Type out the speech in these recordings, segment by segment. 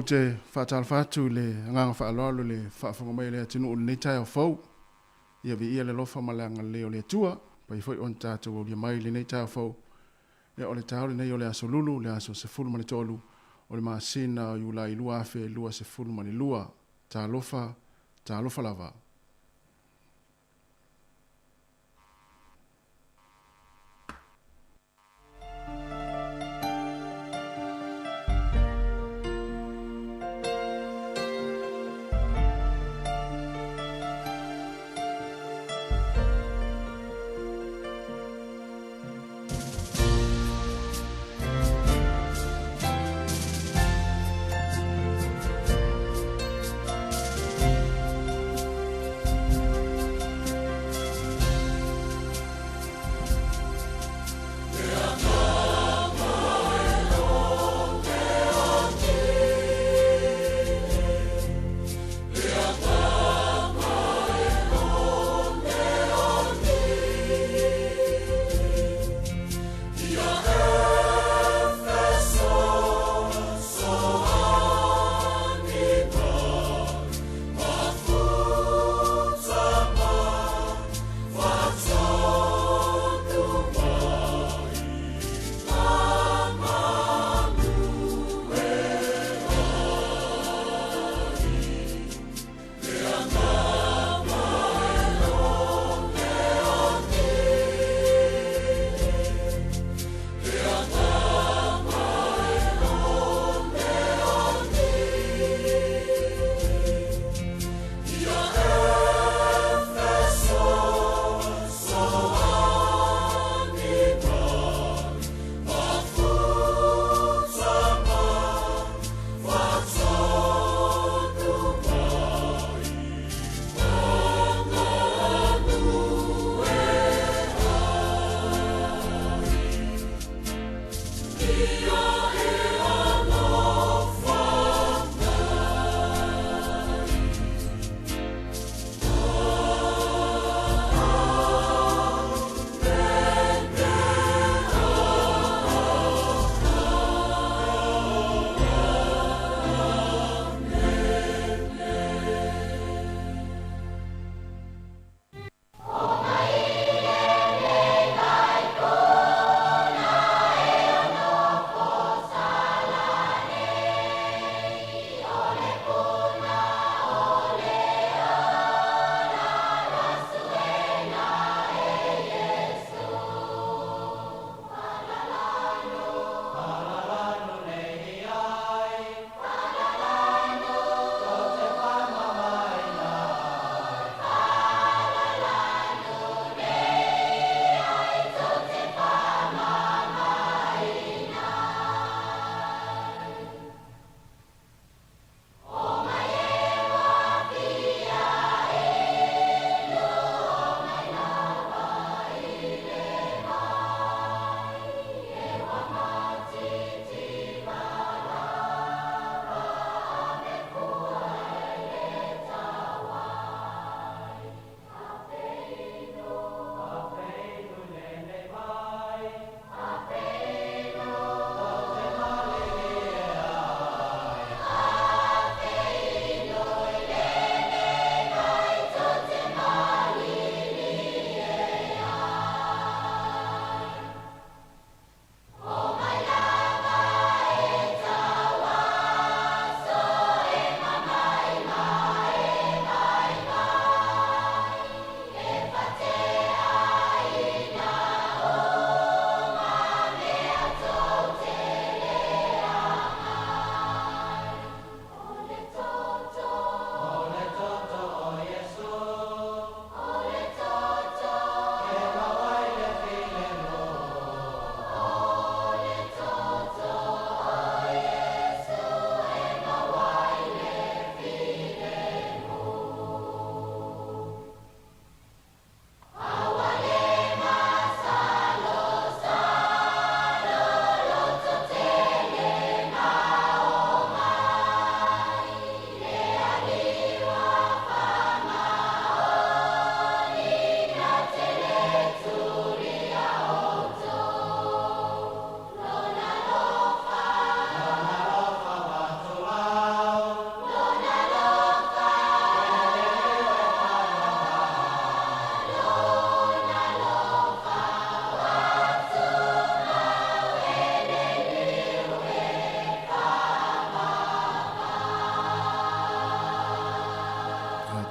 te faatalofa atu i le agaga faaaloalo i le faafofoga mai a le atunuu i lenei taeao fou. Ia viia le alofa ma le agalelei o le Atua, pai foi ona tatou aulia mai i lenei taeao fou. Ia o le taeao lenei o le aso Lulu, le aso 13 o le masina o Iulai 2022. Talofa, talofa lava.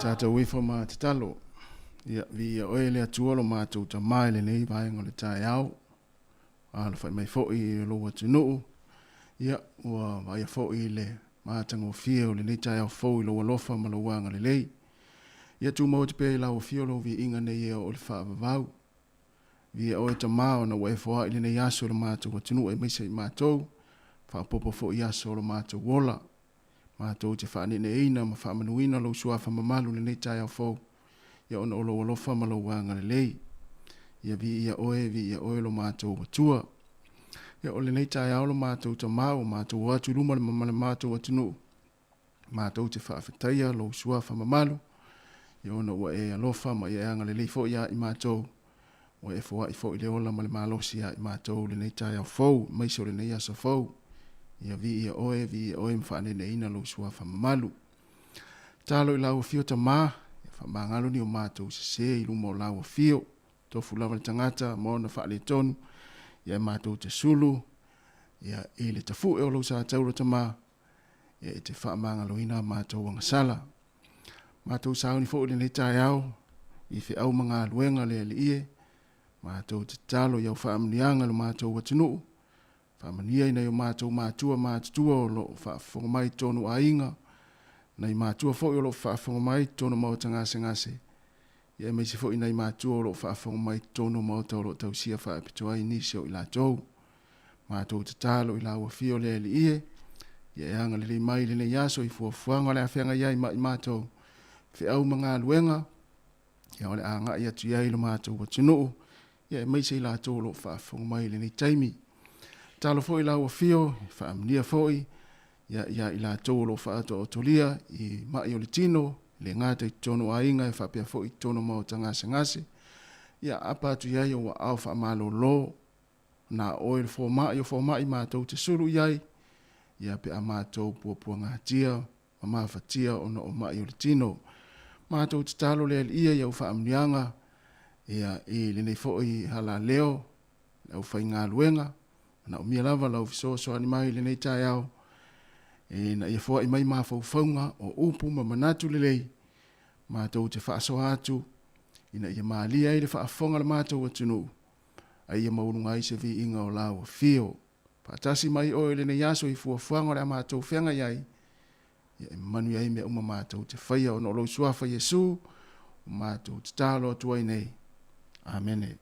Tatou ifo ma tatalo. Ia, viia oe le Atua lo matou Tama i lenei vaega o le taeao. Alafai mai foi i lou atunuu. Ia, ua vaaia foi i le matagofie o lenei taeao fou i lou alofa ma lou agalelei. Ia tumau atu pea i lau afio lou viiga nei e oo i le faavavau. Viia oe Tama ona ua e foai lenei aso i lo matou atunuu aemaise i matou, faaopoopo foi i aso o lo matou ola. Matou te faaneeneeina ma faamanuina lou suafa mamalu i lenei taeao fou, ia ona o lou alofa ma lou agalelei. Ia viia oe, viia oe lo matou Atua. Ia o lenei taeao lo matou Tama ua matou o atu i luma ma le matou atunuu, matou te faafetaia lou suafa mamalu, ia ona ua e alofa ma ia e agalelei foi ia i matou, ua e foai foi le ola ma le malosi ia i matou i lenei taeao fou, aemaise o lenei aso fou. Ia viia oe, viia oe ma faaneeneeina lou suafa mamalu. Tatalo i lau afio Tama, ia faamagalo ni o matou sese i luma o lau afio. Tofu lava le tagata ma ona faaletonu, ia e matou te sulu, ia i le tafue o lou sa taula Tama, ia e te faamagaloina a matou agasala. Matou sauni foi i lenei taeao i feau ma galuega le Alii e, matou te tatalo i au faamanuiaga i lo matou atunuu, faamanuia i nai o matou matua matutua o lo o faafofoga mai i totonu o aiga, nai matua foi o lo o faafofoga mai i totonu o maota gasegase, ia aemaise foi nai matua o lo o faafofoga mai i totonu o maota o lo o tausia faapitoa ai nisi o i latou. Matou tatalo i lau afio le Alii e, ia e agalelei mai i lenei aso i fuafuaga o le a feagai ai ma i matou feau ma galuega, ia o le a agai atu i ai lo matou atunuu, ia aemaise i latou o lo o faafofoga mai i lenei taimi. Tatalo foi i lau afio, faamanuia foi ia, ia i latou o lo o faaotoaotolia i mai o le tino, le gata i totonu o aiga e faapea foi i totonu o maota gasegase. Ia apa atu i ai ou aao faamalolo, na oe le fomai o fomai matou te sulu i ai, ia pe a matou puapuagatia ma mafatia ona o mai o le tino. Matou tatalo le Alii i au faamanuiaga, ia i lenei foi halaleo, le aufaigaluega, manaomia lava lau fesoasoani mai i lenei taeao, ina ia foai mai mafaufauga o upu ma manatu lelei, matou te faasoa atu, ina ia malie ai le faafofoga a le matou atunuu, a ia maualuga ai se viiga o lau afio. Faatasi mai oe i lenei aso i fuafuaga o le a matou feagai ai, ia e manuia ai mea uma matou te faia ona o lou suafa Iesu, ua matou tatalo atu ai nei. Amene.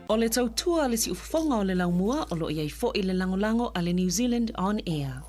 O le tautua a le siufofoga o le laumua o lo o i ai foi le lagolago a le New Zealand On Air.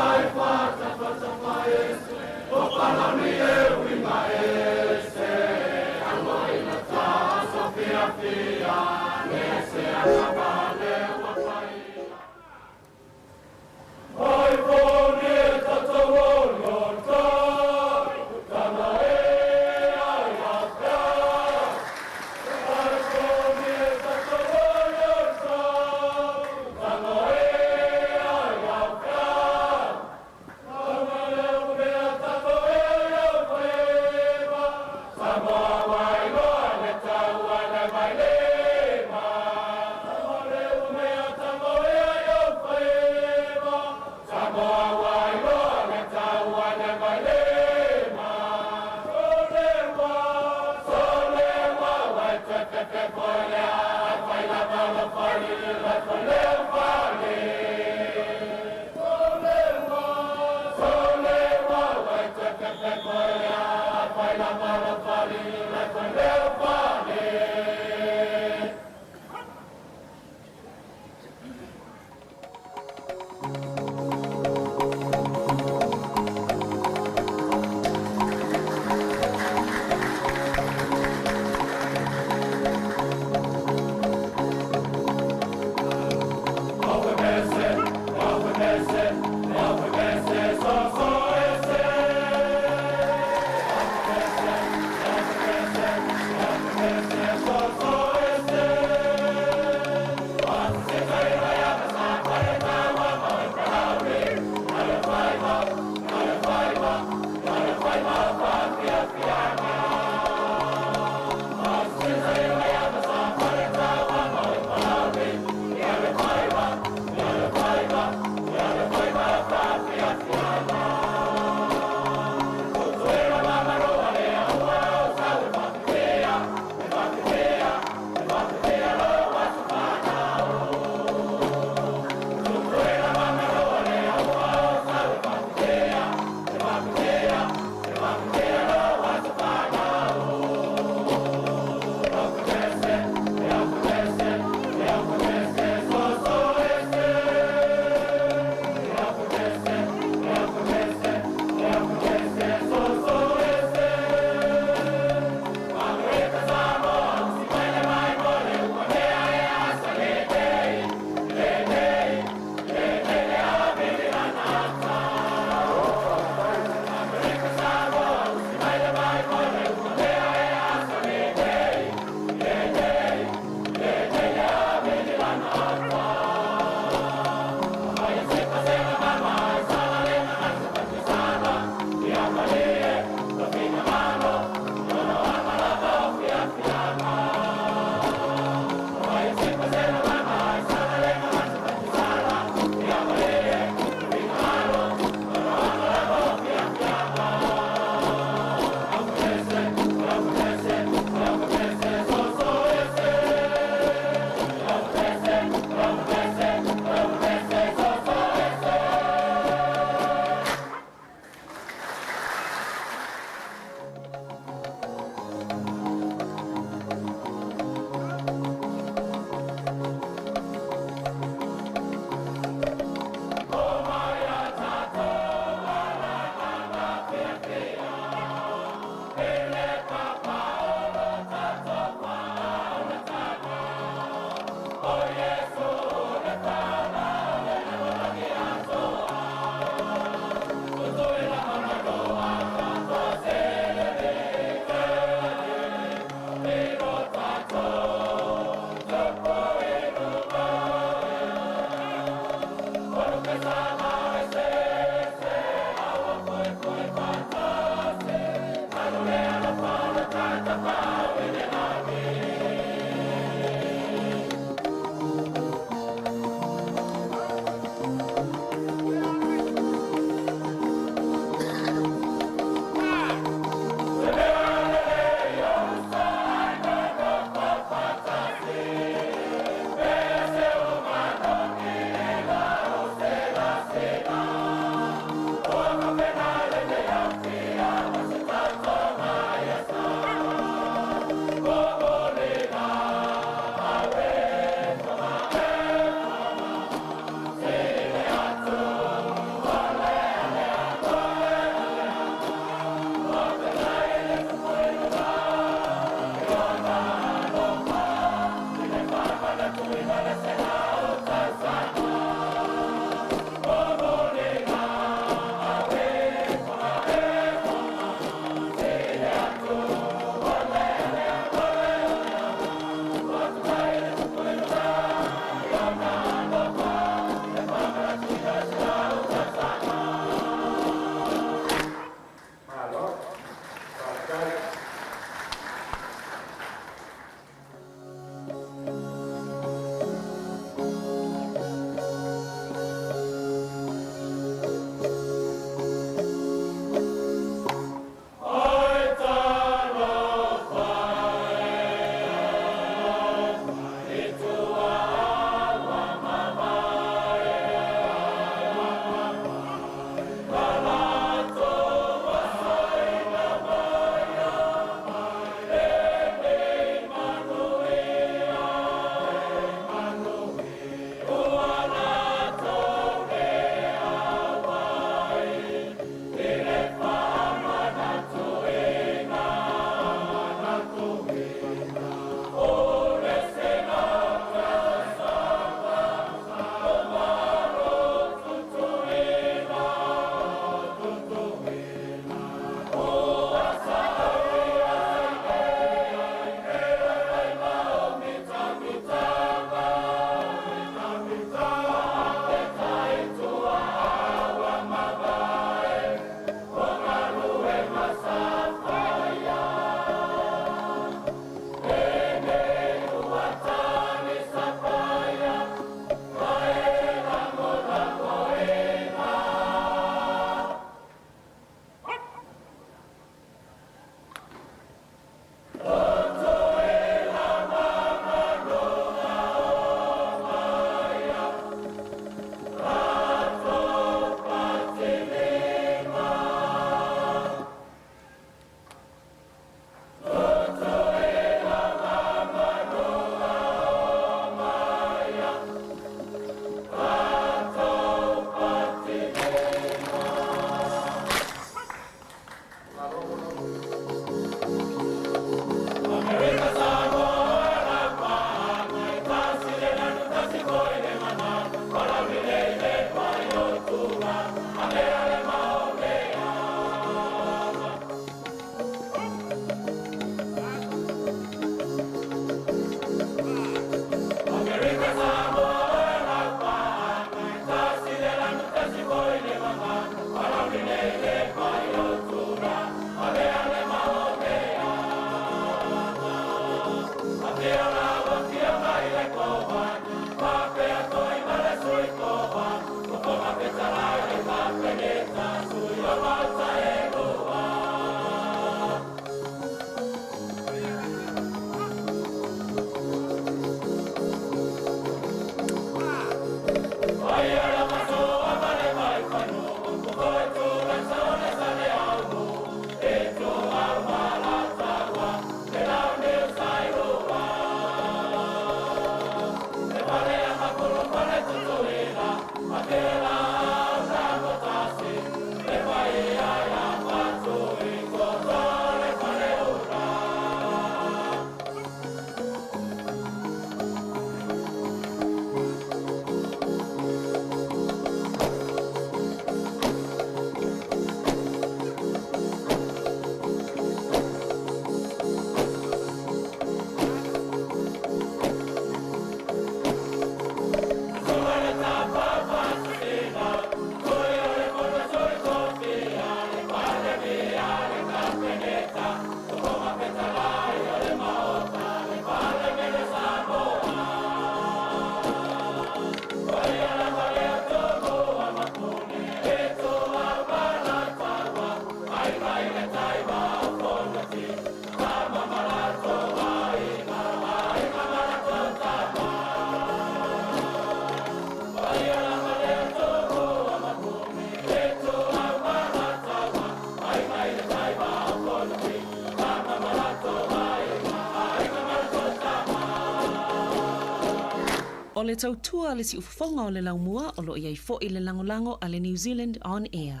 le tautua a le siufofoga o le laumua o lo o i ai foi le lagolago a le New Zealand On Air.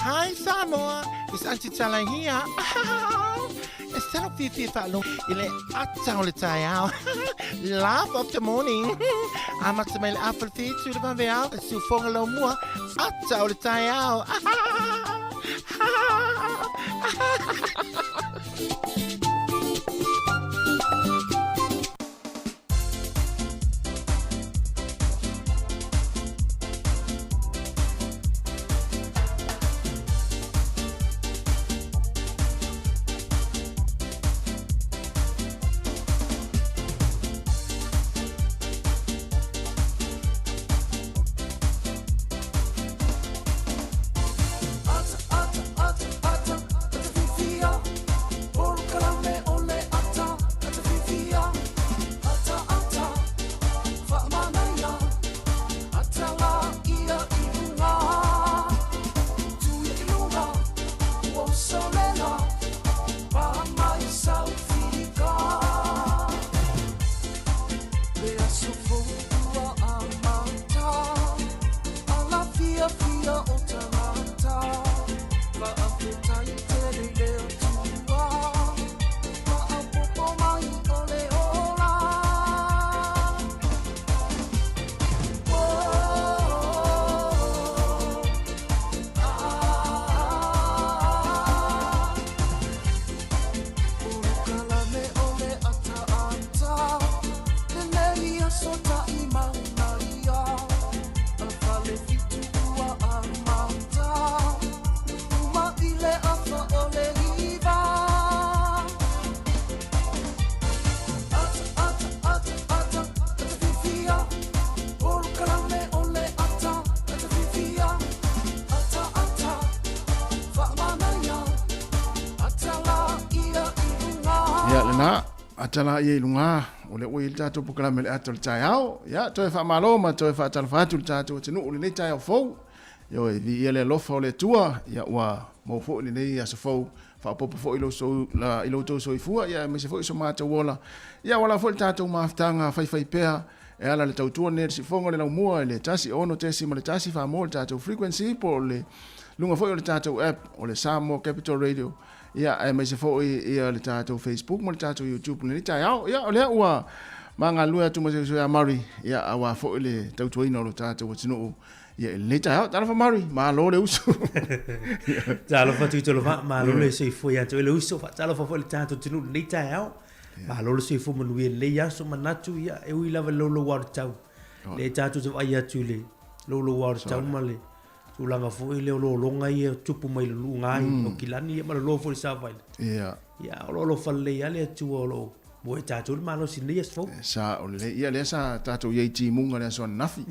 Hi Samoa, it's Auntie Tala here. E tala fiafia faalogo i le ata o le taeao. Laugh of the morning. Amata mai le afa le fitu le vaveao, le siufoga laumua, ata o le taeao. Ia lena, ata la ia i luga, o lea ua i ai le tatou polokalame i le ata o le taeao. Ia, toe faamalo ma toe faatalofa atu i le tatou atunuu i lenei taeao fou. Ioe, viia le alofa o le Atua, ia ua maua foi lenei aso fou, faaopoopo foi i lou, sou, la, i lo outou soifua, ia aemaise foi so matou ola. Ia ua la foi le tatou mafutaga faifaipea e ala le tautua lenei a le Siufofoga o le Laumua i le 106.1 Samoa le tatou frequency po o le luga foi o le tatou app o le Samoa Capital Radio. Ia aemaise foi ia le tatou Facebook ma le tatou YouTube lenei taeao. Ia o lea ua magalulue atu ma se uso ia Murray, ia aua foi le tautuaina o lo tatou atunuu Ia, i lenei taeao, talofa Mari, malo le uso. Talofa Tuitolova, malo le soifua ia te oe le uso, faatalofa foi i le tatou atunuu i lenei taeao. Malo le soifua manuia i lenei aso, manatu ia e ui lava i le louloua o le tau. Lea tatou te vaai atu i le louloua o le tau ma le tulaga foi lea o lologa ia tupu mai le luga i Aukilani ia ma le loa foi i le Savaii. Ia. Ia o lo o alofa lelei lava le Atua o lo o maua e tatou le malosi i lenei aso fou. Sao lelei. Ia lea sa tatou i ai i timuga i le aso ananafi,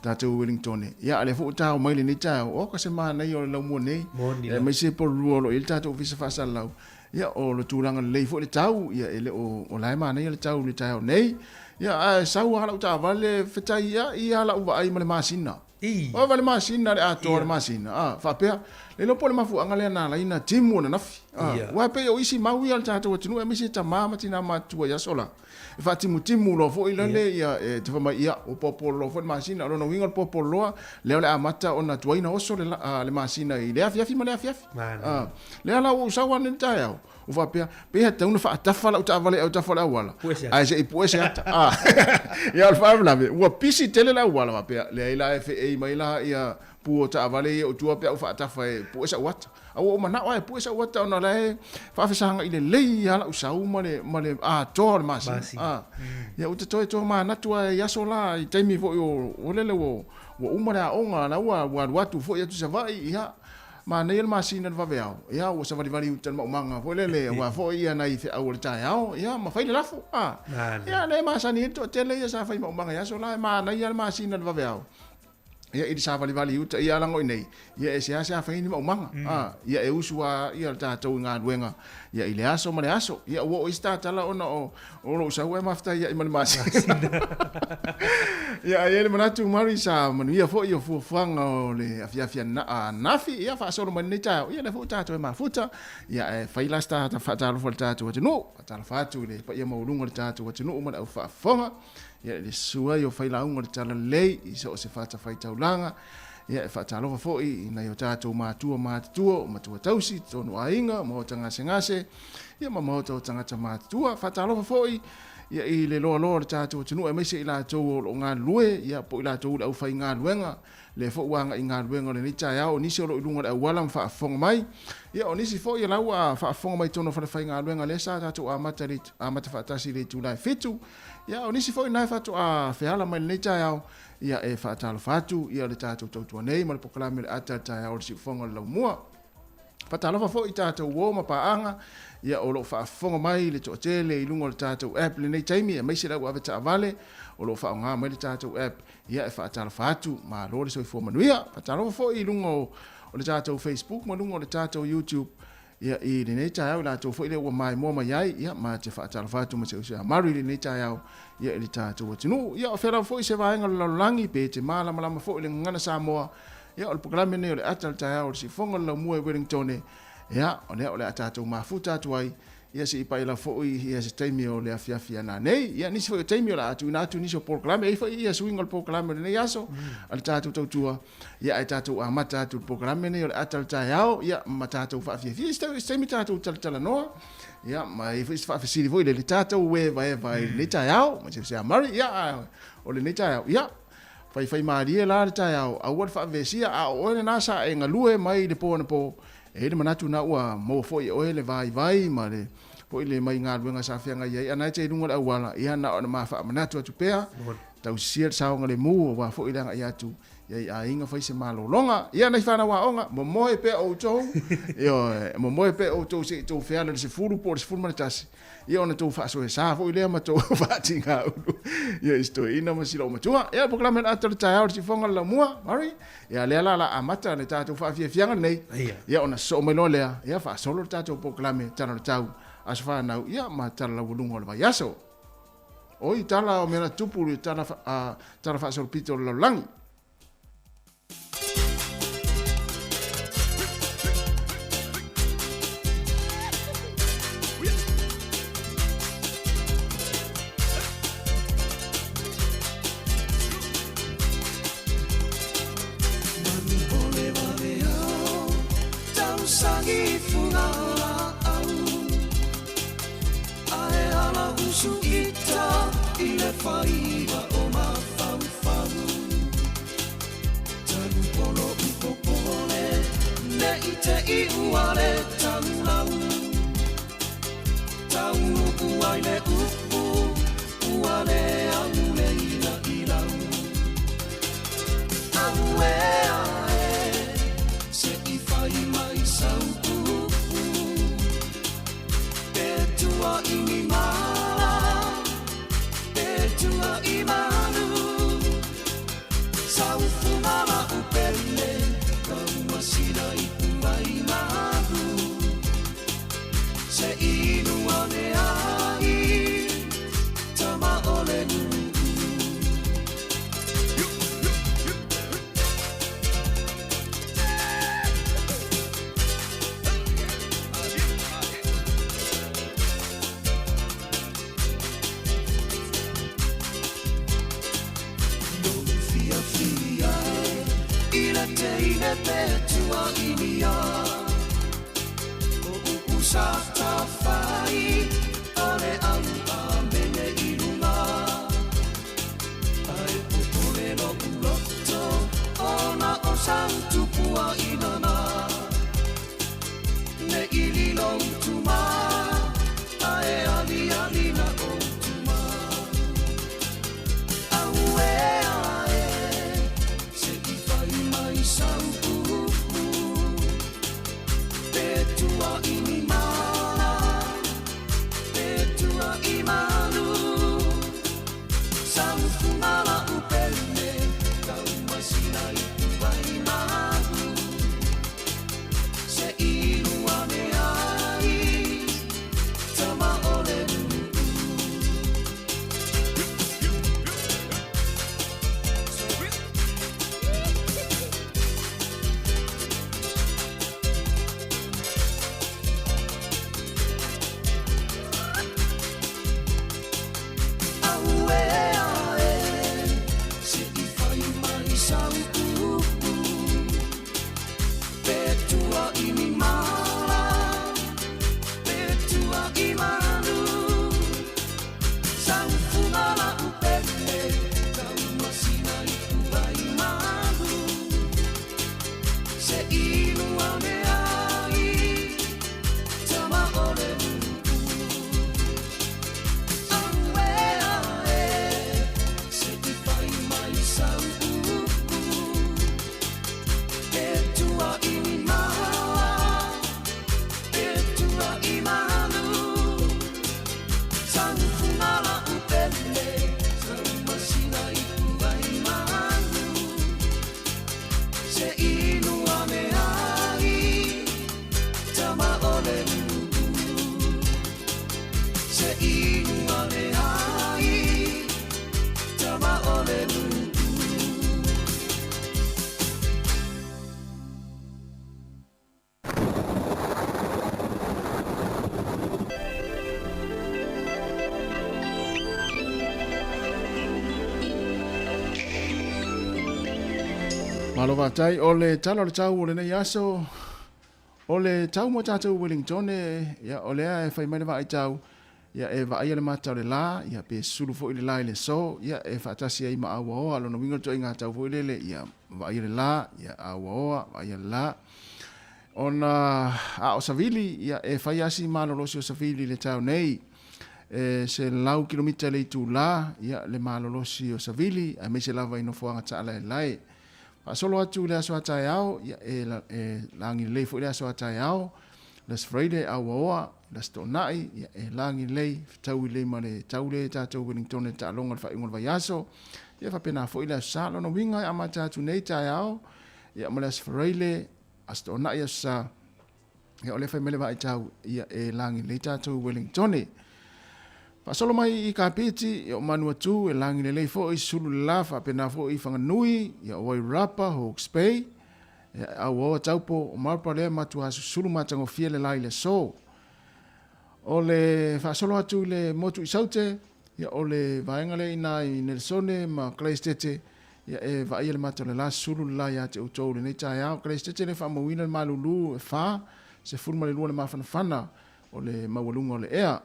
tatou i Wellingtone. Ia a lea foi ua tao mai lenei taeao, oka se manaia o le laumua nei. Moni lava. Aemaise Porirua o lo o i ai le tatou Ofisa Faasalalau. Ia, o le tulaga lelei foi le tau, ia e le o, o la e manaia le tau i le taeao nei. Ia, ae sau lava lau taavale, fetai ia, ia lau vaai ma le masina. I. Ova le masina, le atoa o le masina. A, faapea, le iloa po o le mafuaaga lea na ala ai ona timu ananafi. A, aua e pei o isi mau ia a le tatou atunuu aemaise tama ma tina matutua i aso la, e faatimutimu loa foi lale, ia, e te fai mai, ia, ua poapolo loa foi le masina. O lona uiga o le poapolo loa, lea o le amata ona tuai ona oso le, le masina i le afiafi ma le afiafi. A, lea la ua ou sau ane i le taeao, ua faapea, pe i tatau ona faatafa lau taavale i autafa o le auala, ae se i pue se ata. A, ia o le faalavelave, ua pisi tele le auala, faapea, leai la e feei mai la ia pu o taavale ia i ou tua pe a ou faatafa e pue sau ata. A ua ou manao lava e pue sau ata ona o la e faafesaga'i lelei lava lau sau ma le, ma le atoa o le masina. A, ia ua ta toe tomanatu lava i aso la, i taimi foi o, o lele ua, ua uma le aoga, la ua, ua alu atu foi atu i Savaii, ia, Manaia le masina i le vaveao, ia ua savalivali i uta i le maumaga foi lele aua foi ia nai feau o le taeao, ia ma fai le lafo. A, ia lea e masani ai le toatele ia sa fai maumaga i aso la, e manaia le masina i le vaveao. Ia i le savalivali i uta, ia alago i nei, ia e seasea fai ni maumaga. A, ia e usu lava ia le tatou i galuega ia i le aso ma le aso. Ia ua oo i se tatala ona o O lou sau e mafetaiai ma le masina. Ia, ae i ai le manatu, Mary, sa manuia foi o fuafuaga o le afiafi ananafi, ia faasolo mai lenei taeao, ia lea foi ua tatou e mafuta, ia ae fai la se ta faatalofa i le tatou atunuu, faatalofa atu i le paia maualuga o le tatou atunuu ma le au faafofoga, ia i le susu ai o failauga o le Talalelei i so o se fatafaitaulaga, ia e faatalofa foi i nai o tatou matua matutua, o matua tausi, totonu o aiga, maota gasegase, Ia ma maota o tagata matutua. Faatalofa foi ia i le loaloa o le tatou atunuu aemaise i latou o lo o galulue, ia po o i latou o le aufaigaluega, lea foi ua agai i galuega o lenei taeao, o nisi o lo o i luga o le auala ma faafofoga mai, ia o nisi foi o la ua faafofoga mai i totonu o falefaigaluega lea sa tatou amata i le amata faatasi i le itula e 7, ia o nisi foi na e faatoa feala mai i lenei taeao, ia e faatalofa atu ia le tatou tautua nei ma le polokalame o le ata i le taeao o le siufofoga o le laumua. Faatalofa foi i tatou uo ma paaga ia o lo o faafofoga mai le toatele i luga o le tatou app i lenei taimi aemaise le au avetaavale o lo o faaaoga mai le tatou app ia e faatalofa atu, malo le soifua manuia. Faatalofa foi i luga o le tatou Facebook ma luga o le tatou YouTube ia i lenei taeao i latou foi lea ua maimoa mai ai ia ma te faatalofa atu ma se uso ia Mary i lenei taeao ia i le tatou atunuu. Ia o fea lava foi se vaega o le lalolagi pe te malamalama foi i le gagana Samoa Ia, o le polokalame lenei o le ata o le taeao o le siufofoga o le laumua i Wellingtone, ia, o lea o le a tatou mafuta atu ai, ia se i pai lava foi ia se taimi o le afiafi ana nei. Ia, nisi foi o taimi o le a tuuina atu nisi o polokalame, e i ai foi ia suiga o le polokalame o lenei aso a le tatou tautua, ia ae tatou amata atu i le polokalame lenei o le ata o le taeao, ia, ma tatou faafiafia. I se taimi tatou talatalanoa, ia, ma e i ai foi se faafesili foi lele tatou evaeva i lenei taeao, ma se se a Murray, ia, a o lenei taeao, ia, Faifaimalie la le taeao, aua le faavesia, a o oe lena sa e galue mai i le po anapo, e i ai le manatu na ua maua foi e oe le vaivai ma le foi le mai galuega sa feagai ai, a na e te i luga o le auala, ia na ona ma faamanatu atu pea, tausisia le saogalemu aua foi le agai atu ia i aiga fai se malologa. Ia nai fanau aoga, momoe pea outou, ioe, momoe pea outou se i tou feala i le 10 po o le 11, Ia ona tou faasoesa foi lea ma tou faatigaulu ia i si toeaina ma si loomatua. Ia polokalame o le ata o le taeao o le siufofoga o le laumua, Murray. Ia lea la la amata le tatou faafiafiaga lenei. Ia ona sosoo mai loa lea, ia faasolo le tatou polokalame Tala o le Tau, Aso Fanau, ia ma Tala Laualuga o le Vaiaso. Oi, tala o mea na tupu i le tala, tala faasolopito o le lalolagi. Malo faafetai o le tala o le tau o lenei aso o le tau mo tatou Wellington ia o lea e fai mai le vaai tau ia e vaaia le mata o le la ia pe sulu foi le la i le so ia e faatasi ai ma auaoa lona uiga o le ituaiga tau foi lele ia vaaia le la ia auaoa vaaia le la ona a o savili ia e fai asi malolosi o savili i le tau nei e 100 kilomita le itulā ia le malolosi o savili aemaise lava i nofoaga taalaelae. Faasolo atu i le aso a taeao, ia e, e lagi lelei foi le aso a taeao, le Aso Faraile auaoa, le Aso Toonai, ia e lagi lelei, fetaui lelei ma le tau lea i tatou Wellington i le taaloga o le faaiuga o le vaiaso. Ia faapena foi le Aso Sa. Lona uiga e amata atu nei taeao, ia ma le Aso Faraile, Aso Toonai, Aso Sa, Ia o lea fai mai le vaaitau, ia e lagi lelei tatou i Wellingtone. Faasolo mai i Kapiti, ia o Manuatu, e lagi lelei foi, sulu le la, faapena foi i Whanganui, ia o Wairarapa, Hawke's Bay, ia auaoa Taupo, o Marlborough lea matua susulu matagofie le la i le aso. O le faasolo atu i le motu i Saute, ia o le vaega lea ina i Nelesone ma Kalaisitete, ia e vaaia le mata o le la, sulu le la ia te outou i lenei taeao. Kalaisitete le faamauina le malulu e 4, 12 le mafanafana o le maualuga o le ea.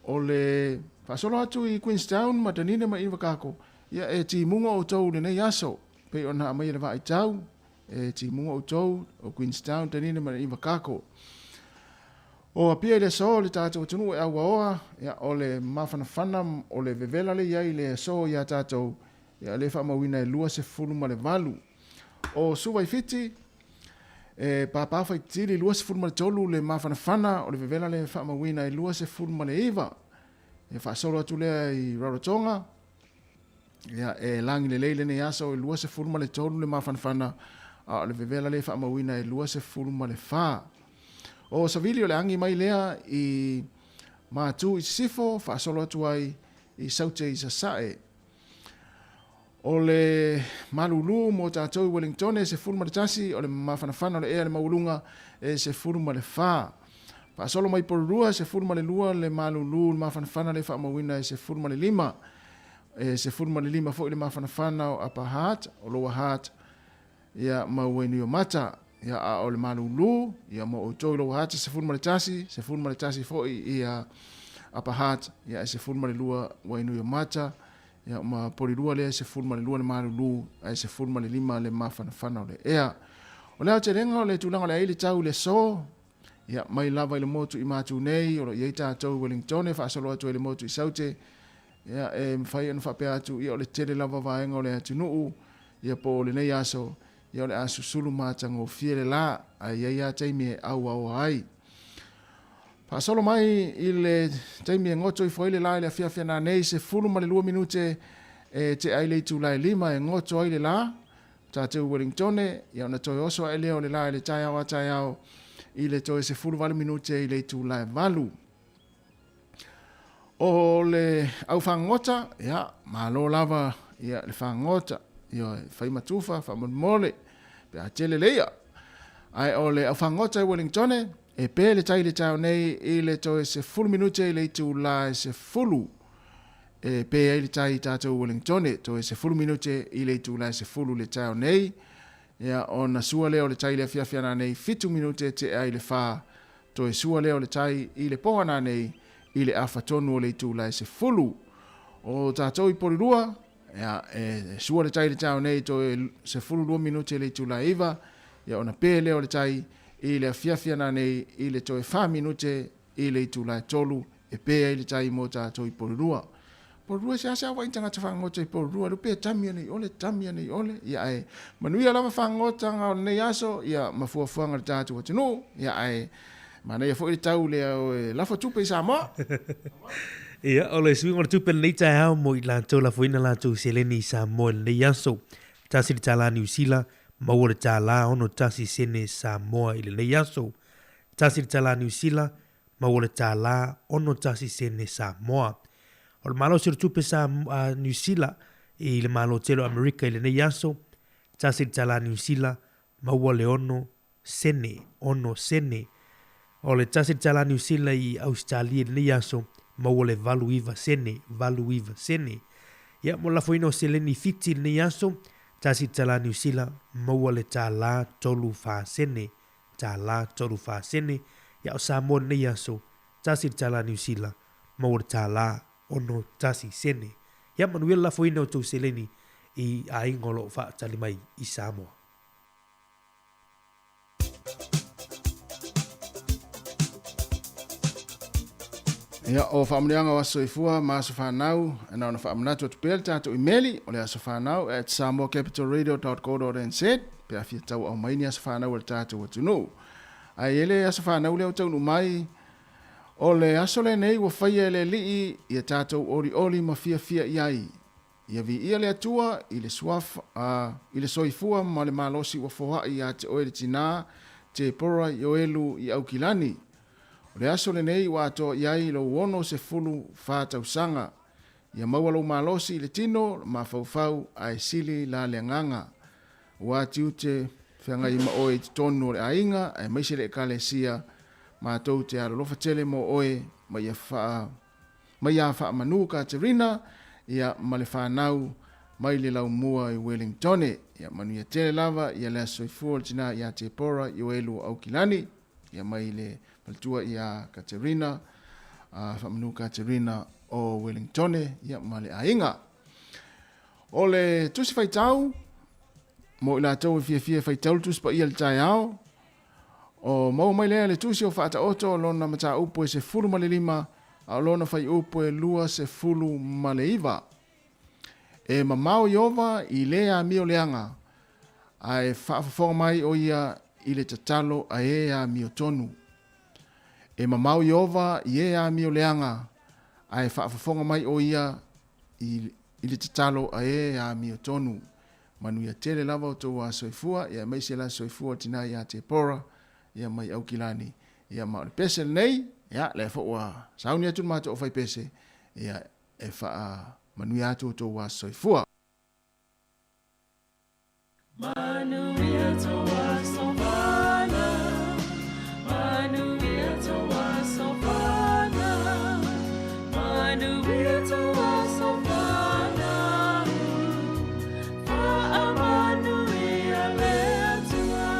O le faasolo atu i Queenstown ma Dunedin ma Invercargill, ia e timuga outou i lenei aso, pei ona aumaia le vaaitau, E timuga outou o Queenstown, Dunedin ma Invercargill. O Apia i le aso le tatou atunuu e auaoa, ia, o le mafanafana o le vevela le i ai i le aso ia tatou, Ia, lea e faamauina e 28. O Suva i Fiti, e pāpā faitili 23 le mafanafana o le vevela lea e faamauina e 29. E faasolo atu lea i Rarotonga, ia, e lagi lelei lenei aso e 23 le mafanafana, a o le vevela lea e faamauina e 24. O Savili o le agi mai lea i Matu i Sisifo, faasolo atu ai i Saute i Sasae. O le malulu mo tatou i Wellingtone e 11, o le mafanafana o le ea le maualuga e 14. Faasolo mai Porirua e 12 le malulu le mafanafana le faamauina e 15. E 15 foi le mafanafana o Upper Hutt, o Lower Hutt, ia ma Wainuiomata. Ia, a o le malulu, ia mo outou i Lower Hutt e 11, 11 foi ia Upper Hutt, ia e 12 Wainuiomata. Ia, ma Porirua lea e 12 le malulu ae 15 le mafanafana o le ea. O le aotelega o le tulaga o le aili tau i le aso, ia, mai lava i le motu i Matu nei, o lo o i ai tatou i Wellingtone, faasolo atu ai i le motu i Saute, ia, e mafai ona faapea atu, ia, o le tele lava vaega o le atunuu, ia, po o lenei aso, ia, o le a susulu matagofie le la, ae i ai lava taimi e auaoa ai. Faasolo mai i le taimi e goto ifo ai le la i le afiafi ananei, 12 minute e tea ai le itula e 5 e goto ai le la, tatou i Wellingtone, ia ona toe oso ae lea o le la i le taeao a taeao i le toe 18 minute i le itula e 8. O le au fagota, ia, malo lava ia, le fagota, ia, fai matufa, faamolemole, pe a tele le ia. Ae o le au fagota i Wellingtone, E pē le tai i le taeao nei i le toe 10 minute i le itula e 10. E pē ai le tai i tatou Wellingtone, toe 10 minute i le itula e 10 le taeao nei. Ia, ona sua lea o le tai i le afiafi ananei, 7 minute tea i le 4. Toe sua lea o le tai i le po ananei i le afa tonu o le itula e 10. O tatou i Porirua, ia, e sua le tai i le taeao nei, toe 12 minute i le itula e 9, ia ona pē lea o le tai i le afiafi ananei i le toe 4 minute i le itula e 3 e pē ai le tai mō tātou i Porirua. Porirua seasea wai tagata fagota i Porirua, lu pe tami ane i ole, tami ane i ole, ia ae manuia lava fagotaga o lenei aso, ia ma fuafuaga le tatou atunuu, ia ae manaia foi le tau lea o e lafo tupe i Samoa. Ia, o le suiga o le tupe lenei taeao mo i latou lafoina latou seleni i Samoa i lenei aso. Tasi le tālā Niu Sila, maua le tālā 61 sene Samoa i lenei aso. Tasi le tālā Niu Sila, maua le tālā 61 sene Samoa. O le malosi o le tupe sa Niu Sila i le Malo Tele o Amerika i lenei aso, tasi le tālā Niu Sila, maua le 6 sene, 6 sene. O le tasi le tālā Niu Sila i Ausetalia i lenei aso, maua le 89 sene, 89 sene. Ia, mo le lafoina o seleni Fiti i lenei aso, tasi le tālā Niu Sila, maua le tālā 34 sene, tālā 34 sene. Ia, o Samoa i lenei aso, tasi le tālā Niu Sila, maua le tālā 61 sene. Ia, manuia le lafoina o tou seleni i aiga o lo o faatali mai i Samoa. Ia, o faamanuiaga o aso soifua ma aso fanau, e na ona faamanatu atu pea le tatou imeli, o le aso fanau at samoacapitalradio.co.nz, pe a fia tauau mai ni aso fanau a le tatou atunuu. Ae i le aso fanau lea ua taunuu mai, o le aso lenei ua faia e le Alii ia tatou olioli ma fiafia i ai. Ia viia le Atua i le suafa, a, i le soifua ma le malosi ua foai ia te oe le tinā, Tepora Ioelu i Aukilani. O le aso lenei ua atoa i ai lou 64 tausaga. Ia maua lou malosi i le tino, le mafaufau, ae sili la le agaga. Ua tiute feagai ma oe i totonu o le aiga, aemaise le Ekalesia, matou te alolofa tele mo oe ma ia wha, mai ia Faamanu Katerina, ia, ma le fanau mai le laumua i Wellingtone. Ia, manuia tele lava, ia le aso soifua o le tinā iā Tepora Ioelu Aukilani, ia mai le faletua iā Katerina, a Faamanu Katerina o Wellingtone, ia, ma le aiga. O le tusi faitau, mo i latou e fiafia e faitau le tusi paia i le taeao, O maua mai lea le tusi o Faataoto o lona mataupu e 15, a o lona faiupu e 29. E mamao Ieova i le amio leaga, a e faafofoga mai ʻo ia i le tatalo a e amiotonu. E mamao Ieova i e amio leaga, a e faafofoga mai ʻo ia i, i le tatalo a e amiotonu. Manuia tele lava o tou soifua, ia aemaise la soifua o tina ia Tepora, ia mai Aukilani. Ia ma o le pese lenei, ia lea foi ua sauni atu le matou fai pese, ia e faamanuia atu o tou aso soifua. Manuia tou aso fanau, manuia tou aso fanau, manuia tou aso fanau, faamanuia le Atua.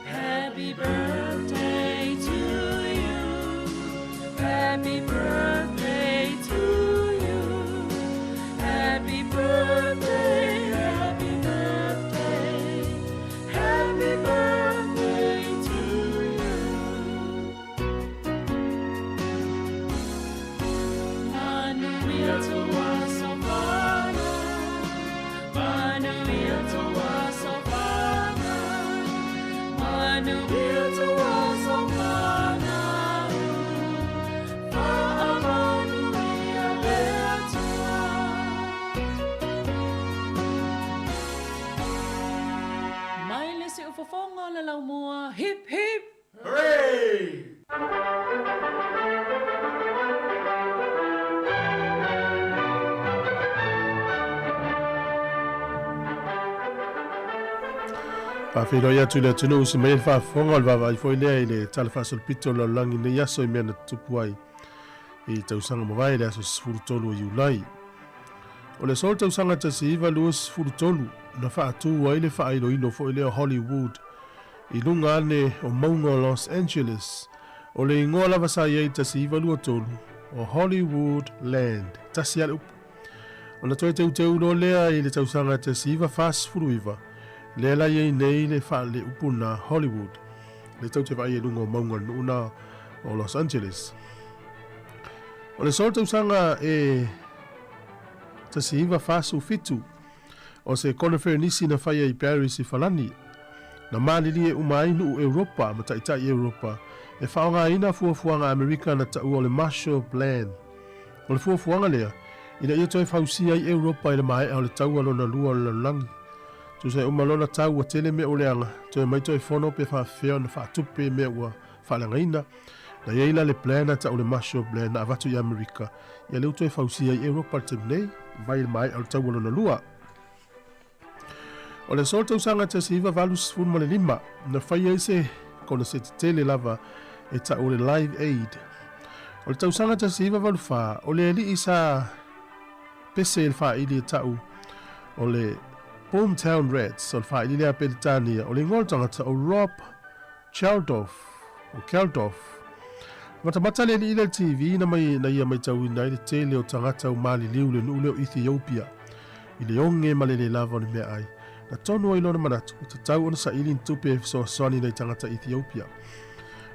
Happy birthday to you. Happy birthday to you. Happy birthday, happy birthday, happy birthday to you. Manuia tou aso fanau, manuia tou aso fanau, manuia tou aso fanau, faamanuia le Atua. Mai le siufofoga o le laumua, hip hip! Hooray! Faafeiloai atu i le atunuu se mai le faafofoga o le vaavaai foi lea i le tala faasolopito o le lalolagi nei aso i mea na tutupu ai i tausaga mavae i le aso 13 o Iulai. O le aso o le tausaga 1923 na faatu ai le faailoilo foi lea o Hollywood i luga ane o mauga o Los Angeles. O le igoa lava sa i ai i le 1923 o Hollywood Land, tasi lava le upu. Ona toe teuteu loa lea i le tausaga 1949, lea la i ai nei le faaleupu na Hollywood, lea tou te vaai ai i luga o mauga o le nuu na o Los Angeles. O le aso o le tausaga e 1947, o se koneferenisi na faia i Paris i Falani, na malilie uma ai nuu Europa ma taitai Europa e faaaogaina fuafuaga a Amerika na taua o le Marshall Plan. O le fuafuaga lea, ina ia toe fausia ai Europa i le maea o le Taua Lona Lua o le Lalolagi. Tusa e uma loa tau ua tele mea ua leaga, toe mai toe fono pe faafefea ona faatupe mea ua faaleagaina. Na i ai la le plan a tau le Marshall Plan na avatu i Amerika, ia lea ua toe fausia ai Europa i le taimi nei, mai le maea o le Taua Lona Lua. O le aso o le tausaga 1985, na fai ai se koneseti tele lava e tau o le Live Aid. O le tausaga 1984, o le alii sa pese i le faili e tau o le Boomtown Rats, o le faili lea a Peretania, o le igoa o le tagata o Rob Geldof, o Geldof. Matamata le alii lea i le TV na mai na ia maitauina ai le tele o tagata ua maliliu i le nuu lea o Ethiopia i le oge ma le le lava o le meaai. Na tonu ai lona manatu, e tatau ona saili ni tupe e fesoasoani nai tagata Ethiopia.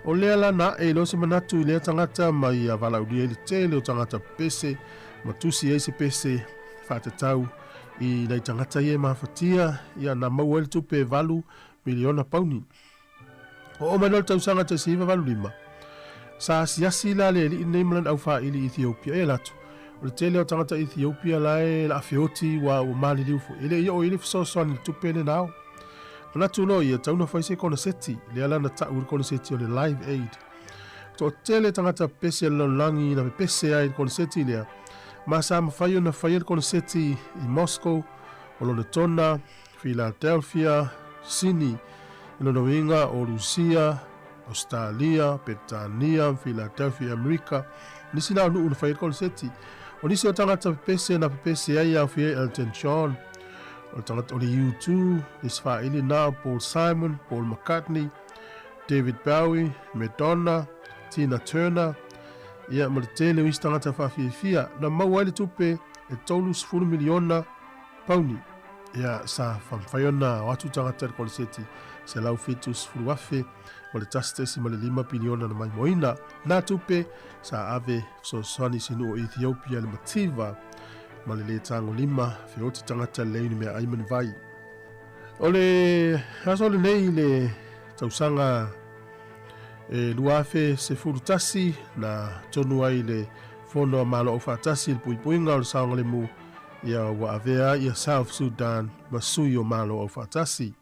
O lea la na ae loa se manatu i lea tagata ma ia valaaulia ai le tele o tagata pese ma tusi ai se pese faatatau i nai tagata ia e mafatia, ia na maua ai le tupe e 8 miliona pauni. Oo mai loa le tausaga 1985, sa asiasi la le alii lenei ma lana aufaili i Ethiopia e alu atu. O le tele o tagata Ethiopia la e laa feoti ua ua maliliu foi. E le i oo i ai le fesoasoani i le tupe lena ao. Manatu loa ia, tau na fai se koneseti, lea la na tau i le koneseti o le Live Aid. Toatele tagata pepese a le lalolagi na pepese ai i le koneseti lea, ma sa mafai ona faia le koneseti i Moscow, o Lonetona, Philadelphia, Sini, i lona uiga o Rusia, Ausetalia, Peretania, Philadelphia, Amerika, nisi na o nuu na fai ai le koneseti. O nisi o tagata pepese na pepese ai e aofia ai Elton John, o le tagata o le U2, le isi faaili na o Paul Simon, Paul McCartney, David Bowie, Madonna, Tina Turner, ia ma le tele o isi tagata faafiafia na maua ai le tupe e 30 miliona pauni. Ia, sa mafai ona o atu tagata i le koneseti. 170,000 ma le 1.5 piliona na maimoina. Nā tupe sa ave fesoasoani i se nuu o Ethiopia le mativa ma le lē tagolima feoti tagata lelei ni meaai ma ni vai. O le aso lenei i le tausaga e 2011 na tonu ai le Fono a Malo Aufaatasi i le puipuiga o le saogalemu ia ua avea ai ia South Sudan ma sui o Malo Aufaatasi.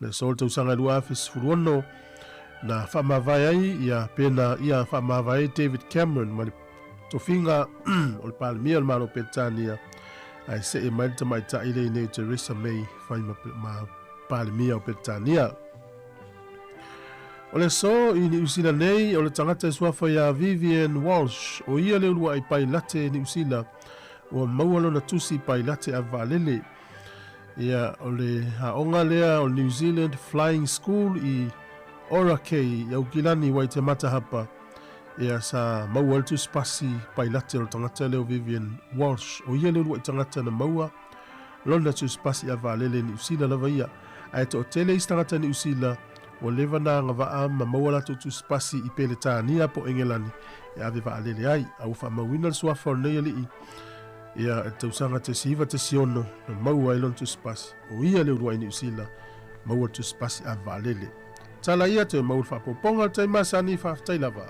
O le aso o le tausaga e 2016 na faamavae ai ia pena ia faamavae ai David Cameron ma le tofiga o le Palemia o le Malo o Peretania ae see mai le tamaitai lea i nei o Theresa May fai ma, ma Palemia o Peretania. O le aso i Niu Sila nei, o le tagata e suafa iā Vivienne Walsh, o ia le uluaʻi pailate Niu Sila, ua maua lona tusi pailate ave vaalele. Ia, o le aoga lea o le New Zealand Flying School i Orakei, i Aukilani, Waitemata Hapa, ia sa maua ai le tusi pasi pailate o le tagata lea o Vivienne Walsh. O ia le uluaʻi tagata na maua lona tusi pasi ave vaalele i Niu Sila lava ia. Ae toatele isi tagata Niu Sila ua leva na agavaa ma maua latou tusi pasi i Peletania po o Engelani e ave vaalele ai. A ua faamauina le suafa o lenei alii ia i le tausaga 1916 na maua ai lona tusi pasi. O ia le uluai Niu Sila maua le tusi pasi ave vaalele. Tala ia toe maua le faaopoopoga o le taimi masani, faafetai lava.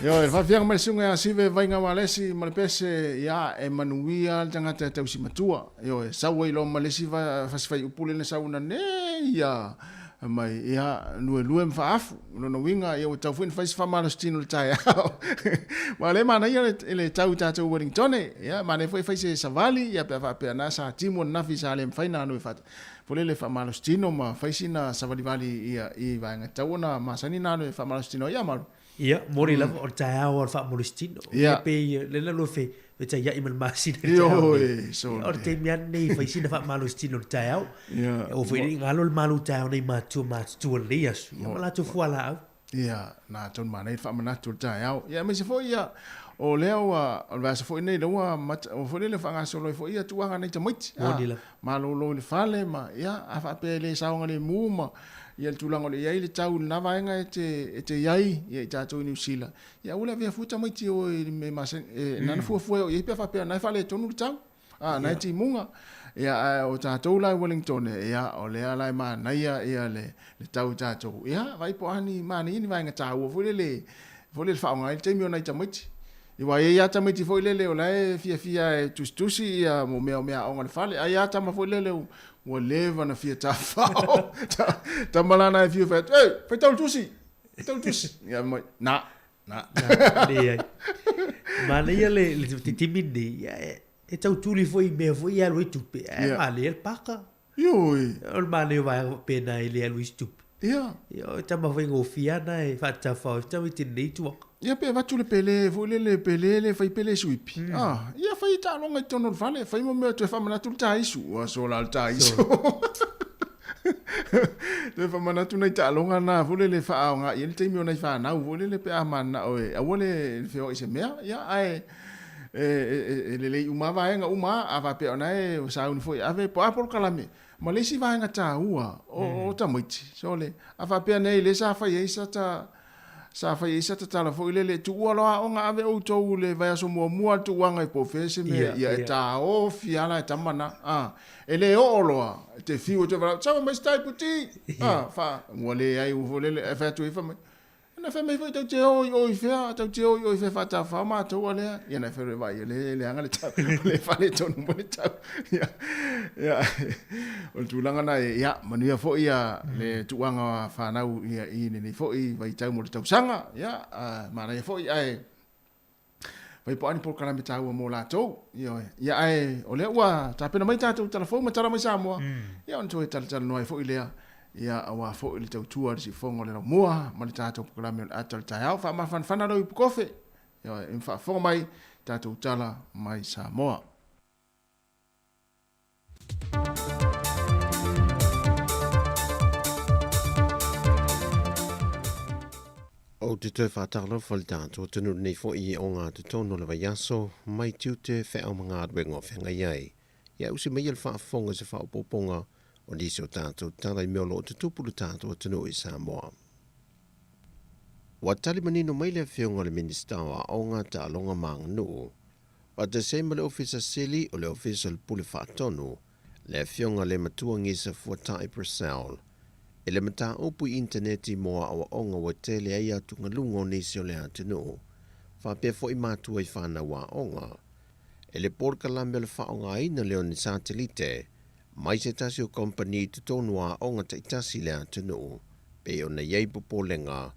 Ioe, le faafiaga mai le susuga ia Sive Vaiga Walesi ma le pese, ia, e manuia le tagata e tausi matua. Ioe, sau ai loa ma le isi fasi faiupu lea na sau nanei ia mai, ia, luelue ma faaafu. O lona uiga, ia ua tatau foi ona fai se faamalositino i le taeao. Aua o lea e manaia le tau i tatou Wellingtone, ia, manaia foi e fai se savali, ia, pe a faapea na sa timu ananafi sa le mafai ona alu e Foi lele faamalositino ma fai sina savalivali ia i vaega tatau ona masani ona alu e faamalositino ai ia Maru. Ia, moni lava, o le taeao lava o le faamalositino. Ia pei lea na lua fetaiai ma le masina i le taeao nei. Ia, o le taimi lava lenei e fai sina faamalositino i le taeao. Ia aua foi ne i galo le malu taeao nei matua matutua i lenei aso, ia ma latou fualaau. Ia, na atonu manaia le faamanatu o le taeao. Ia, aemaise foi ia, o lea ua, o le vaiaso foi lenei, lea ua, ua foi lele faagasolo ai foi ia tulaga nai tamaiti. Moni lava. Malolo i le fale ma, ia, a faapea e le saogalemu ma, ia le tulaga o le i ai le tau i lena vaega e te, e te i ai, ia i tatou i Niu Sila, ia aua le avea fua tamaiti e o i le mea masani, e, nana fuafua e o i ai pe a faapea o na e faaletonu le tau. A, na e timuga. Ia, ae o tatou la i Wellington, ia, o lea la e manaia ia le, le tau i tatou. Ia, vaai po o a ni manaia ni vaega taua foi lele, foi lele faaaoga ai le taimi o nai tamaiti. Ia aua e i ai lava tamaiti foi lele o la e fiafia e tusitusi ia mo mea o meaaoga i le fale. Ai lava tama foi lele ua leva ona fia tafao. Tama la na e fiu fai atu, Ei, faitau le tusi! Faitau le tusi! Ia mai, na, Na. Leai. Manaia le, le taimi lenei, ia, e, e tau tuli foi i mea foi e alu ai tupe, ae yeah. manaia le paka. Ioi. O le manaia o vaega faapena e le alu ai se tupe. Ia. Ia, o tama faigofie lava na e faatafao ai tamaiti lenei tuaga. Ia pe avatu le pele foi lele, pele le fai pele suipi. Mm. Ah, ia fai taaloga i totonu o le fale, fai mo mea toe faamanatu le taisu. Ua sola le taisu. Toe faamanatu nai taaloga na foi lele faaaoga i ai le taimi o nai fanau foi lele pe a mananao e aua le feoai i se mea. Ia ae e, e, e lelei uma lava vaega uma a faapea o na e sauni foi e ave po o a polokalame. Ma le isi vaega taua o, o tamaiti, sole, a faapea nei lea sa fai ai sata Sa fai ai sata tala foi lele, tuua loa aoga ave outou i le vaiaso muamua le tuuaga i po o fea se mea, ia e taofi lava la e tama na. A, e le oo loa, e te fiu e toe valaau, sau e mai se taiputi! A, fa, ua leai ua foi lele, ae fai atu ai fai mai, na fai mai foi tou te o i o i fea, tou te o i o i fea faatafao matou a lea. Ia na fai loa vaai, o lea e leaga le tau, o lea e faaletonu mai le tau. Ia, ia, o le tulaga na, ia, manuia foi ia le tuuaga fanau ia, i lenei foi vaitau mo le tausaga, ia, manaia foi, ae fai po o a ni polokalame taua mo latou. Ioe. Ia, ae o lea ua tapena mai tatou tala fou ma tala mai Samoa, ia ona toe talatalanoa ai foi lea, ia, aua foi le tautua a le siufofoga o le laumua ma le tatou polokalame o le ata o le taeao. Faamafanafana lau ipukofe, ioe, i faafofoga mai tatou tala mai Samoa. Ou te toe faatalofa i le tatou atunuu lenei foi i ogatotonu o le vaiaso, mai tiute, feau ma galuega o feagai ai. Ia usi maia le faafofoga i se faaopoopoga o nisi o tatou tala i mea o lo o tutupu i le tatou atunuu i Samoa. Ua tali manino mai le Afioga i le Minisita o Aoga, Taaloga ma Aganuu, faatasi ai ma le Ofisa Sili o le Ofisa o le Pule Faatonu, le Afioga Lematua Gisa Fuatai Purcell, i le mataupu i initaneti mo aoaoga ua tele ai atugaluga o nisi o le atunuu, faapea foi matua i fanau aoga. I le polokalame o le faaaogaina lea o ni satelite mai se tasi o kamupani i totonu o aoga taitasi i le atunuu, pei ona i ai popolega,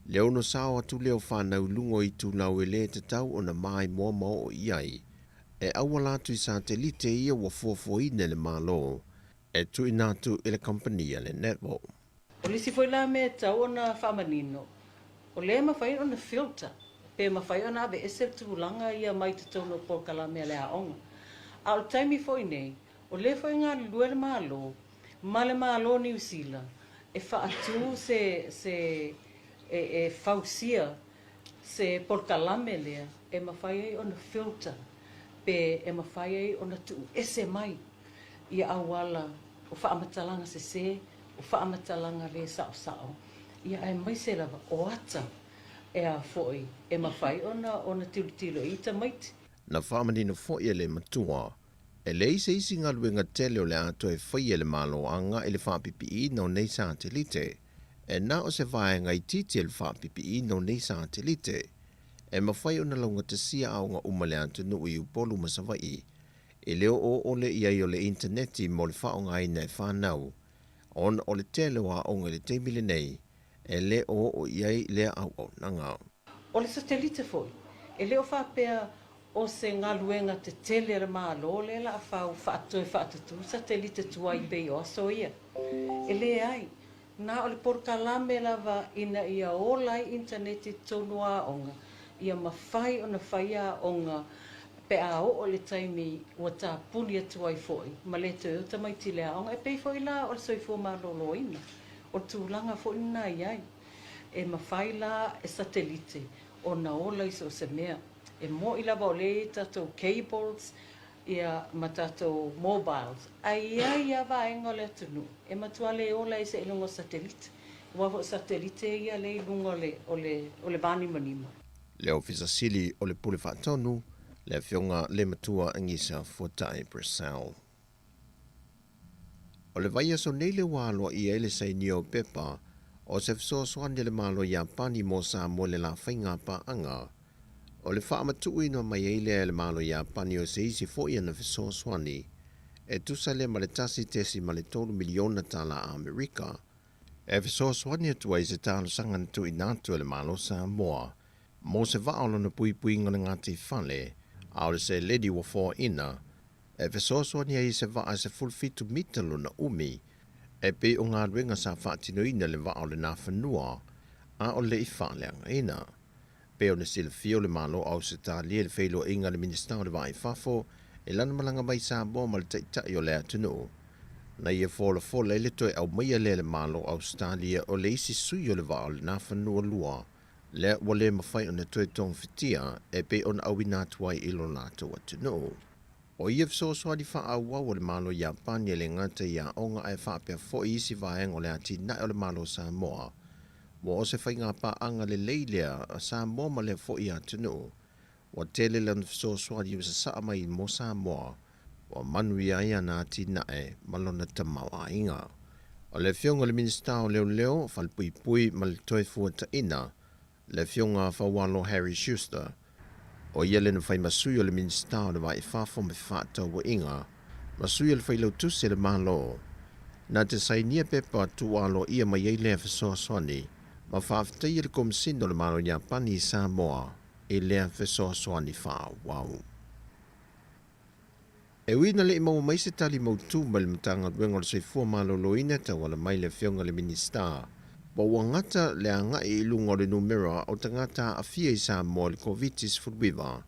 le ono sao atu lea o fanau i luga o itulau e le tatau ona maimoa ma oo i ai, e auala atu i satelite ia ua fuafuaina e le Malo e tuuina atu i le kamupani a le Netball. O le isi foi la mea e tatau ona faamanino, o lea e mafai ona filter pe mafai ona aveese le tulaga ia mai totonu o polokalame a le aoga. A o le taimi foi nei, o lea foi e galulue le Malo ma le Malo o Niu Sila e faatu se se e fausia se polokalame lea e mafai ai ona filter pe e mafai ai ona tuuese mai ia auala o faamatalaga sese, o faamatalaga le saosao, ia aemaise lava o ata e a foi e mafai ona ona tilotilo i tamaiti. Na faamanino foi e le matua, e leai se isi galuega tele o le a toe faia e le Malo agai i le faapipiina o nei satelite. E na o se vaega itiiti e le faapipiina o nei satelite e mafai ona laugatasia aoga uma i le atunuu i Upolu ma Savaii e le oo ʻole i ai o le initaneti mo le faaaogaina e fanau, ona o le tele o aoga i le taimi lenei e le o oo i ai lea auaunaga. O le satelite foi, e le o faapea o se galuega tetele a le Malo lea la a fau faatoe faatutū satelite tuai pei o aso ia. E leai, Na o le polokalame lava ina ia ola ai initaneti i totonu o aoga, ia mafai ona fai aoga pe a oo i le taimi ua tapuni atu ai foi ma le toe o tamaiti i le aoga. E pei foi la o le soifua maloloina, o le tulaga foi lena e i ai. E mafai la e satelite ona ola i so o se mea. E moni lava o lea e i ai tatou cables, ia ma tatou mobiles, ae i ai lava vaega o le atunuu e matua le ola ai seiloga o satelite, aua foi o satelite ia lea i luga o le, o le, o le vanimonimo. Le Ofisa Sili o le Pule Faatonu, le Afioga Lematua Gisa Fuatai Purcell. O le vaiaso nei lea ua aloaia ai le sainia o pepa o se fesoasoani a le Malo Iapani mo Samoa i le la faiga paaga. O le faamatuuina mai ai lea e le Malo Iapani o se isi foi ana fesoasoani e tusa lea ma le $1.3 miliona tala Amerika e fesoasoani atu ai i se talosaga na tuuina atu e le Malo Samoa mo se vaa o lona puipuiga o le gataifale a o le seleni ua foaina e fesoasoani ai i se vaa e 17 mita lona umi e pei o galuega sa faatinoina i le vaa o le Nafanua a o le i faaleagaina. Pei ona silafia o le Malo o Ausetalia i le feiloaiga a le Minisita o le Va i Fafo i lana malaga mai i Samoa ma le Taitai o le atunuu. Na ia folafola ai le toe aumaia lea e le Malo o Ausetalia o le isi sui o le vaa o le Nafanua 2 lea ua le mafai ona toe togafitia e pei ona auina atu ai i lo latou atunuu. O ia fesoasoani faaauau a le Malo Iapani e le gata i aoga ae faapea foi isi vaega o le atinae o le Malo Samoa. Ua o se faigapaaga lelei lea a Samoa ma lea foi atunuu. Ua tele lana fesoasoani ua sasaa mai mo Samoa, ua manuia ai ana atinae ma lona tamaoaiga. O le Afioga i le Minisita o Leoleo, Falepuipui ma le Toefuataiga, le Afioga Faualo Harry Schuster, ʻO ia lea na fai ma sui o le Minisita o le Va i Fafo ma Fefaatauaiga, ma sui o le Failautusi a le Malo. Na te sainia pepa tuualoaia mai ai lea fesoasoani ma faafetaia le Komesina o le Malo Iapani i Samoa i lea fesoasoani faaauau. E ui ina le i maua mai se tali mautū mai le Matagaluega o le Soifua Maloloina e tauala mai le Afioga i le Minisita, po ua gata le agai i luga o le numera o tagata aafia i Samoa i le Koviti-19,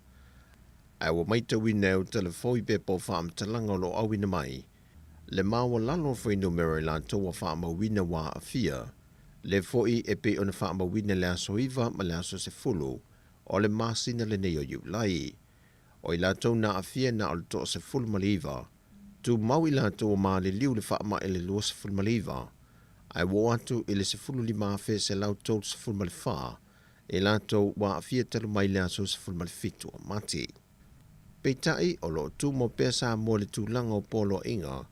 ae ua maitauina e utalafou i pepa o faamatalaga o lo o auina mai le maualalo o fuainumera i latou ua faamauina ua aafia. Lea foi e pei ona faamauina i le aso 9 ma le aso 10 o le masina lenei o Iulai. O i latou na aafia na o le 19, tumau i latou ua maliliu i le faamai i le 29, ae ua oo atu i le 15,134 i latou ua aafia talu mai le aso 17 o Mati. Peitai, o lo o tumau pea Samoa i le tulaga o poloaiga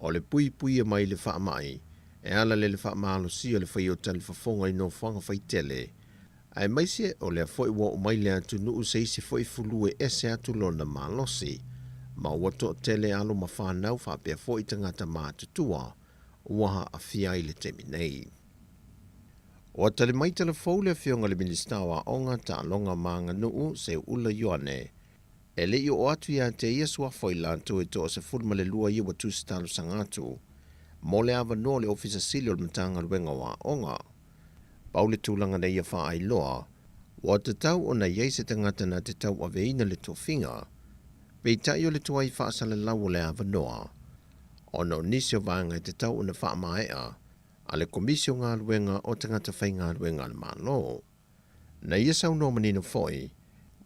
o le puipuia mai le faamai e ala lea i le faamalosia o le faia o talifofoga i nofoaga faitele, aemaise o lea foi ua oo mai le atunuu se isi foi fulu e ese atu lona malosi, ma ua toatele alo ma fanau faapea foi tagata matutua ua aafia ai i le taimi nei. Ua tali mai tala fou le Afioga i le Minisita o Aoga, Taaloga ma Aganuu, Seuula Ioane, e le i oo atu ia te ia suafa o i latou e 12 ia ua tusi talosaga atu mo le avanoa o le Ofisa Sili o le Matagaluega o Aoga. Pau le tulaga na ia faailoa, ua tatau ona i ai se tagata na te tauaveina le tofiga, peitai o le tuai faasalalau o le avanoa, ona o nisi o vaega e tatau ona faamaea a le Komisi o Galuega o Tagata Faigaluega a le Malo. Na ia saunoa manino foi,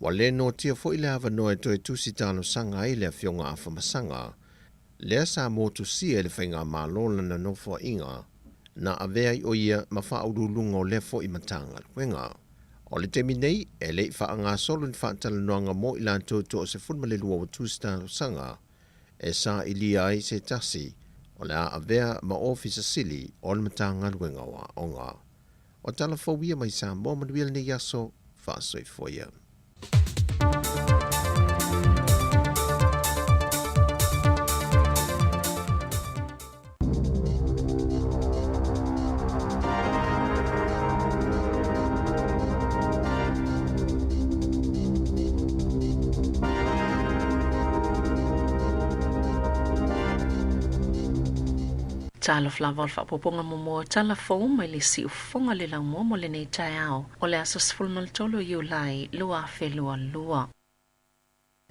ua le noatia foi le avanoa e toe tusi talosaga ai le Afioga Afamasaga, lea sa motusia e le Faigamalo lana nofoaiga na avea ai o ia ma faauluuluga o lea foi Matagaluega. O le taimi nei, e le i faagasolo ni faatalanoaga mo i latou 12 ua tusi talosaga e sailia ai se tasi o le a avea ma Ofisa Sili o le Matagaluega o Aoga. O tala fou ia mai Samoa manuia lenei aso, faasoifua ia. Talofa lava o le faaopoopoga muamua o tala fou mai le siufofoga le laumua mo lenei taeao o le aso 13 o Iulai 2022.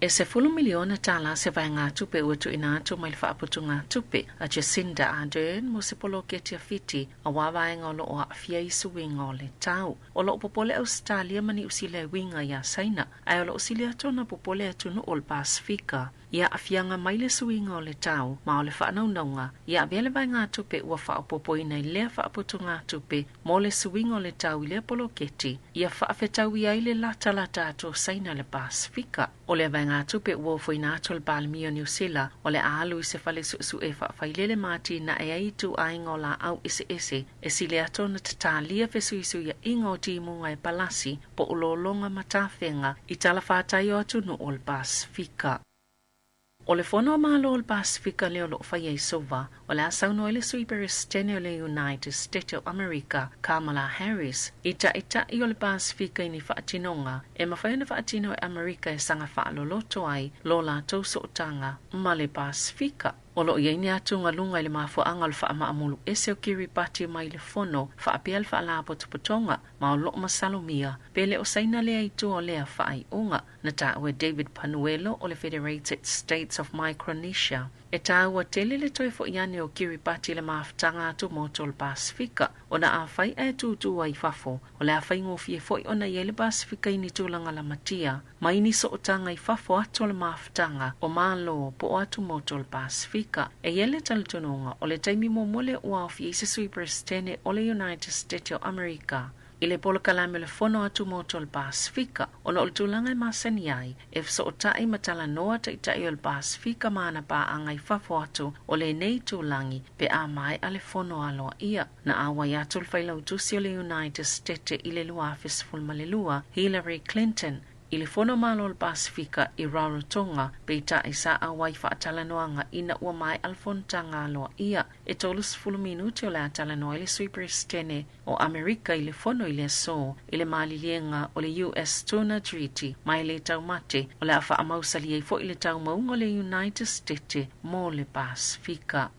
E $10 miliona se vaegatupe ua tuuina atu mai le Faaputugatupe a Jacinda Ardern mo se poloketi a Fiti auā vaega o lo o aafia i suiga o le tau. O lo o popole Ausetalia ma Niu Sila e uiga iā Saina, ae o lo o sili atu ona popole atunuu o le Pasefika i aafiaga mai le suiga o le tau, ma o le faanaunauga ia avea le vaegatupe ua faaopoopoina i lea faaputugatupe mo le suiga o le tau i lea poloketi ia faafetaui ai le latalata atu o Saina i le Pasefika. O lea vaegatupe ua ofoina atu e le Palemia o Niu Sila, o le a alu i se fale suesue faafailele ma atinae ai ituaiga o laau eseese e sili atu ona tatalia fesuisuiaiga o timuga e palasi po o lologa ma tafega i talafatai o atunuu o le Pasefika. O le Fono a Malo o le Pasefika lea o lo o faia i Suva, o le a saunoa ai le Sui Peresetene o le United States o Amerika, Kamala Harris, i Taitai o le Pasefika i ni faatinoga e mafai ona faatino e Amerika e saga faaloloto ai lo latou sootaga ma le Pasefika. O lo o i ai ni atugaluga i le mafuaaga o le faamaamulu ese o Kiribati mai le Fono faapea le Faalapotopotoga, ma o lo o masalomia pe le o Saina lea i tua o lea faaiuga. Na taua e David Panuelo o le Federated States of Micronesia, e taua tele le toe foi ane o Kiribati i le mafutaga atumotu o le Pasefika, ona afai ae tūtū ai i fafo, o le a faigofie foi ona i ai le Pasefika i ni tulaga lamatia ma i ni sootaga i fafo atu o le mafutaga o Malo po o atumotu o le Pasefika. E i ai le talitonuga o le taimi muamua lea ua aofia ai se Sui Peresetene o le United States o Amerika i le polokalame o le Fono Atumotu o le Pasefika, ona o le tulaga e masani ai e fesootai ma talanoa taitai o le Pasefika ma ana paaga i fafo atu o lenei itulagi pe a maea le fono aloaia. Na auai atu le Failautusi o le United States i le 2012, Hillary Clinton, i le Fono Malo o le Pasefika i Rarotonga, peitai sa auai faatalanoaga ina ua maea le fonotaga aloaia. E 30 minute o le a talanoa ai le Sui Peresetene o Amerika i le fono i le aso i le maliliega o le US Tuna Treaty, ma e le taumate o le a faamausali ai foi le taumauga o le United States mo le Pasefika.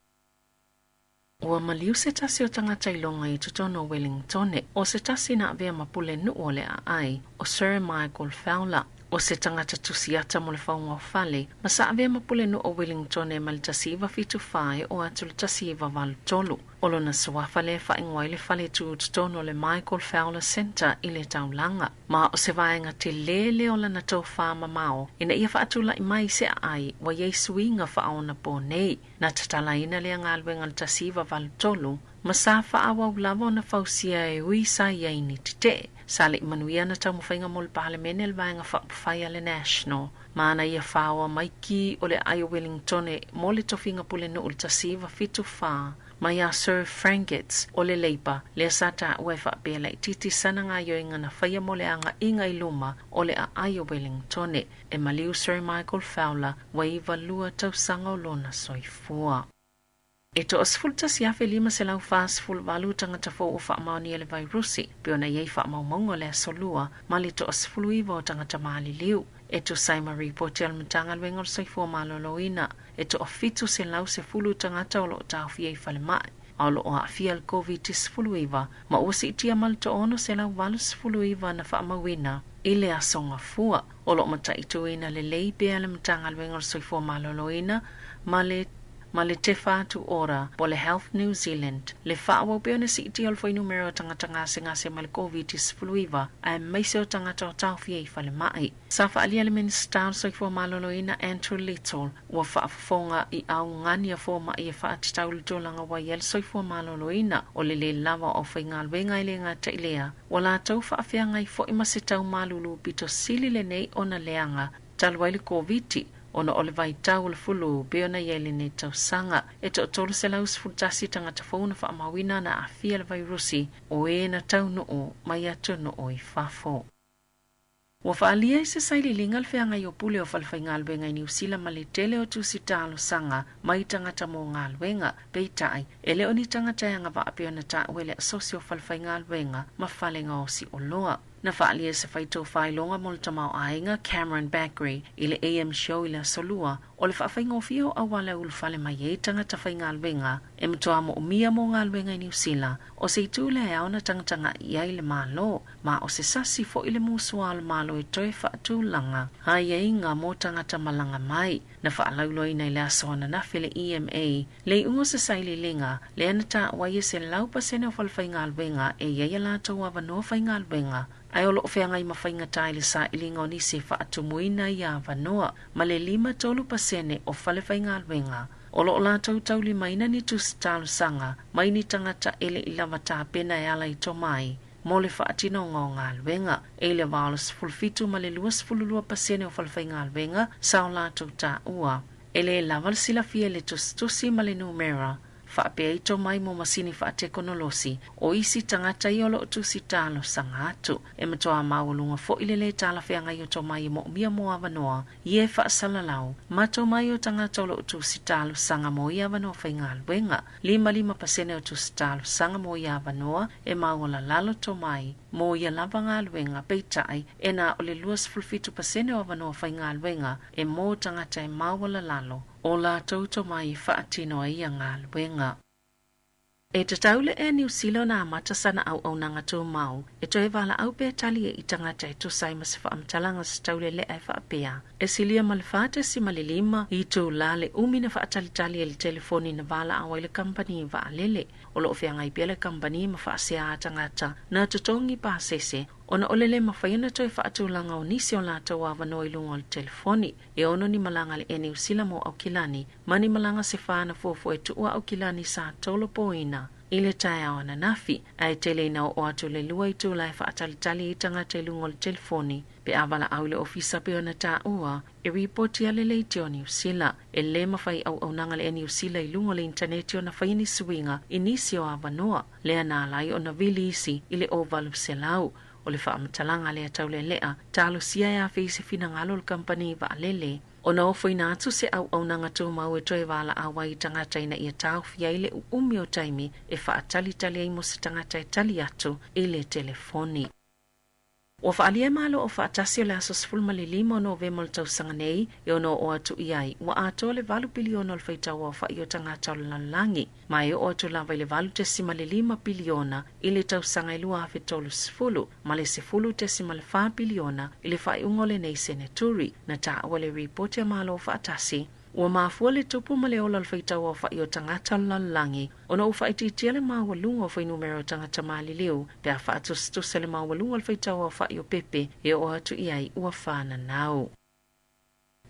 Ua maliu se tasi o tagata iloga i totonu o Wellingtone, o se tasi na avea ma pulenuu o le aai, o Sir Michael Fowler. O se tagata tusiata mo le fauga o fale, ma sa avea ma pulenuu o Wellingtone mai le 1974 e oo atu i le 1983. O lona suafa lea e faaigoa ai le fale tu i totonu o le Michael Fowler Centre i le taulaga. Ma o se vaega telē lea o lana tofā mamao ina ia faatula'i mai se aai ua i ai suiga faaonaponei. Na tatalaina lea galuega i le 1983 ma sa faaauau lava ona fausia e ui sa i ai ni tetee. Sa le i manuia ana taumafaiga mo le Palemene a le Vaega Faaupufai a le National, ma ana ia faoa mai ki o le aai o Wellingtone mo le tofiga pulenuu i le 1974 mai iā Sir Frank Gitz o le Labour, lea sa taua e faapea laitiiti sana gaioiga na faia mo le agaiga i luma o le aai o Wellingtone. E maliu Sir Michael Fowler ua 92 tausaga o lona soifua. E toa 11,548 tagata fou ua faamaonia le vairusi, pei ona i ai faamaumauga o le Aso Lua, ma le toa 19 o tagata maliliu. E tusa ai ma ripoti a le Matagaluega o le Soifua Maloloina, e toa 710 tagata o lo o taofia i falemai, a o lo o aafia i le Koviti-19, ma ua siitia ma le toa 689 na faamauina i le aso Gafua. O lo o mataituina lelei pea le Matagaluega o le Soifua Maloloina ma le ma le Te Whatu Ora po o le Health New Zealand, le faaauau pea ona siitia o le fuainumera o tagata gasegase mai le Koviti-19 aemaise o tagata o taofia i falemai. Sa faaalia le Minisita o le Soifua Maloloina Andrew Little ua faafofoga i augani a fomai e faatatau i le tulaga ua i ai le soifua maloloina o le lē lava o aufaigaluega e le gata i lea ua latou faafeagai foi ma se tau malulu pito sili lenei ona leaga talu ai le Koviti ona o le vaitau o le fulu pei ona i ai lenei tausaga. E toa 311 tagata fou na faamauina na aafia le vairusi o e na taunuu mai atunuu i fafo. Ua faaalia i se sailiiliga le feagai o pule o falefaigaluega i Niu Sila ma le tele o tusi talosaga mai tagata mo galuega. Peitai, e le o ni tagata e agavaa pei ona taua e le Asosi o Falefaigaluega ma Fale Gaosi Oloa. Na faaalia e se faitofailoga mo le tamaoaiga Cameron Bagrie i le AM Show i le Aso Lua, o le faafaigofie o auala e ulufale mai ai tagata faigaluega e matua moomia mo galuega i Niu Sila, o se itu lea e ao ona tagatagai i ai le Malo, ma o se sasi foi le musua o le Malo e toe faatulaga aiaiga mo tagata malaga mai. Na faalauiloaina i le aso ananafi e le EMA le iuga o se sailiiliga lea na taua ai e 100% o falefaigaluega e i ai a latou avanoa faigaluega ae o lo o feagai ma faigata i le sailiga o nisi e faatumuina ia avanoa ma le 53% o falefaigaluega o lo o latou taulimaina ni tusi talosaga mai ni tagata e le i lava tapena e ala i tomai mo le faatinoga o galuega. E i le va o le 17 ma le 22% o falefaigaluega sa o latou taua e lē lava le silafia i le tusitusi ma le numera faapea i tomai mo masini faatekonolosi o isi tagata ia o lo o tusi talosaga atu. E matuā maualuga foi le lē talafeagai o tomai e moomia mo avanoa ia e faasalalau ma tomai o tagata o lo o tusi talosaga mo ia avanoa faigaluega. 55% o tusi talosaga mo ia avanoa e maualalalo tomai mo ia lava galuega, peitai e na o le 27% o avanoa faigaluega e mo tagata e maualalalo o latou tomai e faatino ai ia galuega. E tatau le Air Niu Sila ona amata sana auaunaga tumau e toe valaau pea tali ai i tagata e tusa ai ma se faamatalaga se taulelea e faapea, E silia ma le 4.5 itulā le umi na faatalitali ai le telefoni na valaau ai le kamupani vaalele. O lo o feagai pea le kamupani ma faasea a tagata na totogi pasese ona o le lē mafai ona toe faatulaga o nisi o latou avanoa i luga o le telefoni. E ono ni malaga a le Air Niu Sila mo Aukilani ma ni malaga se fa na fuafua e tuua Aukilani sa tolopoina i le taeao ananafi, ae tele ina oo atu le lua itula e faatalitali i tagata i luga o le telefoni pe a valaau i le ofisa pei ona taua e ripoti a le leitio Niu Sila. E lē mafai auaunaga le Air Niu Sila i luga o le initaneti ona faia ni suiga i nisi o avanoa, lea na ala ai ona vili isi i le 800. O le faamatalaga lea taulelea, talosia e afe i se finagalo o le kamupani vaalele ona ofoina atu se auaunaga tumau e toe valaau ai i tagata ina ia taofia ai le uumi o taimi e faatalitali ai mo se tagata e tali atu i le telefoni. Ua faaalia e Malo Aufaatasi o le aso 15 o Novema o le tausaga nei e ono oo atu i ai ua atoa le 8 piliona o le faitau aofai o tagata o le lalolagi, ma e oo atu lava i le 8.5 piliona i le tausaga e 2030 ma le 10.4 piliona i le faaiuga o lenei seneturi, na taua i le ripoti a Malo Aufaatasi. Ua mafua le tupu ma le ola o le faitau aofai o tagata o le lalolagi ona ua faaitiitia le maualuga o fuainumera o tagata maliliu pe a faatusatusa le maualuga o le faitau aofai o pepe e oo atu i ai ua fananau.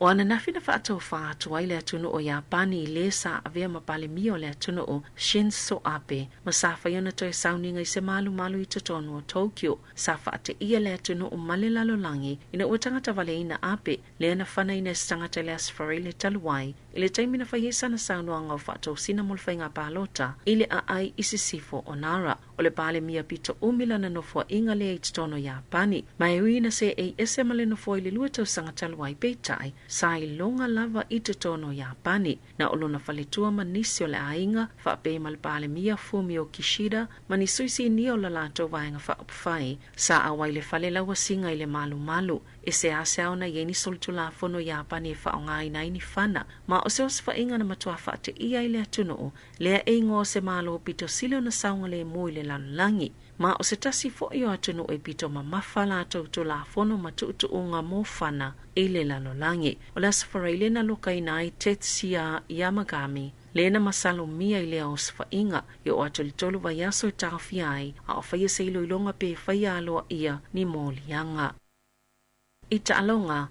O ananafi na faatofā atu ai le atunuu o Iapani i lē sa avea ma Palemia o le atunuu, Shinzo Abe, ma sa fai ona toe sauniga i se malumalu i totonu o Tokyo. Sa faateia le atunuu ma le lalolagi ina ua tagata valeina Abe, lea na fanaina e se tagata i le Aso Faraile talu ai, i le taimi na fai ai sana saunoaga o faatosina mo le faiga palota i le aai i sisifo o Nara. O le Palemia pito umi lana nofoaiga lea i totonu o Iapani, ma e ui ina seei ese ma le nofoa i le 2 tausaga talu ai, peitai, sa iloga lava i totonu o Iapani. Na o lona faletua ma nisi o le aiga, faapea ma le Palemia Fumio Kishida ma ni sui sinia o la latou vaega faaupufai, sa auai i le fale lauasiga i le malumalu. E seasea ona i ai ni solitulafono Iapani e faaaogaina ai ni fana, ma o se osofaiga na matua faateia ai le atunuu, lea e igoa o se Malo pito sili ona saogalemu i le lalolagi. Ma o se tasi foi o atunuu e pito mamafa latou tulafono ma tuutuuga mo fana i le lalolagi. O le Aso Faraile na lokaina ai Tetsuya Yamagami, lea na masalomia i lea osofaiga, e oo atu i le 3 vaiaso e taofia ai, a o faia se iloiloga pe faia aloaia ni moliaga. I taaloga,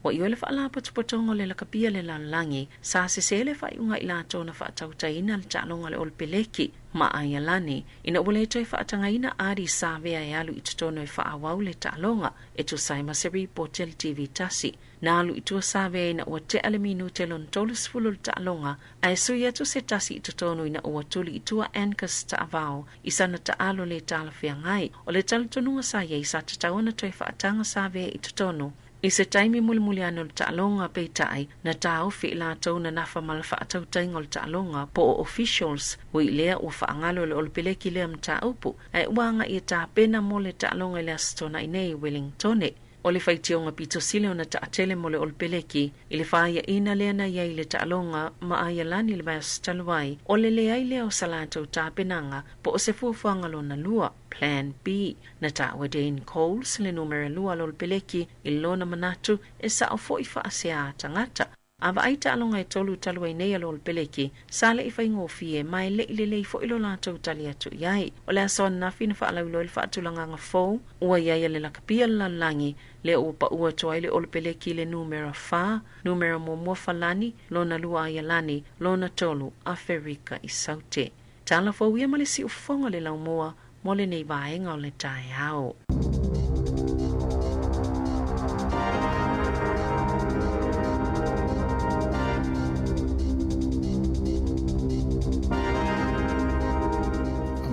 ua ioe le faalapotopotoga o le lakapia le lalolagi, sa sesē le faaiuga i latou na faatautaina le taaloga a le Olopeleki ma Aialani, ina ua le toe faatagaina Ardie Savea e alu i totonu e faaauau le taaloga, e tusa ai ma se ripoti a le TV tasi. Na alu i tua Savea ina ua tea le minute lona 30 o le taaloga, ae sui atu se tasi i totonu ina ua tuli i tua Angus Ta'avao i sana taalo le talafeagai. O le talitonuga sa i ai sa tatau ona toe faataga Savea i totonu i se taimi mulimuli ane o le taaloga, peitai, na taofi i latou na nafa ma le faatautaiga o le taaloga po o officials, ui lea ua faagalo e le Olopeleki lea mataupu, ae ua agaia tapena mo le taaloga i le Aso Toonai nei i Wellingtone. O le faitioga pito sili ona taatele mo le Olopeleki i le fāiaʻina lea na i ai i le taaloga ma Aialani i le vaiaso talu ai, o le leai lea o sa latou tapenaga po o se fuafuaga lona lua, Plan B. Na taua Dane Coles le numera 2 a le Olopeleki i lona manatu e sao foi faaseā tagata. A vaai taaloga e tolu talu ai nei a le Olopeleki, sa le i faigofie ma e le i lelei foi lo latou tali atu i ai. O le aso ananafi na faalauiloa ai le faatulagaga fou ua i ai a le lakapia le lalolagi, lea ua paʻu atu ai le Olopeleki i le numera 4, numera muamua Falani, lona lua Aialani, lona tolu Aferika i Saute. Tala fou ia ma le siufofoga o le laumua mo lenei vaega o le taeao.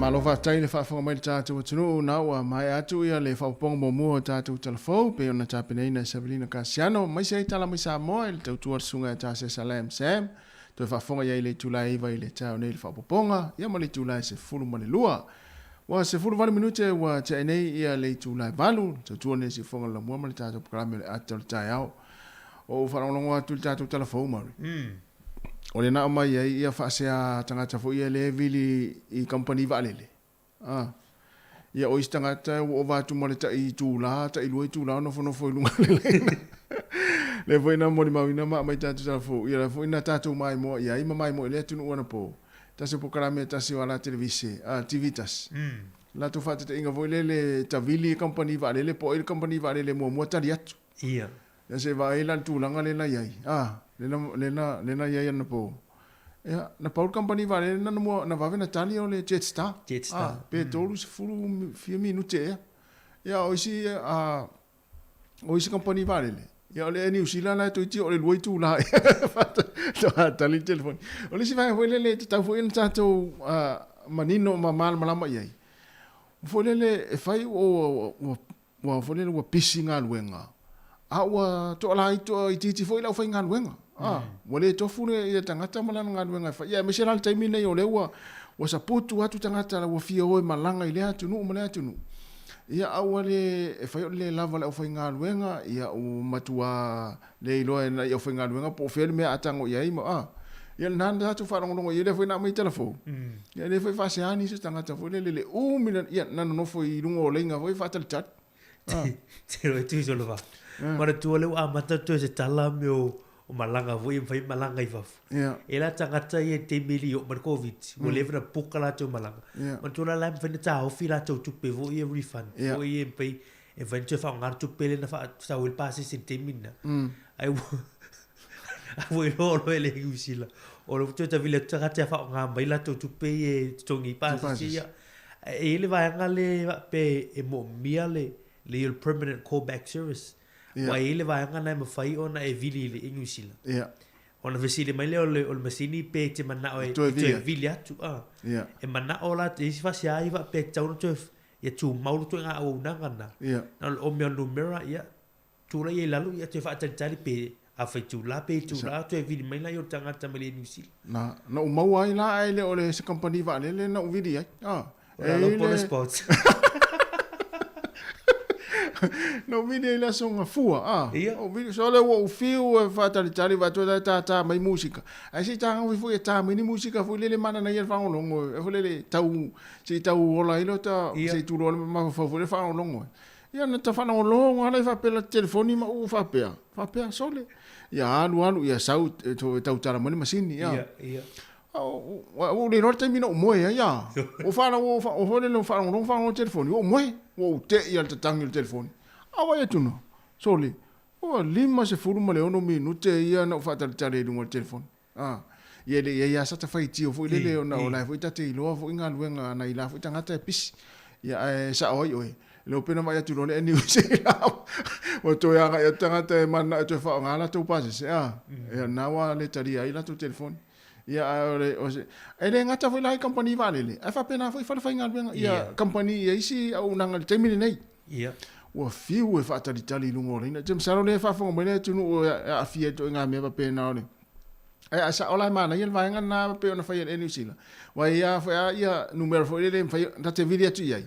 Malo faafetai le faafofoga mai le tatou atunuu na ua maea atu ia le faaopoopoga muamua o tatou talafou pei ona tapenaina e Savelina Kasiano aemaise ai tala mai Samoa i le tautua a le susuga ia Tasesa Lam Sam Toe faafofoga i ai i le itula e 9 i le taeao nei i le faaopoopoga, ia ma le itula e 12. Ua 18 minute ua tea nei ia le itula e 8, tautua nei siufofoga le lamua ma le tatou polokalame o le ata o le taeao. O ou faalogologo atu i le tatou tala fou, Mauri. O lena aumai ai ia faasea tagata foi ia lea e vili i kamupani vaalele. A. Ia, o isi tagata ua ova atu ma le tai itula, tai lua itula o nofonofo i luga o le laina. Lea foi na molimauina ma aumai tatou tala fou, ia lea foi na tatou maimoa i ai ma maimoa i le atunuu anapo. Tasi o polokalame tasi o ala televise, a, TV tasi. Latou faataitaiga foi lele tavili kamupani vaalele po o ai le kamupani vaalele muamua tali atu. Ia. Ia se i vaai la i le tulaga lea na i ai, a, lea na, lea na i ai anapo. Ia, na pau le kamupani vaalele na mua, na vave na tali o le Jetstar. Jetstar. A, pe 30 fia minute ea. Ia, o isi, a, o isi kamupani vaalele, ia o le Air New Zealand la e toeitiiti o le 2 itula ea faatoa tali le telefoni. O le isi vaega foi lele e tatau foi ona tatou manino ma malamalama i ai, foi lele e fai ua, ua, ua foi lele ua pisi galuega, a ua toalaitiiti foi le aufaigaluega. A, ua le tofu le ia tagata ma lana galuega e fai. Ia aemaise la le taimi lenei o lea ua saputu atu tagata ua fia o e malaga i lea atunuu ma lea atunuu. Ia, a ua le, e fai o le le lava o le aufaigaluega, ia ua matua le iloa e nai aufaigaluega po o fea le mea a tago i ai ma, a. Ia lena na tatou faalogologo i ai lea foi na aumai tala fou. Ia e le foi faasea nisi o tagata foi lele le umi na, ia na nonofo i luga o laina foi faatalitali. A. Te roe tui solo fa. Manatua lea ua amata toe se tala mea o o malaga foi e mafai malaga i fafo. Ia. E la tagata ia i le taimi e le i oo mai le Koviti, ua leva ona book a latou malaga. Ia. Manatua la la e mafai ona taofi latou tupe foi ia refund Ia. foi ia e mafai e mafai ona toe faaaoga le tupe lea na faasau ai le pasese i le taimi lena. Ae ua ae ua iloa loa e le Niu Sila, o lea ua toe tavili atu tagata e faaaoga mai latou tupe ia e totogi ai pasese Pasese. ia. E i ai le vaega lea e faapea e moomia le le ia o le permanent callback service. Ua i ai le vaega lena e mafai ona e vili i le i Niu Sila. Ona fesili mai lea o le, o le masini pe e te manao e Toe e vili toe atu. vili atu. A. Ia. E manao la, e isi faasea ia faapea e tatau ona toe, ia tumau le ituaiga auaunaga lena. Ia. Na o le o mea o le numera, ia, tulai ai i lalo, ia toe faatalitali pe afa itula pe itula, toe vili mai lea o le tagata mai le Niu Sila. Na, na ou maua ai la ae le o le se kamupani vaalele na ou vili ai. A. O le alo bonus points. Na ou vili ai le aso gafua, a. Ia. Ou vili, sole ua ou fiu e faatalitali vaeatu e tātā mai musika. Ae se i tagofi foi e tā mai ni musika foi lele mananaia le faalogologo e foi lele tau, se i tau ola ai lota, Ia. se i tuloa le mafaufau foi le faalogologo. Ia na ta faalogologo lava la faapea la telefoni ma ou faapea, faapea sole. Ia alu alu ia sau e tautala mai le masini, ia. Ia, ia. Ua ou le iloa le taimi na ou moe ai a. Ua foi lele faalogologo faalogologo telefoni, ua ou moe, ua ou tei lava i le tatagi o le telefoni. A vaai atu na, sole, ua 56 minute ia na ou faatalitali ai i luga o le telefoni. A, ia e le i i ai lava sata faitio foi lele ona o la e foi ta te iloa foi galuega a nai la foi tagata e pisi. Ia ae sao ai oe, le upena vaai atu loa le New Zealand ua toe agai atu tagata e mananao e toe faaaoga latou pasese, a, ia lena ua le talia ai latou telefoni. Ia, ae o le, o se, e le gata foi la i kamupani vaalele, ae faapena foi i falefaigaluega, ia kamupani ia isi auaunaga i le taimi lenei. Ua fiu e faatalitali i luga o laina. Ou te masalo o lea e faafofoga mai le atunuu e aafia i ituaiga mea faapena o le Ae a sao la e manaia le vaega lena pei ona fai e le Air New Zealand. Aua e i ai foi lava ia numera foi lele e mafai ta te vili atu i ai,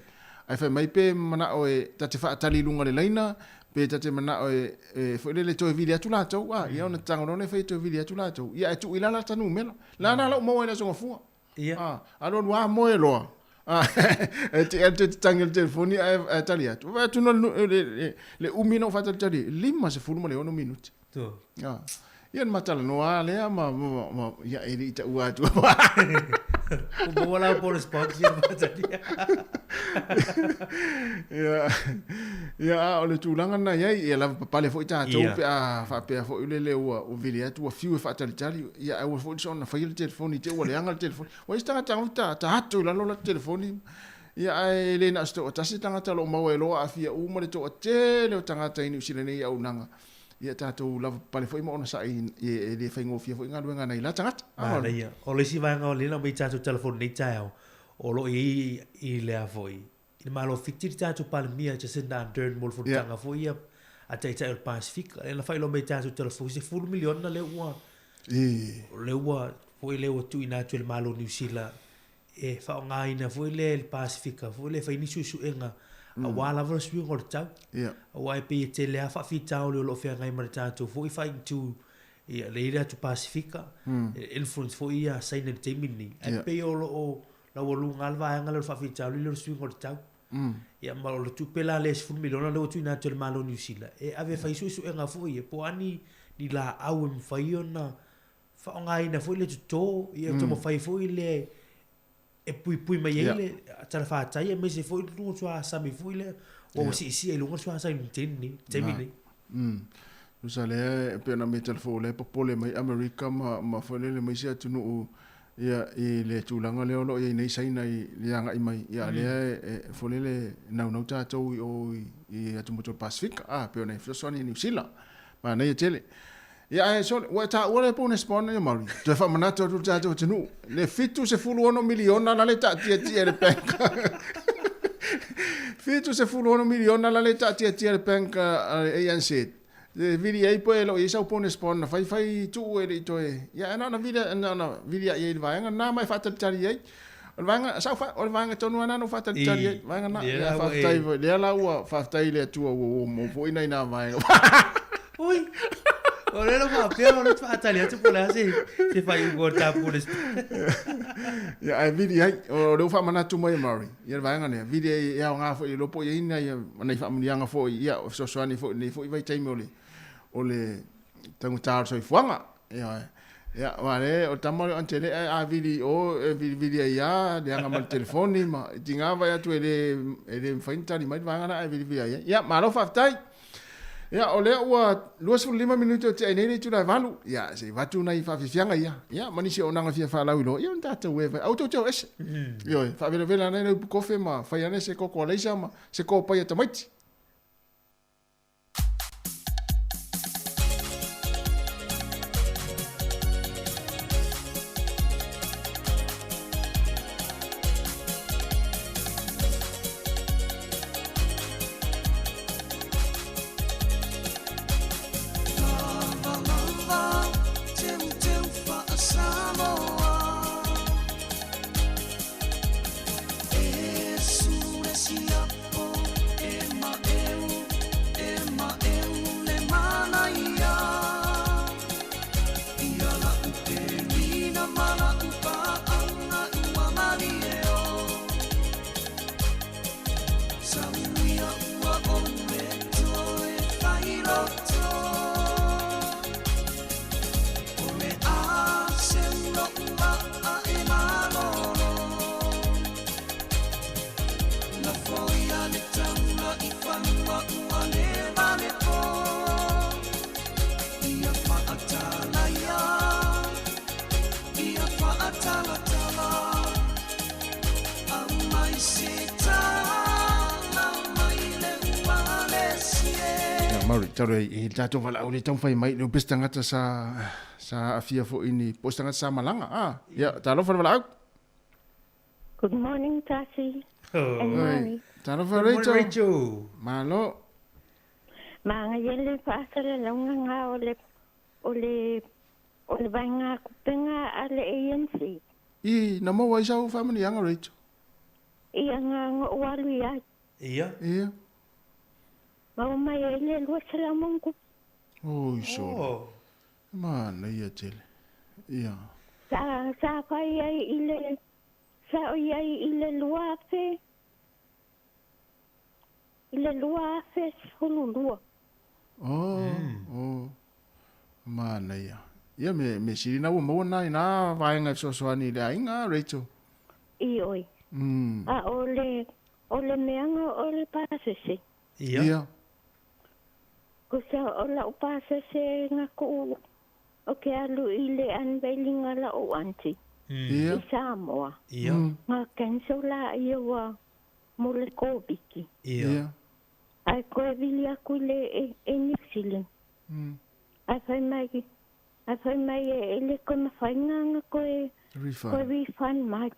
ae fai mai pe manao e ta te faatali i luga o le laina, pe ta te manao e, e foi lele toe vili atu latou, a, ia ona tago loa lea e fai e toe vili atu latou. Ia ae tuu i lalo ata numera. La na lou maua i le Aso Gafua. Ia. A, alualu lava moe loa. A, e te alu te tangi o le telefoni ae, ae tali atu. Vaai atu le, le, le, le umi na ou faatalitali ai, 56 minute. Tu. A, ia na ma talanoa lava lea ma, ma, ma, ia e le i taua atu. Ua maua la bonus points ia faatalia. Ia, ia a o le tulaga lena i ai, ia lavapapale foi tatou Ia. pe a faapea foi lele ua ua vili atu ua fiu e faatalitali, ia ae aua foi le soona faia le telefoni i te i ua leaga le telefoni. Ua i ai se tagata ta, ta ato i lalo lata telefoni, ia ae le na o se toatasi tagata o lo o maua e loa aafia uma le toatele o tagata i Niu Sila nei i auaunaga. Ia tatou lavapapale foi ma onosai e le faigofie foi galuega a nai la tagata. Manaia. O le isi vaega o lea na aumai tatou telefoni nei taeao, o lo o i ai i le a foi, i le Malo o Fiti le tatou Palemia Jacinda Ardern mo le fonotaga foi ia a Taitai o le Pasefika. Lea na faailoa mai i tatou telefoni, 10 miliona lea ua, lea ua, foi lea ua tuuina atu e le Malo o Niu Sila e faaaogaina foi lea e le Pasefika foi lea e fai ni suesuega aua lava le suiga o le tau. Aua e pei e tele lava faafitauli o lo o feagai ma le tatou foi faaitu ia lea i le atu Pasefika, e influence foi ia Saina i le taimi lenei. Ae pei o lo o laualuga lava le vaega lea o le faafitauli lea o le suiga o le tau. Ia ma o le tupe la lea 10 miliona lea ua tuuina atu e le Malo o Niu Sila e ave e fai suesuega foi ia po o a ni laau e mafai ona faaaogaina foi le toto, ia taumafai foi le e puipui mai ai le talafatai aemaise foi le luga o le suasami foi lea ua siisia i luga le suasami i le taimi lenei. Tusa lea e pei ona metal fou lea e popole mai Amerika ma ma foi lele ma isi atunuu ia i le tulaga lea o lo o i ai nei Saina i le agai mai ia lea e foi lele naunau tatou i o i atumotu o le Pasefika a pei ona fesoasoani i Niu Sila. Manaia tele. Ia ae sole, ua e taua le bonus bond ia Mauri. Toe faamanatu atu le tatou atunuu. Le 76 miliona la le taatiatia i le bank. 76 miliona la le taatiatia i le bank a le ANZ. E vili ai po e lo i ai sau bonus bond na fai fai tuu e le i toe. Ia ae na ona vili na ona vili ai i le vaega na ma e faatalitali ai. O le vaega, sa ou fa, o le vaega tonu lava lena na ou faatalitali ai, vaega lena. Ia, faafetai foi, lea la ua faafetai i le Atua ua ou maua foi nai na vaega. Ui! O lea na faapea o lea faatali atu po o le a se, se faaiuga o le tapu o le Ia, ae vili ai, o lea ua faamanatu mai e Murray, ia le vaega lea, vili ai e aoga foi, e iloa po o i ai nai, nai faamanuiaga foi, ia, o fesoasoani foi i lenei foi vaitaimi o le, o le taugata o le soifuaga. Ioe. Ia, aua o lea, o le tama lea o Aunty Lea, a vili i o, e vilivili ai lava, leaga ma le telefoni ma, e tiga vaai atu e le, e le mafai ona tali mai le vaega lea ae vilivili ai i ai. Ia, malo faafetai. Ia, o lea ua 25 minute o tea nei le itula e 8. Ia, se i avatu nai faafiafiaga ia. Ia, ma nisi o auaunaga fia faalauiloa, ia ona tatou e fai. Aua tou te o ese. Ioe, faavelavela ane le upu kofe ma fai ane se koko alaisa ma se kopai a tamaiti. Mauri, talo e tatou valaau le taumafai mai le pese tagata sa sa aafia foi ni po o se tagata sa malaga. Ah, ia, talofa le valaau. Good morning, Tasi. Oh. And Mari. Talofa Good morning, Rachel. Rachel. Malo. Maga le faasalalauga nga o le o le o le vaega kupenga a le ANC. I, na maua ai sau faamanuiaga Rachel. Ia nga nga o alu i ai. Ia. Ia. Maua mai ai le 200 mongu. Oi, sole. Oh. Manaia tele. Ia. Sa sa fai ai i le sa o i ai i le 2000 i le 2012. Oh, oh. Manaia. Ia me me sili na ua maua na ina vaega e fesoasoani i le aiga, Rachel. I oi. A o le o le meaga o le pasese. Ia. Ia. Kusa o lau pasese nga ku o ke alu i le unveiling a lau aunty. Ia. I Samoa. Ia. Nga cancel la ia ua mo le Koviki. Ia. Ia. Ai koe vili aku i le e, e New Zealand. Ai fai mai, ai fai mai e, e le koe mawhainga nga koe, Refund. koe refund mai.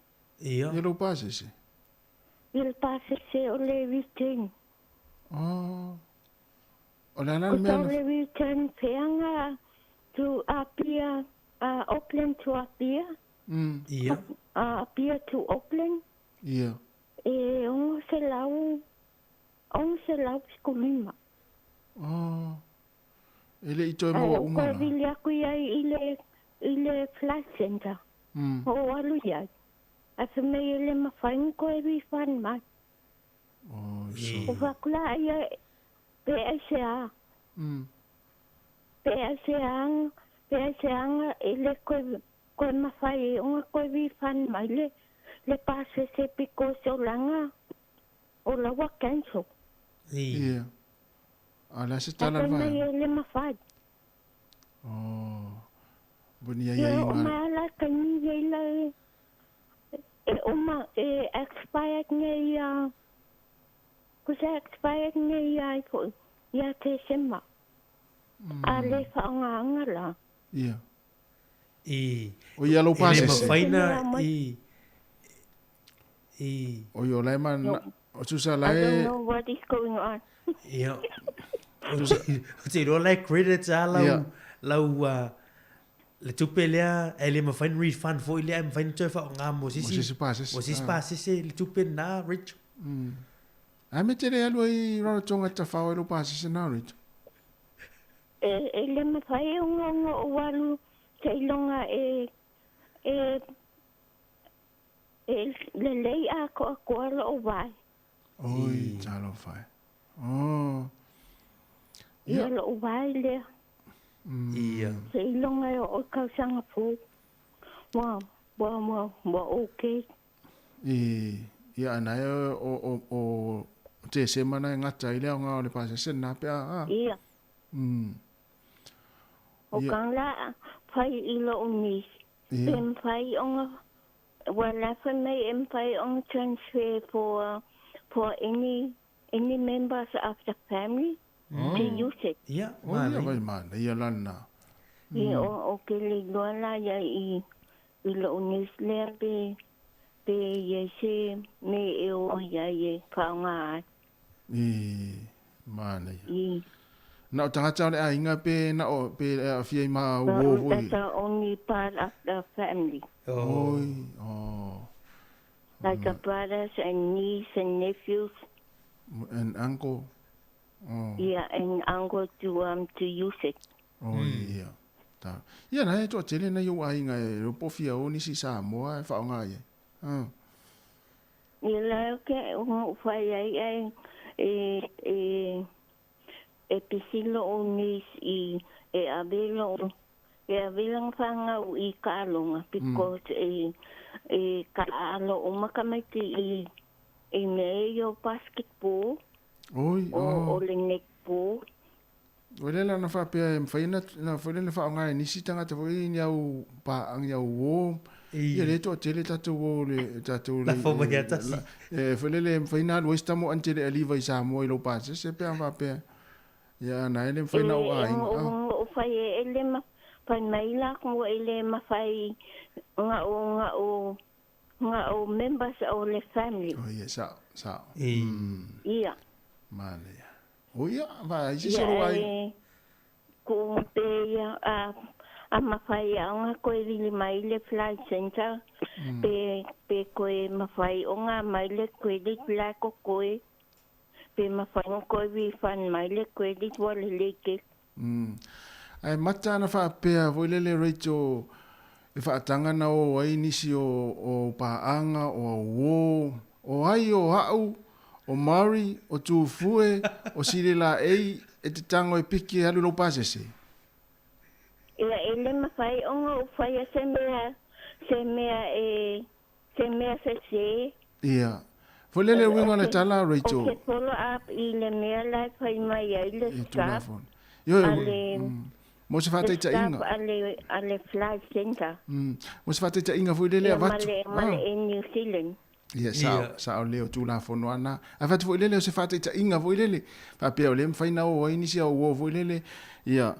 Ia. Ia lou pasese. I le pasese o le return. Oh. O le a la le Ko mea tau na le return peanga to Apia, Auckland to Apia. Ia. Apia to Auckland. Ia. E 675. Oh. E le i toe maua uma Koe la. vili aku iai i le, i le flight center. O alu iai. Ai fai mai e le mawhai nga koe refund mai. Oh, so. O whakula ia pe ai se a. Pe ai se ang, pe ai se ang e le koe, koe mawhai e onga koe refund mai le, le pasese because o langa, o lawa cancel. I. Ia. A le a se Ai tala le fai mai vaega. e le mawhai. Oh. Bo ni ai Ia ai o nga. mai ala kaini ia ila e, e oma e expired nei ia, ko se expired nei ia i ko, ia te sema. A le whaangaanga la. Ia. I. O ia lou E le pasese. mafai na Mai. i. I. O ia o lae ma na, o tusa I lae. don't know what is going on. Ia. O te, o te iloa lai credits a lau, Ia. lau, Le tupe lea e le mafai ona refund foi lea ae mafai ona toe faaaoga mo se isi pasese. Mo se isi pasese le tupe lena Rachel. Ae me te le alu ai i Rarotonga e tawhao ai lou pasese na Rachel? E, e le mafai e ongaonga ou alu seiloga e, e, e lelei atoatoa lou vae. Oi, talofa e. Oh. Ia lou vae lea. Ia. Seiloga e oo i tausaga fou. Ua, ua, ua, ua okay. I, ia ana e o, o, o Tesema na e ngata ai le aoga o le pasese na pe a, a. Ia. O Ia. ka la fai i lou niece. Ia. Pe mafai ona, ua la fai mai e mafai ona transfer for, for any, any members of the family to use it. Ia, O ia vai mana, ia lana. Ia, o, o ke le iloa la ia i, i lou niece lea pe, pe i ai se mea e o ai e faaaoga ai. I, mana ia. I. Na o tagata o le aiga pe na o pe e aafia i ma Well, uo foi. that's the only part of the family. Oi, oh. Like the brothers and niece and nephews. And uncle. Oh. Yeah, and uncle to to use it. Oi, ia. Ta. Ia na e toatele nai ou aiga e ropo fia o nisi Samoa e faaaoga ai. Ah. Ia la ke o fai ai ai e e e pisi lou niece i e ave lou e ave lana fanau i taaloga because e e taaalo uma tamaiti i i mea ia o basketball Oi, o oh. o le netball. O lea la na faapea e mafai ona na foi lea na faaaoga e nisi tagata foi ni au paaga ni au uo. Ia lea e toatele tatou uo le tatou le Lafo mai ia tasi. E foi lele e mafai ona alu ai se tama o Antele Aliva i Samoa i lou pasese pe a faapea. Ia na e le mafai ona ou E aiga. o o fai e le ma fai mai la ko e le mafai nga o nga o nga o members o le family. O ia sao, sao. Ia. Manaia. O ia, va ai se Ia isi o lou aiga. e ku pe ia a a mafai aoga koe vili mai le flight center pe pe koe mafai onga mai le credit la ko koe pe mafai ona koe refund mai le credit ua lelei tele. Ae mata ana faapea foi lele Rachel e faataga na o ai nisi o o paaga o auō, o ai o a'u, o Maori, o Tufue, o Sililaei e te tago e piki e alu i lou pasese. Ia e le mafai ona ou faia se mea se mea e se mea sesē. Ia. Foi lele uiga o le tala, O Rachel. ke follow up i le mea la e fai mai ai le I staff Tulafono. Ioe, a le mo se le staff faataitaiga. a le a le flight center. Mo se faataitaiga foi lele Ia ma avatu. le ma le Air New Zealand. Ia, sao, sao lea o Tulafono ana. Ae fai atu foi lele o se faataitaiga foi lele, faapea o lea e mafai ona o ai nisi au uo foi lele, ia,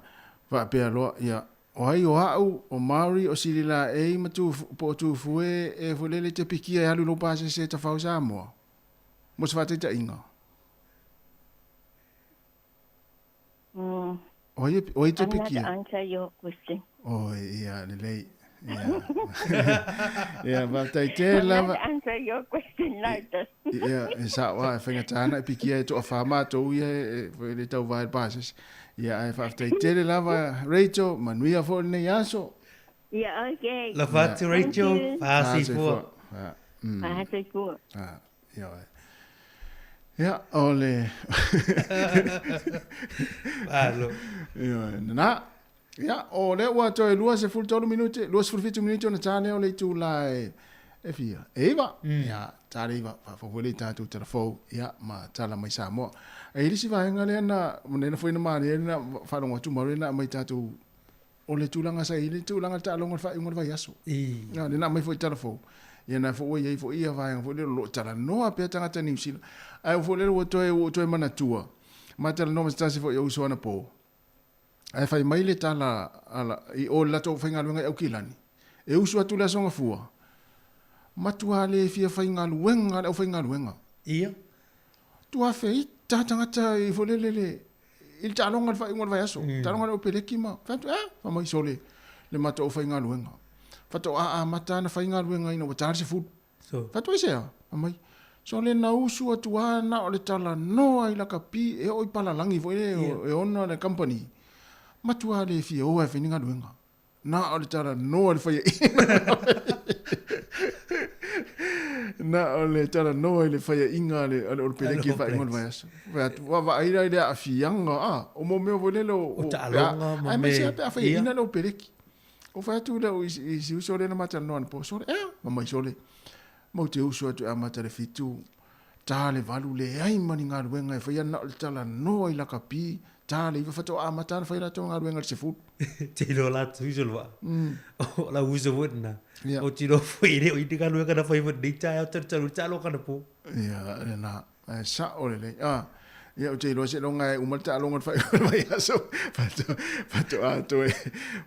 faapea loa, ia, o ai o a'u, o Maori, o Sililaei ma Tu, po o Tufue e foi lele te pikia e alu i lou pasese e tafao i Samoa. Mo se faataitaiga. O ai, o ai te I'm not pikia? answer your question. Oi, ia, lelei. Ia. Ia, faafetai tele I'm lava. not answer your question like that. Ia, e sao lava, e faigata ana e pikia e toafā matou ia e, e, le tauvae i le pasese. Ia, ae faafetai tele lava, Rachel, manuia foi lenei aso. Ia, okay. Alofa atu Rachel, Thank you. fahaseifua. Fahaseifua. Ah, ia oe. Ia, o le... Malo. Ia, na. Ia, o lea ua toe 23 minute, 27 minute ona tā lea o le itulā e, e fia. E iva. Ia, tā le iva, faafofoa le tatou tala fou, ia, ma tala mai Samoa. E i le isi vaega lea na, lena foi na malie na faalogo atu ma lea na aumai tatou, o le tulaga sa i le tulaga le taaloga o le faaiuga o le vaiaso. Ia, lea na aumai foi tala fou. Ia na foi ua i ai foi ia vaega foi lea o lo o talanoa pea tagata Niu Sila. Ae foi lea ua toe, ua toe manatua, ma talanoa ma se tasi foi o uso anapo. Ae fai mai le tala ala i o le latou faigaluega i Aukilani, e usu atu le Aso Gafua, matua le fia faigaluega le aufaigaluega. Ia. Tua feita tagata i foi lele le i le taaloga i le faaiuga o le vaiaso, taaloga le Opeleki ma fai atu, eh, fai mai sole. le matou aufaigaluega. Faatoa amata ana faigaluega ina ua ta le 10. Fai atu aisea? Fai mai, Sole na usu atu lava na o le talanoa i lakapi e oo i palalagi foi lea e ona le company, matua le fia o e fai ni galuega. Na o le talanoa i le faiaina. Na o le talanoa i le faiaina a le Olopeleki e faaigoa le vaiaso. Fai atu, vaavaai la i le aafiaga, a, o mo mea foi lele o taaloga ma mea. Aemaise pe a faiaina le Olopeleki. Ou fai atu lea i si uso lea na ma talanoa anapo, sole, ea, fai mai sole, matou te usu atu e amata i le 7, ta le 8, leai ma ni galuega e faia na o le talanoa i lakapi, ta le 9 faatoa amata ona fai latou galuega i le 10. Te iloa latou uso le vaa. O lau uso foi lena. Ou te iloa foi e le o i ni galuega na fai foi i lenei taeao talu talu i le taaloga anapo. Ia, lena. Ae sao lelei. Ah, ia ou te iloa seiloga e uma le taaloga i le faaiuga o le vaiaso faatoa toe,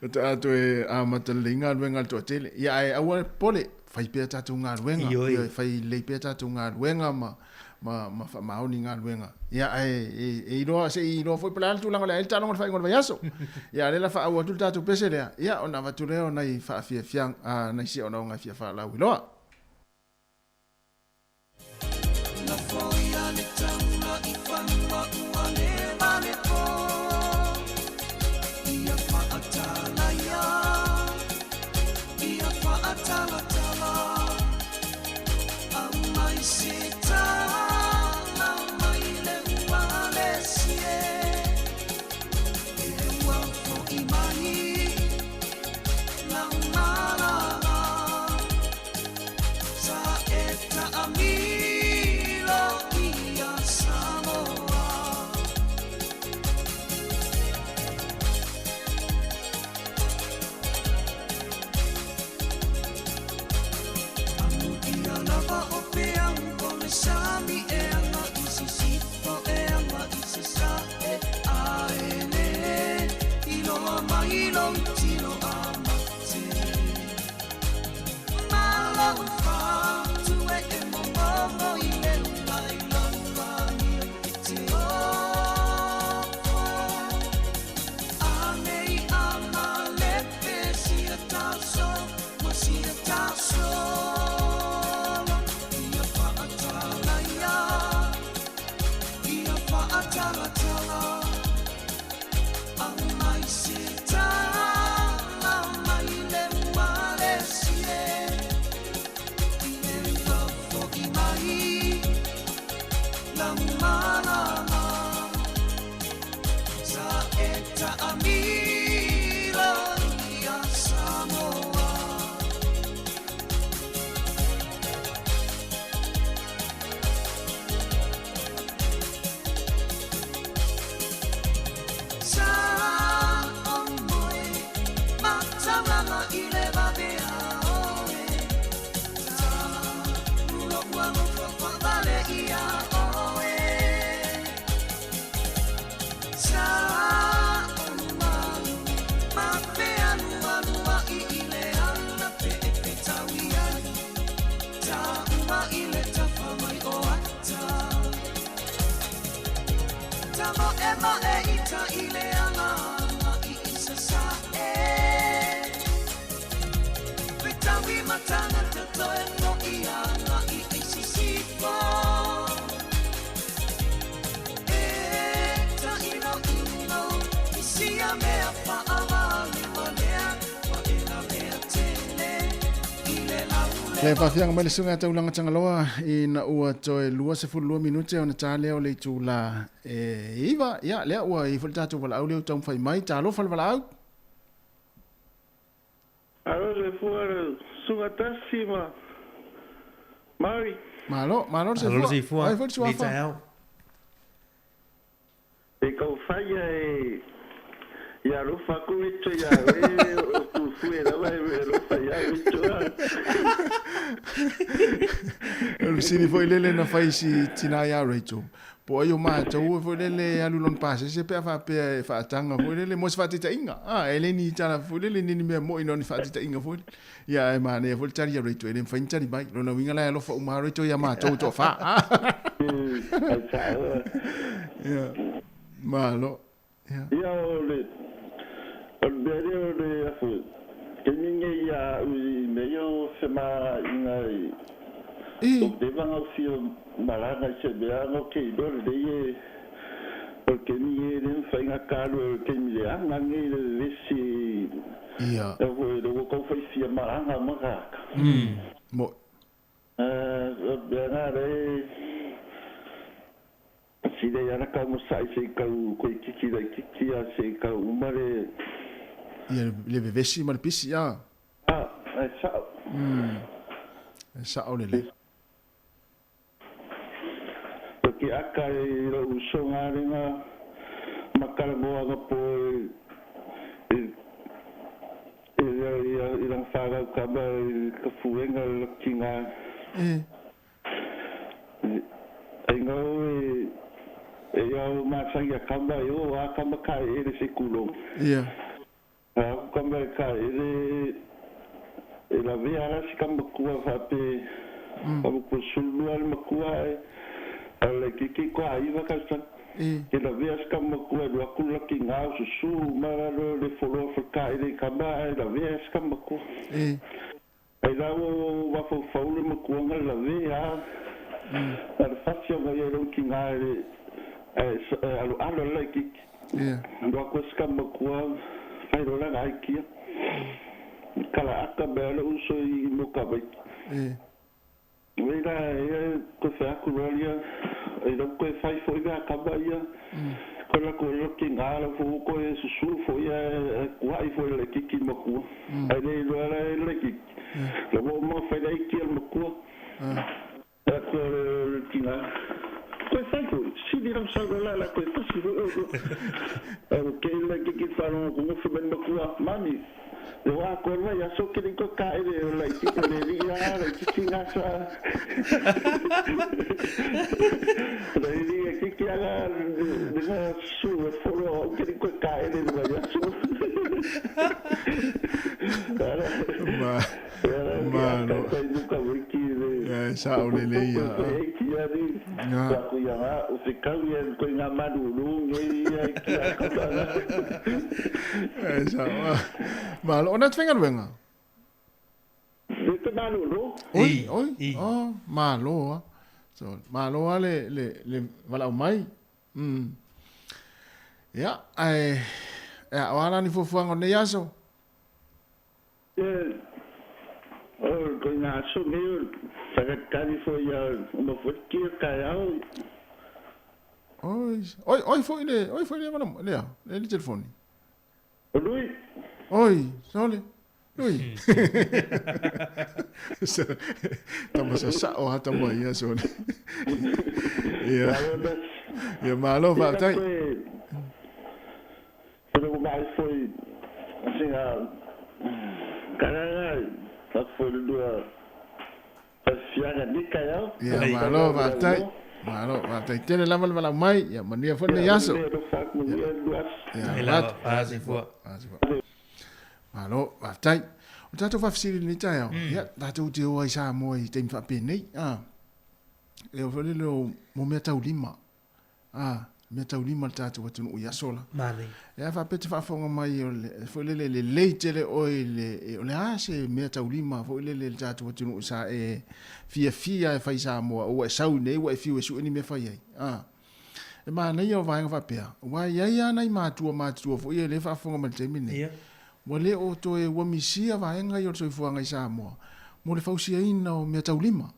faatoa toe amata lelei galuega a le toatele. Ia ae aua le popole, fai pea tatou galuega. Ioe. Ioe, fai lelei pea tatou galuega ma, ma, ma faamaoni galuega. Ia ae e, e iloa, se i iloa foi po o le a le tulaga o le a i ai le taaloga i le faaiuga o le vaiaso. Ia a o lea o le a faaauau atu le tatou pese lea, ia ona avatu lea o nai faafiafiaga, ah, nai sionaoga e fia faalauiloa. Le faafiaga mai le susuga ia Taulaga Tagaloa ina ua toe 22 minute ona ta lea o le itula e 9. Ia, lea ua i ai foi le tatou valaau lea ua taumafai mai. Talofa le valaau. Alo le fua le suga tasi ma Mari. Malo, malo le Malo le soifua. soifua. O ai foi le Lenei suafa? taeao. E kau whaia e ia alofa aku Rachel ia oe o tufue lava e alofa ia Rachel a. O le fesili foi lele na fai i si tina ia Rachel, po o ai o matou foi lele e alu lona pasese pe a faapea e faataga foi lele mo se faataitaiga. A, e le ni tala foi lele ni ni mea moi na o ni faataitaiga foi lele. Ia ae manaia foi le tali a Rachel, e le mafai ona tali mai. Lona uiga la e alofa uma lava Rachel ia matou toafa. Ai sao. Ia, malo. Ia. Ia o le o le mea lea o le afu Taimi nei ia au i mea ia o femalagaaiga i o leva na ou fia malaga i se mea na ou te iloa lelei e o le taimi nei e le mafai na talu ai o le taimi leaga nei le vevesi Ia. E foi le ua tau fai fia malaga ma tagata. Mo'i. O le mea na lea e sili ai lava na taumasa'i se i tau toeitiiti laitiiti a se i tau uma le. Ia le vevesi ma le pisi a. A, e sa'o. E sa'o lelei. O ke aka i lou usoga lega ma talanoa anapo i i i lana fanau tama i ka fuega o le tina. Ai ngau e e ia o masani a kama e o a kama ka ele se kulou. Ia. A aku kama e ka ele e lavea ala si kama matua faape kama kua sulua le matua e a le kiki ko a iva tausaga. Ke lavea si kama matua e lua atu laki ngau susu ma lalo le foloa fa ka ele kama e lavea si kama matua. Ai la ua mafaufau le matua na lavea a le fasi ona ia lou tina e aloalo le laitiiti. Alu atu ai si tama matua fai loa lana aikia. Kala aka mai lava lou uso i Mokavaiki. Nei la e toe fai atu loa ia, e lau toe fai foi mea kama ia, koe latou loki nga lau foi toe susu foi ae kua'i foi le laitiiti i le matua. Ae le iloa la e le laitiiti, la ua uma ona fai le aikia le matua, atu le tina, toe fai foi, sili lau sau la la toe pasi foi oe. Ae ua kei le laitiiti i le faalogo atu, nofo mai le matua, mami, Le wā koe mai aso ke ni koe kāere o laititi le rii a laititi ngā sa le rii e kiki ana le ngā su e folo au ke ni koe kāere le mai aso Ma malo e sa'o lelei a Nga. E sa'o a Malo ona te faigaluega? Oi, oi, oh, malo a. So, malo a le, le, le valaau mai. Ia, ae, ia, o a la ni fuafuaga o lenei aso? O koina aso nei o whakatari foi ia uma foi kia taeao. Oi, oi, oi foi le, oi foi le vala, lea, le le telefoni. O Lui. Oi, sole. Lui. Tama sa sao ha tama ia sole. Ia. Ia malo faafetai. Ko mai foi singa karanga a foi lua fianga ni kai au. Ia malo faafetai. Malo faafetai tele lava le valaau mai. Ia manuia foi lenei aso. Ia Malo faafetai. O le tatou faafesili i lenei taeao, ia tatou te o ai i Samoa i taimi faapenei, a. E oo foi lele o mo meataulima. A, mea taulima le tatou atunuu i aso la. Manaia. E a faapea te faafofoga mai o le, foi lele lelei tele oe i le, o le a se mea taulima foi lele i le tatou atunuu sa e fiafia e fai i Samoa, ua e sau i nei ua e fiu e sue ni mea fai ai. A, e manaia o vaega faapea, aua e i ai lava nai matua matutua foi ia o lea e faafofoga mai i le taimi lenei, ua le o toe ua misia vaega ia o le soifuaga i Samoa mo le fausiaina o mea taulima.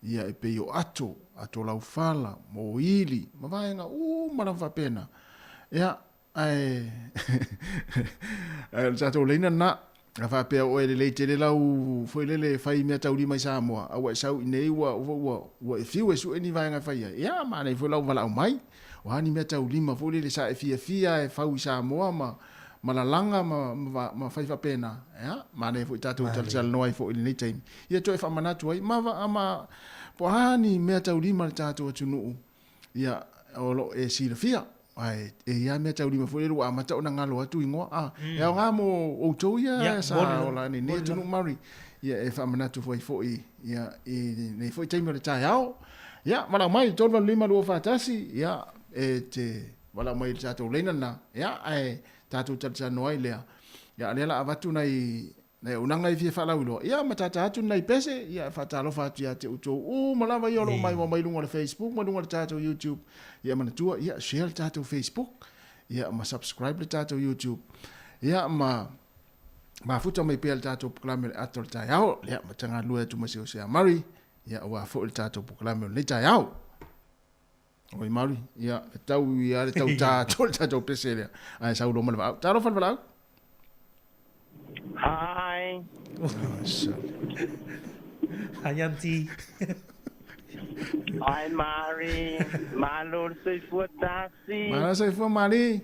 Ia e pei o ato, ato laufala, mōili, ma vaega uma lava faapena. Ia, ae, ae o le tatou laina lena. A faapea oe e lelei tele lau foi lele e fai meataulima i Samoa, a ua e sau i inei ua, ua, ua, ua e fiu e sue ni vaega e fai ai. Ia, manaia foi lau valaau mai. O a ni meataulima foi lele sa e fiafia e fau i Samoa ma, ma lalaga ma, ma, ma fai faapena. Ia, manaia foi tatou talatalanoa ai foi i lenei taimi. Ia toe faamanatu ai, ma, ma, po o a ni meataulima a le tatou atunuu, ia, o lo o e silafia. Ae e i ai meataulima foi lele ua amata ona galo atu igoa. A, e aoga mo outou ia sa ola i lenei atunuu Maori. Ia e faamanatu ai foi ia, i lenei foi taimi o le taeao. Ia, valaau mai, 385 241, ia, e te valaau mai i le tatou laina lena. Ia, ae tatou talatalanoa ai lea. Ia, o lea o le a avatu nai Nai auaunaga e fia faalauiloa, ia ma tata atu ni nai pese, ia e faatalofa atu ia te outou uma lava ia o lo o maimoa mai luga o le Facebook ma luga o le tatou YouTube. Ia manatua, ia share le tatou Facebook, ia ma subscribe le tatou YouTube. Ia ma mafuta mai pea le tatou polokalame o le Ata o le Taeao, ia ma tagalue atu ma se ose a Murray, ia aua foi le tatou polokalame o lenei taeao. Oi Murray, ia e tau ia le tau tā atu o le tatou pese lea. Ae sau loa ma le vaau. Talofa le valaau. Hi. Oh, sale. Hi, Auntie. Hi, Mari. Malo le soifua tasi. Malo soifua Mari.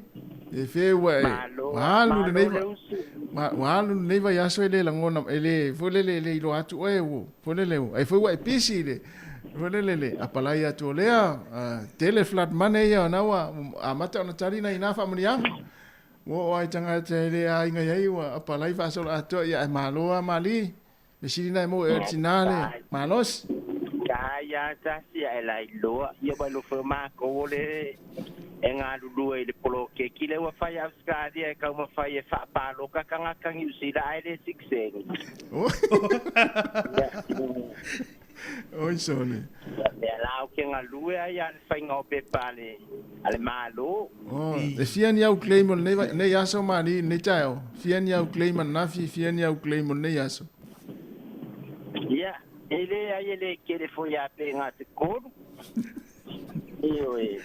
E fe ua e. Malo. Ua alu Malo lenei le va- usu. Ma, ua alu lenei vaiaso e le lagona, e le, foi lele e le iloa atu oe, ua, foi lele, ai foi ua e pisi le, foi lele le apalai atu o lea, tele flood money ia ona ua amata ona tali nai ina faamanuiaga. Ua oo lava i tagata e le aiga i ai ua apalai faasolo atoa, ia ae malo lava Mali. Mea sili lena e maua e oe le tina le malosi. Ka ia tasi ae lailoa ia ua lofo o makou o le e galulue i le poloketi lea ua fai a Australia e taumafai e faapaloka tagata Niu Sila ae le sitiseni. Oi sole. Lea la ou te galue ai a le faiga o pepa a le a le Malo. Oh, e fia ni au claim o lenei, lenei aso mali, lenei taeao. Fia ni au claim ananafi, fia ni au claim o lenei aso. Ia, e leai e le tele foi a pe ngā te kolu. Ioe,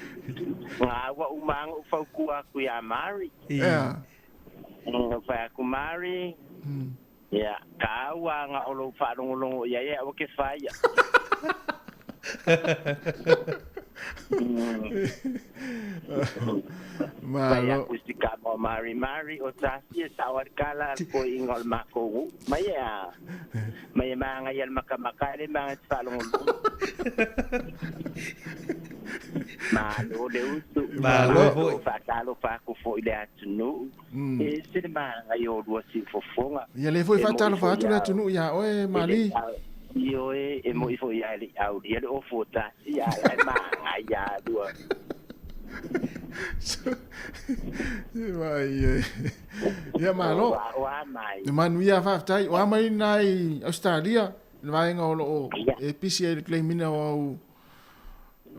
ngā ua umanga u fautua aku iā Mari. Ea. Ngā whai aku Mari. Ia, ka au a nga o lou faalogologo i ai e aua ke whaia. Whai Malo. aku si ka mo Mari Mari o tasi e sao al kala al ko inga o le makou u. Mai e a mai e maangai al makamaka e le maangai te faalogologo. Malo le usu. Malo foi. O faatalofa aku foi i le atunuu. E ese le magaia o lua siufofoga. Ia lea foi E mo'i faatalofa foi atu le ia atunuu iā oe, e le Mali. Ioe, e mo'i foi ia e le i aulia le ofu o tasi, a la e magaia lua. Vai e. Ia malo. O a, o a mai. E manuia faafetai. O a mai lena i Australia, le vaega o lo o e pisi ai le claim ina o au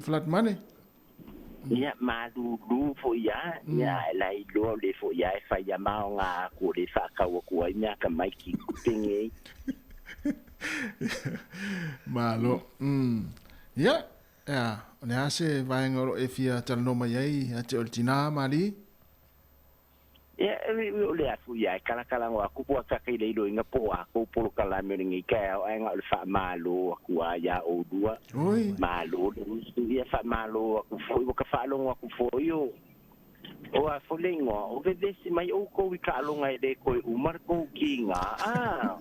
flood money. Ia, malūlū foi ia, ia, e lailoa o le foi ia e fai ia maoga aku o le faakau aku ai mea ka mai ki penge. Malo. Ia, ea, o le a se vaega o lo o e fia talanoa mai ai ia te oe le tinā, Mali? Ia, o le afu ia e kalakalago aku po o taka i le iloiga po o a kou polokalame o lenei taeao ae ga o le faamalo aku a iā oulua. Oi. Malo le usu, ia faamalo aku foi ua ka faalogo aku foi o o a foi le igoa o vevesi mai oukou i taaloga e le toe uma le kou kiga a.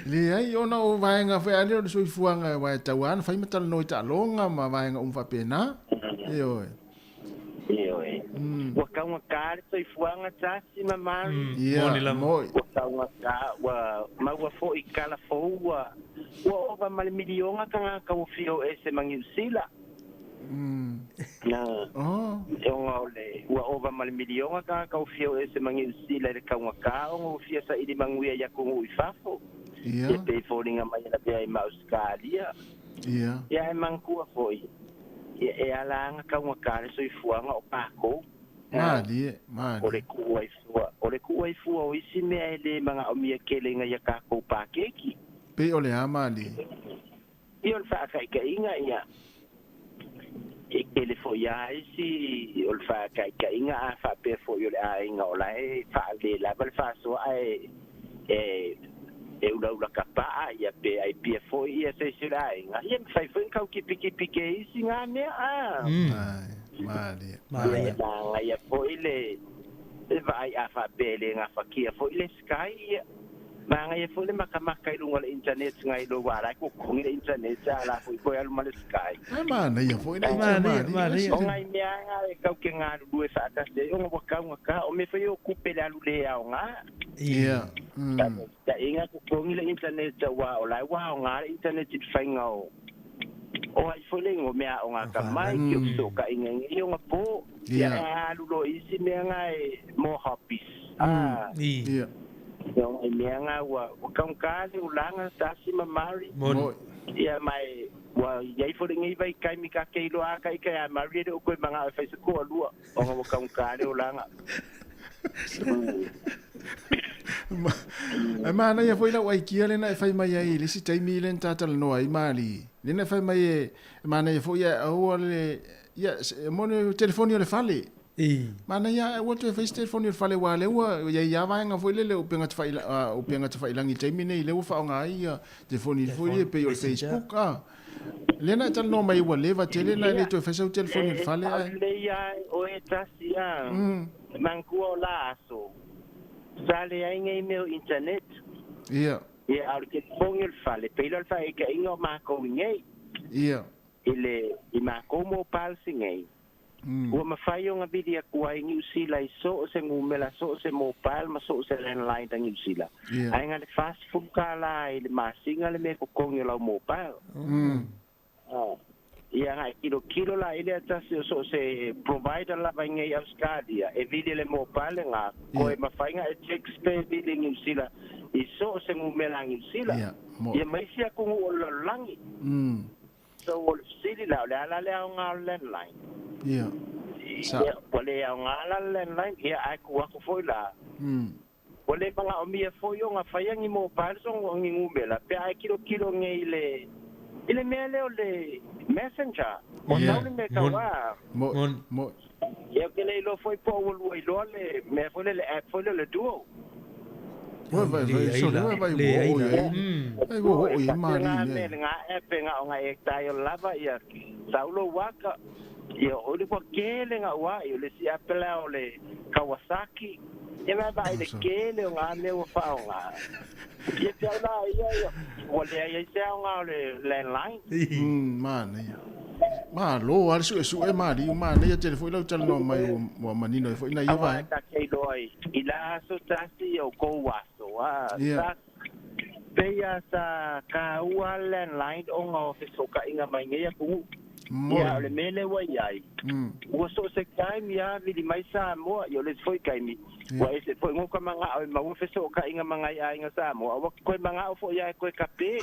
Leai, ona o vaega foi a lea o le soifuaga aua e tau lava ona fai ma talanoa i taaloga ma vaega uma faapena. Ioe. Ioe. Ua taugata le soifuaga tasi ma Mari. Ia, Moni lava. moi. Ua taugata, ua maua foi i kala fou, ua, ua ova ma le miliona tagata ua fia o ese ma Niu Sila. Na, Oh. e ona o le, ua ova ma le miliona tagata ua fia o ese ma Niu Sila i le taugata ona ua fia saili manuia i atunuu i fafo. Ia. Ia pei foliga mai e lavea ai ma Ausetalia. Ia. Ia e manatua foi, ia e ala aga taugata le soifuaga o kākou. Malie, O malie. le kuʻu ai fua, o le kuʻu ai fua o isi mea e lē manaʻomia kelega iā kākou pākeki. Pei o le a malie? Ia o le faataʻitaʻiga ia e kele foi a isi o le faataʻitaʻiga a faapea foi o le aiga o la e faalē lava le faasoa ae e e ulaula kapaa ia pe ai pia foi ia se isi o le aiga. Ia mafai foi ona taukipikipi ke isi ngā mea a. Ai, malie. Malie. Ia magaia foi le le vaai a faapea e le gafatia foi le Sky ia. Magaia foi le makamaka i luga o le internet ngai lo ua ala e kokogi le internet a la foi koe alu ma le Sky. Ai manaia foi le Manaia, malie. manaia. O ngai mea nga e kau ke galulue faatasi ai ona ua taugata o mea foi o kupe le alu le aoga. Ia. Taʻiga kokogi le internet ua o lae ua aoga le internet i le faiga o o ai foi le igoa mea aoga ka mai ke o fesootaiga i ona po. Ia Ia. e alu loa i isi mea ga e more hobbies. Ah. I. Ia. Ia i mea ngā ua kaunga le ulaga tasi ma Mari. Moni. Ia mai ua iai foi lenei vaitaimi ka ke iloa a ka ika ia Mari e le o koe magao e fai se koalua ona ua kaunga le olaga. Ae manaia foi lau aikia lena e fai mai ai i le isi taimi lea na ta talanoa ai Mali. Lena e fai mai e manaia foi ae aua le ia mo le telefoni o le fale. Manaia ae aua toe fai se telefoni o le fale aua lea ua i ai lava vaega foi lele o upega tafailagi i le taimi nei lea ua faaaoga ai ia telefoni foi lea pei o le Facebook a. Lea na e talanoa mai ua leva tele na e le toe fai sau telefoni o le fale ae. E lelei lava oe tasi a. Manatua o la aso sa leai nei mea o internet. Ia. Ia, a o le telefoni o le fale, pei la o le faaitaiga o makou i nei. Ia. I le, i makou mobiles i nei. Ua mafai ona vili atu ai Niu Sila i so o se numera, so o se mobile ma so o se landline ta Niu Sila. Ae na le $40 i le masina le mea totogi o lau mobile. Ia na e kilokilo la i lea tasi o so o se provider lava i nei Australia e vili le mobile lena, koe mafai na e text pe vili i Niu Sila i so o se numera a Niu Sila. Ia ma isi atunuu o le lalolagi. So o le fesili la, o le a la le aoga o le landline? Ia. Sa. Ia, ua le aoga la le landline, ia ae tuu atu foi la. Ua le manaomia foi ona faia ni mobiles o ni numera pe a e kilokilo nei i le i le mea lea o le messenger. Ua tau le mea tauā. Mo. Mo. Ia ou te le iloa foi po o ua lua iloa le mea foi lea le app foi lea o le Duo. Ua vai vai so le vai wo o ye. Vai wo o ye ma li ne. Nga app nga o nga e tai o lava ia saulo waka. Ia o le kwa kele nga wa i le si app la o le Kawasaki. Ia vai vai le kele o nga mea ua whaonga. Ia te au la ia ia. Ua lea ia se au nga o le landline. Ma nei. Malo lava le suesue maliu manaia tele foi lau talanoa mai ua manino ai foi nai ia vaega. Aua ta te iloa i la aso tasi o kou aso a sa pei a sa taua le landline ona o fesootaiga mai nei atunuu. Ia o le mea lea ua i ai ua so o se taimi lava vili mai Samoa ia o le isi foi taimi ua ese foi goka manao e maua fesootaiga ma nai aiga Samoa aua koe manao foi lava e koe kape.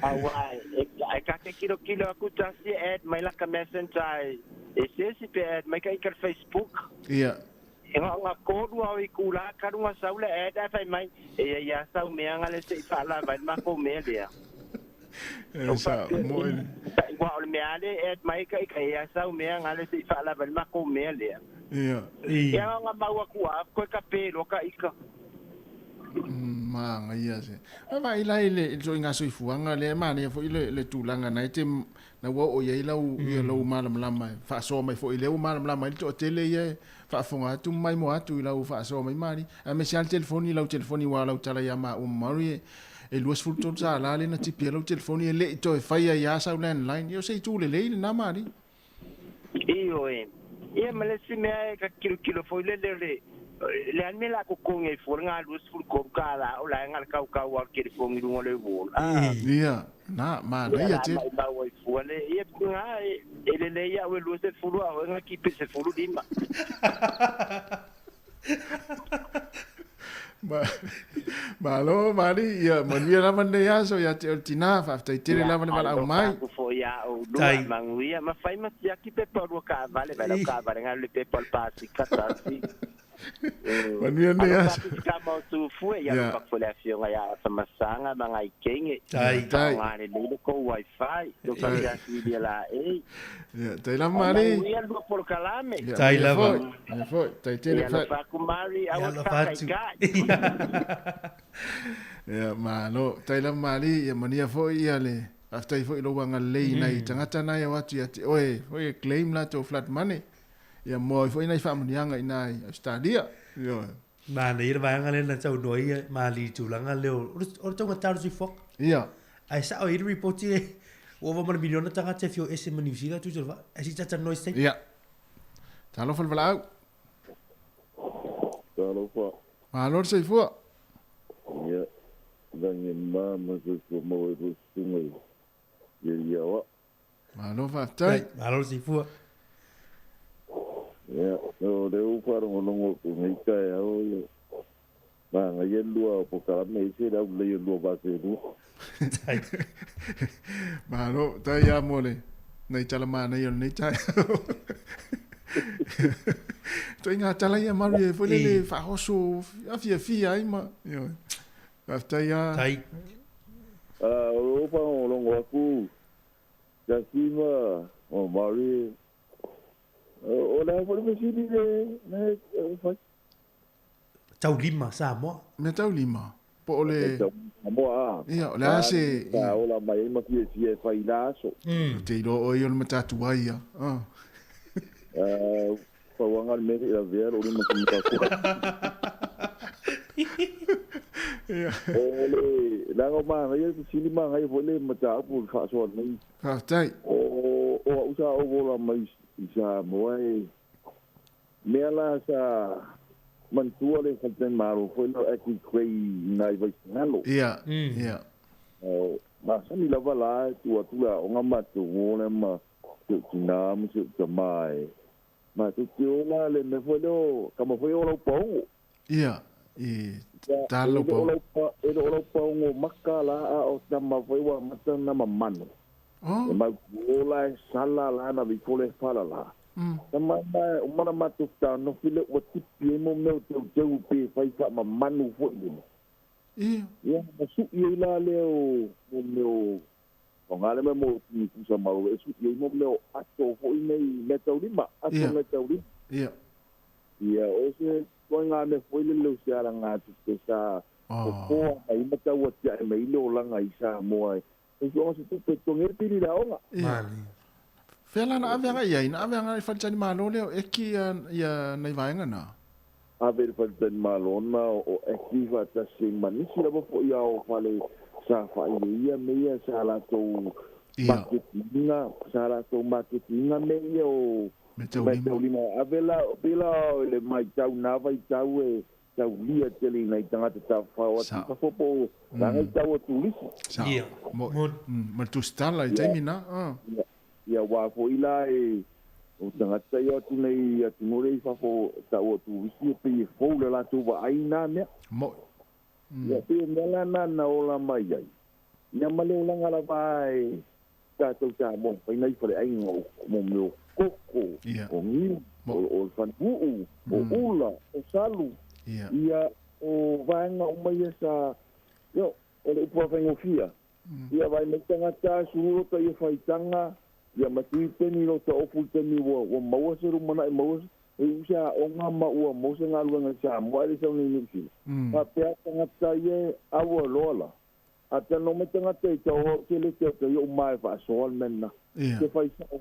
Aua e ka te kilokilo aku tasi e add mai laka messenger e se isi pe add mai ka ika le Facebook. Ia. E nga nga kolu au i kula kalu nga sau le add ae fai mai e ia ia sau mea nga le se i faalava ai le makou mea lea. E sa mo e. Ua o le mea le add mai ka ika e ia sau mea nga le se i faalava ai le makou mea lea. Ia. Ia nga mau aku a koe ka pe loa ka ika. Manaia se. Ae vaai la i le ituaiga soifuaga lea, e manaia foi le tulaga na e te na ua oo i ai lau ia lou malamalama e faasoa mai foi lea ua malamalama ai le toatele ia e faafofoga atu ma maimoa atu i lau faasoa mai mali. Aemaise lava le telefoni, lau telefoni aua o lau tala ia maua ma Murray e 23 sala lea na tipi ai lau telefoni e le i toe faia ai lava sau landline. Ia o se itu lelei lena mali. Ioe. Ia ma le isi mea e ka kilokilo foi lele o le le a le mea la totogi ai fua le galue $13 o la e na le kaukau a o le telefoni i luga o le wall. Ah. Ia, na, manaia Ia la tele. maumau ai fua le ia na e lelei au e 20 a oe na kipi i le 15. Malo mali, ia manuia lava lenei aso ia te oe le tina, faafetai tele lava le valaau mai. Ia, alofa atu foi ia oulua, manuia, ma fai ma siaki pepa o lua kaavale, vai lau kaavale galu le pepa o le pasika tasi. Manuia lenei Alofa aso. atu i tama o Tufue, ia alofa atu foi le afioga ia Afamasaga ma Gaikenge. Tai. Faaaoga lelei le kou wifi, tou fasiasi i laei. Ia, tai lava Mari. Manuia le lua polokalame. Ia, Tai manuia lava. foi. Manuia foi. Tai tele Ia alofa atu Mari, Ia aua le alofa atu. faataitai. Ia, malo. Tai lava Mari, ia manuia foi ia le faafetai foi i lou agalelei i nai tagata na e o atu ia te oe foi e claim latou flood money. Ia moa ai foi nai faamanuiaga i ina i Ausetalia. Ioe. Manaia le vaega lea na saunoa ai Mali i tulaga lea o le taugata o le soifuaga. Ia. Ae sao ai le ripoti e ua ova ma le miliona tagata e fia o ese ma Niu Sila tusa le vaa. Ae se i talanoa i se taimi. Ia. Talofa le valaau. Talofa. Malo le soifua. Ia, lagi e ma ma soifua maua i lua susuga i ia ia oa. Malo faafetai. Malo le soifua. Ia, o le u faalogologo atu nei taeao ia magaia le lua o polokalame e ese le aulelei o le lua vaselua. Malo, tai lava mo le nai tala manaia o lenei taeao. Ituaiga tala ia malu e foi lele faaoso afiafia ai ma. Ioe. Faafetai lava. Tai. O lou faalogologo atu Jackie ma Mary, o le a foi le fesili le e fai? Taulima Samoa. Mea taulima, po o le. Samoa a. Ia, o le a se. Sa ola mai ai ma fiafia e fai i la aso. Ou te iloa oe ia o le matatu ai ia. Pauaga le mea se i lavea lou lima kimitaku. O le leaga o manaia le fesili manaia foi le mataupu i le faasoa nei. Faafetai. O au sa ou ola mai i Samoa e mea la sa manatua le faletalimalo foi lea o Agri Grey i nai Vaisigano. Ia, ia. Masani lava la e tuu atu le aoga matou o lea ma si ou tina ma si ou tama e matou te o la le mea foi lea o tama foi o Laupaogo. Ia, i tala Laupaogo. E le o Laupaogo maka la a o tama foi ua amata ona mamanu. Oh. E mau o la e sala la na vifo le fala la. Tama na uma na matou fetanofi lea ua tipi ai mo mea o teuteu pe fai faamamanu foi lea. Ia. Ia, na sui ai la lea o mo mea o faaaoga le mea mo tini pusa malo e sui ai mo mea o ato foi nei mea taulima, ato Ia. mea taulima. Ia. Ia, o se ituaiga mea foi lele o se alagatupe sa fofoa mai ma tau atiae mai le olaga i Samoa e suaga se tupe e totogi ai le pili i le aoga. Ia. Fea la na ave agai i ai? Na ave agai i le faletalimalo lea o Eki ia nai vaega na? Ave i le faletalimalo na o Eki faatasi ai ma nisi lava foi ao fale sa fai e ia me ia sa latou maketiina, sa latou maketiina mea ia o meataulima. Ave la, pei la o le matau na vaitau e taulia tele i nai tagata tafafao atu i fafo po o laga i tau o turisi. Sao. Ma le tusitala i taimi na. Ia, aua foi la e o tagata ia o atu nei i atunuu lea i fafo tau o turisi e pei e fou le latou vaai i na mea. Mo'i. Ia, pei o mea la na na ola mai ai. Ia ma le olaga lava e tatou Samoa e fai nai faleaiga o mo mea o koko, o niu, o le fanuuu, o ula, o salu. Ia, o vaega uma ia sa, ia, o le upu lava faigofie. Ia vaai mai tagata, sulu lota ia faitaga, ia matui peni lota ofu i le taimi ua maua se lumanai maua se, e iu se aoga ma ua maua se galuega i Samoa ae le sau nei i Niu Sila. Faapea tagata ia e aua loa la. A talanoa mai tagata i tau au tele te ata i o'u ma e faasoa le mea lena. Ke fai sa'o.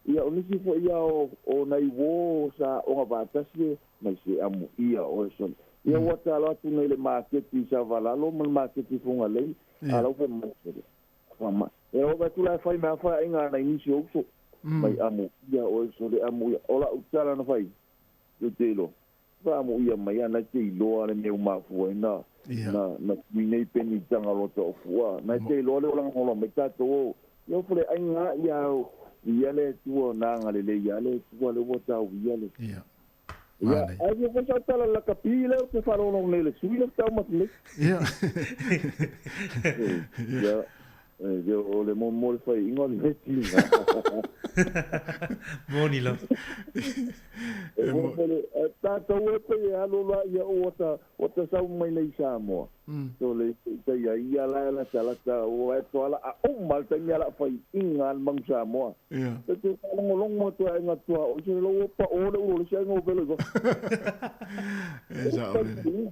Ia o nisi foi ia o nai uō sa aoga faatasi e mai se amuia oe sole. Ia ua talo atu nei le maketi i Savalalo ma le maketi i Fugalei, a la ua fai mai sole. Fai E oo atu la e fai mea faiaiga a nai nisi o uso. Mai amuia oe sole amuia. O la'u tala na fai, ou te iloa. Faamuia mai a na te iloa le mea ua mafua ai na na na tui nei peni taga lota o fua. Na te iloa le olaga ola mai tatou o ia o faleaiga ia o ia le Atua na agalelei ia le Atua le ua tau ia le Ia. Ia, ai fia fai sau tala lakapi lea ou te faalogologo nei i le sui lea faatoa uma atu nei. Ia. Ia, ia o le mo le faiaiga o le mea tiga. Moni lava. E tatou e pei e alu la ia ua ta ua ta sau mai nei i Samoa. So le tai ai ia la lata lata ua e toa la a uma le taimi ala faiaiga a le Manu Samoa. Ia. E te faalogologo atu ai aiga tua o se lo ua pa o le ulo le si aiga o velo i fafo. E sao lele.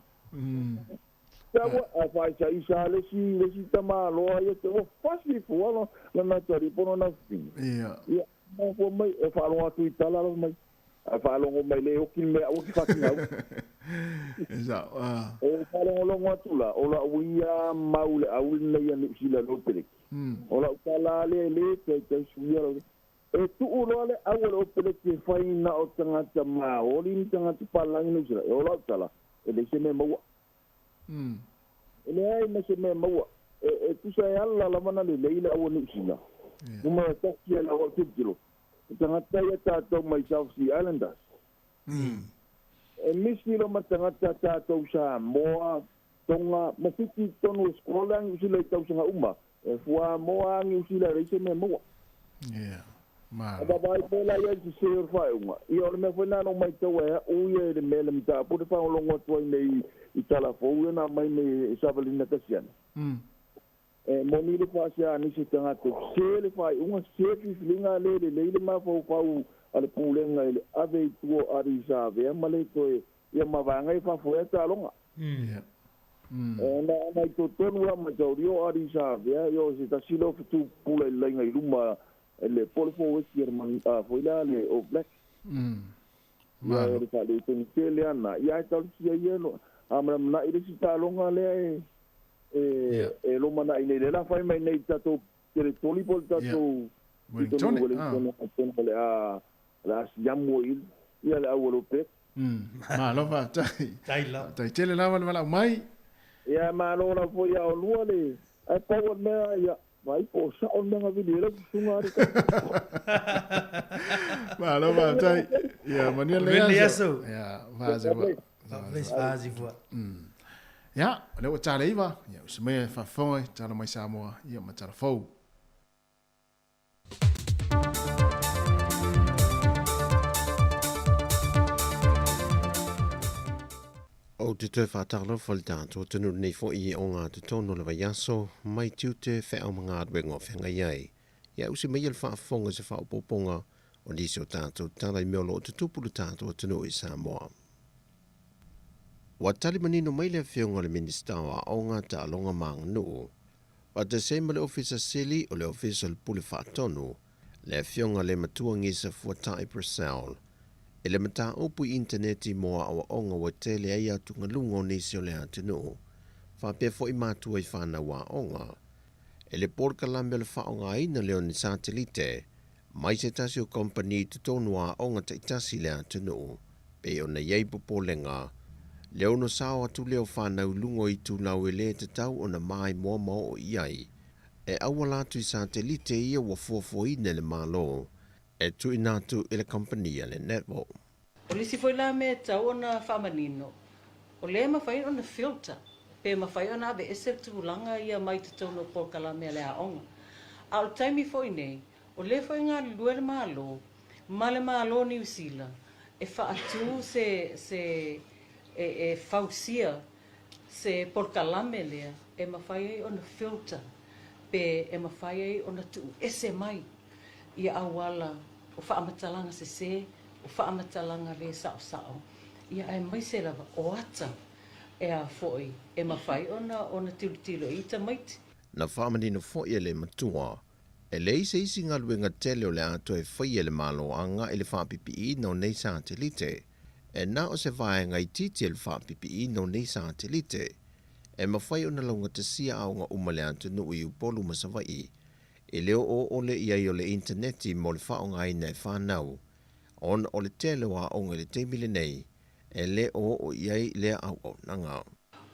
Taua a faisaisa le isi le isi tamaloa ia te ua fasi fua la lana atu pono na fini. Ia. Ia mafua mai e faalogo atu i tala lava mai. Ae faalogo mai le oki le mea aua ki fatigau. E sao. E faalogologo atu la o la'u ia mau le au lenei ia Niu Sila lo peleki. O la'u tala lea e le taitai suia lau e tuu loa le au o le opeleki e fai na o tagata Maori ni tagata palagi Niu Sila. E o la'u tala e leai se mea maua. E leai ma se mea maua. E tusa e ala lava na lelei le au o Niu Sila. Numera tasi e lau au tilotilo. O tagata ia tatou mai South Sea Islanders. E misi loma tagata tatou Samoa, Tonga ma Fiti i totonu o Scotland, Niu Sila i tausaga uma. E fuamoa a Niu Sila e leai se mea maua. Ia, malo. A vaavaai pea la ia i le sese o le faaiuga, ia o le mea foi lena na ou maitau ai au ia i le mea le mataupu le faalogologo atu ai nei i tala fou ia na aumai nei e Savalina Kasiano. E moni le faasea a nisi tagata, sese le faaiuga, sese le filifiliga, le lelei le mafaufau a le Pulega i le ave i tua o Adi Savea ma le toe ia ma vaega ia faafoea taaloga. E na ona i totonu la mataulia o Adi Savea, ia o se tasi lea o fetu pupula i le laina i luma le po le forward a le foi la le All Blacks. Ia o le faaletonu tele ana, ia ae talosia ia a manamanai le isi taaloga lea e e lomanai nei, lea la fai mai nei i le tatou teletoli po o le tatou Wellington, Wellington atonu o le a o le a siamu ai ia le au Alopec. Malo faafetai. Tai lava. Faafetai tele lava le valaau mai. Ia malo lava foi ia olua le ae pau o le mea ia vaai po o sao le mea na vili ai lau susuga ali tau. Malo faafetai. Ia manuia lenei aso. Ia faasi fua. Ia, o lea ua tale iva, ia usi mai e faafofoga i Tala Mai Samoa, ia ma Tala Fou. Ou te toe whātalofa le tātou atunuu nei foi i o ngā totonu o le vaiaso mai tiute wheau ma galuega o whengai ai. Ia usi mai le faafofoga se faaopoopoga o nisi o tātou tala i mea o lo o tutupu le tātou atunuu i Samoa. Ua tali manino mai le afioga o le Minisita o Aoga, Taaloga ma Aganuu, faatasi ai ma le Ofisa Sili o le Ofisa o le Pule Faatonu, le Afioga le Matua Gisa Fuatai Purcell, i le mataupu i initaneti mo aoaoga ua tele ai atugaluga o nisi o le atunuu, faapea foi matua i fanau aoga. I le polokalame o le faaaogaina lea o ni satelite mai se tasi o kamupani i totonu o aoga taitasi i le atunuu, pei ona i ai popolega, le ono sao atu lea o fanau i luga o itulau e lē tatau ona maimoa ma oo i ai, e auala atu i satelite ia ua fuafuaina e le Malo e tuuina atu i le kamupani a le Netball. O le isi foi la mea e tatau ona faamanino, o lea e mafai ona filter pe mafai ona aveese le tulaga ia mai totonu o polokalame a le aoga. A o le taimi foi nei, o lea foi e galulue le Malo ma le Malo o Niu Sila e faatu se se e e fausia se polokalame lea e mafai ai ona filter pe e mafai ai ona tuuese mai ia auala o faamatalaga sese, o faamatalaga le saosao, ia aemaise lava o ata e a foi e mafai ona ona tilotilo i tamaiti. Na faamanino foi e le matua, e leai se isi galuega tele o le a toe faia e le Malo agai i le faapipiiina o nei satelite. E na o se vaega itiiti e le faapipiiina o nei satelite e mafai ona laugatasia aoga uma le atunuu i Upolu ma Savaii e le oo ʻole i ai o le initaneti mo le faaaogaina e fanau, ona o le tele o aoga i le taimi lenei e le o oo i ai lea auaunaga.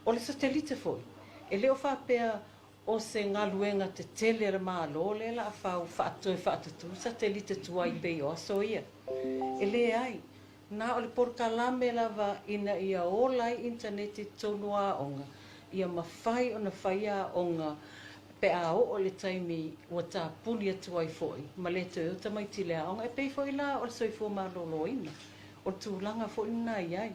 O le satelite foi, e le o faapea o se galuega tetele a le Malo lea la a fau faatoe faatutū satelite tuai pei o aso ia. E leai, na o le polokalame lava ina ia ola ai initaneti i totonu o aoga, ia mafai ona fai aoga pe a oo i le taimi ua tapuni atu ai foi ma le toe o tamaiti i le aoga. E pei foi la o le soifua maloloina, o le tulaga foi lena e i ai.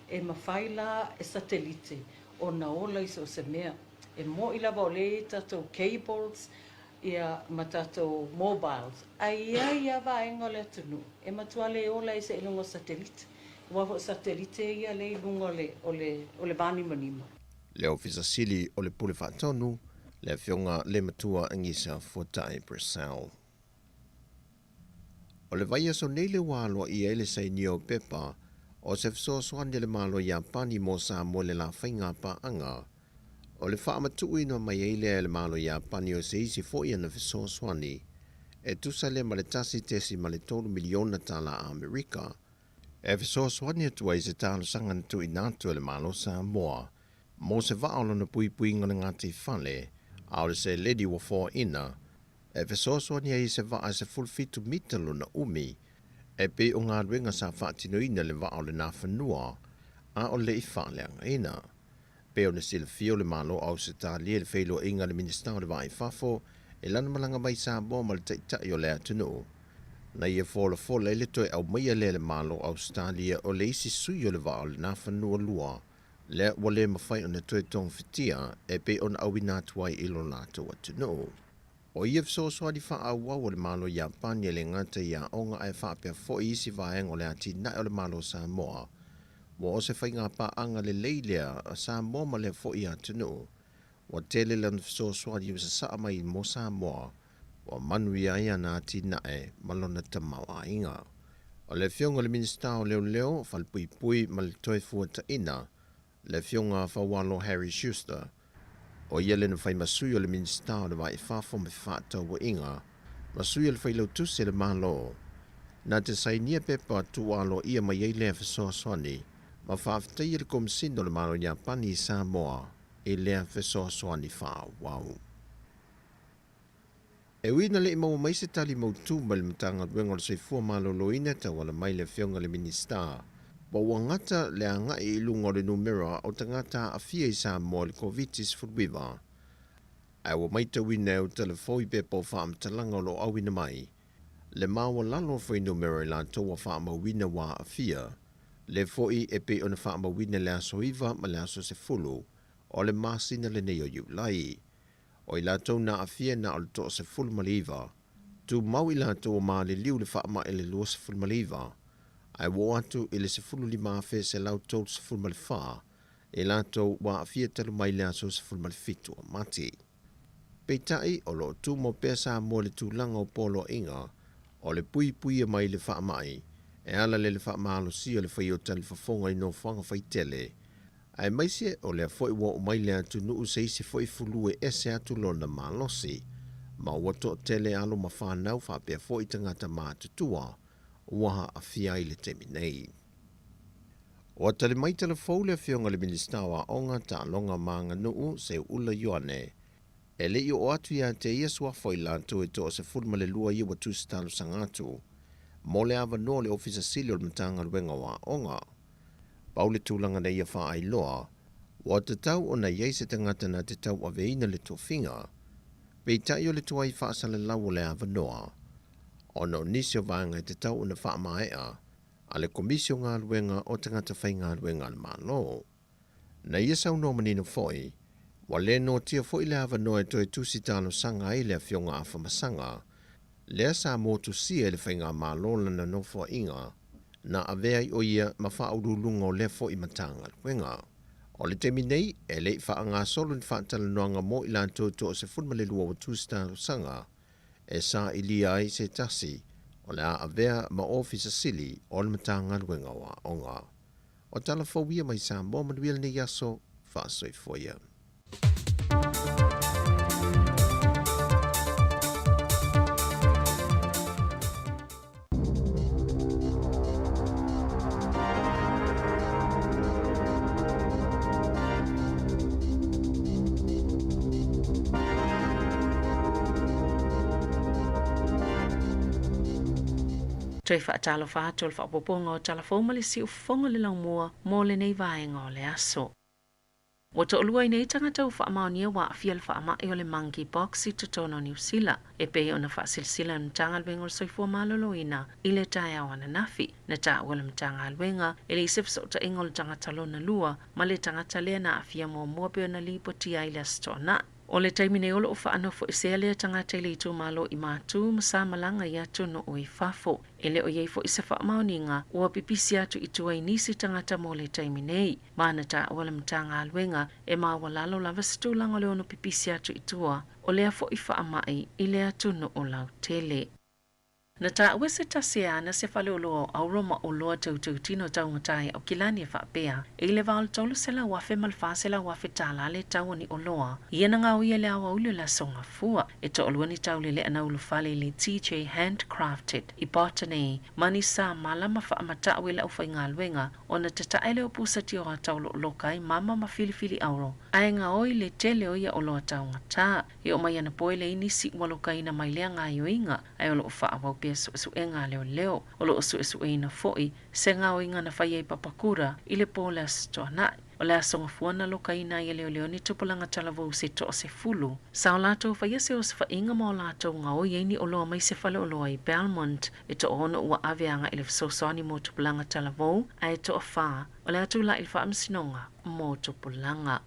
E mafai la e satelite ona ola i so o se mea. E moni lava o lea e i ai tatou cables ia ma tatou mobiles, ae i ai lava vaega o le atunuu e matua le ola ai seiloga o satelite, aua foi o satelite ia lea i luga o le, o le, o le vanimonimo. Le Ofisa Sili o le Pule Faatonu, le Afioga le Matua Gisa Fuatai Purcell. O le vaiaso nei le ua aloaia ai le sainia o pepa o se fesoasoani a le Malo Iapani mo Samoa i le la faiga paaga. O le faamatuuina mai ai lea e le Malo Iapani o se isi foi ana fesoasoani e tusa lea ma le $1.3 miliona tala Amerika e fesoasoani atu ai se talosaga na tuuina atu e le Malo Samoa mo se vaa o lona puipuiga o le gataifale a o le seleni ua foaina e fesoasoani ai i se vaa e 17 mita lona umi. E pei o galuega sa faatinoina i le vaa o le Nafanua a o le i faaleagaina. Pei ona silafia o le Malo o Ausetalia i le feiloaiga a le Minisita o le Va i Fafo i lana malaga mai i Samoa ma le Taitai o le atunuu. Na ia folafola ai le toe aumaia lea e le Malo o Ausetalia o le isi sui o le vaa o le Nafanua 2 lea ua le mafai ona toe togafitia e pei ona auina atu ai i lo latou atunuu. O ia fesoasoani faaauau a le Malo Iapani e le gata i aoga ae faapea foi isi vaega o le atinae o le Malo o Samoa. Ua o se faigapaaga lelei lea a Samoa ma lea foi atunuu. Ua tele lana fesoasoani ua sasaa mai mo Samoa, ua manuia ai ana atinae ma lona tamaoaiga. O le Afioga i le Minisita o Leoleo, Falepuipui ma le Toefuataiga, le Afioga Faualo Harry Schuster, ʻO ia le na fai ma sui o le Minisita o le Va i Fafo ma Fefaatauaiga, ma sui o le Failautusi a le Malo. Na te sainia pepa tuualoaia mai ai lea fesoasoani ma faafetaia le Komesina o le Malo Iapani i Samoa i lea fesoasoani faaauau. E ui ina le i maua mai se tali mautū mai le Matagaluega o le Soifua Maloloina e tauala mai le Afioga i le Minisita, po ua gata le agai i luga o le numera o tagata aafia i Samoa i le Koviti-19, ae ua maitauina e utalafou i pepa o faamatalaga o lo o auina mai le maualalo o fuainumera i latou ua faamauina ua aafia, lea foi e pei ona faamauina i le aso 9 ma le aso 10 o le masina lenei o Iulai. O i latou na aafia na o le 19, tumau i latou ua maliliu i le faamai i le 29, ae ua oo atu i le 15,134 i latou ua aafia talu mai le aso 17 o Mati. Peitai, o lo o tumau pea Samoa i le tulaga o poloaiga o le puipuia mai le faamai e ala lea i le faamalosia o le faia o talifofoga i nofoaga faitele, Aemaise o lea foi ua oo mai le atunuu se isi foi fulu e ese atu lona malosi, ma ua toatele alo ma fanau faapea foi tagata matutua ua aafia ai i le taimi nei. Ua tali mai talafou le Afioga i le Minisita o Aoga, Taaloga ma Aganuu, Seuula Ioane, e le i oo atu ia te ia suafa i latou e 12 ia ua tusi talosaga atu mo le avanoa o le Ofisa Sili o le Matagaluega o Aoga. Pau le tulaga na ia faailoa, ua tatau ona i ai se tagata na te tauaveina le tofiga, peitai o le tuai faasalalau o le avanoa, ona o nisi o vaega e tatau ona faamaea a le Komisi o Galuega o Tagata Faigaluega a le Malo. Na ia saunoa manino foi, ua le noatia foi le avanoa e toe tusi talosaga ai le Afioga Afamasaga, lea sa motusia e le Faigamalo lana nofoaiga, na avea ai ʻo ia ma faauluuluga o lea foi Matagaluega. O le taimi nei, e le i faagasolo ni faatalanoaga mo i latou e 12 ua tusi talosaga e sailia ai se tasi o le a avea ma Ofisa Sili o le Matagaluega o Aoga. O tala fou ia mai Samoa manuia lenei aso, faasoifua ia. Toe faatalofa atu o le faaopoopoga o tala fou ma le siufofoga o le laumua mo lenei vaega o le aso. Ua toalua i nei tagata ua faamaonia ua aafia i le faamai o le monkeypox i totonu o Niu Sila, e pei ona faasilasila e le Matagaluega o le Soifua Maloloina i le taeao ananafi. Na taua le Matagaluega e leai se fesootaiga o le tagata lona lua ma le tagata lea na aafia muamua pei ona lipotia ai i le Aso Toonai. O le taimi nei o lo o faanofoesea lea tagata i le itumalo i Matu ma sa malaga i atunuu i fafo. E le o i ai foi se faamaoniga ua pipisi atu i tua i nisi tagata mo le taimi nei. Ma na taua le Matagaluega e maualalo lava se tulaga o le ono pipisi atu i tua o lea foi faamai i le atunuu lautele. Na taua se tasi e ana se faleoloa o auro ma oloa toutoutino taugata i Aukilani e faapea, e i le va o le $300,000 ma le $400,000 tālā le tau o ni oloa ia na gaoia i le aoauli o le Aso Gafua. E toalua ni taulele'a na ulufale i le TJ Handcrafted i Botany ma ni sa malama faamata'u i le aufaigaluega ona tatae lea o pusa tioata o lo o loka ai mama ma filifili auro ae gaoi le tele o ia oloa taugata. E oo mai anapo e leai nisi ua lokaina mai lea gaoioiga, ae o lo o faaauau pea le suesuega a leoleo. O lo o suesueina foi se gaoiga na faia i Papakura i le po o le Aso Toonai. O le Aso Gafua na lokaina ai e leoleo ni tupulaga talavou se toasefulu sa o latou faia se osofaiga ma o latou gaoi ai ni oloa mai se faleoloa i Belmont. E toaono ua ave agai i le fesoasoani mo tupulaga talavou, ae toafa o le a tulai i le faamasinoga mo tupulaga.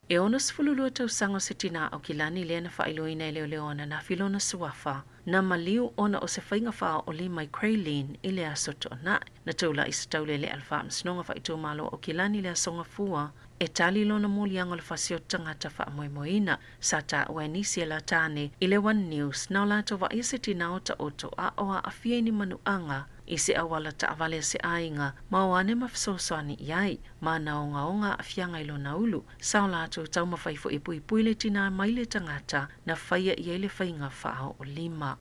E 62 tausaga o se tinā Aukilani lea na faailoaina e leoleo ananafi lona suafa na maliu ona o se faiga faaoolima i Grey Lynn i le Aso Toonai. Na taulai se taulele'a i le Faamasinoga Faaitumalo o Aukilani i le Aso Gafua e tali lona moliaga o le fasi o tagata faamoemoeina. Sa taua e nisi e la tāne i le One News na o latou vaaia se tinā o taoto a o aafia i ni manuaga i se auala taavale a se aiga ma o ane ma fesoasoani i ai ma na ogaoga aafiaga i lona ulu. Sa o latou taumafai foi e puipui le tinā mai le tagata na faia i ai le faiga faaoolima.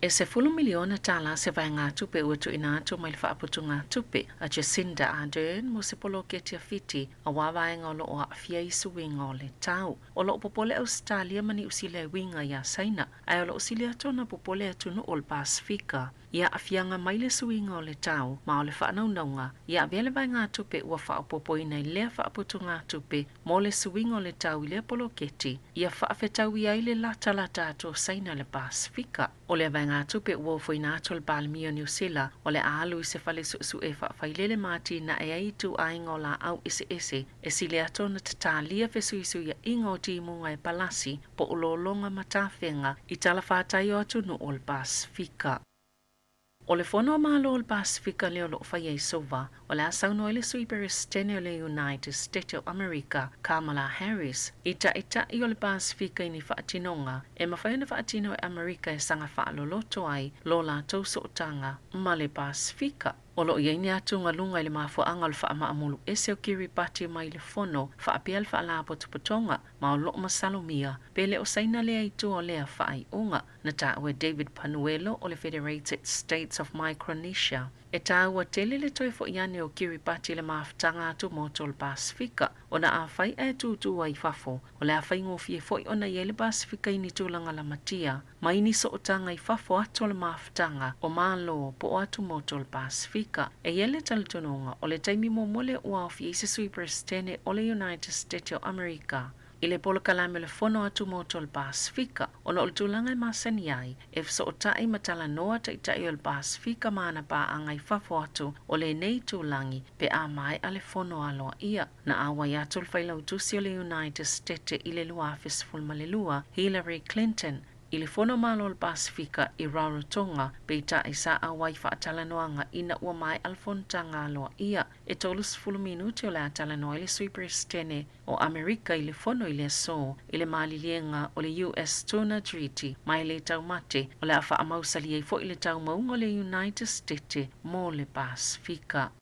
E $10 miliona se vaegatupe ua tuuina atu mai le faaputugatupe a Jacinda Ardern mo se poloketi a Fiti auā vaega o lo o aafia i suiga o le tau. O lo o popole Ausetalia ma Niu Sila e uiga iā Saina, ae o lo o sili atu ona popole atunuu o le Pasefika i aafiaga mai le suiga o le tau ma o le faanaunauga ia avea le vaegatupe ua faaopoopoina i lea faaputugatupe mo le suiga o le tau i lea poloketi ia faafetauia ai le latalata atu o Saina i le Pasefika. O lea vaegatupe ua ofoina atu e le Palemia o Niu Sila o le a alu i se fale suesue faafailele ma atinae ai ituaiga o laau eseese e sili atu ona tatalia fesuisuiaiga o timuga e palasi po o lologa ma tafega i talafatai o atunuu o le Pasefika. O le Fono a Malo o le Pasefika lea o lo o faia i Suva, o le a saunoa ai le Sui Peresetene o le United State o Amerika, Kamala Harris, i Taitai o le Pasefika i ni faatinoga e mafai ona faatino e Amerika e saga faaloloto ai lo latou sootaga ma le Pasefika. O lo o i ai ni atugaluga i le mafuaaga o le faamaamulu ese o Kiribati mai le Fono faapea le Faalapotopotoga ma o lo o masalomia pe le o Saina lea i tua o lea faaiuga. Na taua e David Panuelo o le Federated States of Micronesia e taua tele le toe foi ane o Kiribati i le mafutaga atumotu o le Pasefika ona afai ae tūtū ai i fafo, o le a faigofie foi ona i ai le Pasefika i ni tulaga lamatia mai ni sootaga i fafo atu o le mafutaga o Malo po o atumotu o le Pasefika. E i ai le talitonuga o le taimi muamua lea ua aofia ai se Sui Peresetene o le United States o Amerika i le polokalame o le Fono Atumotu o le Pasefika ona o le tulaga e masani ai e fesootai ma talanoa taitai o le Pasefika ma ana paaga i fafo atu o lenei itulagi pe a maea le fono aloaia. Na auai atu le Failautusi o le United States i le 2012, Hillary Clinton, i le Fono Malo o le Pasefika i Rarotonga, peitai sa auai faatalanoaga ina ua maea le fonotaga aloaia. E 30 minute o le a talanoa ai le Sui Peresetene o Amerika i le fono i le aso i le maliliega o le US Tuna Treaty ma e le taumate o le a faamausali ai foi le taumauga o le United States mo le Pasefika.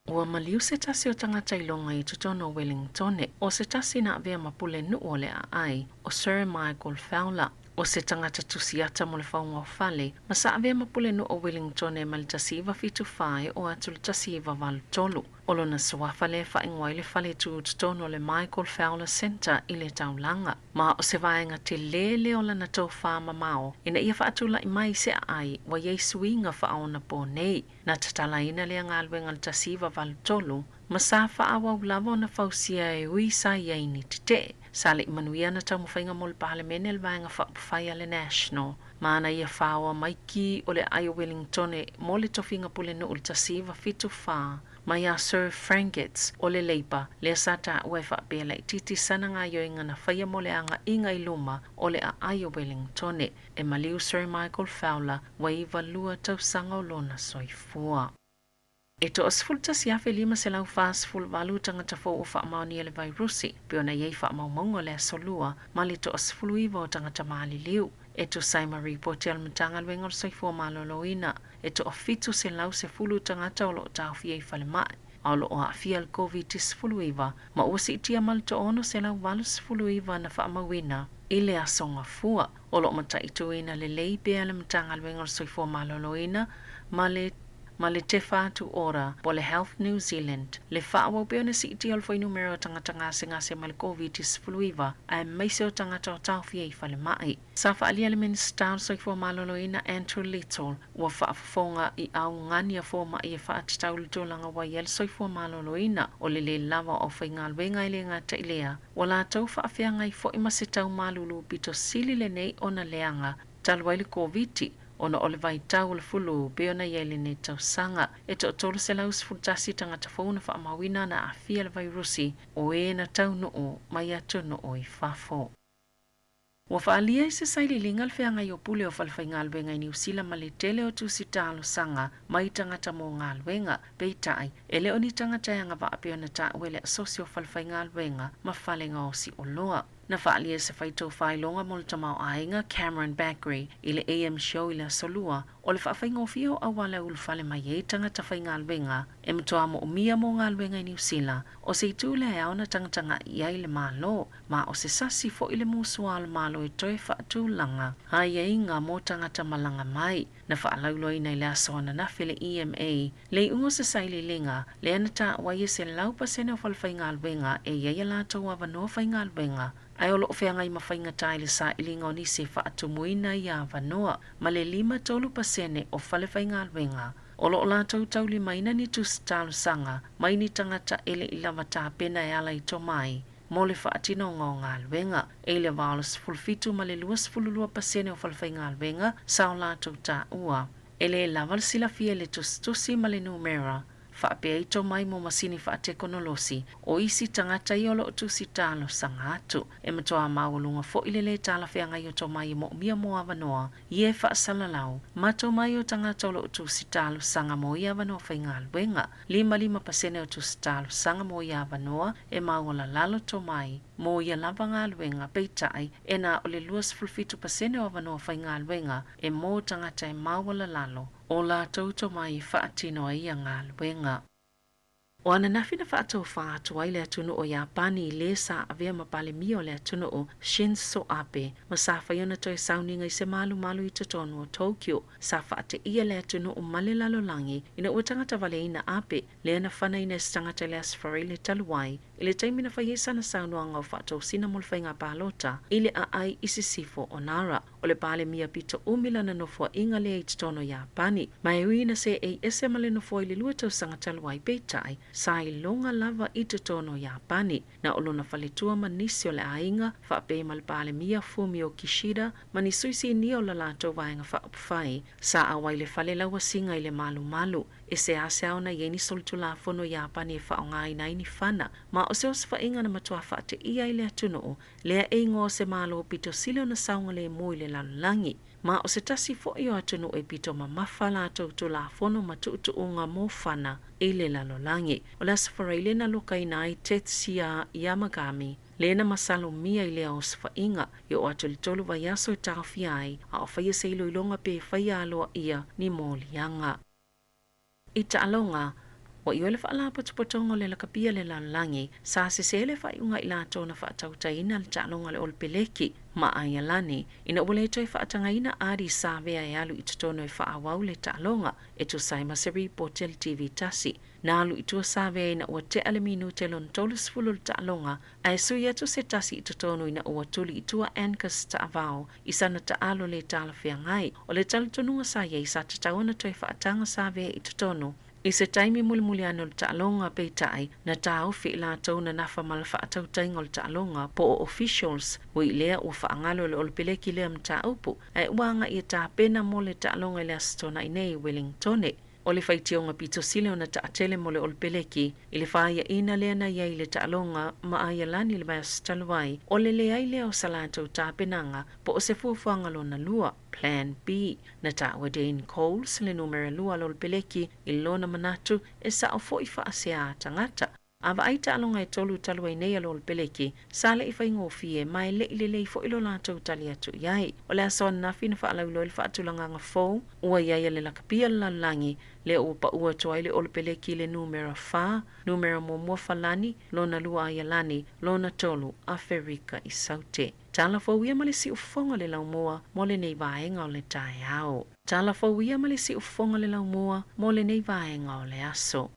Ua maliu se tasi o tagata iloga i totonu o Wellingtone, o se tasi na avea ma pulenuu o le aai, o Sir Michael Fowler. O se tagata tusiata mo le fauga o fale, ma sa avea ma pulenuu o Wellingtone mai le 1974 e oo atu i le 1983. O lona suafa lea e faaigoa ai le fale tu totonu o le Michael Fowler Centre i le taulaga. Ma o se vaega telē lea o lana tofā mamao ina ia faatula'i mai se aai ua i ai suiga faaonapo nei. Na tatalaina lea galuega i le 1983 ma sa faaauau lava ona fausia e ui sa i ai ni tetee. Sa le i manuia ana taumafaiga mo le Palemene a le Vaega Faaupufai a le National ma ana ia faoa mai ki o le aai o Wellingtone mo le tofiga pulenuu i le 1974 mai a Sir Frank Gates o le Labour lea sa taua e faapea laitiiti sana gaoioiga na faia mo le agaiga i luma o le aai o Wellingtone. E maliu Sir Michael Fowler ua 92 tausaga o lona soifua. E 11,548 tagata fou ua faamaonia le vairusi, pei ona i ai faamaumauga o le Aso Lua ma le 19 o tagata maliliu. E tusa ai ma ripoti a le Matagaluega o le Soifua Maloloina, e 1,710 tagata o lo o taofia i falemai, a o lo o aafia i le Koviti-19, ma ua siitia ma le 689 na faamauina i le Aso Gafua. O lo o mataituina lelei pea le Matagaluega o le Soifua Maloloina ma le. ma le Te Whatu Ora po o le Health New Zealand le faaauau pea ona siitia o le fuainumera o tagata gasegase ma le Koviti-19 aemaise o tagata o taofia i falemai. Sa faaalia e le Minisita o le Soifua Maloloina Andrew Little ua faafofoga i augani a fomai e faatatau i le tulaga ua i ai le soifua maloloina o le lē lava o aufaigaluega e le gata i lea ua latou faafeagai foi ma se tau malulu pito sili lenei ona leaga talu ai le Koviti ona o le vaitau o le fulu pei ona i ai lenei tausaga. E toa-311 tagata fou na faamauina na aafia i le vairusi o e na taunuu mai atunuu i fafo. Ua faaalia i se sailiiliga le feagai o pule o falefaigaluega i Niu Sila ma le tele o tusi talosaga mai tagata mo galuega, peitai, e le o ni tagata e agavaa pei ona taua e le Asosi o Falefaigaluega ma Fale Gaosi Oloa. Na faaalia e se faitaufaailoga mo le tamaoaiga Cameron Bagrie i le AM Show i le Aso Lua, o le faafaigofie o auala e ulufale mai ai tagata faigaluega e matua moomia mo galuega i Niu Sila, o se itu lea e ao ona tagatagai i ai le Malo, ma o se sasi foi le musua a le Malo e toe faatulaga aiaiga mo tagata malaga mai. Na faalauiloaina i le aso ananafi e le EMA le iuga o se sailiiliga lea na taua ai e 100% o falefaigaluega e i ai a latou avanoa faigaluega ae o lo o feagai ma faigata i le sailiga o nisi e faatumuina ia avanoa ma le 53% o falefaigaluega o lo o latou taulimaina ni tusi talosaga mai ni tagata e le i lava tapena e ala i tomai mo le faatinoga o galuega. E i le va o le 17 ma le 22% o falefaigaluega sa o latou taua e lē lava le silafia i le tusitusi ma le numera faapea i tomai mo masini faatekonolosi o isi tagata ia o lo o tusi talosaga atu. E matuā maualuga foi le lē talafeagai o tomai e moomia mo avanoa ia e faasalalau ma tomai o tagata o lo o tusi talosaga mo ia avanoa faigaluega. 55% o tusi talosaga mo ia avanoa e maualalalo tomai mo ia lava galuega, peitai e na o le 27% o avanoa faigaluega e mo tagata e maualalalo o latou tomai e faatino ai ia galuega. O ananafi na faatofā atu ai le atunuu o Iapani i lē sa avea ma Palemia o le atunuu Shinzo Abe ma sa fai ona toe sauniga i se malumalu i totonu o Tokyo. Sa faateia le atunuu ma le lalolagi ina ua tagata valeina Abe lea na fanaina e se tagata i le Aso Faraile talu ai i le taimi na fai ai sana saunoaga o faatosina mo le faiga palota i le aai i sisifo o Nara. O le Palemia pito umi lana nofoaiga lea i totonu o Iapani ma e ui ina seei ese ma le nofoa i le 2 tausaga talu ai peitai sa iloga lava i totonu o Iapani. Na o lona faletua ma nisi o le aiga faapea ma le Palemia Fumio Kishida ma ni sui sinia o la latou vaega faaupufai sa auai i le fale lauasiga i le malumalu. E seasea ona i ai ni solitulafono Iapani e faaaogaina ai ni fana ma o se osofaiga na matuā faateia ai le atunuu lea e igoa o se Malo pito sili ona saogalemu i le lalolagi ma o se tasi foi o atunuu e pito mamafa latou tulafono ma tuutuuga mo fana i le lalolagi. O le Aso Faraile na lokaina ai Tetsuya Yamagami lea na masalomia i lea osofaiga e oo atu i le 3 vaiaso e taofia ai a o faia se iloiloga pe faia aloaia ni moliaga. I taaloga, ua ioe le faalapotopotoga o le lakapia le lalolagi sa sesē le faaiuga a i latou na faatautaina le taaloga a le Olopeleki ma Aialani ina ua le toe faatagaina Ardie Savea e alu i totonu e faaauau le taaloga e tusa ai ma se ripoti a le TV tasi. Na alu i tua Savea ina ua tea le minute lona 30 o le taaloga ae sui atu se tasi i totonu ina ua tuli i tua Angus Ta'avao i sana taalo lē talafeagai. O le talitonuga sa i ai sa tatau ona toe faataga Savea i totonu i se taimi mulimuli ane o le taaloga, peitai, na taofi i latou na nafa ma le faatautaiga o le taaloga po o officials. Ui i lea ua faagalo e le Olopeleki lea mataupu ae ua agaia tapena mo le taaloga i le Aso Toonai nei i Wellingtone. O le faitioga pito sili ona taatele mo le Olopeleki i le fāiaina lea na i ai i le taaloga ma Aialani i le vaiaso talu ai, o le leai lea o sa latou tapenaga po o se fuafuaga lona lua, Plan B. Na taua e Dane Coles le numera 2 a le Olopeleki i lona manatu e sao foi faasea tagata. A vaai taaloga e 3 talu ai nei a le Olopeleki, sa le i faigofie ma e le i lelei foi lo latou tali atu i ai. O le aso ananafi na faalauiloa ai le faatulagaga fou ua i ai a le lakapia le lalolagi lea ua paua atu ai le Olopeleki i le numera 4, numera muamua Falani, lona lua Aialani, lona tolu Aferika i Saute. Tala fou ia ma le siufofoga o le laumua mo lenei vaega o le taeao. Tala fou ia ma le siufofoga o le laumua mo lenei vaega o le aso.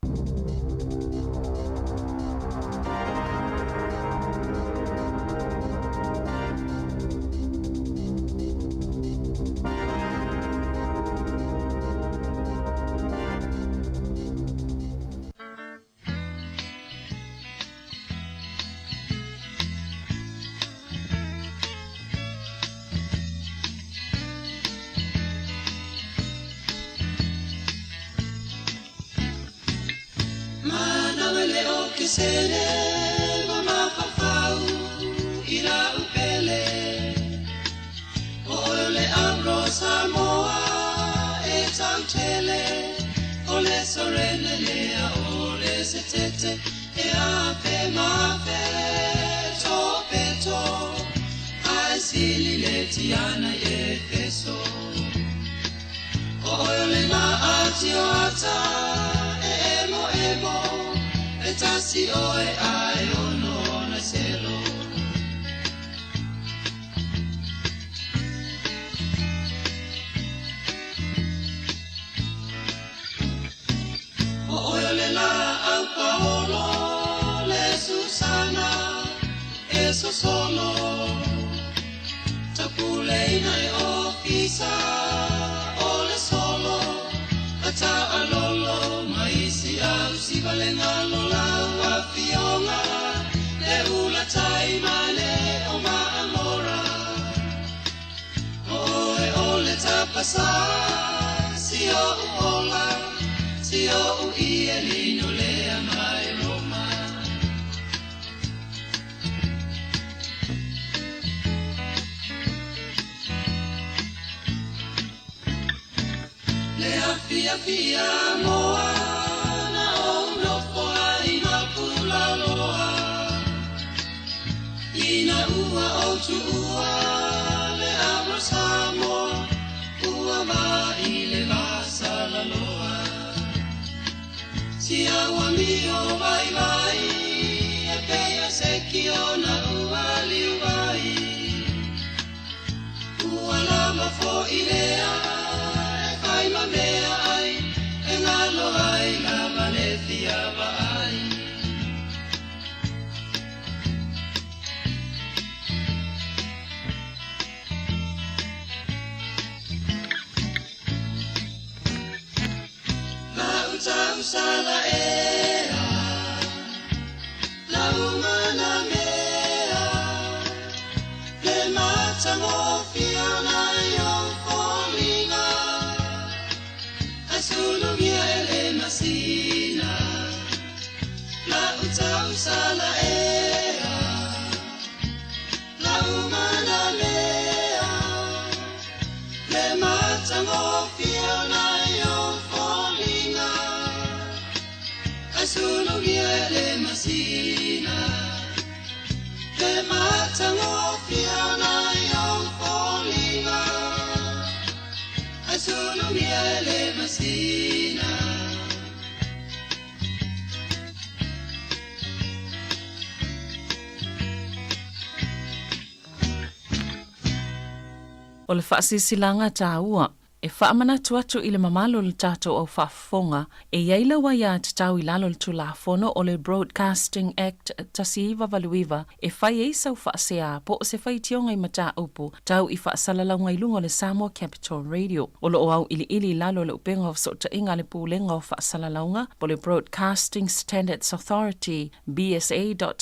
O le faasilasilaga taua e faamanatu atu i le mamalu o le tatou au faafofoga e i ai lau aiatatau i lalo o le Tulafono o le Broadcasting Act 1989 e fai ai sau faasea po o se faitioga i mataupu tau i faasalalauga i luga o le Samoa Capital Radio. O lo o auiliili i lalo o le Upega o Fesootaiga a le Pulega o Faasalalauga po o le Broadcasting Standards Authority, bsa.govt.nz,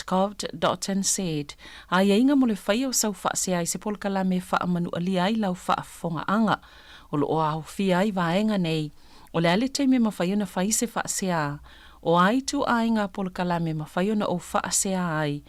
aiaiga mo le faia o sau faasea i se polokalame e faamanualia ai lau faafofogaaga. O lo o aofia ai vaega nei, o le a le taimi e mafai ona fai se faasea, o a ituaiga polokalame e mafai ona ou faasea ai,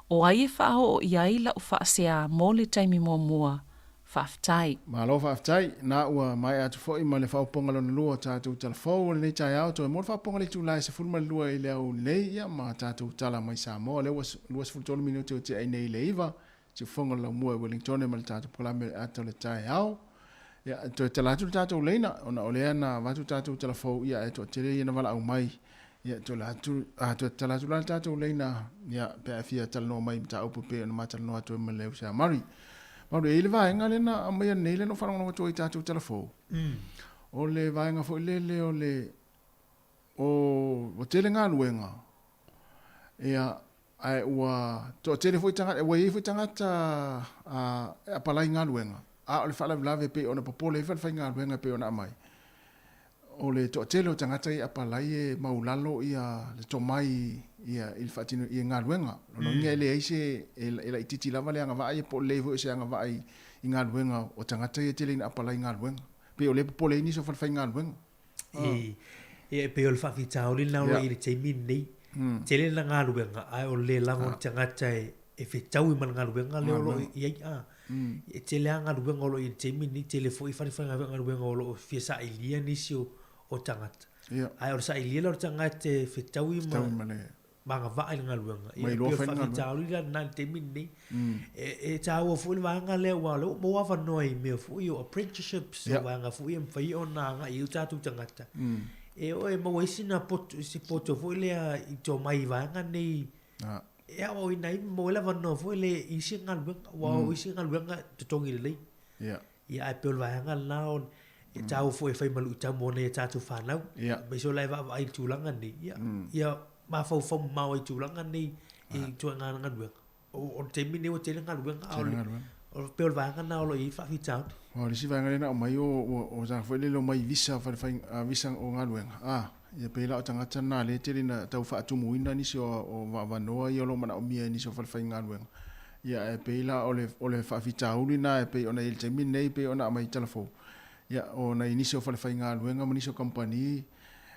o ai e faaoo i ai lau faasea mo le taimi muamua. Faafetai. Malo faafetai. Na ua maea atu foi ma le faaopoopoga lona lua o tatou tala fou o lenei taeao. Toe mo le faaopoopoga le itula e 12 i le aoauli nei, ia ma tatou tala mai Samoa. O lea ua 23 minute o tea ai nei i le 9, siufofoga o le laumua i Wellingtone ma le tatou polokalame o le ata o le taeao. Ia, toe tala atu le tatou laina, ona o lea na avatu tatou tala fou, ia ae toatele ia na valaau mai. Ia, toe la atu, a, toe tatala atu la le tatou laina, ia, pe a e fia talanoa mai i mataupu e pei ona ma talanoa atu ai ma le uso a Murray. Murray, e i ai le vaega lea na aumaia nei lea na ou faalogologo atu ai i tatou tala fou. O le vaega foi lele o le, o, ua tele galuega, ia, ae ua toatele foi tagata, ua i ai foi tagata e apalai galuega, a o le faalavelave e pei ona popole ai falefaigaluega e pei ona aumai, o le toatele o tagata ia e apalai e maulalo ia le tomai ia i le faatino i galuega. Lona uiga e leai se, e laitiiti lava le agavaa ia po o le leai foi o se agavaa i galuega o tagata ia e tele ina apalai galuega. Pei o lea e popole ai nisi o falefaigaluega. E, e pei o le faafitauli lena o lo o i ai i le taimi lenei. Tele na galuega ae o le le lava o ni tagata e, e fetaui ma le galuega lea o lo o i ai. A, e tele lava galuega o lo o i ai i le taimi lenei, tele foi falefaigaluega galuega o lo o fia sailia nisi o, o tagata. Ae o le sailia lea o le tagata e fetaui ma, ma le ma agavaa i le galuega. Ia, e pei o le faafitauli la lena i le taimi lenei. E taua foi le vaega lea aua o lea ua maua avanoa i mea foi o apprenticeships, o vaega foi e mafai ona agai i ai o tatou tagata. E oo e maua ai sina poto, se poto foi lea i tomai i vaega nei e aoaoina ai ma maua ai le avanoa foi lea i isi galuega, aua o isi galuega e totogi lelei. Ia ae pei o le vaega lena o e taua foi e fai ma luitau mo nai a tatou fanau. Aemaise o la e vaavaai i le tulaga nei, ia, ia mafaufau mamao ai i tulaga nei i ituaiga galuega. O le taimi nei ua tele galuega, a o le, o pei o le vaega lena o lo o i ai faafitauli. O le isi vaega lea na aumai o, o tagata foi lele omai i visa falefai, visa o galuega, a, ia pei la o tagata na lea e tele ina tau faatumuina nisi o, o avanoa ia o lo o manaomia e nisi o falefaigaluega. Ia ae pei la o le, o le faafitauli na e pei ona i ai i le taimi lenei e pei ona aumai i Talafou. Ia, o nai nisi o falefaigaluega ma nisi o kamupani,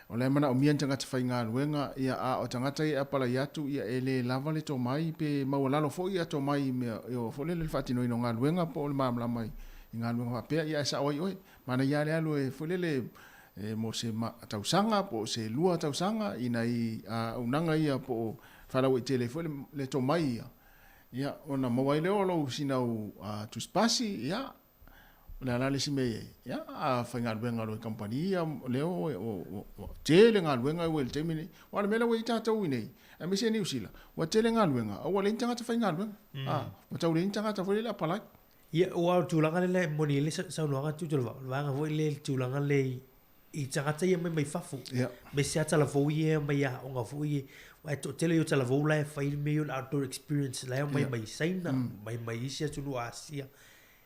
o la e manaomia ni tagata faigaluega, ia, a o tagata ia e apalai atu, ia, e le lava le tomai pe maualalo foi ia tomai i mea, e oo foi lele i le faatinoina o galuega po o le malamalama i galuega faapea, ia ae sao ai oe. Manaia lava le alu e foi lele e mo se tausaga po o se lua tausaga i nai auaunaga ia po o faalauaitele ai foi le tomai ia, ia ona maua ai lea o lou sinau tusipasi, ia, o le a la le isi mea e i ai? Ia, a faigaluega loa i kamupani ia, lea ua tele galuega ua i le taimi lenei. Aua o le mea lea ua i ai tatou i inei, aemaise Niu Sila, ua tele galuega, a ua leai ni tagata faigaluega. Ua tau leai ni tagata foi lele apalai. Ia, aua o le tulaga lea e moni ai le saunoaga a Tuitolovao, o le vaega foi lea i le tulaga lea i tagata ia mai mai fafo. Aemaise lava talavou ia e omai aoga foi ia, aua e toatele ia o talavou la e fai le mea ia o le outdoor experience la e omai mai Saina, omai mai isi atunuu o Asia.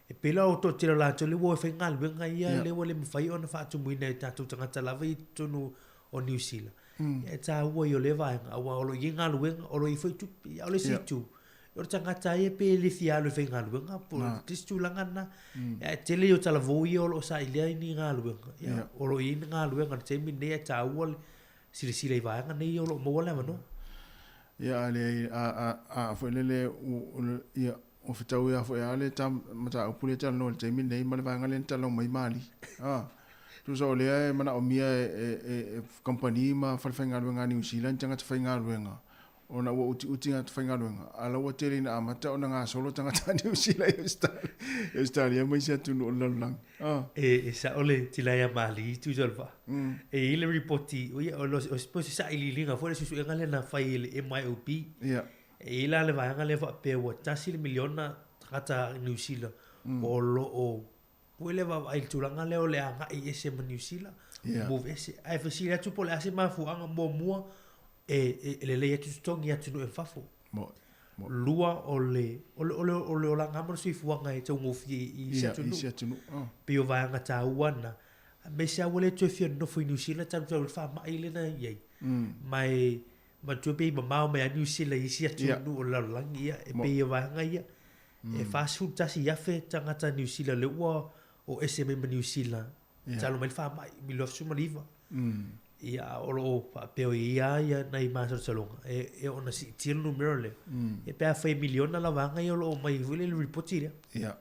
E pei la o le toatele o latou lea ua o e fai galuega ia lea ua le mafai ona faatumuina e tatou tagata lava ia i totonu o Niu Sila. E taua ia o lea vaega aua o lo o i ai galuega, o lo o i ai foi tupe. A o le isi itu, o le tagata ia pe le fia alu e faigaluega po o le isi tulaga lena. Ae tele ia o talavou ia o lo o sailia ai ni galuega. Ia, o lo o i ai ni galuega i le taimi lenei ae taua le silasila i vaega nei o lo o maua le avanoa. Ia, a leai, a, a, a foi lele, ia, ua fetaui lava foi lava le mataupu lea e talanoa i le taimi lenei ma le vaega lea na talanoa mai Mali. A, tusa o lea e manaomia e, e, e, e kamupani ma falefaigaluega a Niu Sila ni tagata faigaluega ona ua utiuti tagata faigaluega, a la ua tele ina amata ona gasolo tagata a Niu Sila i Ausetalia ma isi atunuu o le lalolagi. E sao le tila ia Mali i Tuisolva. E i ai le ripoti, o o se sailiiliga foi le suesuega lea na fai e le MYOB. E i ai la le vaega lea faapea ua 1 miliona tagata Niu Sila o lo o Ua le vaavaai i le tulaga lea o le agai ese ma Niu Sila, move ese. Ae fesili atu po o le a se mafuaaga muamua e, e, e lelei atu totogi i atunuu i fafo. Lua o le, o le, o le, o le olaga ma le soifuaga e taugofie i isi atunuu. Isi atunuu. Oh. Pei o vaega taua na. Aemaise lava ua le toe fia nofo i Niu Sila talu talu le faamai lea na i ai. Ma e manatua pei mamao mai lava Niu Sila i isi atunuu o le lalolagi. Ia, e pei o vaega ia. E 41,000 tagata Niu Sila lea ua o ese mai ma Niu Sila talu mai le faamai i 2019. Ia, o lo o faapea o i ai lava ia nai masalosaloga e oo ina siitia le numera lea. Ia pe afai e miliona la vaega ia o lo o aumai foi lea i le lipoti lea. Ia.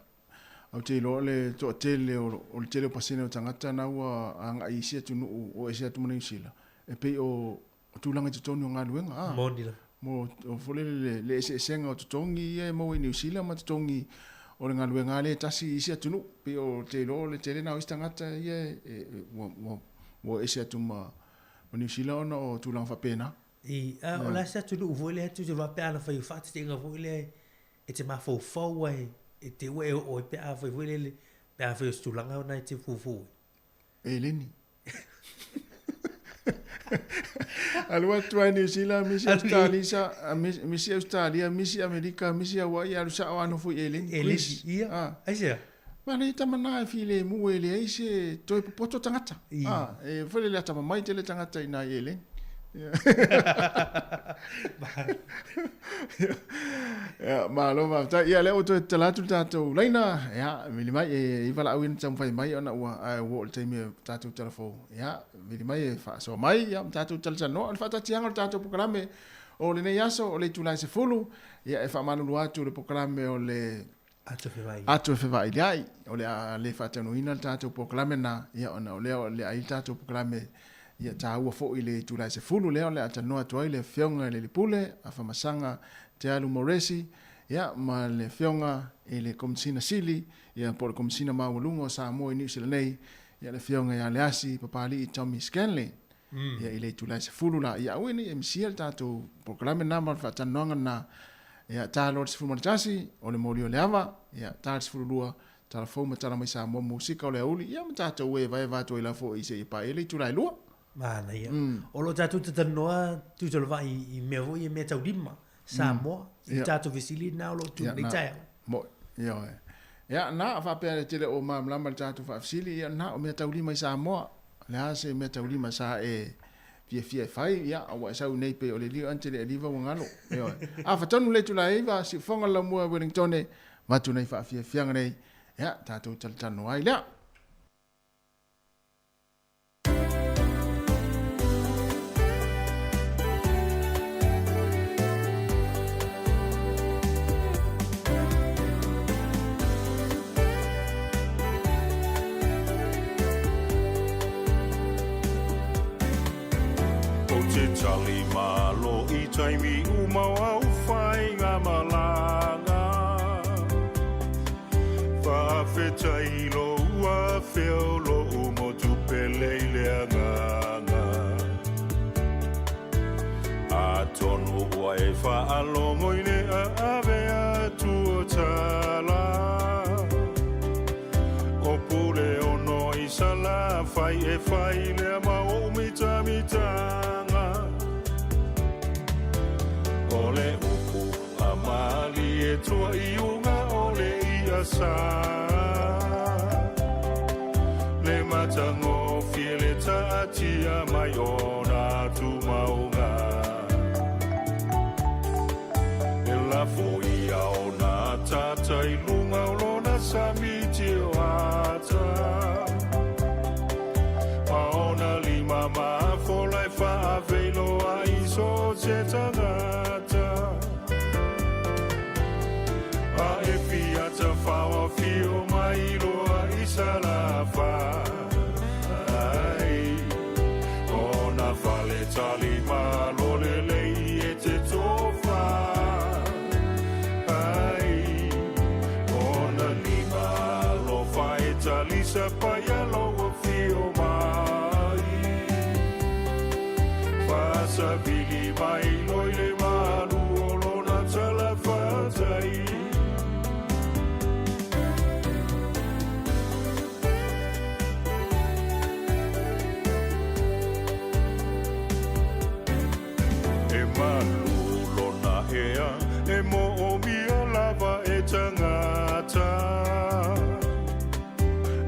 Ou te iloa o le toatele o le tele o pasene o tagata na ua agai i isi atunuu o ese atu ma Niu Sila, e pei o o tulaga i totonu o galuega, a. Moni lava. Mo, o foi lele le, le eseesega o totogi ia e maua i Niu Sila ma totogi o le galuega lea e tasi i isi atunuu. Pei o te iloa o le tele na o isi tagata ia e, e, ua, ua, ua ese atu ma, ma Niu Sila ona o tulaga faapena. I, a, o le a se atunuu foi lea tu te faapea ana fai faateteʻiga foi lea e te mafaufau ai e te ua e oo ai pe a fai foi lele pe a fai o se tulaga ona e te fuafua ai. Eleni. Alu atu ai Niu Sila, misi Australisa, misi Australia, misi Amerika, misi Hawaii, alu sao lava nofo i Eleni, Greece. Eleni, ia. Ah. Aisea? Ma le tama na e filemu e leai se toe popoto tagata. Ah, e foi le atamamai tele tagata i na i Eleni. Ia, malo faafetai. Ia, lea ua toe tatala atu le tatou laina. Ia, vili mai e iva laau ia na taumafai mai ona ua, ae ua oo i le taimi e tatou talafou. Ia, vili mai e faasoa mai, ia, ma tatou talatalanoa. O le faataatiaga o le tatou polokalame o lenei aso, o le itula e 10, ia, e faamalulu atu le polokalame o le Ato e fevailiai. O le a le faataunuuina le tatou polokalame lena, ia, ona o lea o le a i ai le tatou polokalame ia taua foi i le itula e 10 lea o le a talanoa atu ai le Afioga i le Alii Pule, Afamasaga Tealu Moresi, ia, ma le Afioga i le Komesina Sili, ia, po o le Komesina Maualuga o Samoa i Niu Sila nei, ia, le Afioga ia Leasi Papali'i Tommy Scanlon. Ia, i le itula e 10 la, ia aua ne i e misia le tatou polokalame lena ma le faatalanoaga lena. Ia, ta loa le 11, o le moli o le ava, ia, ta le 12, tala fou ma tala mai Samoa musika o le aoauli, ia ma tatou evaeva atu ai la foi seia paia le itula e 2. Manaia. O lo o tatou talanoa Tuitolovai i mea foi ia mea taulima, Samoa, i tatou fesili na o lo o tu nei taeao. Mo'i, ioe. Ia, na, faapea e te le o malamalama i le tatou faafesili, ia na, o mea taulima i Samoa. O le a se mea taulima sa e fiafia e fai, ia, a ua e sau nei pei o le lio ante le aliva ua galo. Ioe. A fatonu le itula e iva, siufoga le laumua Wellingtone, avatu nei faafiafiaga nei, ia, tatou talatalanoa ai lea. Ou te tali malo i taimi uma o au whainga malanga. Whaafetai lou afeo lou motu pele i le agaga. Atonu ua e faalogo i le aave atu o tala. O pule ono i Salafai e fai lea ma ou mitamitanga. O le upu a malie toa i uga o le ia sa. Le matagofie le taatia mai ona tumauga. E lafo ia ona ataata i luga o lona sami tioata. Ma ona lima mafola e faaveiloa i so o se tagata. A e fia tafaoafio mai loa i Salafai. Ona fale tali malo lelei e te tofa ai. Ona lima alofa e talisa paia lou afio mai. Faasavili mai loi le malu o lona talafatai. E malu lona ea, e moomia lava e tagata.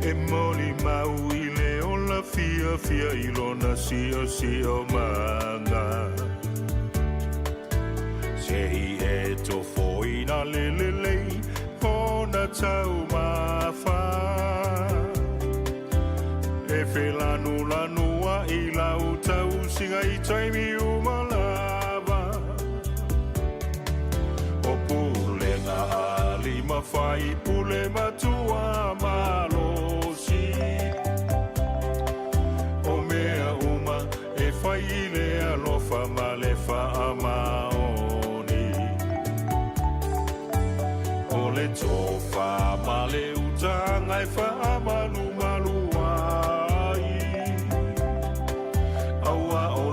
E molimau i le ola fiafia i lona siosiomaga. Se i e tofoina le lelei ona taumafa. E felanulanu ai lau tausiga i taimi uma lava. O pulega a lima fai pule matua malosi. O mea uma e fai i le alofa ma le faamaoni. O le tofa ma le utaga e faamalumalu ai. Aua o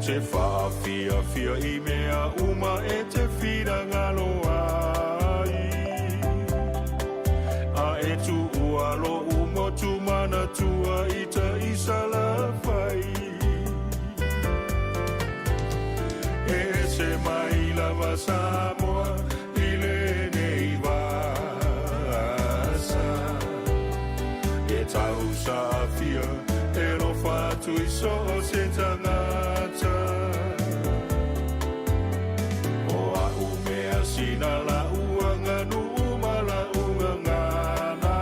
te whaafiafia i mea uma e te whirangalo ai. A e tu ua lo umotu mana tua i ta isala whai. E se mai lava Samoa i lenei vasa. E tau saafia e lofa atu i so o se tangata. O a'u mea sina la'u aganu'u ma la'u gagana.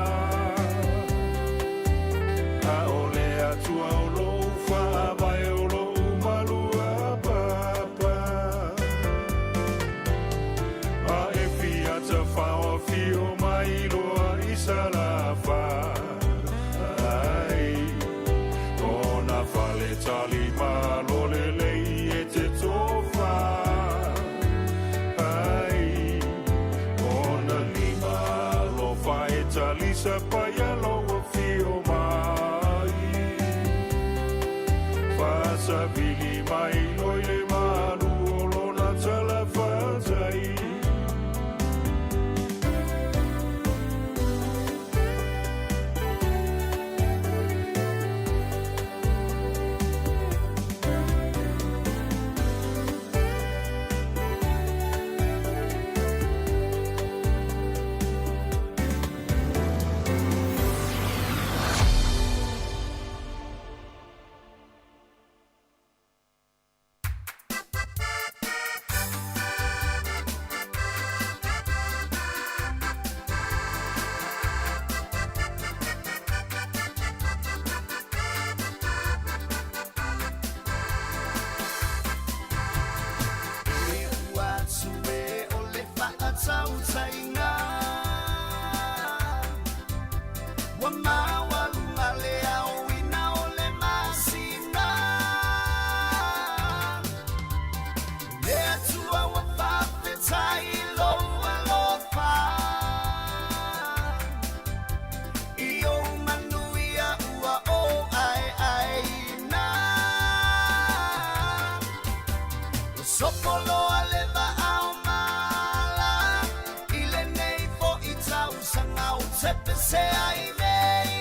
A o le Atua o lo'u faavae o lo'u malua papa. A e fia tafaoafio mai loa i Salafai. Ona fale tali malo lelei e te tofa ai. Ona lima alofa e talisa paia lou afio mai. Faasavili mai loa i le malu o lona talafatai. E ua atu e o le faatautaiga Ua maualuga le aoina o le masina Le Atua ua faafetai i lou alofa I ou manuia ua ou aeaeina Ua sopoloa le vaa o mala I lenei fo'i tausaga ou te pese ai nei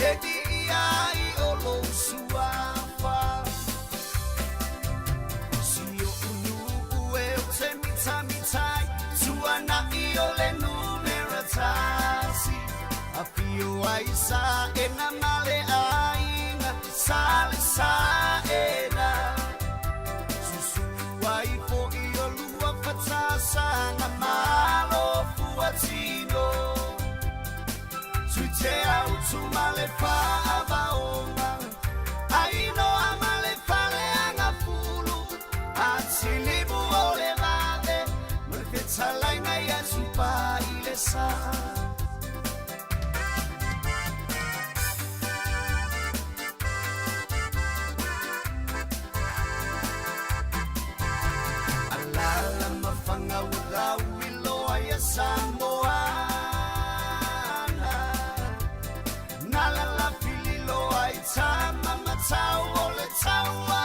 E viia ai o lou suafa Si oʻu nuu e ou te mitamitai Tuana'i o le numera tasi Afio ai Saena ma le aiga Sa le Saena Susu ai fo'i o lua fatasaga Malo fuatino Tuiteautu ma le faavaoga Ainoa ma le faleagafulu Atilimu o le vave Ma le fetalaiga ia Tupa i le sa. Alaala ma Faga ua lauiloa ia Samoana Na lalafi lilo ai tama ma tau o le taua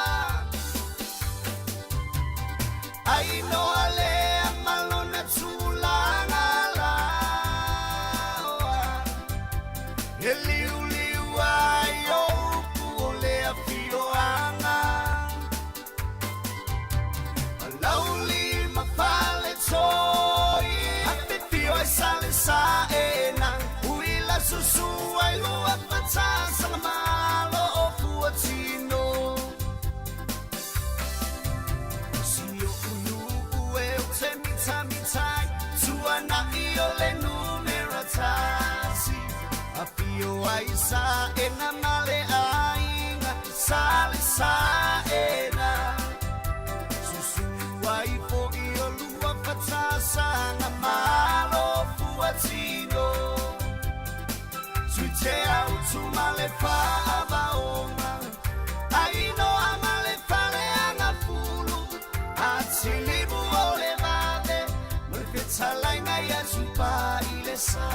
Ainoa lea ma lona tulaga laoa E liuliu ai upu o le afioaga Palauli ma Faletoi Afifio ai Sa le Saena Uila susu ai lua fatasaga malo o fuatino Si oʻu nuu e ou te mitamitai Tuana'i o le numera tasi Afio ai Saena ma le aiga Sa le Saena Susu ai fo'i o lua fatasaga Malo fuatino Tuiteautu ma le faavaoga Ainoa ma le faleagafulu Atilimu o le vave Ma le fetalaiga ia Tupa i le sa.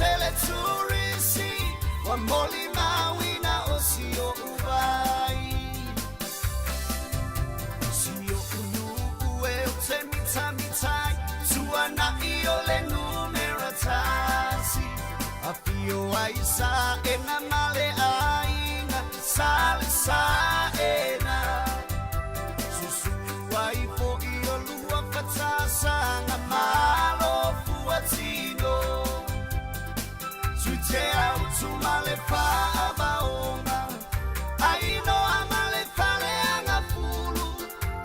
tele turisi Wa moli mawina o si o uwai Si o unu ue o te mita mitai Tuana i o le numera tasi A fio ai sa e na male aina Sa le sa e na Susu ai fo i o lua fatasanga Malo fua tino Sui te au tu male whaavaonga Aino a male fale anga fulu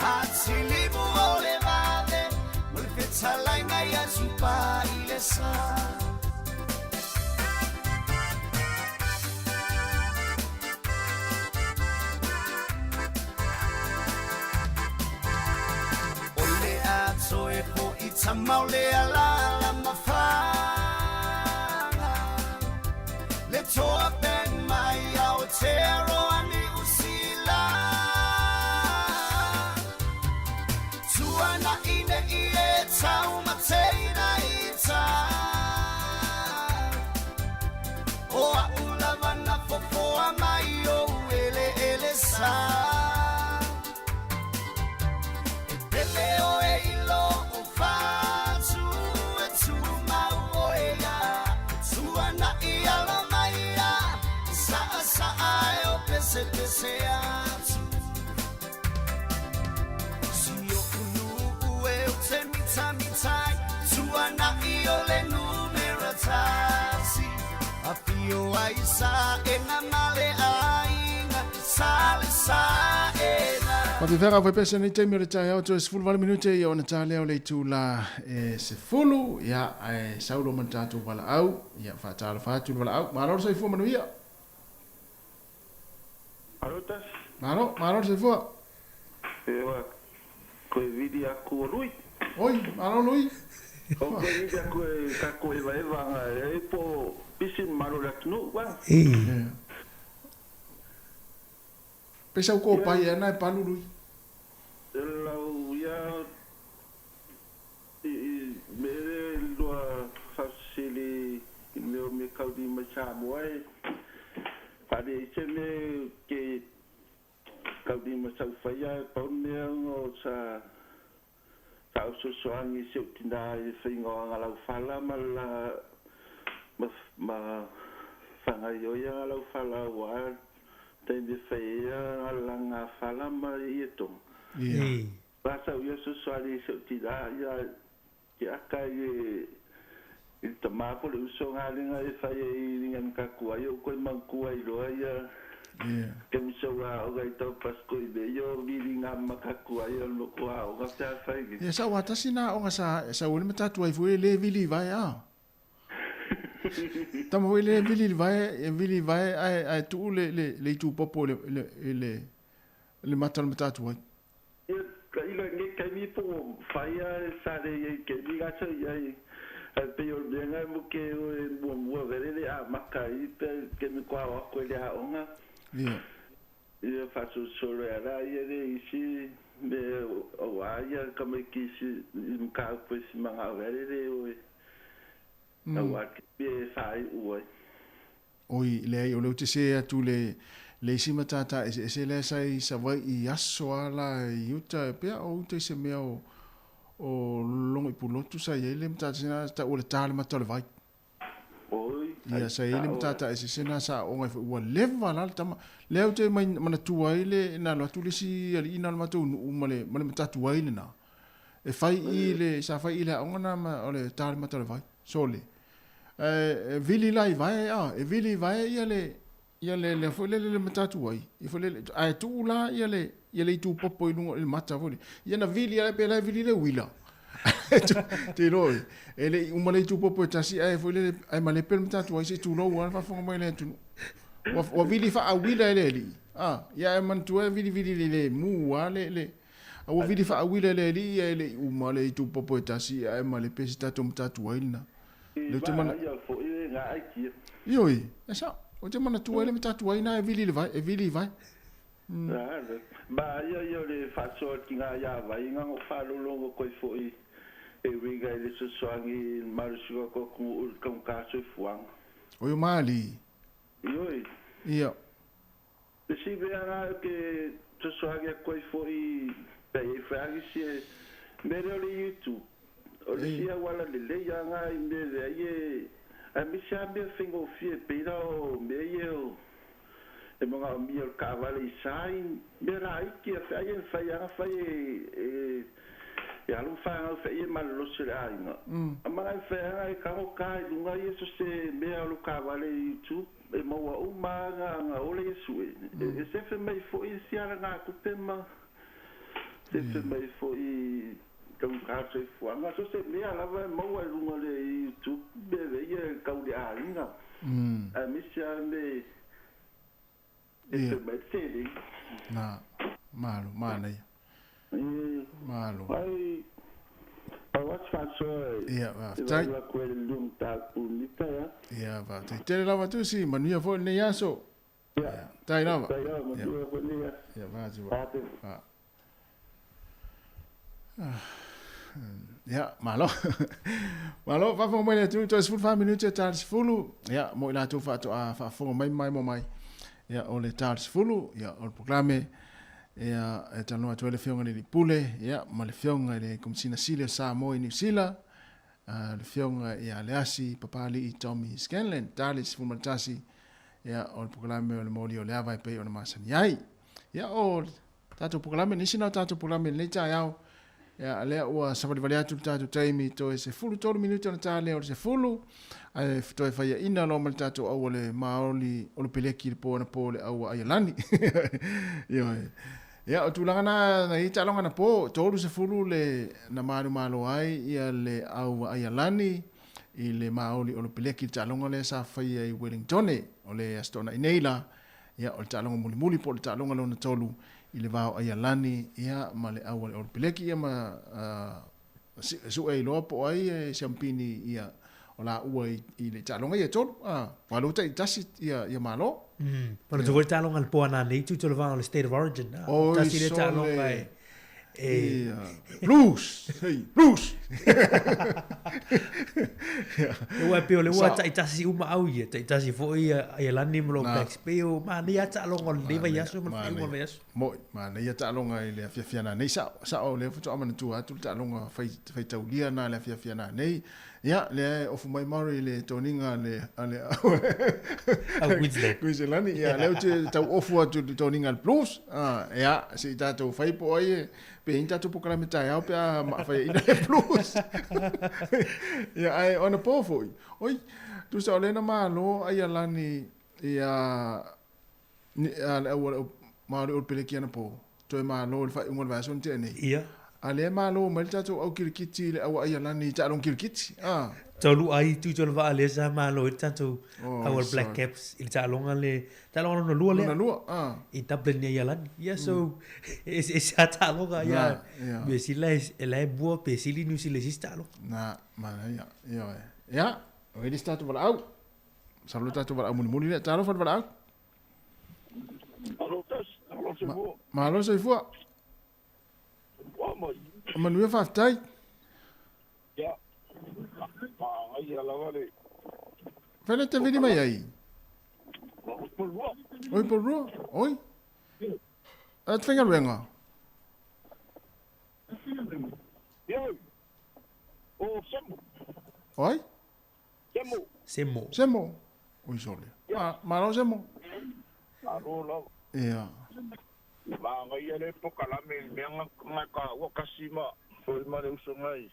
A tilimu o le vave Mo le fetalainga ia supa i le sa O le ato e po i tamau le alala mawhanga Le toa pen mai au te roa ni usila Tuana ine i e tau mateina i ta O a ula vana fofoa mai o ele ele sa E pele o e ilo o fatu e tu mau o e ia Tuana i alo mai ia Sa sa ai o pese pese atu Si o unu ue o te mita mitai Tuana i o le numera tasi A fio ai sa e na male aina Sa le sa e na Whawhiwhera whai pesa nei taimi o le tae auto e sefulu vale minute ia ona tā leo le itu la e sefulu ia e saulo man tātou wala au ia whātāla whātu le wala au. Malo le soifua manuia. Alo tas. Malo, malo le soifua. E wa, koe vili aku o Lui. Oi, malo Lui. O koe vili aku e kako eva eva nga e po pisi malo le atunu wa. E. Pesa u ko pai ana e palu Lui. E lau ia i mere lua whasili i meo me kauri mai Samoa e. Whare i se me ke kauri mai sauwhaia e pau mea ngo sa sa usosoangi se utina e whainga o anga lau whala ma la ma, ma whangai o ia lau whala wa te me whaia nga langa whala ma i e tonga. Yeah. Rasa ia sosoali se utina ia ke aka i i ta mako le uso ngā linga e whai e i ringa mkaku ai o koe mangkua i roa ia. Yeah. Ke miso wā o gai tau pasko i me yo viri ngā makaku ai o loko a o ngā whea whai ki. Ia sa watasi nā o ngā sa, sa uli matatu ai fue le vili vai a. Tama fue le vili vai, e vili vai ai ai tu le le le itu popo le le le le mata le matatu ai. Ia ka ila nge kai mi po whai a sa le i ke mi ngā sa i ai. Ai pe o le ngai mo ke o e mua mua vere le a maka i pe ke mi kwa o koe le a onga. Yeah. Ia whaso solo e ara ia le isi me o a ia ka mai ki isi i mka au koe si manga au vere le o e. Au a ki pe e whai ua. Oi, le ai, o le ute se atu le le isi matata e se le sa i sa vai i aso ala i uta e pea o uta i se mea o o longo i pulotu sa i le matata sina ta o le tā le mata o le vai. Oi. Ia sa i le matata e se sena sa o ngai ua leva la le tama. Le au te mai mana tua i le na lo atu le si ali ina le matou nuu ma le ma le matatu ai le na. E fai i le sa fai i le aoga na ma o le tā le mata o le vai. Sole. E vili la i vai a e vili i vai ia le ia le le foi le le matatu ai. I foi le ai tu la ia le ia le itu popo i lunga i le mata foi. Ia na vili ala pe la vili le wila. Te roi. E le uma le itu popo e tasi ai foi le ai ma le pe le matatu ai se tu lo wa fa fonga mai le tu. Wa wa vili fa a wila le li. Ah, ia e man tu e vili vili le le mu wa le le. A ua vili fa a wila le li ia le uma le itu popo e tasi ai ma le pe se tatu matatu ai na. Le te mana Ia foi le ngā ai kia. Ioi, e sa. O te mana tua le matatu ai na e vili le vai, e vili vai. Ba ia ia le whasoa ki ngā ia vai ngā ngo whalolongo koe foi. E uiga i le fesoasoani i le malosi o le atunuu i le taugata soifuaga. Oi o Mali. Ioe. Ia. Le isi mea la ou te fesoasoani atu ai foi pe a i ai foi lava nisi e mea lea o le YouTube. O le isi auala lelei lava lena i mea leai e aemaise lava mea faigofie e pei la o mea ia o e manaomia o le taavale i sign, mea laiti a feai e mafai lava ona fai e e alu ma fanau feai e malolosi o le aiga. A ma e mafai lava ona e tago ta i luga ia so se mea o lou taavale i YouTube e maua uma lava na ola ia sue. E sefe mai foi si alagatupe ma sefe mai foi taugata le soifuaga. So se mea lava e maua i luga o le YouTube mea ia e tau i le aiga. Aemaise lava le Ia. Na, malo, manaia. Malo. Ai, pau a se faasoa e Ia, faafetai. valu atu ai i le lua mataupu mita, ia. Ia, faafetai tele lava Tusi, manuia foi lenei aso. Ia. Tai lava. Tai lava, manuia foi lenei aso. Ia, faafetai. Faafetai. Fa. Ia, malo. Malo, faafofoga mai le atunuu, toe 14 minute e ta le 10. Ia, mo i latou faatoa faafofoga mai ma maimoa mai. Ia, o le ta le 10, ia, o le polokalame, ia, e talanoa atu ai le Afioga i le Alii Pule, ia, ma le Afioga i le Komesina Sili o Samoa i Niu Sila, le Afioga ia Leasi Papali'i Tommy Scanlan, ta le 11, ia, o le polokalame o le moli o le ava e pei ona masani ai. Ia, o Tatou polokalame, nisi na o tatou polokalame i lenei taeao. Ia, lea ua savalivali atu le tatou taimi toe 13 minute ona ta lea o le 10, ae toe faiaina loa ma le tatou aua le maoli o le peleki i le po anapo le aua Aialani. Ioe. Ia, o tulaga na, na i taaloga anapo, 30 le na manumalo ai ia le aua Aialani i le maoli o le peleki i le taaloga lea sa faia i Wellingtone, o le Aso Toonai nei la. Ia, o le taaloga mulimuli po o le taaloga lona tolu i le va o Aialani ia ma le au a le Olopeleki ia ma sue iloa po o ai e siampini ia o laua i le taaloga ia e tolu. A, aua lea ua taitasi ia, ia Malo. Manatua foi le taaloga a le po a nanei tu le va o le State of Origin. Oi, Tasi le sole. taaloga e E... Blues! Hey, blues! Ua e pei o le ua taitasi uma au ia, taitasi foi ia Aialani ma lo Blacks. Pei o manaia lava taaloga o lenei vaiaso ma le faaiuga o le vaiaso. Moi, manaia taaloga i le afiafi ananei. Sao, sao lea faatoa manatua atu le taaloga faitaulia na le afiafi ananei. Ia, lea e ofu mai Murray i le toniga a le a le Au Queensland. Queensland, ia lea ou te tau ofu atu i le toniga a le Blues. Ah, ia, se i tatou fai po o ai e pe i ai ni tatou polokalame taeao pe a faiaina le Blues. Ia, ae ona po foi. Oi, tusa o lea na malo Aialani ia ni, a le au Māori o le Peleki anapo, toe malo i le faaiuga o le vaiaso na tea nei. Ia. A lea e malo mai le tatou au kirikiti i le au Aialani i taaloga kirikiti. Ah. Taulu ai tu tolu vaa lea sa malo i le tatou Oh, au Black sorry. Caps i le taaloga le taaloga lona lua lea. Lona lua, ah. I Dublin i Aialani. Ia so e e sa taaloga ia. Na, ia. Me sila e la e bua pe sili New Zealand i se taaloga. Na, manaia. Ia, ia. O e le se tatou valaau. Masalo le tatou valaau mulimuli lea. Talofa le valaau. Malo tasi, malo soifua. Malo soifua. Soifua mai. Manuia faafetai. Ia, manaia lava le... Fai te vili mai ai. Oi Polua. Oi Polua, oi. A te faigaluega. Ia, o Semo. Oi? Semo. Semo. Semo. Oi sole. Ma, malo Semo. Malo lava. Ia. Manaia le polokalame i mea nga ka ua kasi ma foi ma le uso ngai.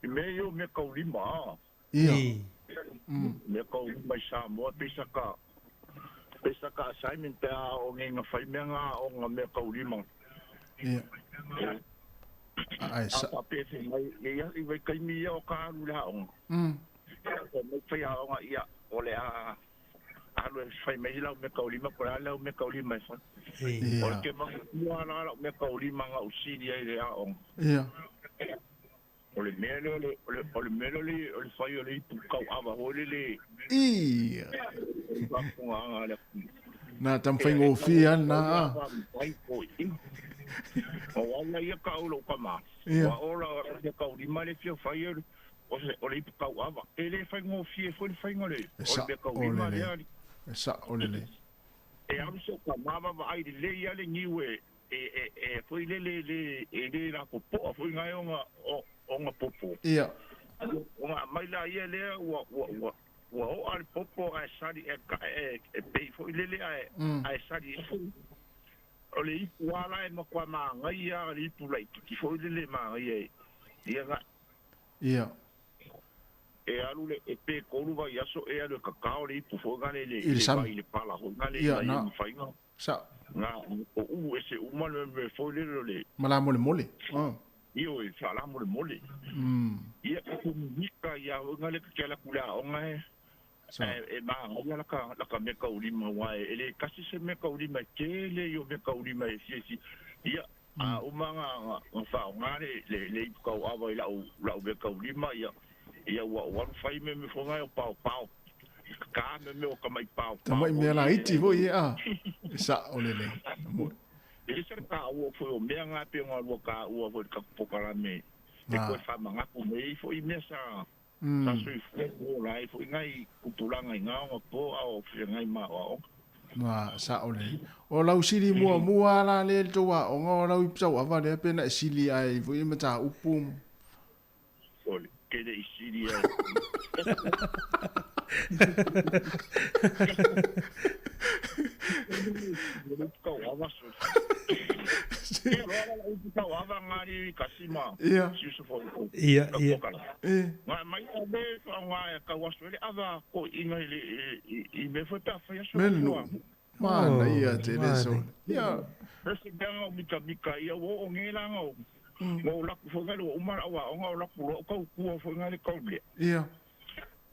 I mea ia o mea kaulima a. Ia. Mea kaulima i Samoa pei sa ka pei sa ka assignment pe a o nge nga fai mea nga o nga mea kaulima. Ia. Ai sa. A pe se mai ia i vai kaimi ia o ka alu le aoga. Mai fai aoga ia o le a alu e fai mai lau mea kaulima po o le a lau mea kaulima e fai. O le ke manatua la lau mea kaulima na ou sili ai i le aoga. Ia. O le mea lea o le o le o le mea lea o le o le fai o le ipu tauava foi lele. Ia. Faafofogaaga a le atunuu. Na taumafai gofie lava lena a. O ala ia ka au lou tama. Ia. Ua ola o le mea kaulima le fia fai o se o le ipu kauava. E le faigofie foi le faiga o le E o le mea kaulima lelei. lea. E sa'o lelei. E alu si ou tama vaavaai lelei lava le niu e e e e foi lele le e le lapopoa foi na e ona ona popo. Ia. Ona aumai laia lea ua ua ua ua o'a le popo ae sali e e e pei foi lele ae ae sali o le ipu lava la e matua manaia lava le ipu laitiiti foi lele e manaia e ia na Ia. e alu le e pe tolu vaiaso e alu e kakao le ipu foi lale le I le le sami. vai i le pala foi lale Ia ina ia na. mafai na Sa'o. na uu ese uma le mea foi lele o le Ma la molemole. Ioe faalamolemole. Ia mika ia nga le ke la kula aoga e Sa'o. e magaia laka laka mea kaulima aua e le kasi se mea kaulima e tele i o mea kaulima e fiafia. Ia a uma ga ga faaaoga le le le ipu kauava i la'u la'u mea kaulima ia ia ua ou alu fai me mea foi ga e o paopao ka me mea o kama'i paopao Tama'i mea foi laiti foi ia a. E sa'o lelei. Mo'i. E ese le taua foi o mea ga pe ona lua taua foi i le tatou polokalame e Na. toe faamanatu mai ai foi mea sa sa soifua ma ola ai foi nai tupulaga i gaoga po a o feagai ma aoaoga. Na, sa'o lelei. O lau sili muamua la lea i le tou aoga o lau ipu tauava lea pe na e sili ai foi i mataupu. O le tele i sili ai. Ia. Ia, ia. E. Me le nuu. Manaia tele sole. Ia. Ia.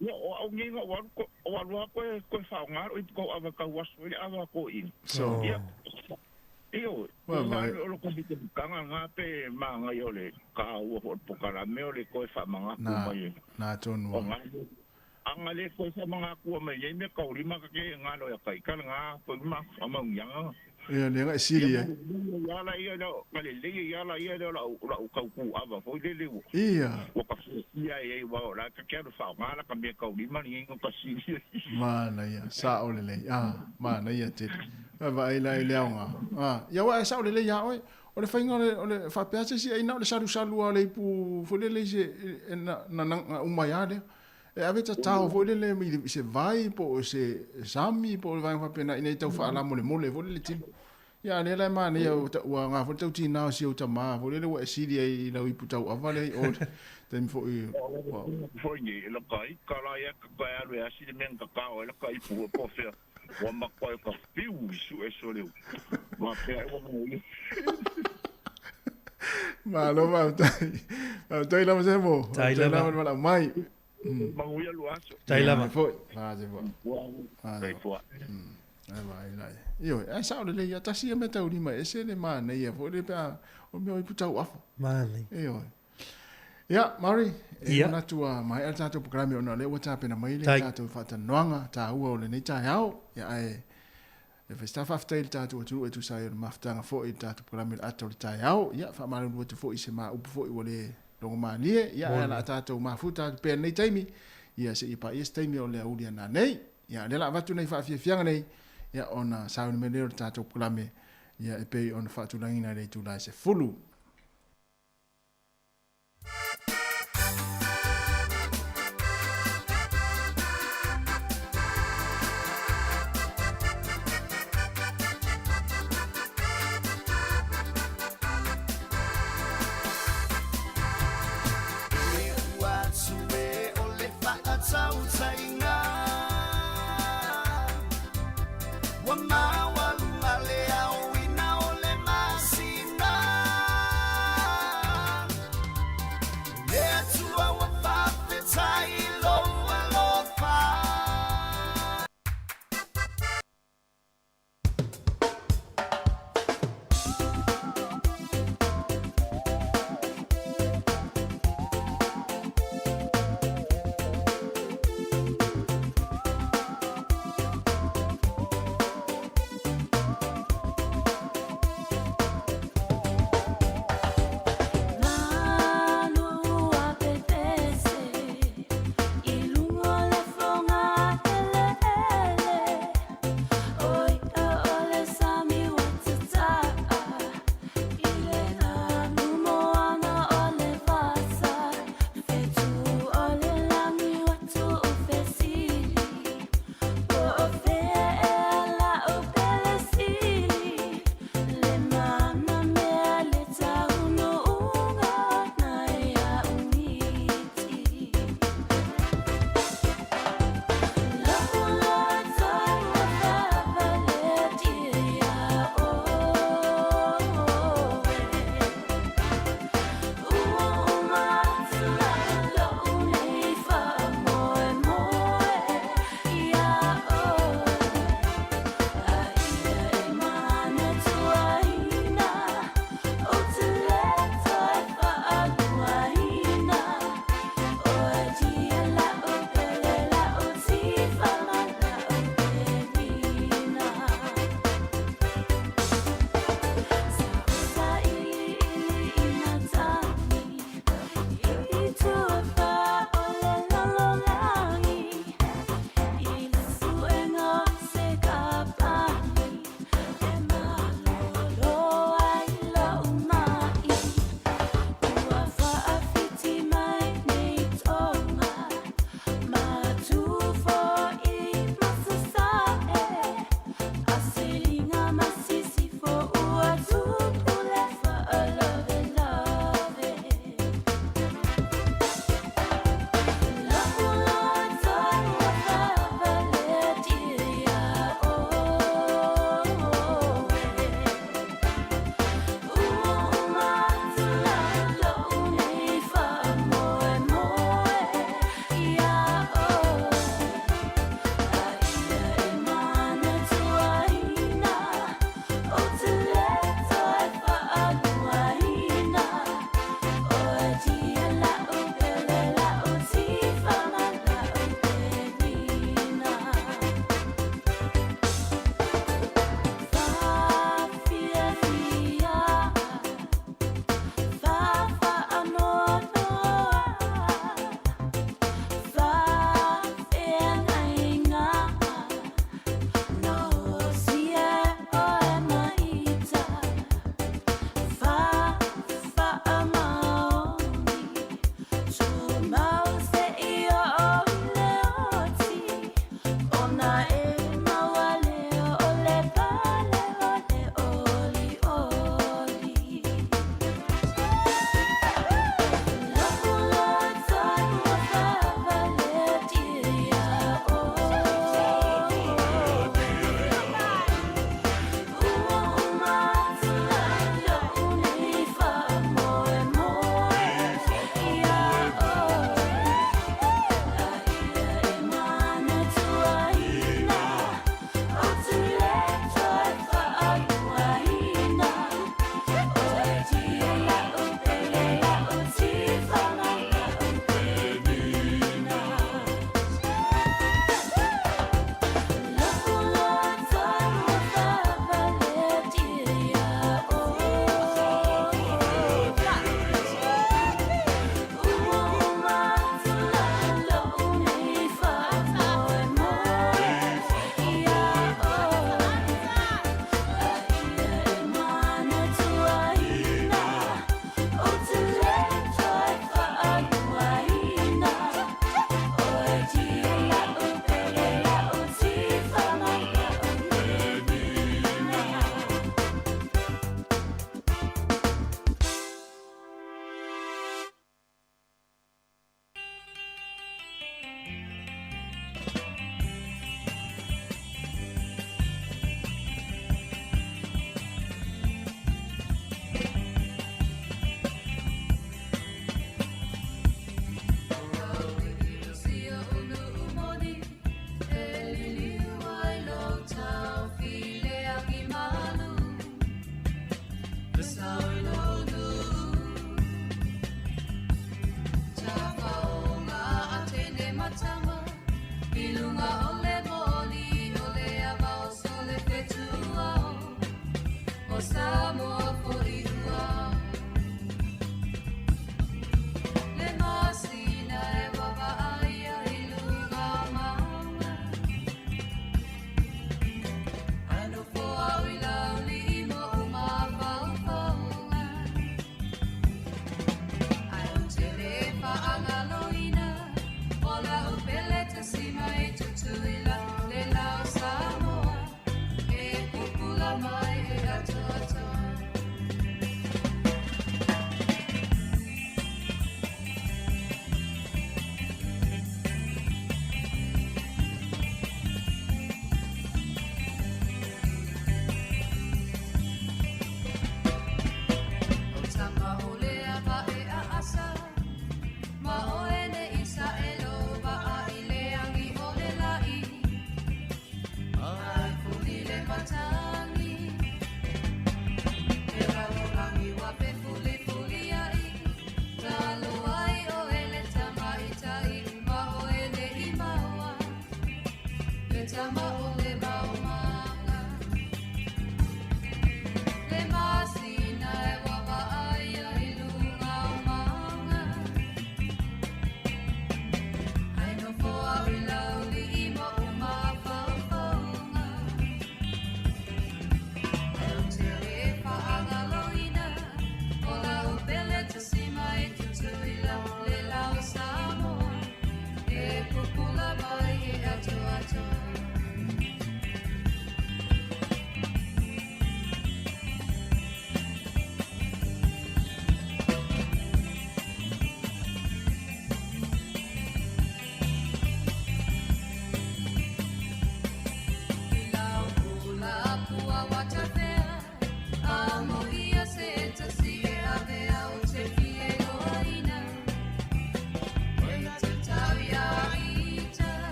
Ia, o au nei na o alu o alu lava koe koe faaaoga lou ipu kauava tau aso ai le ava toeaina. So. Ia, ioe, Vai na vai. o le komikomikaga lena pe magaia o le taua foi o le polokalame o le toe faamanatu Na, mai e na tonu o lava. ga aga le toe faamanatua mai nei mea taulima ka ke galo ia taita lena toe ma faamauniaga. Ia lea na e Ia sili ai. mulumulu ia ala ia lea na lelei ai ala ia lea o la'u la'u tautu'ava foi lele ua Ia. ua kafuasia ai ai aua o la e ta te alu faaaoga la ka mea taulima lenei na kasili ai. Manaia, sa'o lelei. Ah, manaia tele. Vaavaai la i le aoga. Ah, ia aua e sa'o lelei iā oe. O le faiga o le, o le faapea se isi aina o le salusalu lava o le ipu foi lele i se, e, na, na, na uma ai lava lea. E ave tatao foi lele i se vai po o se sami po o le vaega faapena ina ia tau faalamolemole foi lele tino. Ia a lea la e manaia ua ua aoga foi le tau tinā o si ou tamā foi lele ua e sili ai i lau ipu tauava lea i o le taimi foi ua Foi nei, e laka ai ka la ia ka ka alu e asi le mea na tatao ai laka ipu e po o fea ua matua e ka fiu i suʻe sole ma pea e ua manuia. Malo faafetai. Faafetai lava Semo. Tai Faafetai lava. lava le valaau mai. Manuia lua aso. Tai Ia lava. foi. Fasi foi. Fasi foi. Soifua. Ai vai lai. Ioe, ae sa'o lelei ia tasi ia mea taulima e ese le manaia foi le pe a o mea o ipu tauafa. Manaia. Ioe. Ia, Maori, e Ia. manatu ua maea le tatou polokalame ona o lea ua tapena mai le Tai. tatou faatalanoaga taua o lenei taeao. Ia, ae e fai se ta faafetai i le tatou atunuu e tusa ai o le mafutaga foi i le tatou polokalame o le ata o le taeao. Ia, faamalulu atu foi i se ma upu foi ua le logomalie. Ia, ae o le a tatou mafuta atu pea i lenei taimi, ia seia paia se taimi o le aoauli a nanei. Ia, o lea o le a avatu nei faafiafiaga nei, ia, ona sauni mai lea o le tatou polokalame, ia, e pei ona faatulagaina i le itula e 10. E ua atu e o le faatautaiga Ua maualuga le aoina o le masina.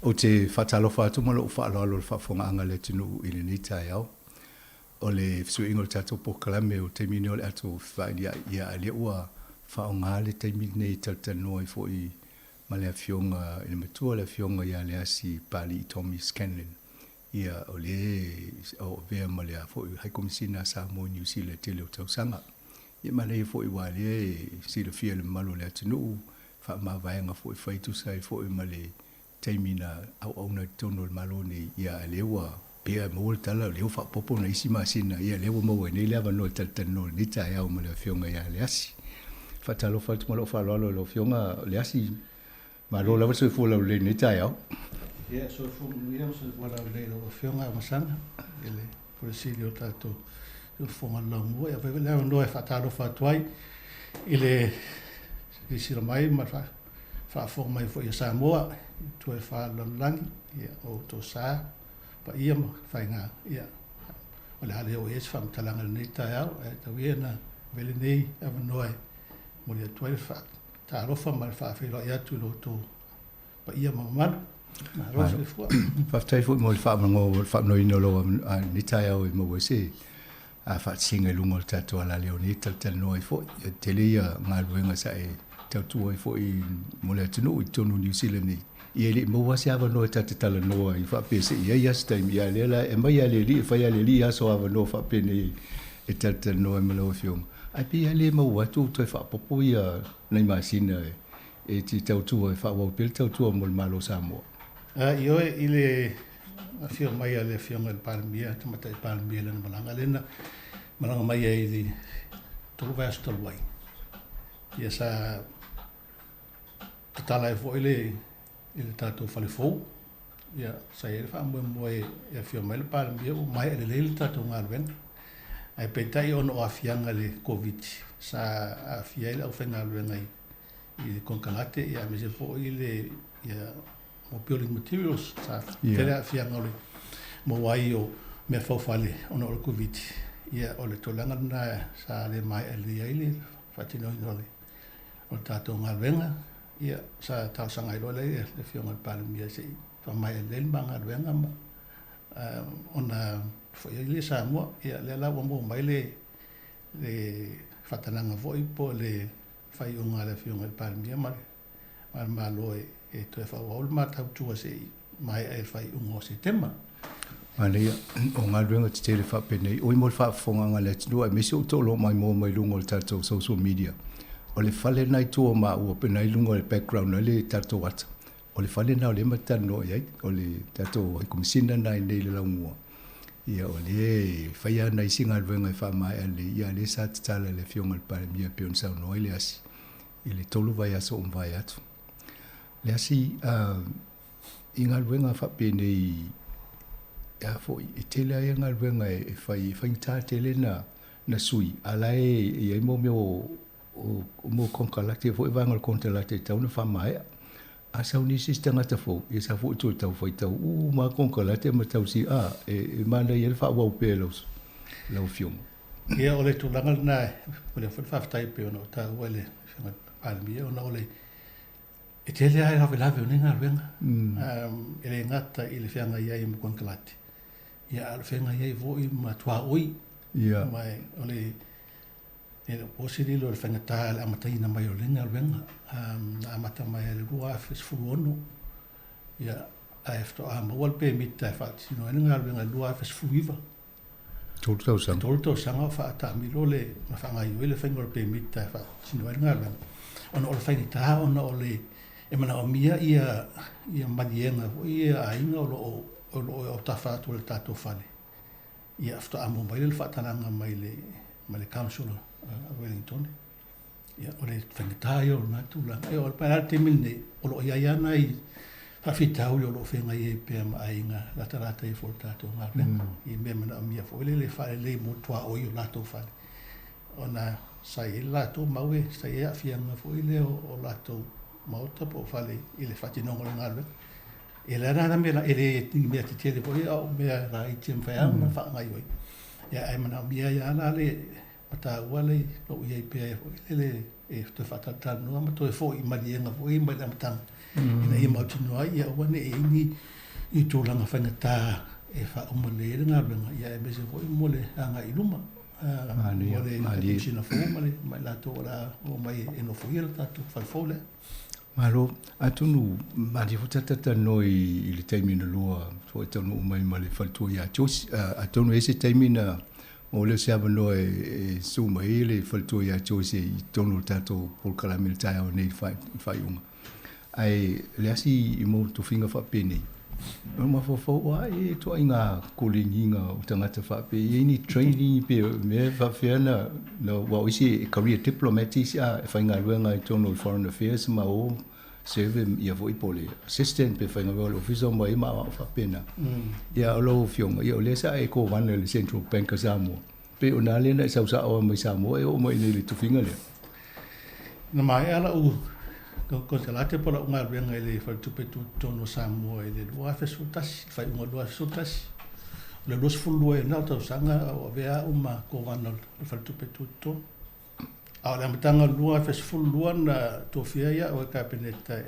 Ou te faatalofa atu ma lou faaaloalo i le faafofogaaga a le atunuu i lenei taeao. O le fesuiaiga o le tatou polokalame o le taimi lenei o le ato fevailiai, ia a lea ua faaaoga le taimi lenei e talatalanoa ai foi ma le Afioga i le Matua, le Afioga ia Leasi Papalii Tommy Scanlan. Ia, o lea o avea ma le a foi High Komesina a Samoa i Niu Sila i le tele o tausaga. Ia manaia foi aua o lea e silafia e le mamalu o le atunuu, faamavaega foi fai tusa ai foi ma le taimi na auauna i totonu o le Malo nei, ia a lea ua pea e maua le tala o lea ua faaopoopo nai isi masina, ia lea ua maua ai nei le avanoa e talatalanoa i lenei taeao ma le Afioga ia Leasi. Faatalofa atu ma lou faaaloalo i lau Afioga Leasi, malo lava le soifua laulelei i lenei taeao. Ia, soifua manuia ma soifua laulelei i lau Afioga Amasaga i le Pule Sili o le tatou Fofoga o le Laumua. Ia, avea foi le avanoa e faatalofa atu ai i le silasila mai ma le faafofoga mai foi a Samoa i tua e fa o le lalolagi, ia, o outou sa, paia ma faiga, ia, o le a le oo i ai se faamatalaga i lenei taeao, ae tau ia ina avea lenei avanoa e momoli atu ai le faatalofa ma le faafeiloai atu i lo outou paia ma mamalu. Malo soifua. Faafetai foi mo le faamanoina o lou lenei taeao e maua ai se faatasiga i luga o le tatou alaleo nei e talatalanoa ai foi. E tele ia galuega sa e tautua ai foi mo le atunuu i totonu o Niu Sila nei. Ia e le i maua se avanoa e ta te talanoa ai faapea se i ai lava se taimi, a o lea la e aumai lava e le Alii e fai lava e le Alii aso avanoa faapenei e talatalanoa ai ma lau Afioga. Ae pei lava le maua atu ua toe faaopoopo ia nai masina e te tautua e faaauau pea le tautua mo le Malo o Samoa. Ioe, i le afio mai a le Afioga i le Palemia, Tamaitai Palemia i lana malaga lea na malaga mai ai i le 3 vaiaso talu ai. Ia sa tatala ai foi le i le tatou fale fou. Ia sa i ai le faamoemoe e afio mai le Palemia ua maea lelei le tatou galuega. Ae peitai ona o aafiaga i le Koviti sa aafia ai le aufaigaluega i i le konekarate ia aemaise foi le ia mo building materials sa tele aafiaga o le maua ai o mea faufale ona o le Koviti. Ia o le tulaga lena sa le maea lelei ai le faatinoina o le o le tatou galuega. Ia sa talosaga ai loa lea i le Afioga i le Palemia se i faamaea lelei le ma galuega ma ona foi ai lea i Samoa. Ia lea la ua maua mai le le faatanaga foi po o le faaiuga a le Afioga i le Palemia ma le Malo e toe faaauau le ma tautua se i maea i le faaiuga o Setema. Manaia, o galuega tetele faapenei, oi mo le faafofogaaga a le atunuu aemaise outou o lo o maimoa mai luga o le tatou social media. O le fale lena i tua o maua, pe na i luga o le background ai le tatou ata, o le fale lena o lea ma te talanoa i ai, o le tatou High Komesina lena i inei i le Laumua. Ia o lea e fai lava nai isi galuega e faamaea lelei, ia a o lea sa tatala e le Afioga i le Palemia e pei ona saunoa ai le asi i le 3 vaiaso o mavae atu. Le asi, i galuega faapenei, a foi, e tele lava ia galuega e fai, e faigata tele na sui, a o la e i ai mea o mo konekarate foi, vaega o le konekarate e tatau ona faamaea. A sau nisi isi tagata fou, ia sa foi toe tau faitau uma lava konekarate ma tau si, a, e manaia ai le faaauau pea e lau, lau Afioga. Ia, o le tulaga lena, e momoli foi le faafetai e pei ona ou taua i le Afioga i le Palemia, ona o le E tele lava lavelave o nei galuega, e le gata i le feagai ai ma konekarate, ia a o le feagai ai foi ma tuaoi. Ma o le e le o po se lilo i le faigata i le amataina mai o lenei galuega. Na amata mai i le 2016, ia, ae faatoa maua le pemita e faatino ai le galuega i le 2019. 3 tausaga. 3 tausaga o faataamilo le ma faagaoioi le faiga o le pemita e faatino ai le galuega, ona o le faigata ona o le e manaomia ia ia maliega foi ia a aiga o lo o o lo o autafa atu o le tatou fale. Ia faatoa maua mai lea o le faatalaga mai le mai le Council a Wellington. Ia, o le faigata ia o lena tulaga. E oo mai la i le taimi lenei, o lo o i ai lava nai faafitauli o lo o feagai ai pea ma aiga latalata ifo o le tatou galuega i mea manaomia foi lele e faalelei mo tuaoi o latou fale, ona sa i ai le latou mau e sa i ai aafiaga foi lea o latou maota po o fale i le faatinoga o le galuega. E le la mea e le ni mea tetele foi a o mea laiti e mafai lava ona faagaoioi. Ia, ae manaomia ai lava la le Ma taua le lou i ai pea foi lele e toe faatalatalanoa ma toe foi i maliega foi mai le amataga. Ina ia mautinoa ai ia aua ne i i ai ni ni tulaga faigata e faauma lelei ai le galuega, ia aemaise foi mo le agai i luma mo le Komesina fou ma le ma i latou o le a oo mai e nofoia le tatou fale fou lea. Malo, atonu malie foi ta talatalanoa i le taimi na lua foi taunuu mai ma le faletua ia Joyce. Atonu e i ai se taimi na maua lea o se avanoa e susu mai ai le faletua ia Joyce i totonu o le tatou polokalame i le taeao nei i le faaiuga. Ae o le a si i mau tofiga faapenei, o le mafaufau o a ea ituaiga koleniga o tagata faapea, e i ai ni training pe mea faapefea na, na aua o isi e career diplomat isi a e faigaluega i totonu o le foreign affairs ma o serve ia foi po o le assistant pe faigaluega i le ofisa ma ia ma aoao faapena. Ia o lau afioga, ia o lea sa e kovana i le Central Bank a Samoa, pei o na lea na e sau sao ai mai Samoa e oo mai i inei i le tofiga lea. Na maea lau konekarate po o lau galuega i le Faletupe Tutotonu o Samoa i le 2011, le faaiuga o le 2011. O le 22 ai lena o tausaga a o avea au ma Kovana o le Faletupe Tutotonu. A o le amataga o le 2012 na tofia ai au e Kapeneta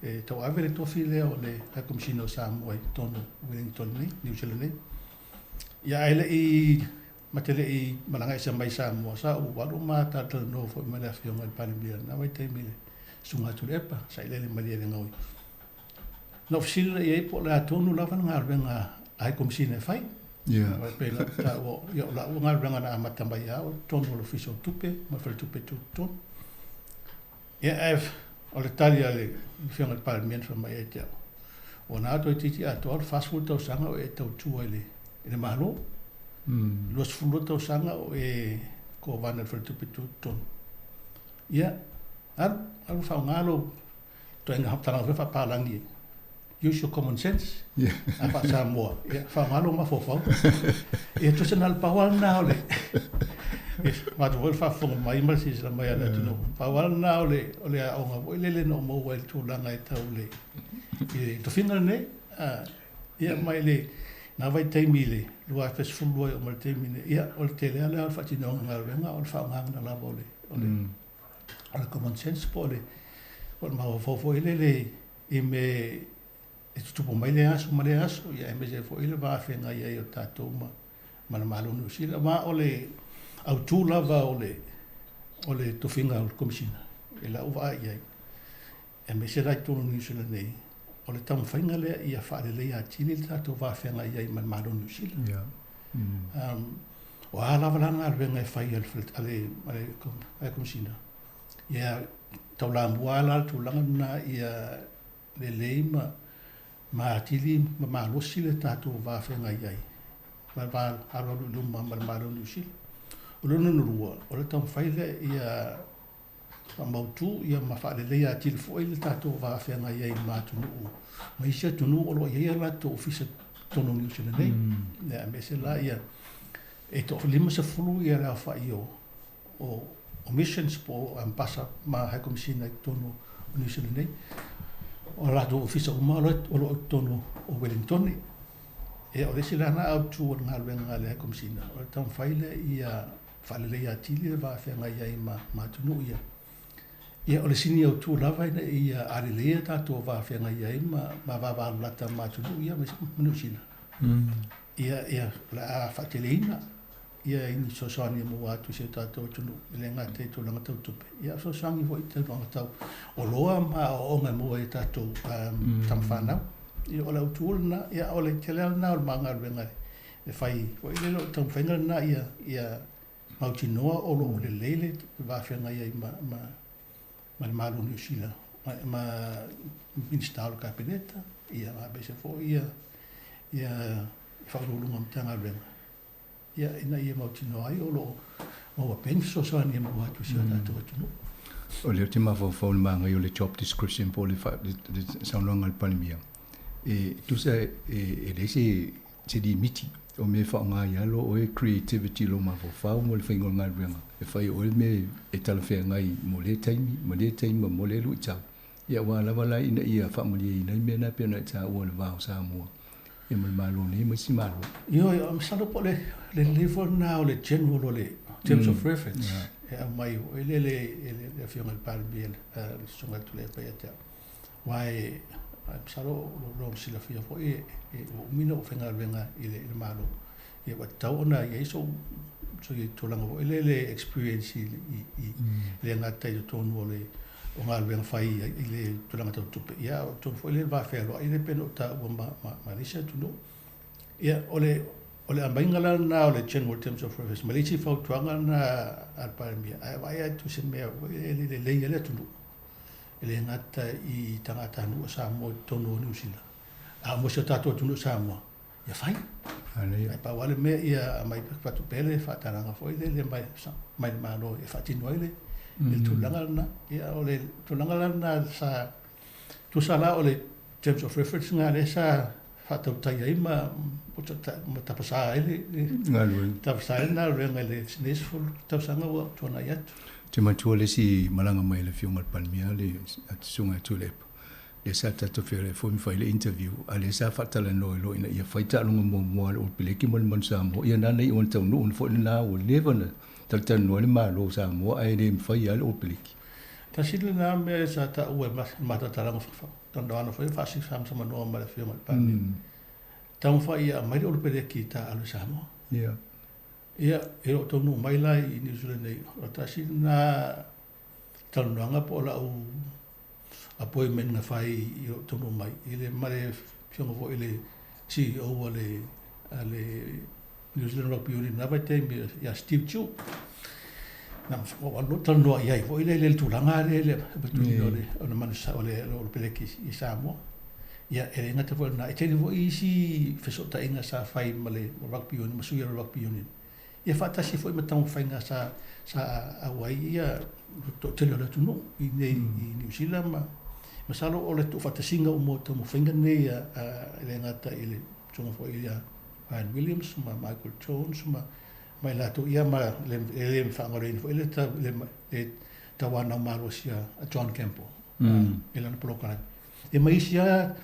e tauave le tofi lea o le High Commissioner o Samoa i totonu o Wellington nei, Niu Sila nei. Ia ae le i Ma te le i malaga ese mai Samoa, sa ou alu ma talatalanoa foi ma le Afioga i le Palemia i lena vaitaimi i le Susuga Tuilaepa, Sailele Malielegaoi. Na ou fesili lea i ai po o le a tonu lava le galuega a High Commissioner e fai. Yeah. E pei ona ou taua, ia o lau galuega na amata mai lava o totonu o le Ofisa o Tupe ma le Faletupe Tutotonu. Ia ae o le tali a le Afioga i le Palemia na fai mai ia te au, ua na toeitiiti atoa le 40 tausaga o e tautua i le, i le Malo. 22 tausaga o e kovana i le Faletupe Tutotonu. Ia, alu, alu faaaoga lou ituaiga talaga foi faapalagi use your common sense. Yeah. A faa-Samoa, ia, faaaoga lou mafaufau. Ia, tusa na o le pau lava lena o le, matou foi le faafofoga mai ma le silasila mai a le atunuu. Pau lava lena o le, o le aoga foi lele na ou maua ai i le tulaga e tau i le, i le tofiga lenei. Ia, mai le, na vaitaimi i le 2012 e oo mai i le taimi lenei, ia, o le tele lava lea o le faatinoga o galuega o le faaaogaina lava o le, o le, o le common sense po o le, po o le mafaufau foi lele i mea e tutupu mai lea aso ma lea aso, ia aemaise ai foi le va feagai ai o tatou ma, ma le Malo o Niu Sila. Ma o le autu lava o le, o le tofiga o le Komesina i lau vaai i ai, aemaise la i totonu o Niu Sila nei, o le taumafaiga lea ia faaleleia atili le tatou va feagai ai ma le Malo o Niu Sila. Yeah. O a lava la galuega e fai a le, a le, a le Komesina, Ia taulamua lava la le tulaga lena ia lelei ma ma atili ma malosi le tatou va feagai ai ma le va alualu i luma ma le Malo o Niu Sila. O lona lua, o le taumafai lea ia faamautu ia ma faaleleia atili foi le tatou va feagai ai ma atunuu ma isi atunuu o lo o i ai a latou ofisa i totonu o Niu Sila nei. Aemaise la ia e toa-50 ia le aofai o o missions po o ambasa ma High Commissioner i totonu o Niu Sila nei. O latou ofisa uma o lo o i totonu o Wellington. Ia, o le isi la lena autu o le galuega a le High Commissioner, o le taumafai lea ia faaleleia atili le va feagai ai ma atunuu ia. Ia, o le sini autu lava ina ia aleleia tatou va feagai ai ma vavalalata ma atunuu ia ma Niu Sila. Ia, ia, o le a faateleina ia i ni fesoasoani e maua atu i si o tatou atunuu, e le gata i tulaga tau tupe, ia a o fesoasoani foi i tulaga tau oloa ma aoaoga e maua ai e tatou tama fanau. Ia o le autu lena, ia o le tele lava lena o le ma galuega e fai foi lele, o le taumafaiga lena ia mautinoa o lo o lelei le va feagai ai ma le Malo o Niu Sila ma Minisita o le Kapeneta, ia aemaise foi ia Ofisa Sili o Pulega o Matagaluega. Ia, ina ia mautinoa ai o lo o maua pea ni fesoasoani e maua atu i si o tatou atunuu. O lea ou te mafaufau i le manaia o le job description po o le saunoaga a le Palemia, e tusa e leai se limiti o mea e faaaoga ai lava oe creativity i lou mafaufau mo le faiga o le galuega e fai e oe le mea e talafeagai mo lea taimi ma lea taimi ma mo lea luitau. Ia aua lava la ina ia faamalieina ai mea na e pei ona e taua i le va o Samoa ia ma le Malo nei ma isi Malo. Ioe, masalo po o le lelei foi lena o le general o le terms of reference e aumai foi lele e le Afioga i le Palemia, le Susuga Tuilaepa ia te au. Aua e masalo o lo silafia foi e ua umi na ou faigaluega i le Malo, ia ua tatau ona i ai sou tulaga foi lea le experience i le gata i totonu o le o galuega fai i le tulaga tau tupe, ia o totonu foi lea le va fealoai lea pei ona ou taua ma le isi atunuu. Ia o le aumaiga la lena o le General Terms of Reference ma le isi fautuaga lena a le Palemia, ae vaai atu i se mea e le lelei ai le atunuu, e le gata i tagatanuu o Samoa i totonu o Niu Sila, a o si o tatou atunuu o Samoa, ia fai. Ae pau lava le mea ia aumai avatu pea le faatalaga foi lele mai le Malo e faatino ai le tulaga lena. Ia o le tulaga la lena sa tusa la o le Terms of Reference lena lea sa faatautai ai ma tapasā ai le galuega i lenei 10 tausaga ua tuanai atu. Ou te manatua le isi malaga mai a le Afioga i le Palemia, le Susuga ia Tuilaepa, lea sa tatou feiloai foi ma fai le interview, a o lea sa faatalanoa ai loa ina ia fai taaloga muamua a le All Peleki ma le Manu Samoa. Ia na iu ina taunuu foi lena ua leva ona talatalanoa ai le Malo o Samoa ae le mafai lava le All Peleki. Tasi lena mea sa taua e matatalaga talanoaga foi faasisamanoa ma le Afioga i le Palemia. Taumafai ia aumai le All Peleki i taaalo i Samoa. Ia, e le o taunuu mai la i Niu Sila nei, o tasi lena talanoaga po o lau appointment na fai i lou taunuu mai i le ma le afioga foi i le CEO a le New Zealand Rugby Union i lena vaitaimi ia Steve Tew. Na ua alu talanoa i ai foi lea i le tulaga lea i le avatuina o le manu o le Olopeleki i Samoa. Ia, e le gata foi i lena, e tele foi isi fesootaiga sa fai ma le Rugby Union, ma sui o le Rugby Union. Ia faatasi foi ma taumafaiga sa auai ia toatele o le atunuu i inei i Niu Sila ma masalo o le tuufaatasiga uma o taumafaiga nei e le gata i le susuga foi ia Ryan Williams ma Michael Jones ma i latou ia ma e le faagaloina foi le tauanau malosi a John Campbell i lana polokalame. Ia ma isi lava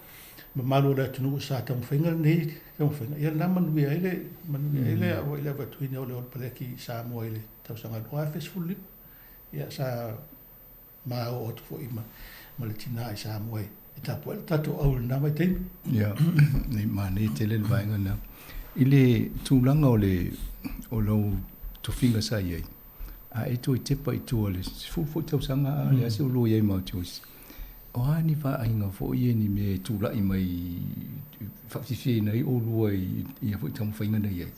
mamalu o le atunuu sa taumafaiga lenei taumafaiga, ia lena manuia ai le manuia ai le le avatuina o le All Black i Samoa i le tausaga 2015. Ia sa ma oo atu foi ma le tina i Samoa e tapuai le tatou au i lena vaitaimi. Ia, nei manaia tele le vaega lena. I le tulaga o le o lau tofiga sa i ai, a e toe tepa i tua i le 10 foi tausaga a o le a se ua i ai ma Joyce? O a ni vaaiga foi ia ni mea e tulai mai faafiafiaina ai oulua i ia foi taumafaiga na i ai?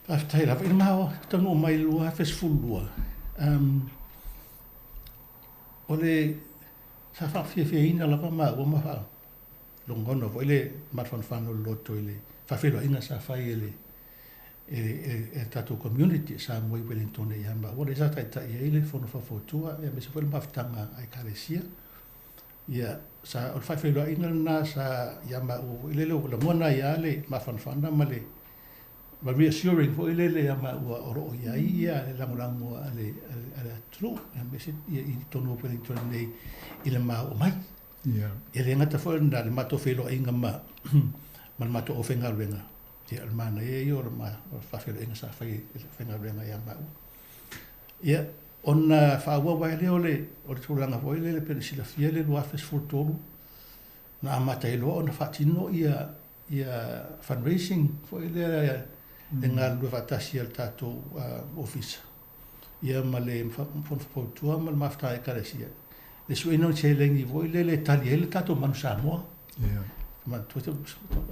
Faafetai lava. I le ma taunuu mai i le 2012, o le sa faafiafiaina lava maua ma faalogona foi le mafanafana o le loto i le faafeiloaiga sa fai e le e tatou community e Samoa i Wellington ia maua lea sa taitai ai le fono faufautua aemaise foi le mafutaga a Ekalesia. Ia, sa o le faafeiloaiga lena sa ia maua foi lele ua lagona ai lava le mafanafana ma le ma reassuring foi lele ia maua o lo o i ai ia le lagolago a le atunuu aemaise i totonu o Wellington nei i le maua mai. E le gata foi lena le matou feiloaiga ma le matou aufaigaluega. Ia, o le manaia ia o le faafeiloaiga sa fai e le aufaigaluega ia maua. Ia, ona faaauau ai lea o le tulaga foi lele pei ona silafia le 2013, na amata ai loa ona faatino ia fundraising foi lea e galulue faatasi a le tatou ofisa ia ma le Fono Faufautua ma le Mafutaga a Ekalesia, le sueina o ni seleni foi lele e tali ai le tatou Manu Samoa. Manatua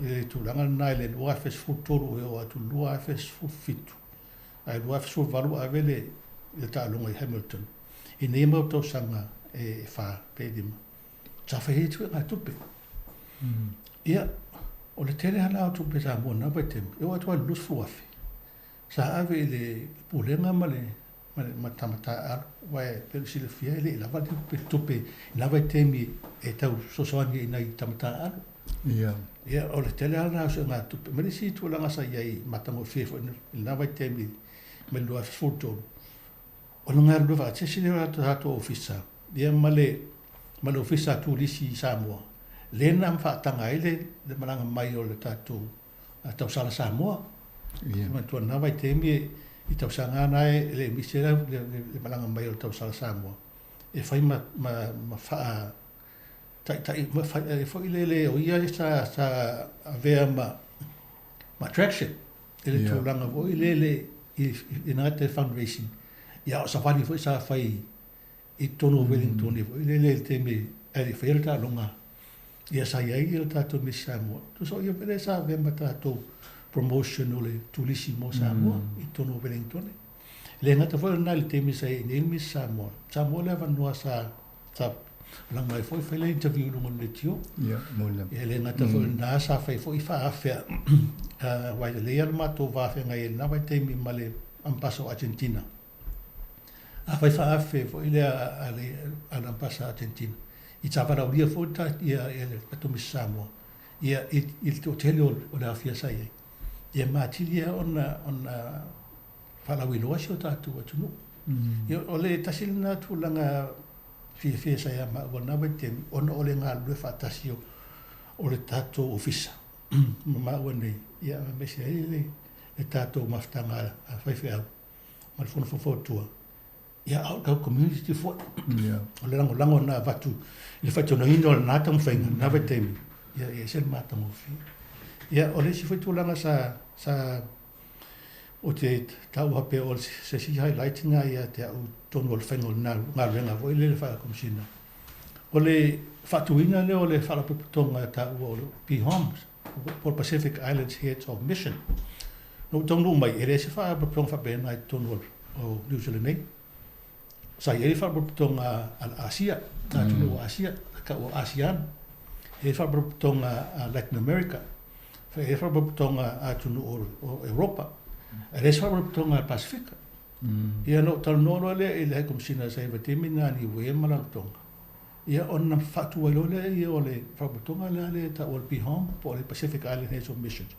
i le tulaga lena i le 2013 e oo atu i le 2017, a i le 2018 ua ave le taaloga i Hamilton. I nei mau tausaga e 4 pe 5, sa fai ai suegatupe. Ia, o le tele lava la o tupe Samoa i lena vaitaimi, e oo atu lava i le 20,000. Sa ave i le Pulega ma le ma taaalo, aua e pei ona silafia e le i lava le tupe i lena vaitaimi e tau fesoasoani ai i nai tama taaalo. Ia, o le tele lava lena o suegatupe. Ma le isi tulaga sa i ai matagofie foi i lena vaitaimi mai le 2013, o le galulue faatasi lea o le tatou Ofisa ia ma le Ofisa a Turisi i Samoa, lea na faataga ai le malaga mai o le tatou tausala Samoa. Ia. Manatua lena vaitaimi i tausaga na e le misi ai le malaga mai o le tausala Samoa e fai ma faa taitai foi lele o ia sa sa avea ma ma attraction i le tulaga foi lele i i gata i fundraising, ia o savali foi sa fai i totonu o Wellington foi lele i le taimi ae le i faia le taaloga ia sa i ai le tatou Miss Samoa. Tusa o ia foi lea sa avea ma tatou promotion o le turisi mo Samoa i totonu o Wellington. E le gata foi o lena i le taimi sa i ai nei le Miss Samoa, Samoa le avanoa sa sa malaga mai foi fai le interview i luga o le leitio. Ia, mo le. E le gata foi o lena sa fai foi faaafea aua e lelei lava le matou va feagai ai i lena vaitaimi ma le Ambassador o Argentina. Afai faaafe foi lea a le a le Ambassador Argentina i sa valaaulia foi le ia ia le tatou Miss Samoa ia i i le toatele o o le aofia sa i ai. Ia ma atili ai ona ona faalauiloa si o tatou atunuu. Ia o le tasi lena tulaga fiafia sa ia maua i lena vaitaimi ona o le galulue faatasi o o le tatou Ofisa ma maua nei ia aemaise ai le le tatou mafutaga a faifeau ma le Fono Faufautua, ia a o le tatou community foi. O le lagolago na avatu i le faatinoina o lena taumafaiga, lena vaitaimi, ia e ese le matagofie. Ia, o le isi foi tulaga sa, sa ou te taua pea o se isi highlight lena ia te au i totonu o le faiga o le galuega foi lele faa-Komesina, o le faatuina lea o le Faalapotopotoga e taua o le PHOMS, po o le Pacific Islands Heads of Mission. Na ou taunuu mai, e leai se faalapotopotoga faapena i totonu o New Zealand nei. Sa i ai le faalapotopotoga a le Asia, atunuu o Asia, tau o ASEAN. E i ai faalapotopotoga a Latin America, e i ai faalapotopotoga a atunuu o Europa. E leai se faalapotopotoga a le Pasefika. Ia na ou talanoa loa lea i le High Commissioner sa i ai i le vaitaimi lena a Niue ma Rarotonga. Ia ona faatu ai loa lea ia o le faalapotopotoga lea lea e taua o le PIHOM po o le Pacific Island Heads of Missions.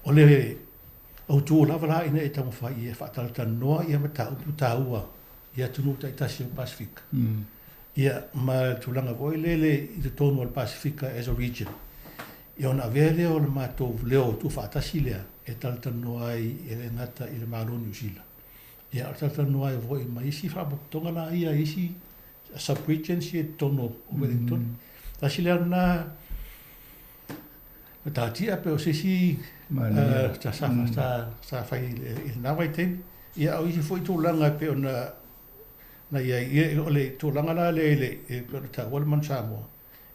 O le autu lava la ina ia taumafai ia faatalatalanoa ia mataupu taua i atunuu taitasi o le Pasefika. Ia ma le tulaga foi lele i totonu o le Pasefika as a region. Ia ona avea lea o le matou leo tuufaatasi lea e talatalanoa ai e le gata i le Malo o Niu Sila. Ia a o le talatalanoa ai foi ma isi faalapotopotoga la ia isi sub-regions ia i totonu o Wellington. Tasi lea lena matatia pe o se isi sa, sa, sa, sa fai i lena vaitaimi. Ia, a o isi foi tulaga e pei ona na i ai, ia, o le tulaga la lea i le, e pei ona taua le Manu Samoa,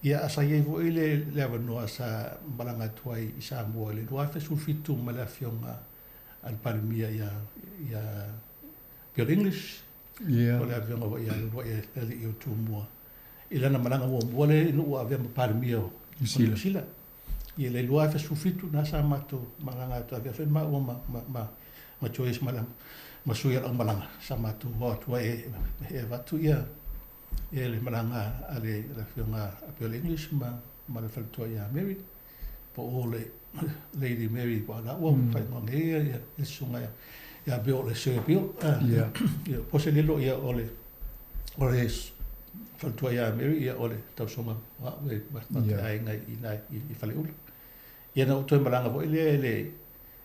ia, a sa i ai foi le, le avanoa sa malaga atu ai i Samoa i le 2017 ma le afioga a le Palemia ia, ia Bill English, Ia. O le afioga foi ia Leuluai le alii o Tumua i lana malaga muamua lea ina ua avea ma Palemia o Niu Sila. Ia le 2017 na sa matou malaga atu avea foi maua ma ma ma ma Joyce ma ma sui o le aumalaga sa matou o atu ai e avatu ia ia le malaga a le afioga a Bill English ma ma le faletua ia Mary po o le Lady Mary po o la ua faaigoa nei ia le susuga ia Bill le Sir Bill. Ia po se lilo ia o le o le faletua ia Mary ia o le tausoga o au e ma te aiga i na i Faleula. Ia na ou toe malaga foi lea i le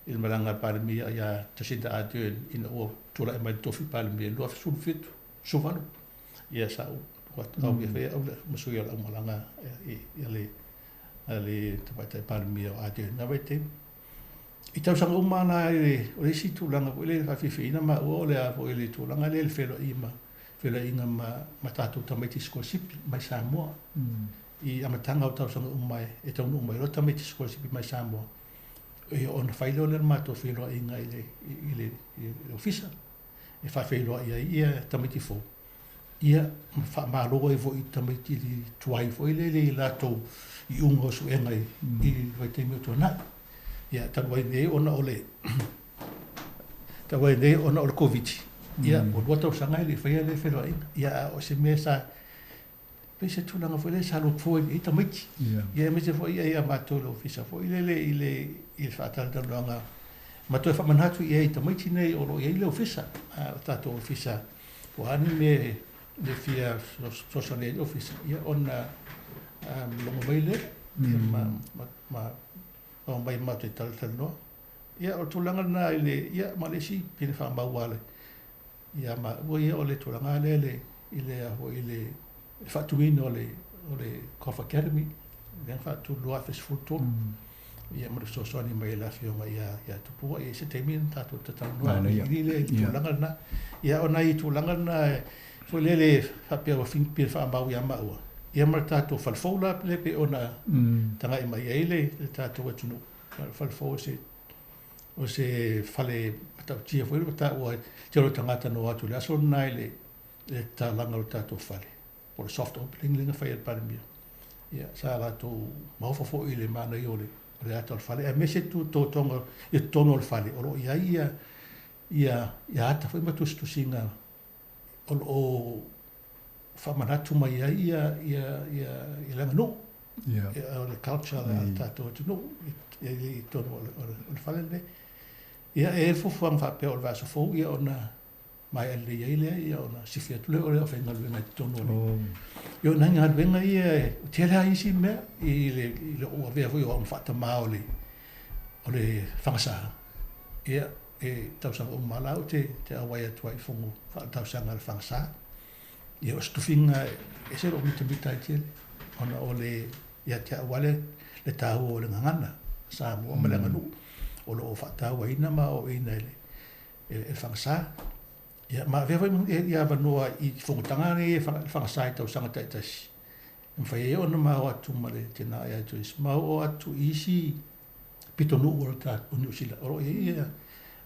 i le malaga a le Palemia ia Jacinda Ardern ina ua tulai mai le tofi Palemia i le 2017, 18. Ia sa ou au ia fai au ma sui o le aumalaga i le a le Tamaitai Palemia o Ardern i lena vaitaimi. I tausaga uma la o le isi tulaga foi lea e faafiafiaina maua o le a foi le tulaga lea i le feiloaiga ma feiloaiga ma ma tatou tamaiti sikolasipi mai Samoa. I amataga o tausaga uma e taunuu mai loa tamaiti sikolasipi mai Samoa, ia ona fai loa lea o le matou feiloaiga i le i le i le ofisa e faafeiloai ai ia tamaiti fou. Ia, ma faamalo ai foi i tamaiti tuai foi lele i latou iuga o suega i le vaitaimi o tuanai. Ia, talu ai nei ona o le talu ai nei ona o le Koviti, ia, ua 2 tausaga e le i faia lea feiloaiga. Ia, a o se mea sa pei se tulaga foi lea sa look forward i ai tamaiti. Ia, aemaise foi ia matou i le ofisa foi lele i le i le faatalatalanoaga ma toe faamanatu i ai i tamaiti nei o lo o i ai le ofisa, o tatou ofisa Po o a ni mea e fia fesoasoani ai le ofisa, ia ona logo mai lea, ia ma, ma, ma aumai matou te talatalanoa. Ia, o le tulaga lena i le, ia, ma le isi pine faamau a le, ia maua ia o le tulaga lea i le, i le, a foi, i le faatuina o le, o le Golf Academy lea na faatu i le 2013. Ia ma le fesoasoani mai e le Afioga ia ia Tupua ia i se taimi ona tatou talatalanoa auiliili lea i le tulaga lena. Ia o nai tulaga na foi lele faapea ua fia faamau ia maua ia ma le tatou fale fou la lea pei ona tagai mai ai le tatou atunuu. O le fale fou o se o se fale matautia foi lea ua taua e le tele o tagata na o atu i le aso lena i le tatalaga o le tatou fale po o le soft opening lea na fai e le Palemia. Ia, sa latou maofa foi i le manaia o le o le ata o le fale, aemaise tutotoga i totonu o le fale, o lo o i ai ia, ia, ia ata foi ma tusitusiga o lo o faamanatu mai ai ia, ia, ia, ia le aganuu, ia, o le culture a le tatou atunuu i, i totonu o le, o le fale lenei. Ia, e i ai le fuafuaga faapea o le vaiaso fou, ia ona maea lelei ai lea, ia ona sifi atu lea o le aufaigaluega i totonu o le... Ia o nai galuega ia, e tele lava isi mea i le i lou avea foi o au ma faatamā o le o le fagasa, ia e tausaga uma lava la ou te te auai atu ai i fono faaletausaga a le fagasa. Ia o se tofiga e ese lou mitamita ai tele ona o le ia te au lava le le taua o le gagana Samoa ma le aganuu o lo o faatauaina ma aoaoina e le e le fagasa. Ia, ma avea foi ia avanoa i fonotaga nei e fagasa i tausaga taitasi, e mafai ai ona ma o atu ma le tina ia Joyce, ma oo atu i isi pitonuu o le o Niu Sila, o lo o i ai ia,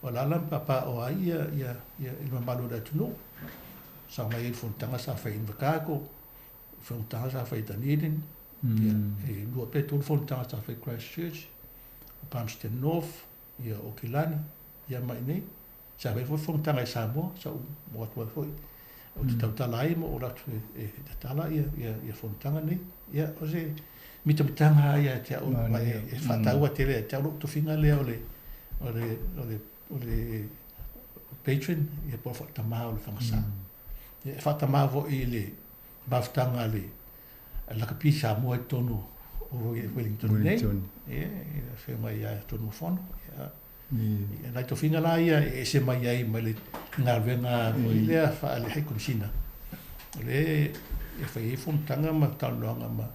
o alaala ma papaaao ai ia, ia, ia, i le mamalu o le atunuu. Sa omai ai i le fonotaga sa fai i Invercargill, fonotaga sa fai i Dunedin, ia, e lua pe tolu fonotaga sa fai i Christchurch, Palmerston North, ia Okilani, ia ma i inei. Sa fai foi fonotaga i Samoa, sa ou oo atu ai foi, ou te tautala ai ma ou alu atu e tatala ia, ia, ia fonotaga nei. Ia, o se mitamitaga lava ia te au, ma e faataua tele ia te au lou tofiga lea o le, o le, o le, o le patron, ia po o le faatamā o le fagasa. Ia, e faatamā foi i le mafutaga a le lakapi Samoa i totonu o Wellington nei. Ia, i le afioga ia Tunumafono. Ia, ia, nai tofiga la ia e ese mai ai mai le galuega foi lea faale High Commissioner. O lea e fai ai fonotaga ma talanoaga ma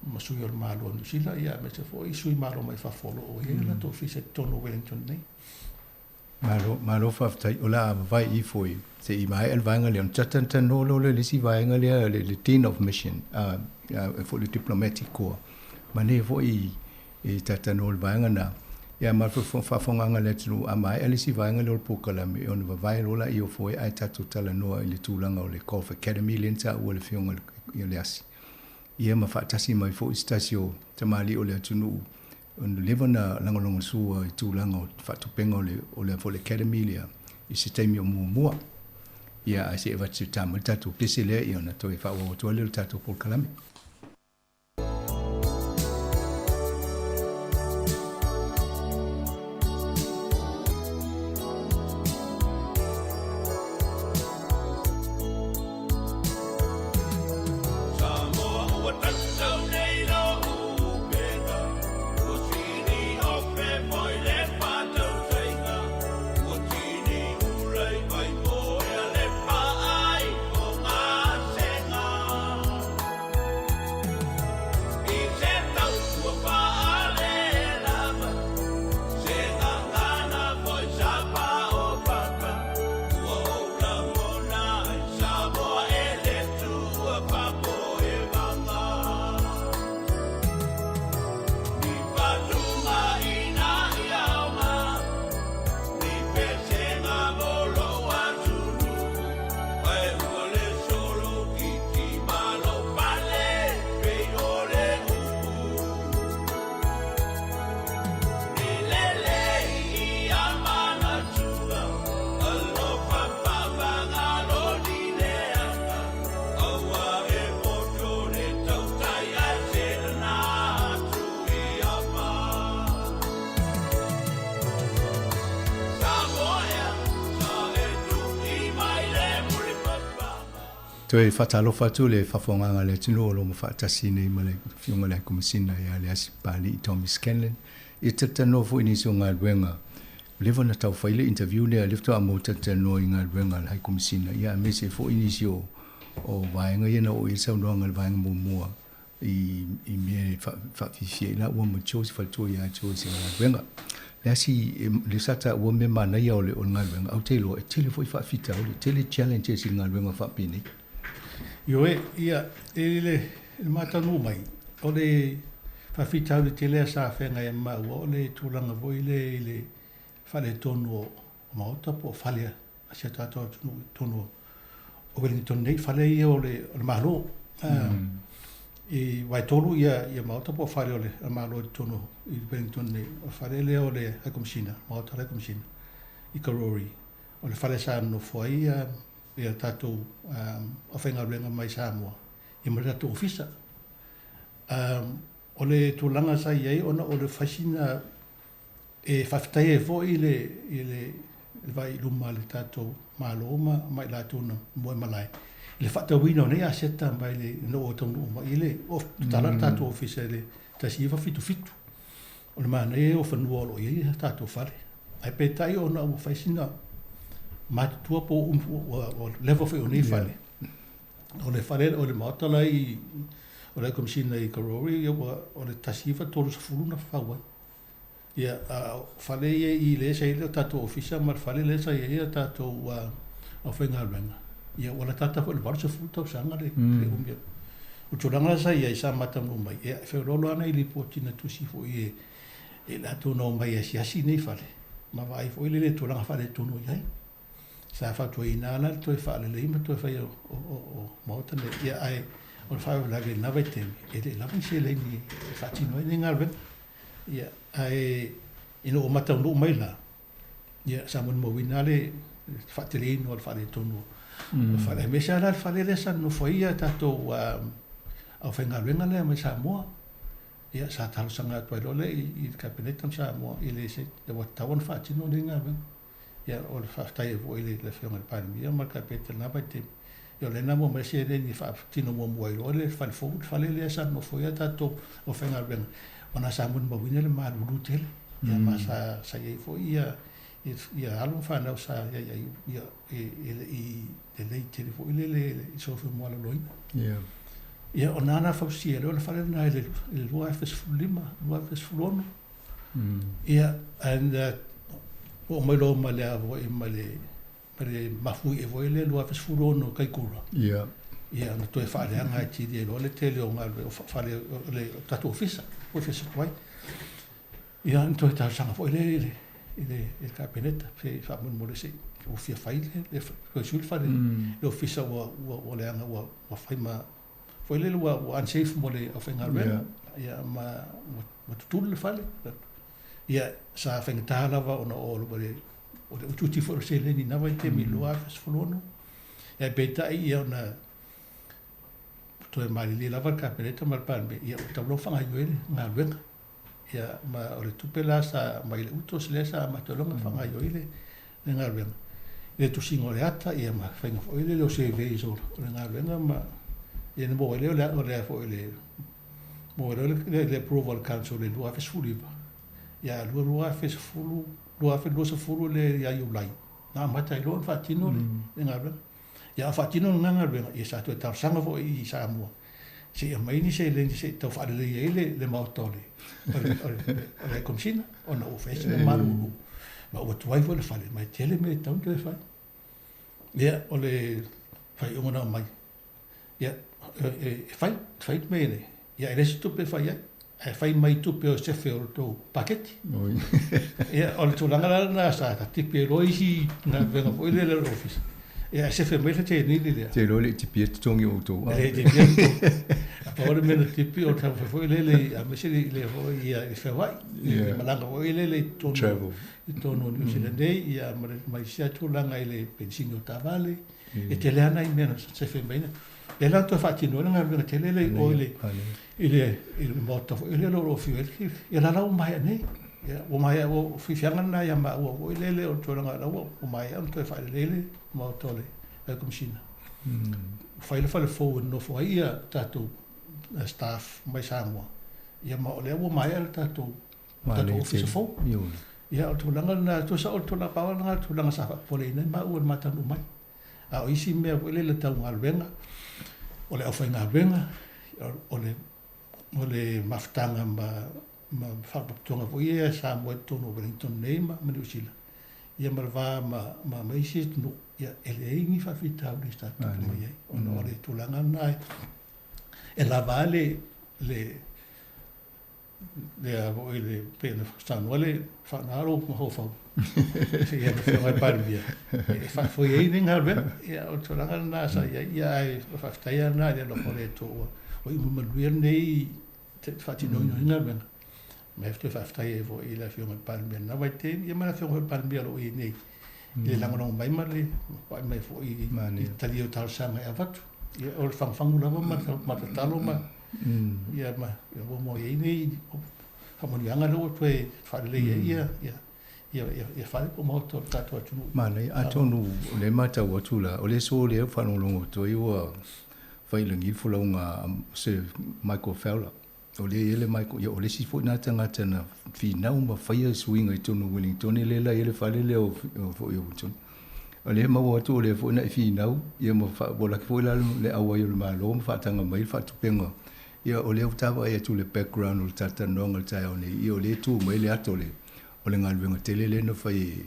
ma sui o le Malo o Niu Sila, ia, aemaise foi sui malo mai fafo o lo o i ai latou ofisa i totonu o Wellington nei. Malo, malo faafetai. O le a vavae ifo i se i maea le vaega lea ona talatalanoa loa lea i le isi vaega lea, le Dean of Mission, e foi le Diplomatic Corps. Manaia foi e talatalanoa i le vaega lena. Ia ma le faafofogaaga a le atunuu, a maea le isi vaega lea o le polokalame, ona vavae loa laia o foe ae tatou talanoa i le tulaga o le Golf Academy lea na taua e le Afioga ia Leasi. Ia ma faatasi mai foi se tasi o tamalii o le atunuu Ua leva ona lagolagosua i tulaga o faatupega o le o le foi le academy lea i se taimi o muamua. Ia ae se i avatu se ta mai le tatou pese lea ia ona toe faaauau atu ai lea o le tatou polokalame. Toe faatalofa atu le faafofogaaga a le atunuu o lo o faatasi nei ma le Afioga i le Komesina ia Leasi Papalii Tommy Scanlan. Ia talatalanoa foi i nisi o galuega ua leva ona tau fai le interview lea, lea faatoa maua talatalanoa i galuega a le High Komesina, ia aemaise foi nisi o O vaega ia na oo i ai le saunoaga i le vaega muamua i i mea e faafiafia ai laua ma Joe, si faletua ia Joe i se galuega. Le asi lea sa taua mea manaia o le o le galuega, ae ou te iloa e tele foi faafitauli, e tele challenges i le galuega faapenei. Ioe, ia, i le mataunuu mai, o le faafitauli tele sa feagai ai ma maua, o le tulaga foi lea i le faaletonu o maota po o fale a si o tatou atunuu i totonu o Wellington nei, fale ia o le Malo. I vaetolu ia maota po o fale o le Malo i totonu i Wellington nei. O le fale lea o le High Commissioner, maota o le High Commissioner i Karori. O le fale sa nonofo ai ia tatou aufaigaluega mai Samoa ia ma le tatou ofisa. O le tulaga sa i ai ona o le fai sina E faafetai ai foi i le i le vaai i luma a le tatou Malo ma ma i latou na muaimalae i le faatauina o nei aseta mai le ina ua taunuu mai i le tatala le tatou ofisa i le 1977. O le manaia ia o fanua o lo o i ai tatou fale. Ae peitai ona ua fai sina matutua po ua leva foi o nei fale. O le fale o le maota la i o le Komesina i Karori ua o le 1930 na fau ai. Ia, a o fale ia i lea sa i ai le tatou ofisa ma le fale lea sa i ai a tatou aufaigaluega, ia ua latalata foi i le 80 tausaga le umi o le tulaga la sa i ai sa mataunuu mai, ia e feoloolo lava nai lipoti na tusi foi e i latou na omai e asiasi i nei fale ma vaai foi lele i le tulaga faaletonu o i ai. Sa fautuaina lava la le toe faalelei ma toe faia o maota nei, ia ae o le faalavelave i lena vaitaimi, e le i lava ni seleni e faatino ai nei galuega. Ia, ae ina ua mataunuu mai la, ia, sa molimauina lava le faateleina o le faaletonu o fale, aemaise lava la le fale lea sa nonofo ai a tatou aufaigaluega lea mai Samoa. Ia, sa talosaga atu ai loa lea i le Kapeneta ma Samoa i le ua tatau ona faatino lenei galuega. Ia, o le faafetai ai foi i le Afioga i le Palemia ma le Kapeneta i lena vaitaimi. Ia, o lea na maua mai le seleni e faatino muamua ai loa le fale fou, le fale lea sa nonofo ai a tatou aufaigaluega, ona sa molimauina le malulu tele. Ia ma sa sa i ai foi ia ia alo ma fanau sa i ai ia e le i lelei tele foi lele i soifua maloloina. Ia. Ia, o na na fausia loa le fale lena i le 2015, 2016. Ia, and oo mai loa ma le foi ma le ma le mafuie foi lea 2016 Kaikura. Ia. Ia, na toe faaleaga atili ai loa le tele o galuega o fale o le tatou ofisa, ofisa tuai. Ia, na toe talosaga foi lea i le i le i le Kapeneta se faamolemole se i ua fia fai le toe sui le fale le ofisa ua ua ua leaga ua ua fai ma foi lele ua ua unsafe mo le aufaigaluega. Ia ma ua tutulu le fale. Ia, sa faigata lava ona o le o le utiuti foi o le seleni i na vaitaimi i le 2016. Ae peitai ia ona toe malilie lava le Kapeneta ma le Palemia, ia ua tatau loa ona faagaoioi le galuega. Ia ma o le tupe la sa mai le UTOS lea sa amata ai loa ona faagaoioi le galuega. I le tusiga o le ata ia ma faiga foi lele o surveys o le galuega ma ia na maua ai lea o le foi le maua ai loa le approval a le council i le 2019. Ia 2010 2020 le ia Iulai na amata ai loa ona faatino le galuega. Ia a faatino lena galuega, ia sa toe talosaga foi i Samoa se i aumai ni seleni se i tau faalelei ai le maota o le o le Komesina ona ua fai sina malulu ma ua tuai foi le fale ma e tele mea e tatau ona toe fai. Ia o le faaiuga na aumai, ia e fai, fai le mea nei, ia e leai se tupe e fai ai, ae fai mai tupe o sefe o le tou paketi. Ia o le tulaga la lena sa tipi ai loa isi galuega foi lele a le ofisa, ia ae sefe mai le seleni lea. Te iloa e le i tipia totogi o outou. E le i tipia totogi. Na pau le mea na tipi o le taumafai foi lele aemaise le foi ia i le feoai, i le malaga foi lele i totonu i totonu o Niu Sila nei, ia ma isi lava tulaga i le penisini o taavale. E tele lava nai mea na sefe mai ai. Lea la na toe faatino ai le galuega tele lea i o i le i le i le maota foi lea o lo o afio ai le chief. Ia la la ua maea nei. Ia ua maea ua fiafiaga lena ia maua foi lele o le tulaga la ua maea ona toe faalelei le maota o le Komesina. Ua fai le fale fou e nonofo ai ia tatou staff mai Samoa. Ia ma o lea ua maea le tatou tatou ofisa fou. Ia o le tulaga lena, tusa o le tulaga pau lena o le tulaga sa faapopoleina ai maua i le mataunuu mai. A o isi mea foi lele tau galuega, o le aufaigaluega, o le o le mafutaga ma ma faalapotopotoga foi ia a Samoa i totonu o Wellington nei ma Niu Sila, ia ma le va ma ma ma isi atunuu, ia e leai ni faafitauli sa tutupu mai ai ona o le tulaga lena e lava a le le lea foi le pei ona saunoa le faaaoga lou mafaufau ia le Afioga i le Palemia e faafoe ai le galuega. Ia o le tulaga lena sa i ai, ia ae faafetai lava lena i le alofa o le Atua ua iu mai manuia lenei faatinoina o lenei galuega. Ma e toe faafetai ai foi i le Afioga i le Palemia i lena vaitaimi, ia ma le Afioga foi i le Palemia o lo o i ai nei i le lagolago mai ma le vaai mai foi i talia o talosaga e avatu. Ia o le fagufagu lava ma tatalo ma ia ma ua maua ai nei faamanuiaga lea ua toe faalelei ai ia ia ia ia fale po o maota o le tatou atunuu. Manaia. Atonu o lea e matau atu la, o le aso lea ua faalogologo atu ai ua fai i lagi le folauga a Sir Michael Fowler. O lea e i ai le Michael, ia o le isi foi lena tagata na finau ma faia suiga i totonu o Wellington lea la e i ai le fale lea o foi o Wellington. O lea e maua atu o lea foi na e finau, ia ma ua laki foi la le auai o le Malo ma faataga mai le faatupega. Ia o lea ua ta vaai atu i le background o le talatalanoaga i le taeao nei, ia o lea e tu mai le ata o le o le galuega tele lea na fai e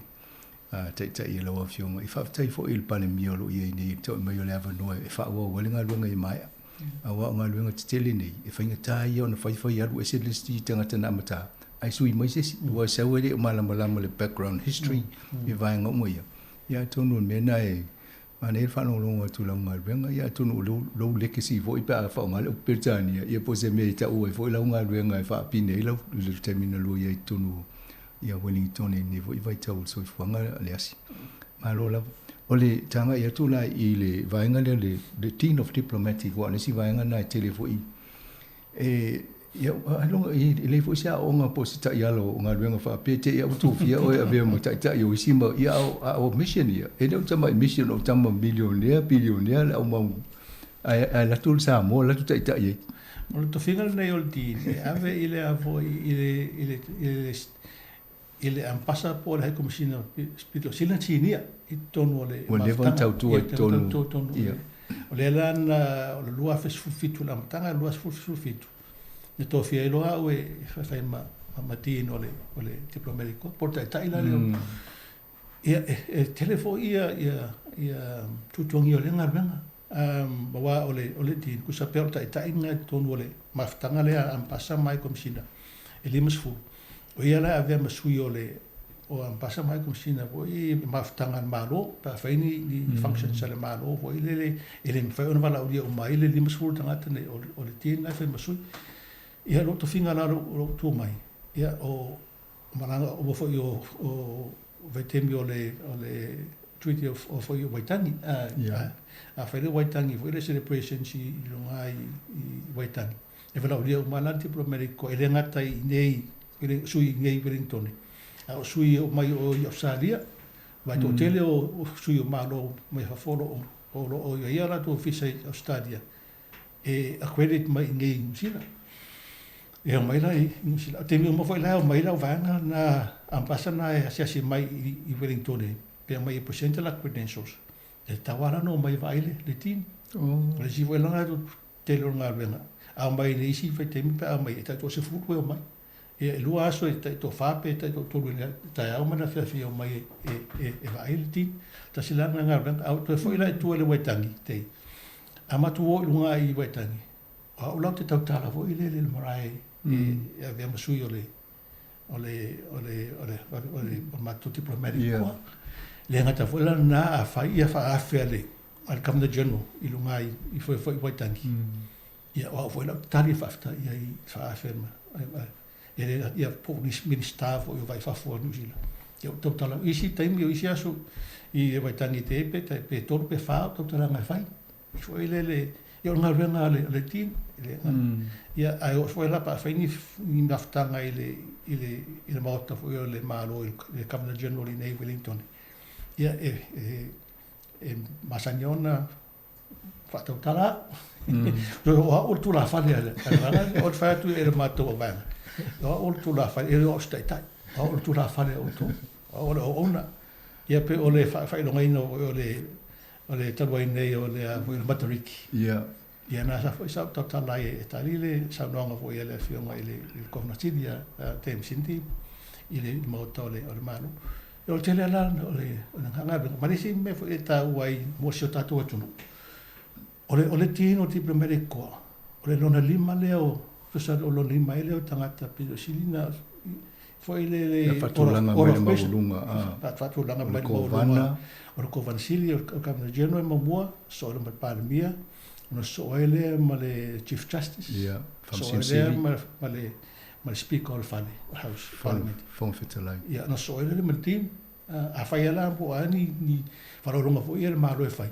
Taitai e lau Afioga. E faafetai foi i le Palemia o lo o i ai nei i le toe mai o le avanoa e faaauau ai le galuega i maea. Aua o galuega tetele nei, e faigata ia ona faifai alu ese le isi tagata na amata, ae sui mai se isi. Aua e sau e le o malamalama i le background history i vaega uma ia. Ia atonu o le mea lena e manaia le faalogologo atu i lau galuega, ia atonu o lou legacy foi pe a faaaoga le upu Peretania, ia po o se mea e tau ai foi lau galuega e faapine ai lau i le taimi na lua i ai i totonu o ia Wellington i lenei foi vaitau o le soifuaga le asi. Malo lava. O le tagai atu la i le vaega lea le, le Dean of Diplomatic, aua o le isi vaega lena e tele foi e ia, ailoga e leai foi se aoaoga po o se taiala o galuega faapea te i ua tofia oe e avea ma taitai o isi ma ia a o mission ia e le o tamai mission o tama milionea bilionea le au mau ae ae alu atu le Samoa alu atu taitai ai. O le tofiga lenei o le Dean e ave i le a foi i le i le i le i le Ambassa po o le High Commissioner pito sili ona sinia i totonu o le Ua leva ona tautua i totonu. Ia. O lea la na o le 2017 le amataga, 2017 na tofia ai loa au e fai ma ma Dean o le o le Diplomatic Corps po o le taitai la lea. Ia e tele foi ia ia ia tuatuagia o lea galuega. Aua o le o le Dean tusa pea o le taitai lena i totonu o le mafutaga lea a Ambassa ma High Commissioner e 50. O ia la e avea ma sui o le o Ambassa ma High Commissioner foi i mafutaga a le Malo pe afai ni ni functions a le Malo foi lele e le mafai ona valaaulia uma ai le 50 tagata nei o le Dean la e fai ma sui. Ia lou tofiga la o lou tu mai ia o malaga uma foi o o vaitaimi o le o le Treaty of o foi o Waitangi a a fai le Waitangi foi le celebrations i luga i Waitangi e valaaulia uma la diplomatic corps e le gata i inei sui i inei i Wellington a o sui e omai o i Australia aua e toatele o sui o Malo mai fafo o lo o o lo o i ai a latou ofisa i Australia e accredit mai i inei i Niu Sila. E omai la i Niu Sila. O taimi uma foi la e omai lau vaega na ambassa na e asiasi mai i Wellington e pe aumai e present la credentials. E tatau lava la ona omai e vaai le team. O le isi foi la tele o le galuega. A omai i le isi vaitaimi pe a omai e tai toasefulu e omai. Ia e lua aso e tai toafa pe tai toatolu i le taeao ma le afiafi e omai e vaai le team. Tasi la lena galuega. A ua toe foi la i tua i le Waitangi Day, a matou o i luga i Waitangi, o au la ou te tautala foi lele i le marae e avea ma sui o le o le o le o le o le matou diplomatic corps. Le gata foi la lena a fai ia faaafe a le a le Governor General i luga i foi foi i Waitangi. Ia o au foi la ou te tali e faafetai i ai i faaafe ma e le ia po o nisi Minisita foi o Vai Fafo a Niu Sila. Ia ou tautala i isi taimi o isi aso i Waitangi Day pe tai pe tolu pe fa o tautalaga e fai. I foi lele ia o le galuega a le a le team e le ia ae oo foi la pe a fai ni ni mafutaga i le i le i le maota foi o le Malo i le Governor General i inei i Wellington. Ia e e e masani ona faatautala au. O au o le tulafale a le vaega, o le fai atu e le matou vaega, o au o le tulafale, e le o au o se taitai, o au o le tulafale a outou, o au o le auauna. Ia pei o le faailogaina o le o le talu ai nei o le a foi o le Matariki. Ia. Ia na sa foi sa ou tautala ai e tali le saunoaga foi a le Afioga i le Kovana Sili ia James Sindi i le Maota o le Malo. Ia o le tele lava la o le galuega ma le isi mea foi e taua ai mo si o tatou atunuu, o le Dean o Diplomatic Corps, o le lona lima lea o, tusa o lona lima ai lea o tagata pito sili na foi le faatulaga mai le maualuga, faatulaga mai le maualuga o le Kovana Sili, o le Governor General muamua, sosoo ai ma le Palemia, ona sosoo ai lea ma le Chief Justice, sosoo ai lea ma le Speaker o le Fale, o le House Parliament. Fofoga Fetalai. Ia, ona sosoo ai lea ma le Dean. Afai lava la po o a ni faaaloaloga foi ia a le Malo e fai,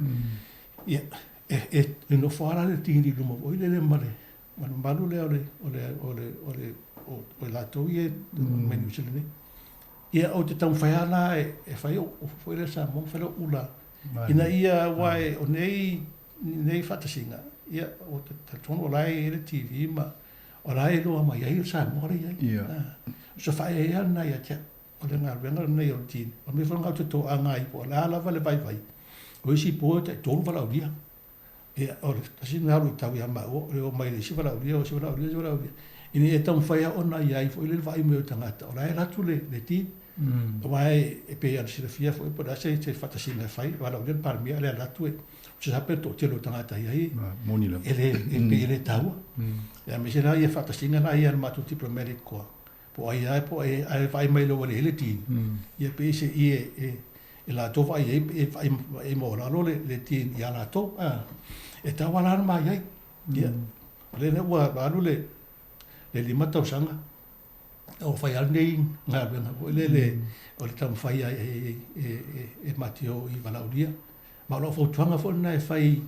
ia, e nofo lava la le Dean i luma foi lele ma le mamalu lea o le o le o le o le o latou ia mai Niu Sila nei. Ia ou te taumafai lava la e fai o'u foi lea Samoa, fai la'u ula ina ia aua o nei faatasiga, ia ou te talitonu o la e i ai le TV ma o la e iloa mai ai le Samoa lea e i ai. O se faaeaea lena ia te a'u o le galuega lenei o le Dean. O le mea foi lena ou te toaga ai po o le a lava le vaivai. O isi po e tai-tolu valaaulia. Ia, o le tasi lena luitau ia maua, o le omai i le isi valaaulia, o isi valaaulia, isi valaaulia, ina ia taumafai lava ona i ai foi le vaai mai o tagata, o la e alu atu le team. Aua e pei ona silafia foi po o le a se faatasiga e fai, valaaulia le Palemia a le alu atu e, se sape le toatele o tagata i ai, e le, e pei e le taua. Aemaise la ia faatasiga la ia a le matou diplomatic corps, po o ai lava po o ai, ae vaai mai loa ua leai le team, ia pei se i e e latou vaai ai e vaai maualalo le team ia latou e tau ala mai ai. Ia o lea ua alu le 5 tausaga o fai lava lenei galuega foi lele o le taumafai e matio i valaaulia. Ma o lau fautuaga foi lena e fai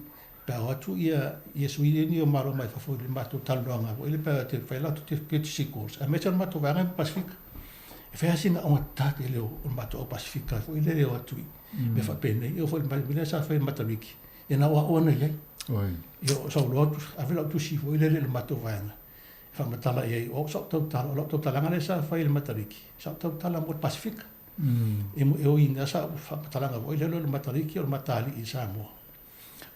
pe a o atu ia sui nei o Malo mai fafo i le matou talanoaga foi lele pe a te fai latou courtesy calls, aemaise o le matou vaega i Pasefika. E fai lava sina augatata tele o le matou au Pasefika foi lele e o atu i mea faapenei. E oo foi i le mea sa fai i le Matariki, ia na o au ana i ai. Ia o sau loa ave lau tusi foi lele i le matou vaega e faamatala i ai, o au sa ou tautala, o lau tautalaga lea sa fai i le Matariki, sa ou tautala mo le Pasefika. E ui ina sa ou faamatalaga foi lele o le Matariki o le Matalii i Samoa,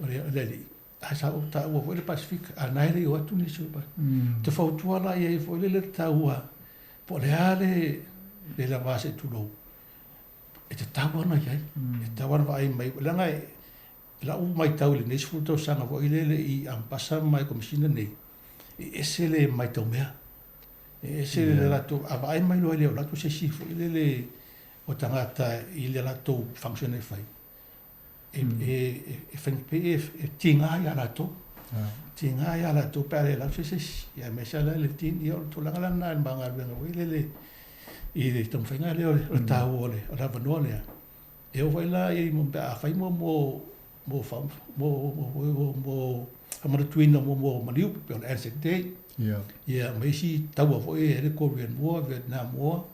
o le alii, ae sa ou taua foi le Pasefika, a na e le i o atu nisi o le Pasefika. Ou te fautua la i ai foi lele le taua, po o le a le lava se i tulou, e tatau ona i ai, e tatau ona vaai mai, leaga i lau matau i lenei 10 tausaga foi lele i Ambasa ma i Komesina nei, e ese le matau mea, e ese le latou, a vaai mai loa e le o latou se isi foi lele o tagata i le latou function e fai, e faigata, e tiga ia latou, tiga ia latou pe a le alu atu se isi, aemaise la le team, ia o le tulaga la lena i le ma galuega foi lele i le taumafaiga lea o le taua o le avanoa lea. E oo foi la i pe a fai mo mo mo mo mo mo faamanatuina mo maliu pe o le Anzac Day. Ia ma isi taua foi e le Korean War, Vietnam War.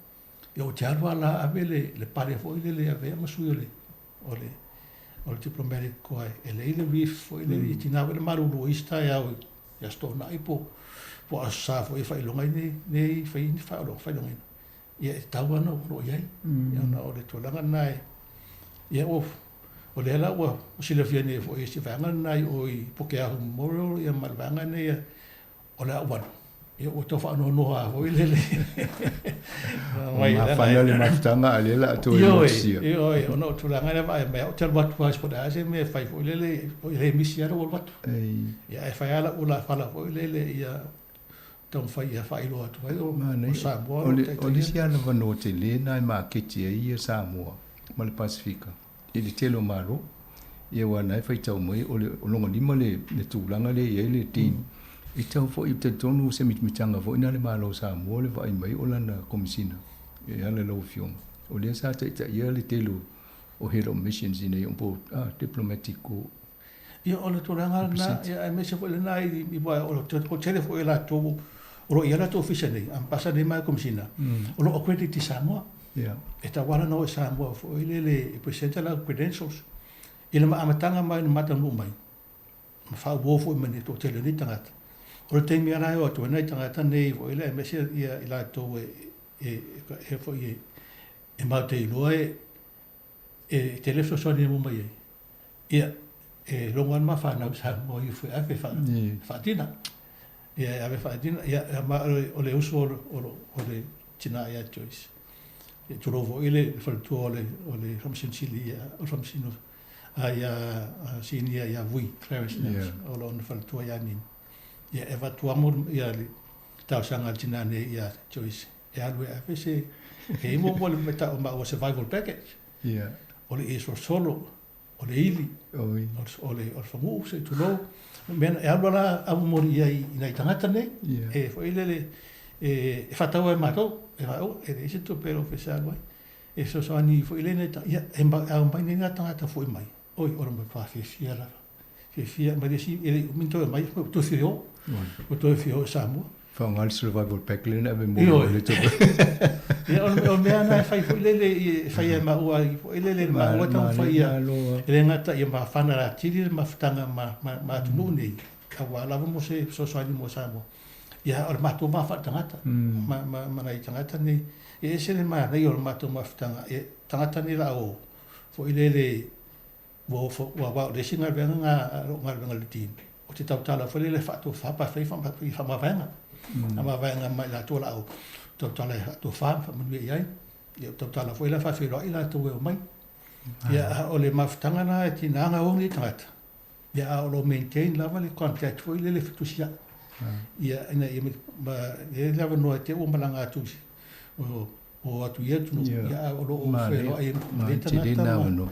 Ia ou te alu lava la ave le pale foi lele ave ma sui o le o le o le diplomatic corps e lei le reef foi lele i tina foi le malulu o isi taeao i Aso Toonai po Aso Sa foi e faailoga ai nei fai ni faailogaina. Ia e tatau lava ona o lo o i ai. Ia ona o le tulaga lena e ia o lea la ua silafia nei foi e si vaega lena i o i Pukeahu Memorial ia ma le vaega nei o le Aualu. Ia ua tau faanoanoa foi lele. Mai mafana le mafutaga a lea la toe motusia. Ioe, ona o tulaga lea vaai mai, ou te alu atu lava po o le a se mea e fai foi lele, e le misi lava lou alu atu. Ia ae fai lava lau ulafala foi lele ia taumafai ia faailoa atu ai o Samoa o le O le isi avanoa tele na e maketi ai ia Samoa ma le Pasefika i le tele o Malo. Ia aua na e faitau mai o le loga lima le tulaga lea e i ai le Dean. E tau foi talitonu se mitamitaga foi na le Malo o Samoa le vaai mai o lana Komesina e ala i lau Afioga. O lea sa taitaia le tele o Head of Missions i nei po o Diplomatic Corps. Ia o le tulaga lena, ia aemaise foi lena i o le tele foi o latou o lo o i ai latou ofisa nei, Ambassador nei ma Komesina, o lo o accredit i Samoa. E tatau lava ona o i Samoa foi lele e present a latou credentials. I le amataga mai na mataunuu mai, ma faauo foi ma le toatele o nei tagata. O le taimi lava la e o atu ai nai tagata nei foi lele aemaise ia i latou e foi e matou te iloa e tele fesoasoani e maua mai ai. Ia, E logo lava le ma fanau i Samoa i ifo e ave faatina. Ia e ave faatina, ia ma o le uso o le tinā ia Joyce. Ia tulou foi le faletua o le o le Faamasino Sili ia o le Faamasino a ia Sinia ia Vui Clarence Nelson o lona faletua ia Nini. Ia e avatu amo ia le talosaga a le tinā nei ia Joyce e alu e ave se e i muamua le mea ta'u maua survival package. O le ie solosolo, o le ili, o le o le faguu se i tulou. Mea e alu la au momoli i ai i nai tagata nei, e foi lele e faatau ai e matou, e faau e leai se tupe a le ofisa e alu ai. E fesoasoani foi lele ia e ao mai nei nai tagata foi mai, oi o le matua fiafia lava. Fiafia ma le isi e le i umi ona toe omai, ua toe fia o, ua toe fia o i Samoa. Faaaoga le survival pack lea na ave mo le tupe. Ia o le mea lena e fai foi lele e fai ai maua ai foi lele le maua taumafai ia e le gata ia mafana atili le mafutaga ma ma atunuu nei aua lava mo se fesoasoani mo Samoa. Ia o le matou va faaletagata ma ma ma nai tagata nei e ese le manaia o le matou mafutaga e tagata nei la o foi lele Ua ofo, ua aua o le isi galuega na a lou galuega i le team, ou te tautala foi lele e faatofa pe afai i faamavaega. Faamavaega ma i latou o le a ou tautala e faatofa ma faamanuia i ai. Ia ou tautala foi la e faafeiloai latou e omai. Ia a o le mafutaga la e tiga ona o nei tagata, ia a o lo o maintain lava le contact foi lele fetusiai. Ia ina ia ma e i ai le avanoa e te i ua malaga atu i o atu i atunuu, ia a o lo o feiloai ma nei tagata ma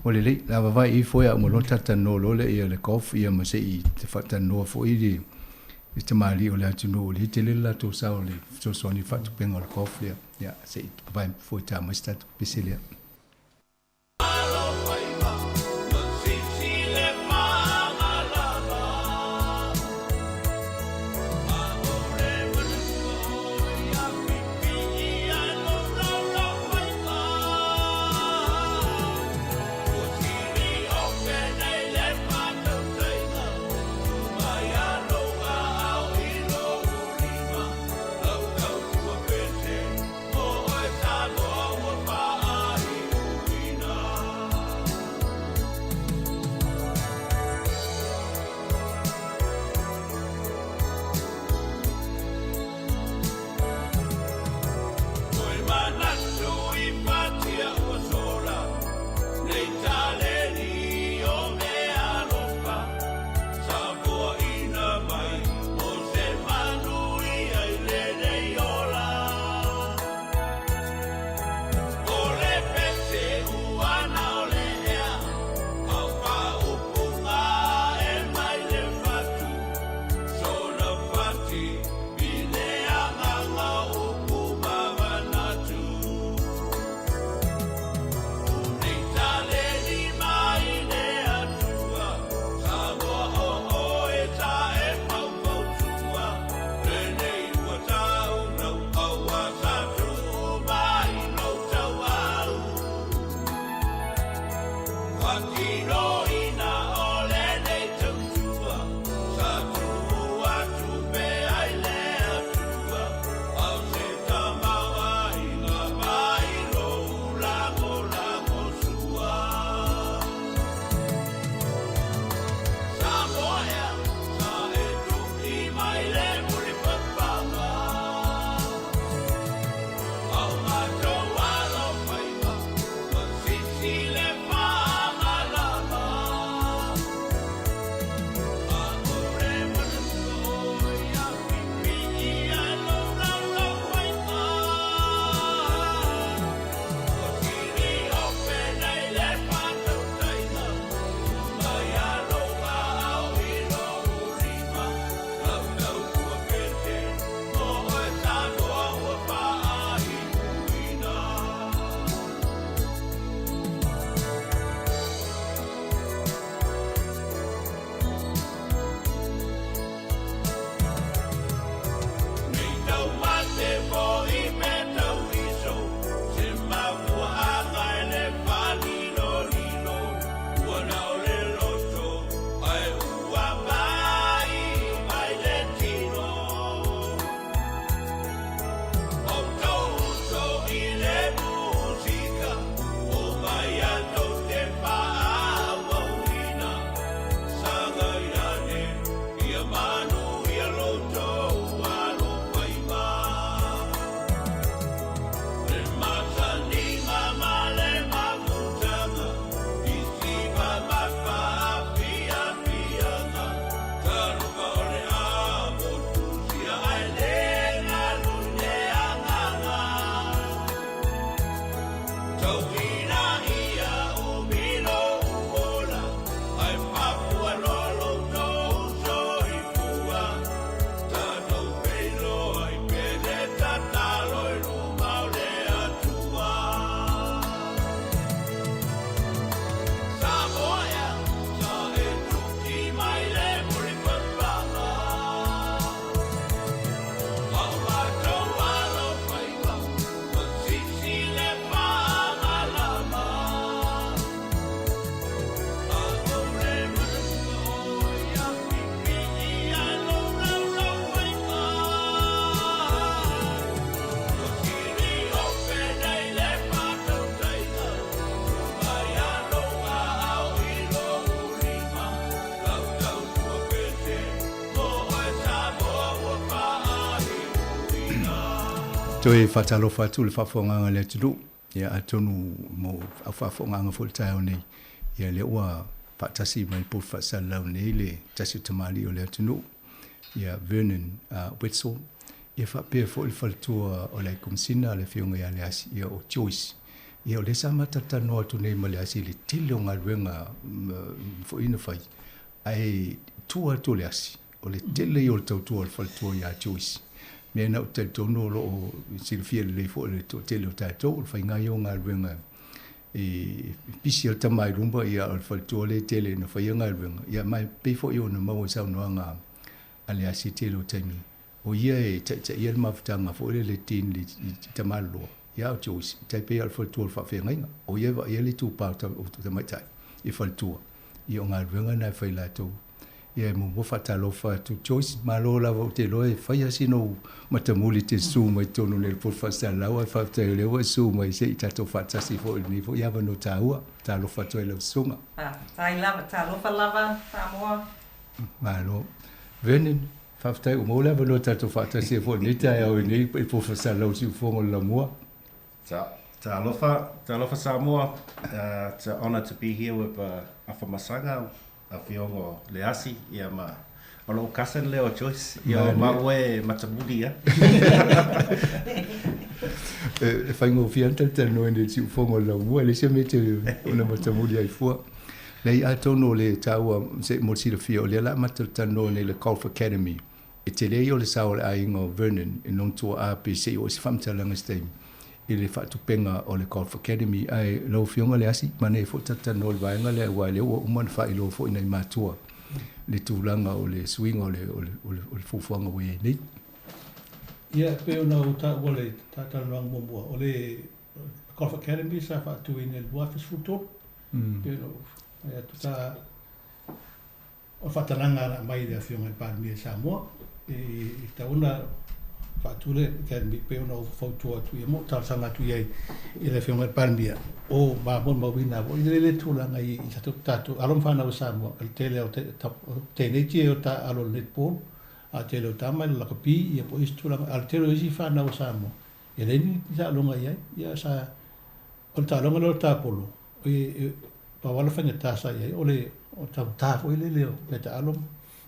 O lelei, la vavae ifo ia uma loa talatalanoa loa lea ia le golf ia ma se i faatalanoa foi le le tamalii o le atunuu o lea e tele le latou sao i le fesoasoani i le faatupeina o le golf lea. Ia se i vavae foi ta mai se tatou pese lea. Tauina ia umi lou ola, ae mafua loa lo outou soifua. Tatou feiloai pe le tatalo i luma o le Atua. Samoa ea, sa e tuki mai le mulipapaga. A o matou alofaiva, ua sisi le faamalama. A ou le manatua oe ia pipii ai lou laulaufaiva. Ua siliofe nei le faatautaiga, tuu mai lava lou aao i lou lima. Lau tautua pese mo oe Samoa ua faaiuina. Toe faatalofa atu i le faafofogaaga a le atunuu, ia atonu mo au faafofogaaga foi i le taeao nei, ia lea ua faatasi mai le potu faasalalau nei le tasi o tamalii o le atunuu, ia Vernon Wetzel, ia faapea foi le faletua o le Komesina le Afioga ia Leasi, ia o Joyce. Ia o lea sa matalatalanoa atu nei ma Leasi i le tele o galuega foi na fai, ae tua atu o Leasi, o le tele ia o le tautua a le faletua ia Joyce. Mea na ou te talitonu o lo o silafia lelei foi e le toatele o tatou, o le faiga ia o galuega e pisi ai le tama i luma, ia o le faletua lea e tele ina faia galuega, ia ma e pei foi ona maua i saunoaga a Leasi i le tele o taimi, o ia e taitaia le mafutaga foi lele e tin i Tamaloloa, ia o Joyce, e tai pei lava o le faletua o le faafeagaiga, o ia e vaaia le itupa o tamaitai i faletua, ia o galuega na e fai latou. Ia e muamua faatalofa atu Joyce, malo lava ou te iloa e fai lava sina ou matamuli e te susu mai totonu nei o le poto faasalalau, ae faafetai o lea ua e susu mai se i tatou faatasi foi i lenei foi avanoa taua. Talofa atu ai i lau susuga. Faafetai lava, talofa lava Samoa. Malo. Vernon, faafetai ua maua le avanoa tatou faatasi ai foi i lenei taeao i lenei poto faasalalau siufofoga o le Lamua. Talofa, talofa Samoa. It's an honor to be here with Afamasaga, Afioga o Leasi, ia ma o lou cousin lea o Joyce, ia o maua e matamuli ia. E faigofie lava ona talatalanoa i le siufofoga o le laumua, e leai se mea e te ona matamuli ai fua. Leai, atonu o le taua se mo le silafia, o lea o le a matou talanoa nei i le Golf Academy. E tele ia o le sao o le aiga o Vernon e nong tuaa pe se i oo i se faamatalaga i se taimi i le faatupega o le Golf Academy. Ae lau Afioga Leasi, manaia foi talatalanoa i le vaega lea aua o lea ua uma ona faailoa foi nai matua le tulaga o le suiga o le, o le, o le, o le fuafuaga ua i ai nei. Ia, pei ona ou taua i le talanoaga muamua, o le Golf Academy sa faatuina i le 2013, pei ona ou fai atu sa O le faatalaga na aumai e le Afioga i le Palemia i Samoa, e tatau ona faatu le Academy e pei ona ou fautua atu i ai ma ou talosaga atu i ai i le Afioga i le Palemia, o molimauina foi le le tulaga i tatou alo ma fanau a Samoa, o le tele o teenage ia e o taaalo i le netball, a o le tele o tama i le lakapi ia po o isi tulaga, a o le tele o isi fanau a Samoa, e leai ni taaloga i ai. Ia sa, o le taaloga lea o le tapolo, E pau lava le faigata sa i ai, o le taugata foi lele o meataaalo.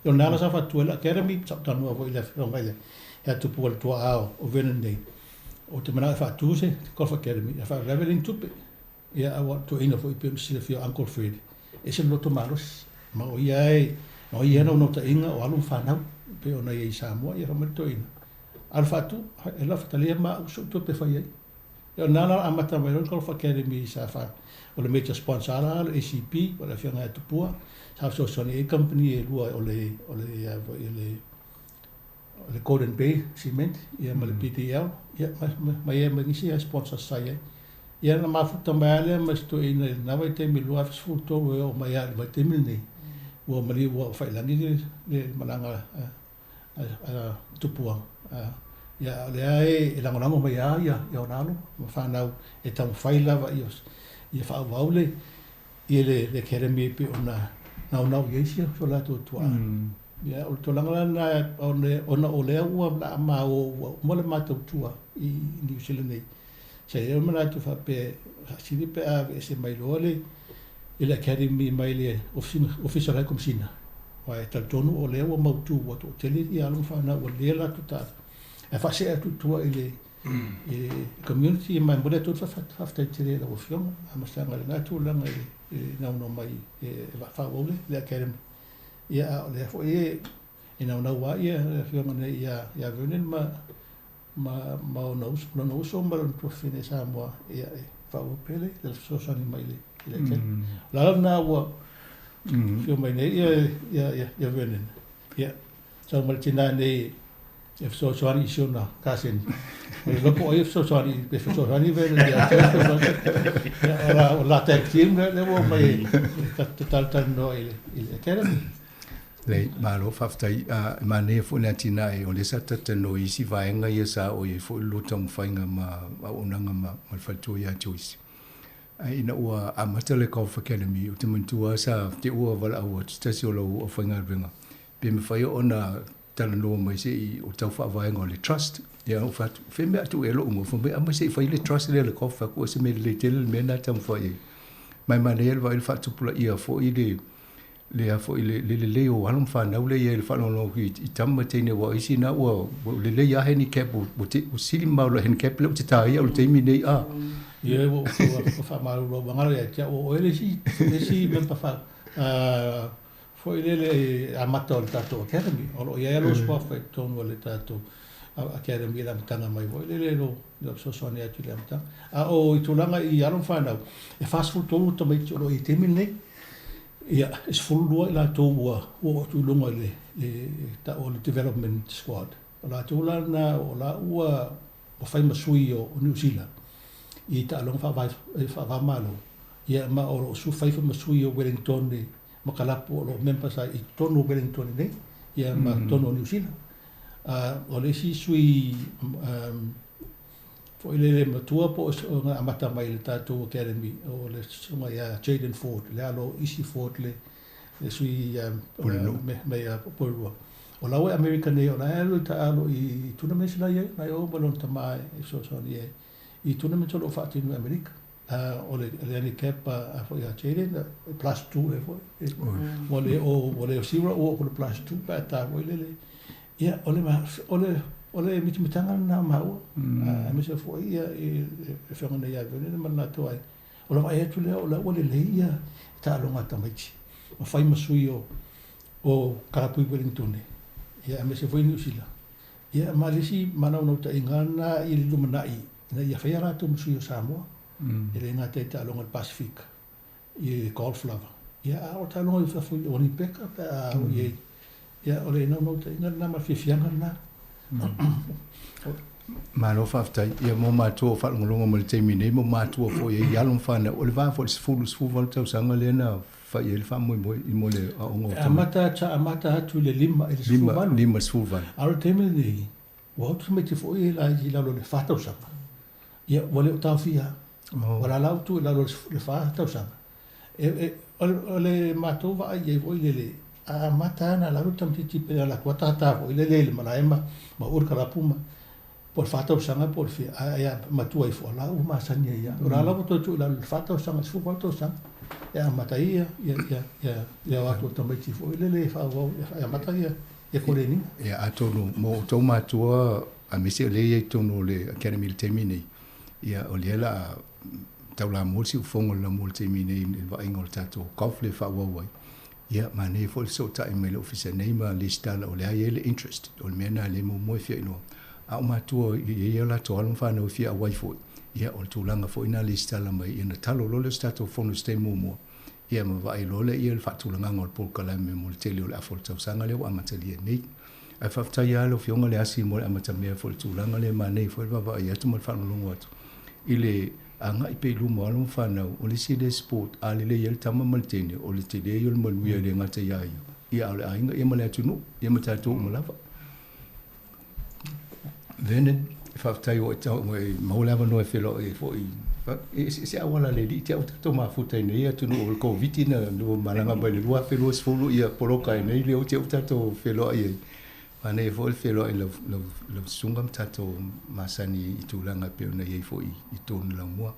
O lena la sa faatu ai le academy, sa ou talanoa foi i le afioga i le Hea Tupu o le tuaa o Vernon nei, ou te manao e faatu se Golf Academy, ae faalavelave e leai ni tupe. Ia, ae ua toeaina foi pei ona silafia o Uncle Fred, e ese le loto malosi, ma o ia e, o ia e naunautaiga o alo ma fanau, pei ona i ai i Samoa, ia fai mai le toeaina, alu faatu, e lafatalia ma au sou tupe e fai ai. Ia o lena la amata mai loa le Golf Academy sa fa o le major sponsor la o le ACP o le afioga ia Tupua sa fesoasoani ai company e lua o le o le a foi o le o le Golden Bay Cement ia ma le PDL ia ma ma ia ma nisi sponsors sa i ai. Ia na mafuta mai lava lea ma si toeaina i lena vaitaimi 2013 e oo mai lava i le vaitaimi lenei ua maliu ua faiilagi le le malaga a Tupua, ia o lea e lagolago mai lava ia ona alo ma fanau e taumafai lava ia faaauau le ia le academy e pei ona naunau i ai si o latou tuaa. Ia o le tulaga la lena ona o lea ua laa ma o ua uma le matou tua i Niu Sila nei, sa i ai le manatu faapea sili pe a aveese mai loa le i le Academy mai le Ofisa o le High Komesina, aua e talitonu o lea ua mautu ua toatele ia alo ma fanau ua lelei a latou taaalo, ae faasee atu i tua i le i le community ma e momoli atu ai le faafetai tele i lau Afioga Afamasaga i lena tulaga i le naunau mai e faaauau le academy. Ia a o lea foi e e naunau lava le Afioga nei ia Vernon ma ma ma ona uso, lona uso ma lona tuafafine i Samoa ia e faaauau pea le fesoasoani mai i le academy. O le ala lena ua afio mai nei ia Vernon. Ia, sau ma le tinā nei e fesoasoani i si ona kaseni. Ua le iloa po o ai e fesoasoani, pe fesoasoani Vernon ia te fesoasoani. Ia, o la, o la tag team lea, lea ua omai e talatalanoa i le academy. Lelei, malo faafetai. E manaia foi le atinae o lea sa talatalanoa i isi vaega ia sa oo i ai foi le lua taumafaiga ma auaunaga ma le faletua ia Joyce. Ae ina ua amata le Golf Academy, ou te manatua lava sa te ua valaau atu se tasi o lau aufaigaluega pe mafai ona talanoa mai se i o tau faavaega o le trust. Ia ou fai atu, fea mea atu ea lou igoa? Fai mai, aumai se i fai le trust lea o le golf. Fai atu, o se mea lelei tele le mea lena e taumafai ai. Ma e manaia le vaai le faatupulaia foi le le a foi le lelei o alo ma fanau lea e i ai i le faalogologo atu i tama ma teine aua o isi na ua lelei lava handicap ua sili mamao i lou handicap lea ou te taia o le taimi lenei a. Ioe ua ou faamalulu ua galo ia te au o oe le isi member fa foi lele amata o le tatou academy o lo o i ai lava lou suafa i totonu o le tatou academy i le amataga mai foi lele i lou fesoasoani atu i le amataga. A o i tulaga i alo ma fanau e 43 tamaiti o lo o i ai i le taimi lenei. Ia, e 12 i latou ua oo atu i luga i le tau o le Development Squad. O latou la lena o la ua fai ma sui o Niu Sila i taaloga faava-o-Malo, ia ma o lo o fai foi ma sui o Wellington ma kalapu o lo o members ai i totonu o Wellington nei, ia ma totonu o Niu Sila. O le isi sui foi lele matua po o na amata mai i le tatou academy o le susuga ia Jayden Ford, le alo o Isi Ford le le sui mai Porirua. O la ua i Amerika nei, o la e alu e taaalo i tournaments la e i ai, na e o ma lona tama e fesoasoani i ai i tournaments o lo o faatino i Amerika. O le handicap a foi a Jayden, e plus 2 ea foi. Ua le o ua le o zero ua oo i le plus 2 pe a ta foi lele. Ia, o le, o le, o le mitamitaga lena o maua, aemaise foi ia i le afioga nei ia Vernon ma le latou aiga. O le vaai atu lea o la ua lelei ia taaloga a tamaiti, ma fai ma sui o, o kalapu i Wellingtone, ia aemaise foi Niu Sila. Ia ma le isi manaunautaiga lena i le lumanai ina ia fai a latou ma sui o Samoa, e le gata i taaloga o le Pasefika, i golf lava. Ia, a o taaloga i fafo i Olympic pe a o i ai. Ia, o le naunautaiga lena ma le fiafiaga lena. Malo faafetai. Ia mo matua o faalogologo mai i le taimi nei, mo matua foi e i alo ma fanau, o le va foi i le 10, 18 tausaga lea na fai ai le faamoemoe i mo le aoga o tamaiti. Amata, sa amata atu i le 5 i le 18. 5, 18. A o le taimi lenei, ua o atu tamaiti foi ia i lalo o le 4 tausaga. Ia, ua le o taofia. Ua lala atu i lalo o le 4 tausaga. E, e, o le matou vaai i ai foi lele, a amata lava ona lalo le tamaitiiti pe ala atu ataata foi lele i le malae ma, ma ua le kalapu ma, po o le 4 tausaga po o le fia, a e matua ifo, o la ua masani ai lava. O la lava ua toe tuu i lalo i le 4 tausaga, i le 18 tausaga, e amata ai ia, ia, ia, ia, ia o atu o tamaiti foi lele e faaauau, e amata ia, ia koleniga. Ia, atonu mo outou matua aemaise o lea e i ai i totonu o le Academy i le taimi nei, ia o lea o le a taulamua le siufofoga o le lamua i le taimi nei i le vaaiga o le tatou golf lea e faaauau ai. Ia, manaia foi le fesootai mai le Ofisa nei ma lesitala o lea e i ai le interest, o le mea lena lea e muamua e fia iloa. A o matua e i ai o latou alo ma fanau e fia auai foi, ia o le tulaga foi lena lesitala mai ia ona talo loa lea o se tatou fono i se taimi muamua, ia ma vaai loa lea i le faatulagaga o le polokalame mo le tele o le afa o le tausaga lea ua amatalia nei. Ae faafetai lava lau Afioga Leasi mo le amatamea foi i le tulaga lea, manaia foi le vaavaai atu ma le faalogologo atu i le agai pea i luma o alo ma fanau. O le isi lea sport a lelei ai le tama ma le teine, o le tele ia o le manuia e le gata ia ia, ia a o le aiga ia ma le atunuu, ia ma tatou uma lava. Vernon, faafetai ua e maua le avanoa e feiloai ai foi. E se auala le alii te au tatou mafuta i nei atunuu o le Koviti na malaga mai le 2020 ia poloka ai nei lea ua te au tatou feiloai ai. Manaia foi le feiloai lau, lau, lau susuga ma tatou masani i tulaga e pei ona i ai foi i totonu laumua.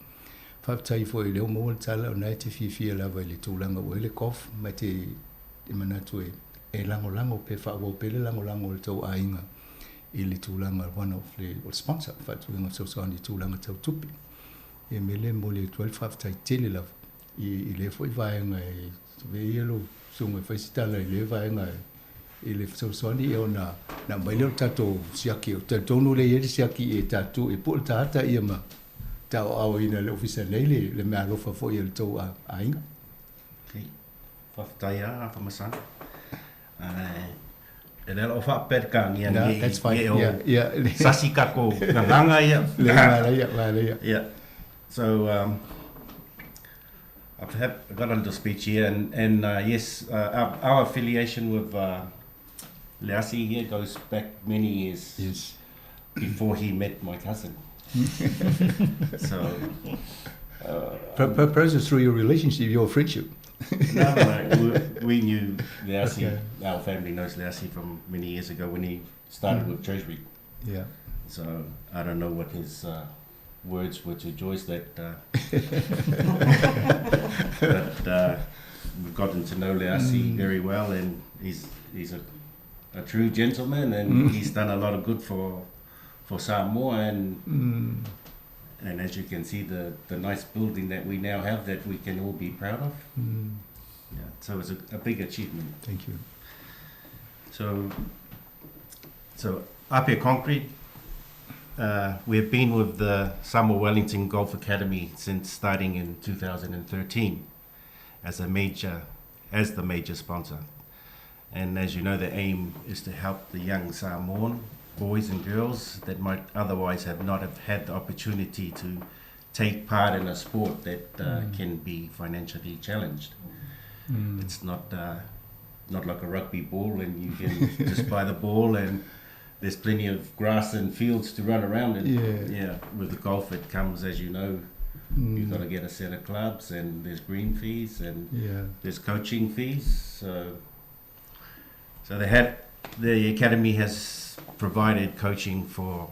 Faafetai foi o lea ua maua le tala o lena e te fiafia lava i le tulaga ua i ai le golf ma e te manatu e lagolago pe faaauau pea le lagolago a le tou aiga. i le tulaga one of le o le sponsor faatuiga fesoasoani i tulaga tau tupe. Ia mea lea e momoli atu ai le faafetai tele lava i i lea foi vaega e ave ia lou susuga e fai se tala i lea vaega i le fesoasoani ia ona na aumai lea o le tatou siaki. Ou te talitonu lea e i ai le siaki e tatou e pue le tagata ia ma taoaoina e le Ofisa nei le le meaalofa foi a le tou aiga. Okay. Faafetai lava Afamasaga. Ae e le o faapelekania No, that's fine. Yeah, yeah. Sasi kako gagaga ia. Le manaia, manaia. Yeah. So I've have, got a little speech here, and, and yes, our, our affiliation with Leasi here goes back many years. Yes. Before he met my cousin. So, Perhaps it's through your relationship, your friendship. No, no, we knew Leasi, okay. Our family knows Leasi from many years ago when he started with Treasury. Yeah. So I don't know what his words were to Joyce that, but we've gotten to know Leasi very well, and he's he's a, a true gentleman, and he's done a lot of good for Samoa, and and as you can see, the the nice building that we now have that we can all be proud of. Yeah, so it's a big achievement. Thank you. So, so Apia Concrete, we have been with the Samoa Wellington Golf Academy since starting in 2013 as a major, as the major sponsor. And as you know, the aim is to help the young Samoan boys and girls that might otherwise have not have had the opportunity to take part in a sport that can be financially challenged. It's not not like a rugby ball, and you can just buy the ball, and there's plenty of grass and fields to run around in. Yeah. Yeah. With the golf, it comes, as you know, you've got to get a set of clubs, and there's green fees, and there's coaching fees. So, so they had the academy has provided coaching for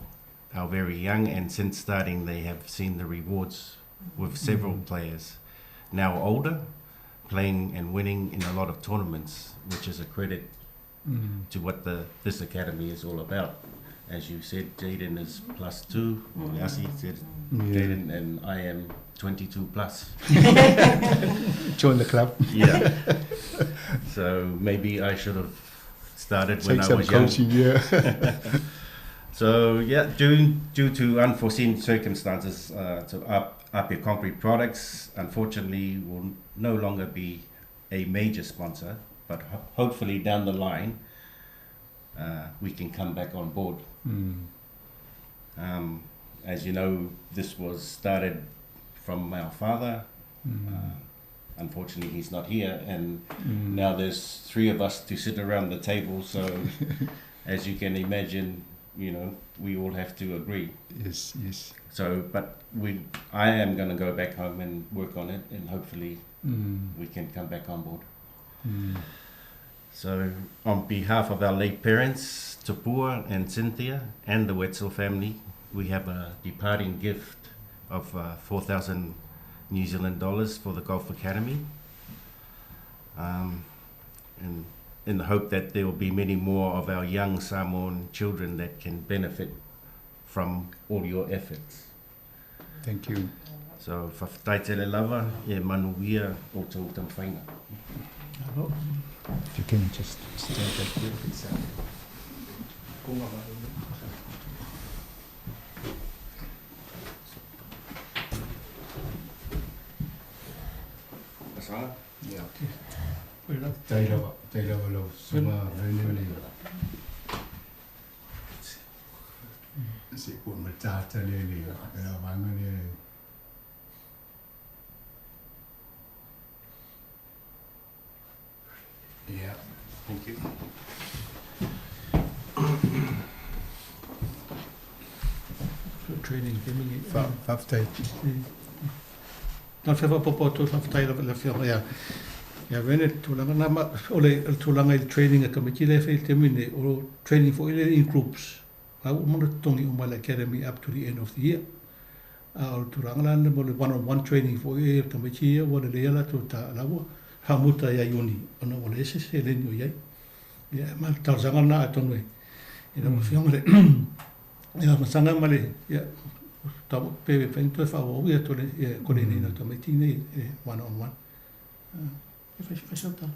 our very young, and since starting, they have seen the rewards with several players now older, playing and winning in a lot of tournaments, which is a credit to what the this academy is all about. As you said, Jaden is +2. Well, Yasi said Jaden, and I am 22 plus. Join the club. Yeah. So maybe I should have started when Take I some was young. coaching, yeah. So yeah, due to unforeseen circumstances, to up Apia Concrete Products, unfortunately, will no longer be a major sponsor, but hopefully down the line, we can come back on board. As you know, this was started from our father. Unfortunately, he's not here, and now there's three of us to sit around the table. So, as you can imagine, you know, we all have to agree. Yes, yes. So, but we, I am going to go back home and work on it, and hopefully we can come back on board. So, on behalf of our late parents, Tupua and Cynthia, and the Wetzel family, we have a departing gift of 4,000 New Zealand dollars for the Golf Academy. And in the hope that there will be many more of our young Samoan children that can benefit from all your efforts. Thank you. So, whawhetai tele lava, e manuia o tō tamwhainga. If you can just stand back here a bit, Sam. Masala? Yeah. Tai lava, tai lava lau susuga vene le se ua matata le le la vaega lea. Yeah. Thank you. Training taimi. Faafetai. Na le fia faaopoopo atu faafetai lava i le Afioga ia ia Vene i le tulaga lena ma o le tulaga i le training a tamaiti lea e fai i le taimi lenei, o training foi lea in groups, la ua uma ona totogi uma e le academy up to the end of the year. A o le tulaga la lena mo le one on one training foi ia o tamaiti ia ua lelei a latou ta la ua faamuta ia Iuni ona ua leai se seleni o i ai. Ia ma le talosaga lena atonu e I lau Afioga i le Afamasaga ma le, ia, tau, pe mafai ona toe faaauau ia tole, ia koleniina o tamaiti nei e one on one. E fai, fai sau tala.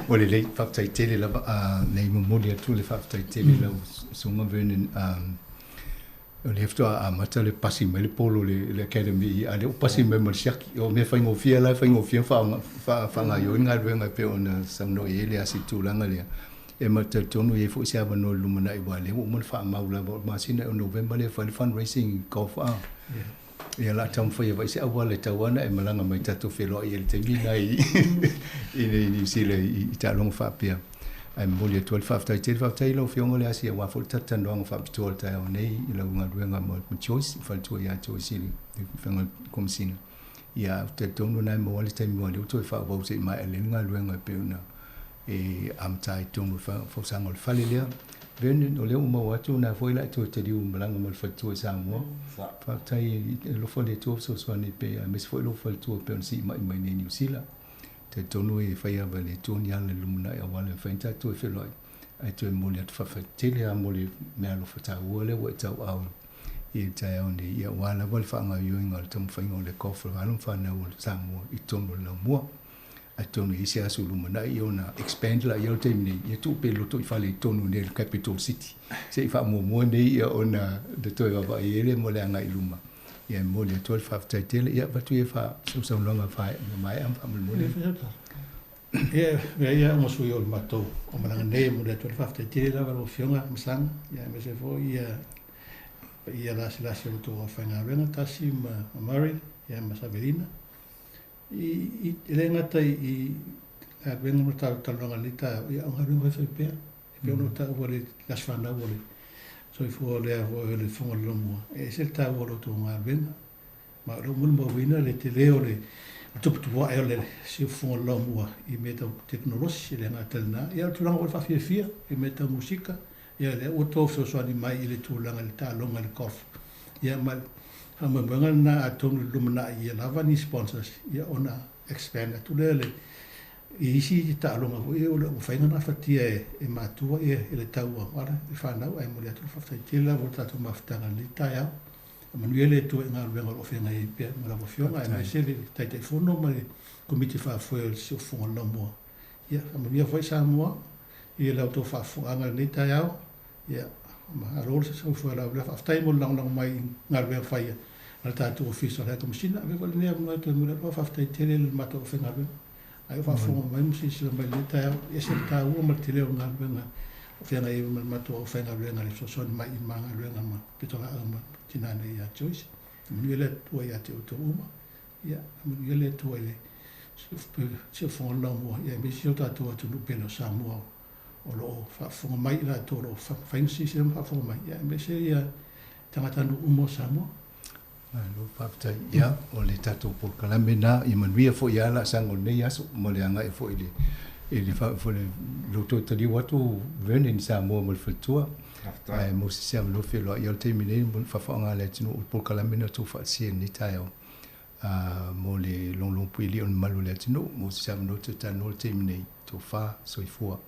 Ua lelei, faafetai tele lava, nei momoli atu le faafetai tele i lau Susuga Vernon, O lea faatoa amata le pasi mai le polo i le Academy, a o lea ua pasi mai ma le siaki. O mea faigofie la e faigofie ona faagaoioi le galuega e pei ona saunoa i ai le asi i le tulaga lea. E ma te talitonu e i ai foi se avanoa i le lumanai aua o lea ua uma ona faamau lava o le masina o Novema lea e fai le fundraising golf a. Ia o le a taumafai e vaai se auala e tatau lava ona e malaga mai tatou feiloai ai i le taimi lena i Niu Sila i taaloga faapea. Ae momoli atu ai le faafetai tele. Faafetai i lau Afioga Leasi aua foi le talatalanoaga faapitoa o le taeao nei i lau galuega ma Joyce, le faletua ia Joyce i le Afioga i le Komesina. Ia, ou te talitonu o lena e maua le taimi aua o lea ua toe faaauau se i maea lelei le galuega e pei ona e amata ai i totonu o le fausaga o le fale lea. Vernon, o lea ua maua atu o lena foi o le a e toe taliu malaga ma le faletua i Samoa. Faafetai e alofa le Atua fesoasoani pea aemaise foi lou faletua e pei ona siimai mai nei i Niu Sila. Talitonu e fai lava e le Atua ni ala i le lumanai aua le mafai ona tatou toe feiloai ae toe momoli atu faafetai tele lava mo le meaalofa taua lea ua e tauau i le taeao nei ia aua lava le faagaoioiga o le taumafaiga o le golf o alo ma fanau o Samoa i totonu o le laumua. Atonu e i ai se aso i lumanai ia ona expand laia o le taimi nei, ia tuu pea i le lotoifale i totonu nei o le Capital City se i faamuamua nei ia ona toe vaavaai ai lea mo le agai i luma. Ia e momoli atu ai le faafetai tele. Ia avatu ia sau saunoaga faamaea ma faamolemole. Ia, mea ia o sui o le matou o malaga nei e momoli atu ai le faafetai tele lava lau Afioga Masaga, ia aemaise foi ia paia lasilasi o le tou aufaigaluega Tasi ma Murray ia ma Savelina. I, e le gata i galuega ma talanoaga i lenei taeao, ia o galuega faifaipea. E pei ona ou taua i le aso fanau o le soifua lea foi o le Fofoga o le Lomua, e ese le taua o la outou galuega. Ma o lea ua molimauina le tele o le tuputupuae o le Fofoga o le Lomua i mea tau tekonolosi, e le gata i lena, ia o le tulaga foi o le faafiafia i mea tau musika, Ia lea ua outou fesoasoani mai i le tulaga i le taaloga i le golf. Ia ma le faamoemoega lena atonu i le lumanai ia lava ni sponsors ia ona expand atu lea le i isi taaloga foi ia ua mafai ona gafatia e matua ia i le tau auala i fanau ae momoli atu le faafetai tele lava o le tatou mafutaga i lenei taeao. Manuia le Atua i galuega o lo o feagai ai pea ma lau Afioga aemaise le Taitaifono ma le Komiti Faafoe o le Siufofoga o le Laumua. Ia faamanuia foi Samoa i la outou faafofogaaga i lenei taeao. Ia, malo le soifua laulea. Faafetai mo le lagolago mai i galuega fai a le tatou Ofisa o le High Commissioner. Avea foi lenei avanoa e toe momoli atu lau faafetai tele i le matou aufaigaluega. Ai o faafofoga mai ma silasila mai i lenei taeao, e ese le taua ma le tele o galuega o feagai ai ma le matou aufaigaluega i le fesoasoani mai i ma galuega ma pitolaau ma tina nei ia Joyce. Manuia le Atua ia te outou uma. Ia, manuia le Atua i le siufofoga o le laumua, ia aemaise si o tatou atunuu pele o Samoa o lo o faafofoga mai i latou o lo o fai ma silasila ma faafofoga mai, ia aemaise ia tagatanuu uma o Samoa. Malo faafetai. Ia, o le tatou polokalame lena, ia manuia foi lava laasaga o lenei aso ma le agai foi i le i le lou toe taliu atu Vernon i Samoa ma le faletua. Ae mo se isi avanoa feiloai. Ia o le taimi nei, mo le faafaaoga a le atunuu, o le polokalame lena ua outou faatasia i lenei taeao. mo le logologopuialii o le mamalu o le atunuu. Mo se isi avanoa toe talanoa le taimi nei. Tofa, soifua.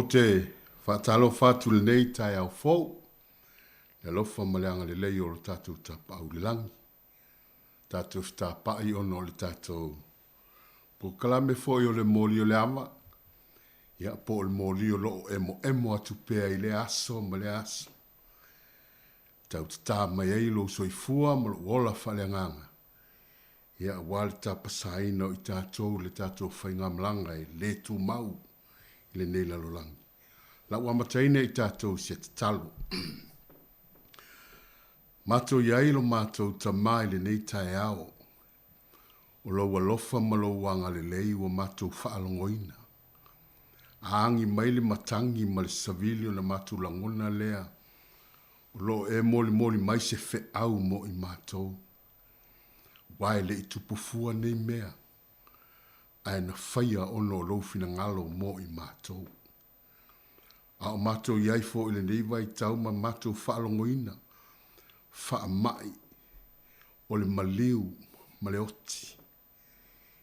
Ou te faatalofa atu i lenei taeao fou, le alofa ma le agalelei o lo tatou Tapaau i le Lagi. Tatou fetapai ona o le tatou polokalame foi o le moli o le ava, ia po o le moli o lo o emoemo atu pea i lea aso ma lea aso. Tau tatā mai ai lou soifua ma lou ola faaleagaga, ia aua le tapasaina o i tatou i le tatou faigamalaga e le tumau i lenei lalolagi. Lau amataina i tatou i se tatalo. Matou i ai lo matou Tama i lenei taeao, o lou alofa ma lou agalelei ua matou faalogoina. A agi mai le matagi ma le savili ona matou lagona lea o lo o e molimoli mai se feau mo i matou. Aua e le i tupu fua nei mea, ae na faia ona o lou finagalo mo i matou. A o matou i ai foi i lenei vaitau ma matou faalogoina faamai o le maliu ma le oti,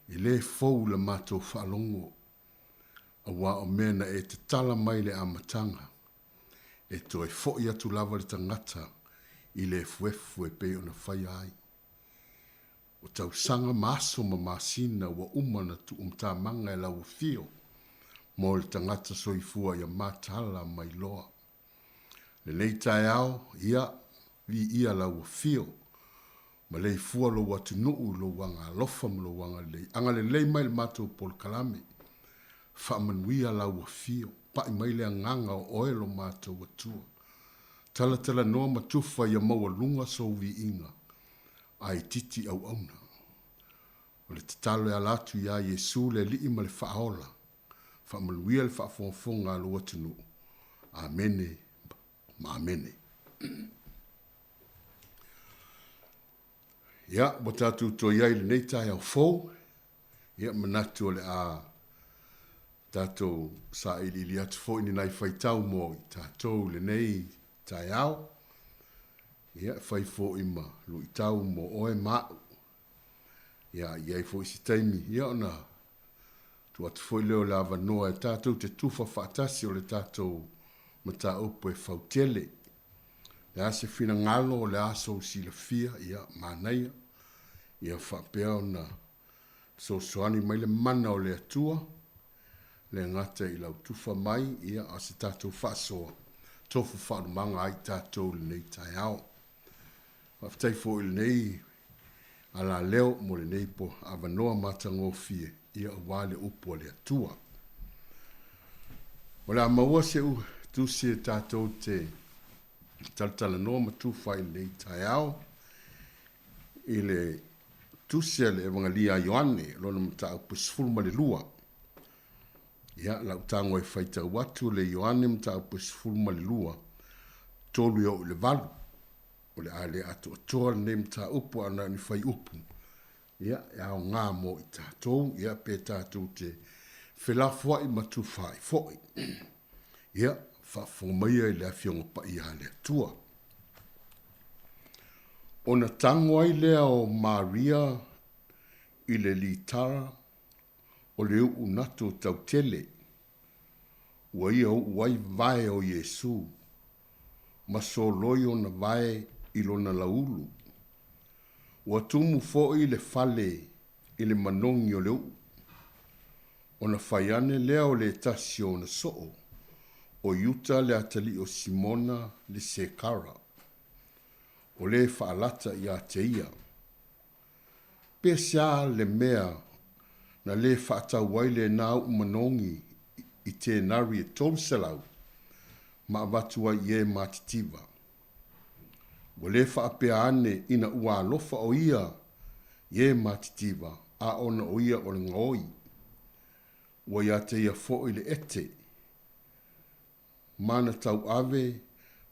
e le fou i la matou faalogo, aua o mea na e tatala mai i le amataga, e toe foi atu lava le tagata i le efuefu e pei ona faia ai. O tausaga ma aso ma masina ua uma ona tuumatamaga e lau afio mo le tagata soifua ia mataala ma iloa. Lenei taeao, ia, viia lau afio ma leifua lou atunuu i lou agaalofa ma lou agalelei. Agalelei mai le matou polokalame. Faamanuia lau afio. Pai mai le agaga o oe lo matou Atua. Talatalanoa ma tufa ia maualuga sou viiga. A itiiti auauna. O le tatalo e ala atu iā Iesu le Alii ma le Faaola. Faamanuia le faafogafoga a lou atunuu. Amene ma amene. Ia, ua tatou toe i ai i lenei taeao fou. Ia, manatu o le a tatou sailiili atu foi ni nai faitau mo i tatou i lenei taeao. Ia, e fai foi ma luitau mo oe ma a'u. Ia, i ai foi se taimi, ia ona tuu atu foi lea o le avanoa e tatou te tufa faatasi o le tatou mataupu e fautele. O le a se finagalo, o le a sou silafia, ia, manaia. Ia faapea ona fesoasoani mai le mana o le Atua, le gata i lau tufa mai, ia, a o se tatou faasoa, tofu faalumaga ai tatou i lenei taeao. Faafetai foi i lenei alaleo mo lenei avanoa matagofie, ia, aua le upu a le Atua. O le a maua se tusi e tatou te talatalanoa ma tufa i lenei taeao, i le Tusi a le Evangelia a Ioane, lona mataupu 12. Ia, lau tago e faitau atu le Ioane mataupu 12, 3 e oo i le 8. O le a le atoatoa lenei mataupu a na o ni fuaiupu, ia, e aoga mo i tatou, ia, pe tatou te felafoai ma tufa ai foi. Ia, faafofoga maia i le Afioga Paia a le Atua. Ona tago ai lea o Maria i le litara o le u'u nato tautele, ua ia u'u ai vae o Iesu, ma soloi ona vae i lona lauulu. Ua tumu foi le fale i le manogi o le u'u. Ona fai ane lea o le tasi o ona soo, o Iuta le atalii o Simona le Sekara, o le faalata iā te ia. Pe sea le mea na lē faatau ai lenā u'u manogi i tenari e 300 ma avatu ai i e matitiva. Ua lē faapea ane ina ua alofa o ia i e matitiva a ona o ia o le gaoi. Ua iā te ia foi le ete ma na tauave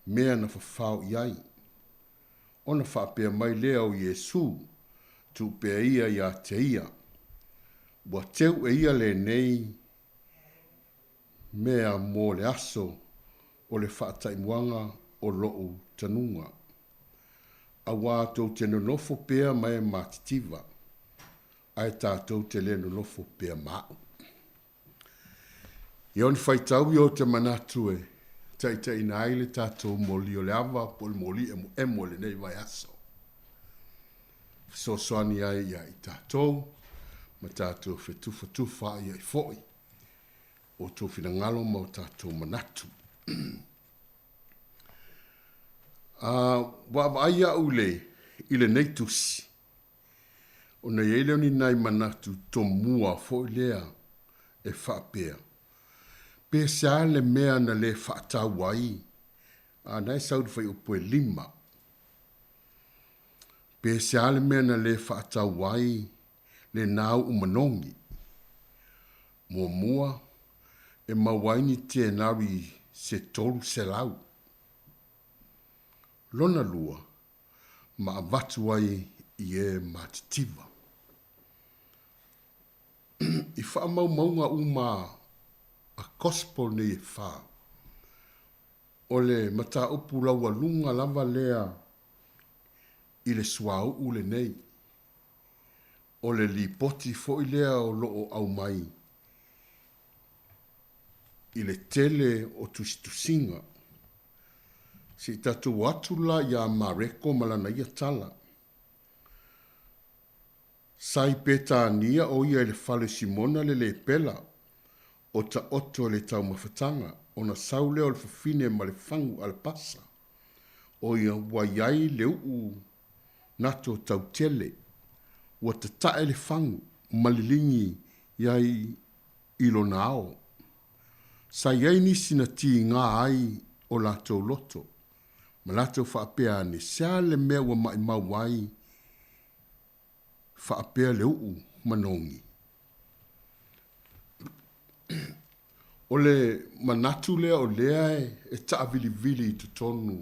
mea na fafao i ai. Ona faapea mai lea o Iesu, Tuu pea ia iā te ia. Ua teu e ia lenei mea mo le aso o le faataimuaga o lo'u tanuga. Auā tou te nonofo pea ma e matitiva, ae tatou te le nonofo pea ma a'u. Ia o ni faitau ia ou te manatu e taitaiina ai le tatou moli o le ava po o le moli emoemo i lenei vaiaso. Fesoasoani ai ia i tatou ma tatou fetufatufaaiai foi o outou finagalo ma o tatou manatu. Vaavaai au i lenei tusi, Ona i ai lea o ni nai manatu tomua foi lea e faapea, Pe sea le mea na le faatau ai, a na e sau i le fuaiupu e 5. Pe sea le mea na le faatau ai lena u'u manogi. Muamua, e maua ai ni tenari se 300. Lona lua, ma avatu ai i e matitiva. I faamaumauga uma a Gospel nei e fa, o le mataupu laualuga lava lea i le suauu lenei, o le lipoti foi lea o lo o aumai i le tele o tusitusiga. Se i tatou o atu la iā Mareko ma lana ia tala. Sa i Petania o ia i le fale o Simona le lepela, o taoto i le taumafataga, ona sau lea o le fafine ma le fagu alapasa, o ia ua i ai le u'u nato tautele, ua tatae le fagu ma liligi i ai i lona ao. Sa i ai nisi na tigā ai o latou loto, ma latou faapea ane, Sea le mea ua maʻimau ai faapea le uʻu manogi? O le manatu lea o lea e taʻavilivili i totonu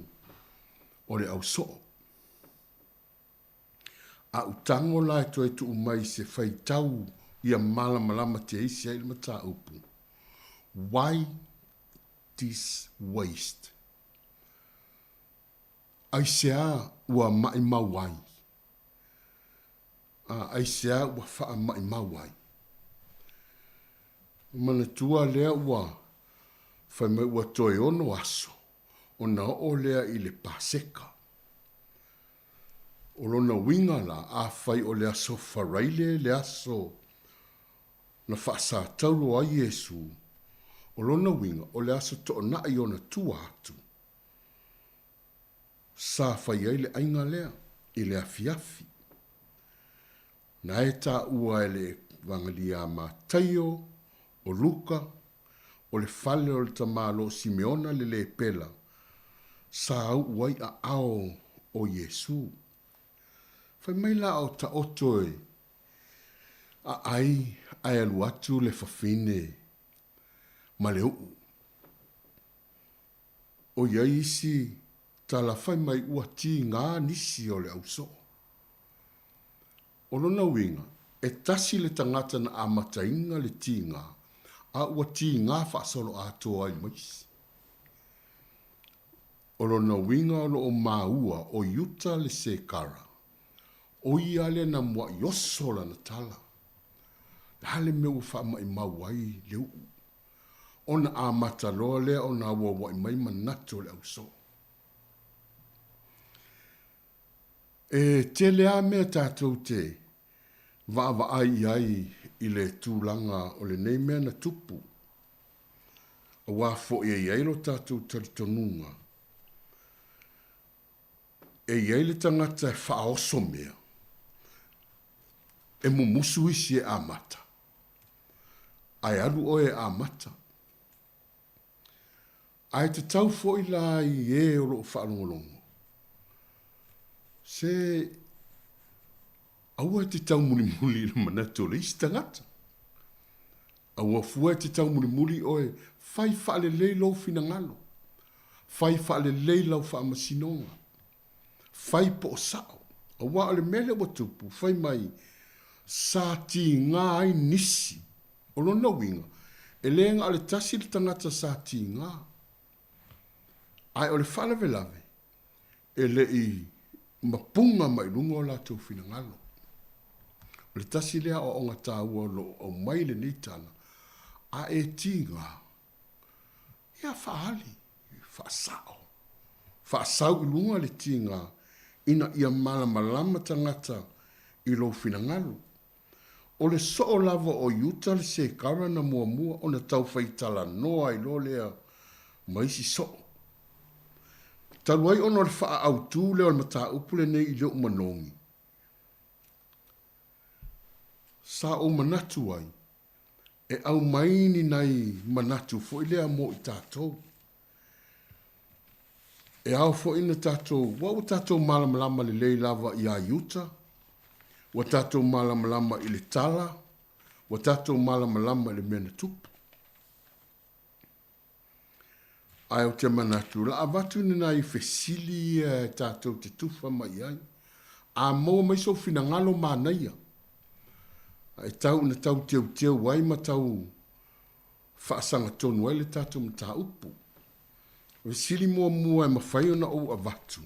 o le ausoo. A u tago la e toe tuu mai se faitau ia malamalama teisi ai le mataupu, Why this waste? Aisea ua maʻimau ai? A aisea ua faamaʻimau ai? Manatua lea ua fai mai ua toe ono aso ona oo lea i le Paseka. O lona uiga la, afai o le aso Faraile le aso na faasataulo ai Iesu, o lona uiga o le aso toonai ona tua atu, sa fai ai le aiga lea i le afiafi. Na e taua e le Evagelia a Mataio, o Luka, o le fale o le tamaloa Simeona le lepela, sa u'u ai aao o Iesu. Fai mai la o taoto e aai ae alu atu le fafine ma le u'u. O i ai isi tala fai mai ua tigā nisi o le ausoo. O lona uiga, e tasi le tagata na amataina le tigā, a ua tigā faasoloatoa ai ma isi. O lona uiga o lo o māua o Iuta le Sekara, o ia lea na muaʻi oso lana tala. Le a le mea ua faamaʻimau ai le uʻu? Ona amata loa lea ona auauaʻi mai manatu o le ausoo. E tele lava mea tatou te vaavaai i ai i le tulaga o lenei mea na tupu, aua foi e i ai lo tatou talitonuga, e i ai le tagata e faaoso mea, e mumusu isi e amata, ae alu oe e amata. Ae tatau foi la i e o lo o faalogologo, se aua e te taumulimuli i le manatu o le isi tagata. Aua fua e te taumulimuli oe, fai faalelei lou finagalo, fai faalelei lau faamasinoga, fai po o sao. Aua o le mea lea ua tupu, fai mai, sa tiga ai nisi. O lona uiga, e le na o le tasi le tagata sa tiga. Ae o le faalavelave, e le i mapuga mai luga o latou finagalo. O le tasi lea aoaoga taua o lo o aumai i lenei tala, a e tiga, Ia faaali, faasao, faasau i luga le tiga ina ia malamalama tagata i lou finagalo. O le soo lava o Iuta le sekara na muamua ona taufai talanoa ai loa lea ma isi soo. Talu ai ona o le faaautu lea o le mataupu lenei i le manogi, sa ou manatu ai e aumai ni nai manatu foi lea mo i tatou. E ao foi na tatou, ua ua tatou malamalama lelei lava iā Iuta, ua tatou malamalama i le tala, ua tatou malamalama i le mea na tupu. Ae ou te manatu, la avatu ni nai fesili ia e tatou te tufa mai ai. A maua mai sou finagalo manaia, e tau ina tau teuteu ai ma tau faasagatonu ai le tatou mataupu. O le fesili muamua e mafai ona ou avatu,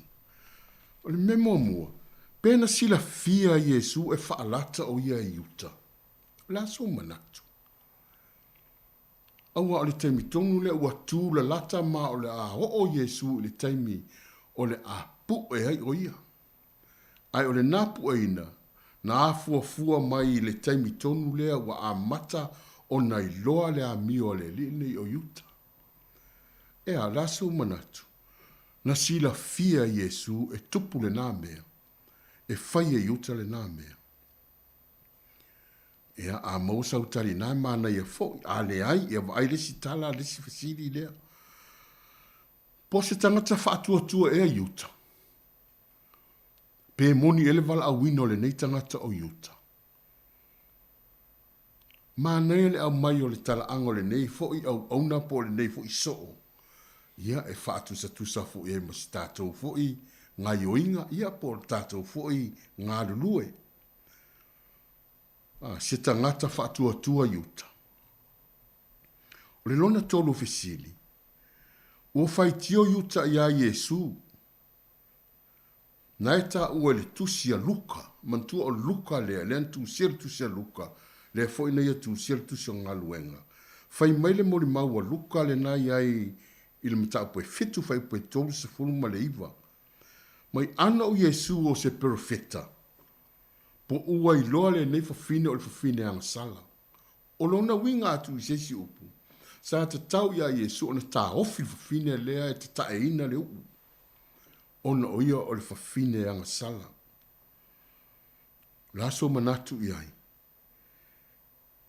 o le mea muamua, pe na silafia Iesu e faalata o ia e Iuta? O le a sou manatu? Aua o le taimi tonu lea ua tu lalata ma o le a oo Iesu i le taimi o le a pu'e ai o ia. Ae o lenā pu'eina, na afuafua mai i le taimi tonu lea ua amata ona iloa le amio a le alii lenei o Iuta. Ea, o le a sou manatu? Na silafia Iesu e tupu lenā mea, e fai e Iuta lenā mea. Ia, a maua sau tali ina e manaia foi. A leai, ia vaai le isi tala, le isi fesili lea. Po o se tagata faatuatua ea Iuta? Pe moni ea le valaauina o lenei tagata o Iuta? Manaia le aumai o le talaaga o lenei foi auauna po o lenei foi soo, ia, e faatusatusa foi ai ma se tatou foi gaioiga, ia, po o le tatou foi galulue. A, se tagata faatuatua Iuta. O le lona tolu o fesili, ua faitio Iuta iā Iesu? Na e taua i le tusi a Luka, manatua o Luka lea, lea na tusia le tusi a Luka, lea foi na ia tusia le tusi o Galuega. Fai mai le molimau a Luka lena i ai i le mataupu e 7 fuaiupu e 39, Mai ana o Iesu o se perofeta, Po ua iloa lenei fafine o le fafine agasala. O lona uiga atu i se isi upu, sa tatau iā Iesu ona taofi le fafine lea e tataeina le u'u, ona o ia o le fafine agasala. O le a sou manatu i ai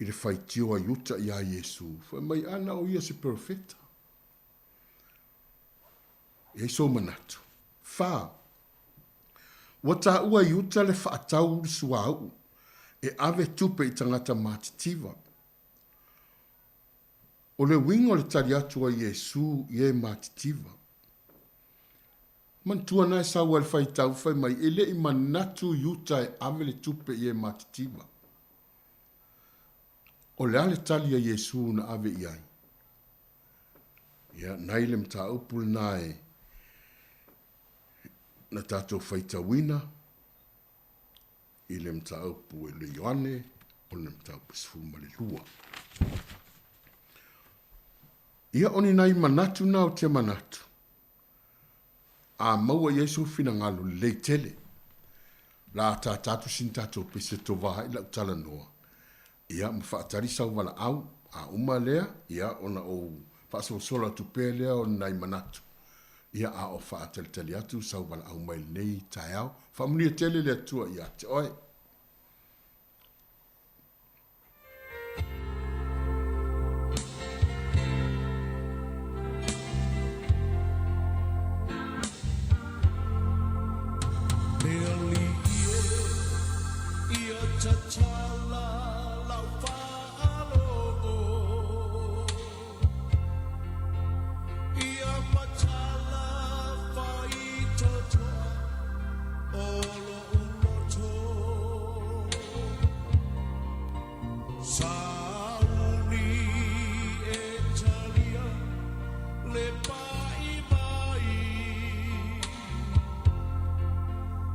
i le faitio a Iuta iā Iesu, fai mai ana o ia se perofeta? E ai sou manatu. Fa. Ua taua i uta le faatau le suauu e ave tupe i tagata matitiva. O le uiga o le tali atu a Iesu i e matitiva. Manatua na e sau ai le faitau fai mai e le i manatu i uta e ave le tupe i e matitiva. O le a le tali a Iesu na ave i ai? Ia, nai le mataupu lenā e na tatou faitauina i le mataupu e le Ioane o le mataupu 12. Ia o ni nai manatu na o te manatu, a maua i ai sou finagalo lelei tele, la ataata atu sina tatou pese tovā i lau talanoa, ia ma faatali sau valaau, a uma lea, ia ona ou faasoasola atu pea lea o ni nai manatu, ia a o faatalitali atu sau valaau mai lenei taeao. Faamanuia tele le Atua ia te oe. Le alii e, ia tatala lau faalogo, Ia matala faitotoa o lo'u loto. Sauni e talia le pa'i mai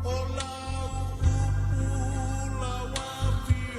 o lau upu lau afioga.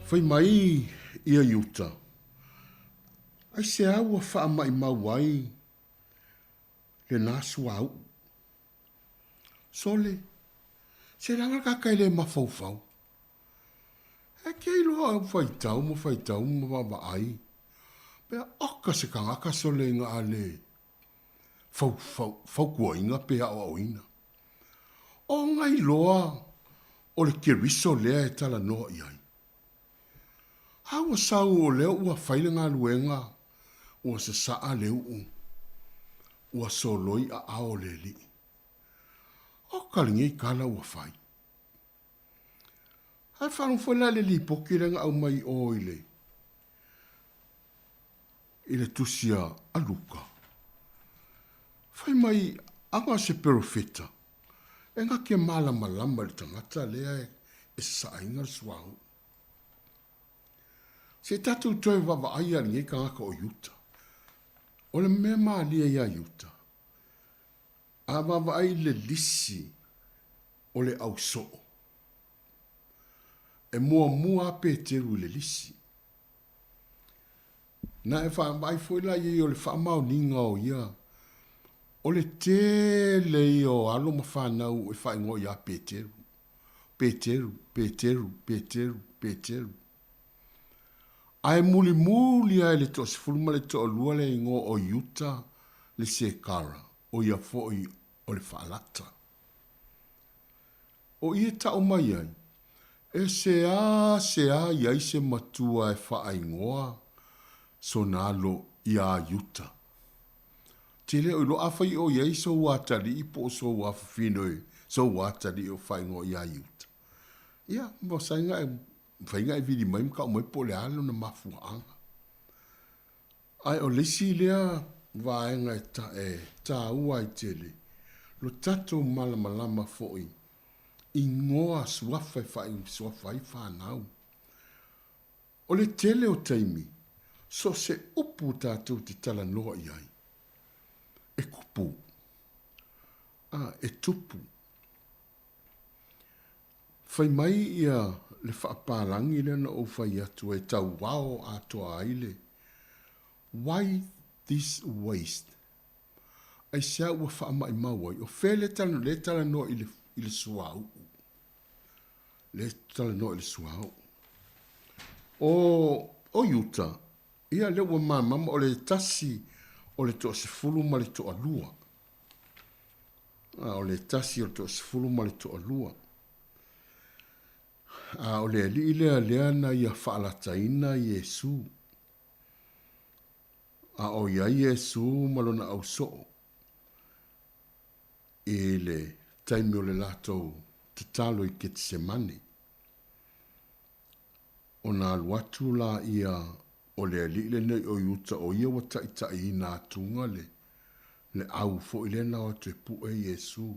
Fai mai ia Iuta, Aisea ua faamaimau ai lenā suauu? Sole, se leaga le tagata e le mafaufau. E ke iloa au faitau ma faitau ma vaavaai, pea oka se tagata sole ina a le fau, fau, fautuaina pe aoaoina. O na iloa o le Keriso lea e talanoa i ai. A ua sau o lea ua fai le galuega, ua sasaa le uu, ua soloi aao o le Alii. Oka lenei tala ua fai. Ae faalogo foi la i le lipoti lea na aumai i o i le i le tusi a Luka. Fai mai aga se perofeta e na te malamalama i le tagata lea e sasaaina le suauu. Se i tatou toe vaavaai lava i lenei tagata o Iuta. O le mea malie ia Iuta, a vaavaai i le lisi o le ausoo, e muamua lava Peteru i le lisi. Na e vaavaai foi la i ai o le faamaoniga o ia, o le tele ia o alo ma fanau e faaigoa ia Peteru, Peteru, Peteru, Peteru, Peteru. Ae mulimuli lava i le toasefulu ma le toalua le igoa o Iuta le Sekara, o ia foi o le faalata. O i e tau mai ai, e seāseā i ai se matua e faaigoa sona alo iā Iuta. Te leo iloa afai o i ai sou atalii po o sou afafine sou atalii o faaigoa iā Iuta. Ia, mafai ona e vili mai ma tau mai po o le a lona mafuaaga. Ae o le isi lea vaega e taua ai tele lo tatou malamalama foi i igoa suafa e faasuafa ai fanau. O le tele o taimi, so o se upu tatou te talanoa i ai, e kupu, a, e tupu. Fai mai ia le faapalagi lea na ou fai atu e tauao atoa ai le Why this waste? Aisea ua faamaimau ai? O fea lea lea talanoa i le, i le suauu? Lea talanoa i le suauu. O, o Iuta, ia lea ua mamama o le tasi o le toasefulu ma le toalua. A o le tasi o le toasefulu ma le toalua. A o le alii lea lea na ia faalataina Iesu. A o i ai Iesu ma lona ausoo i le taimi o le latou tatalo i Ketisemane. Ona alu atu laia o le alii lenei o Iuta o ia ua taitaiina atuga le le au foi lea na o atu e pue Iesu.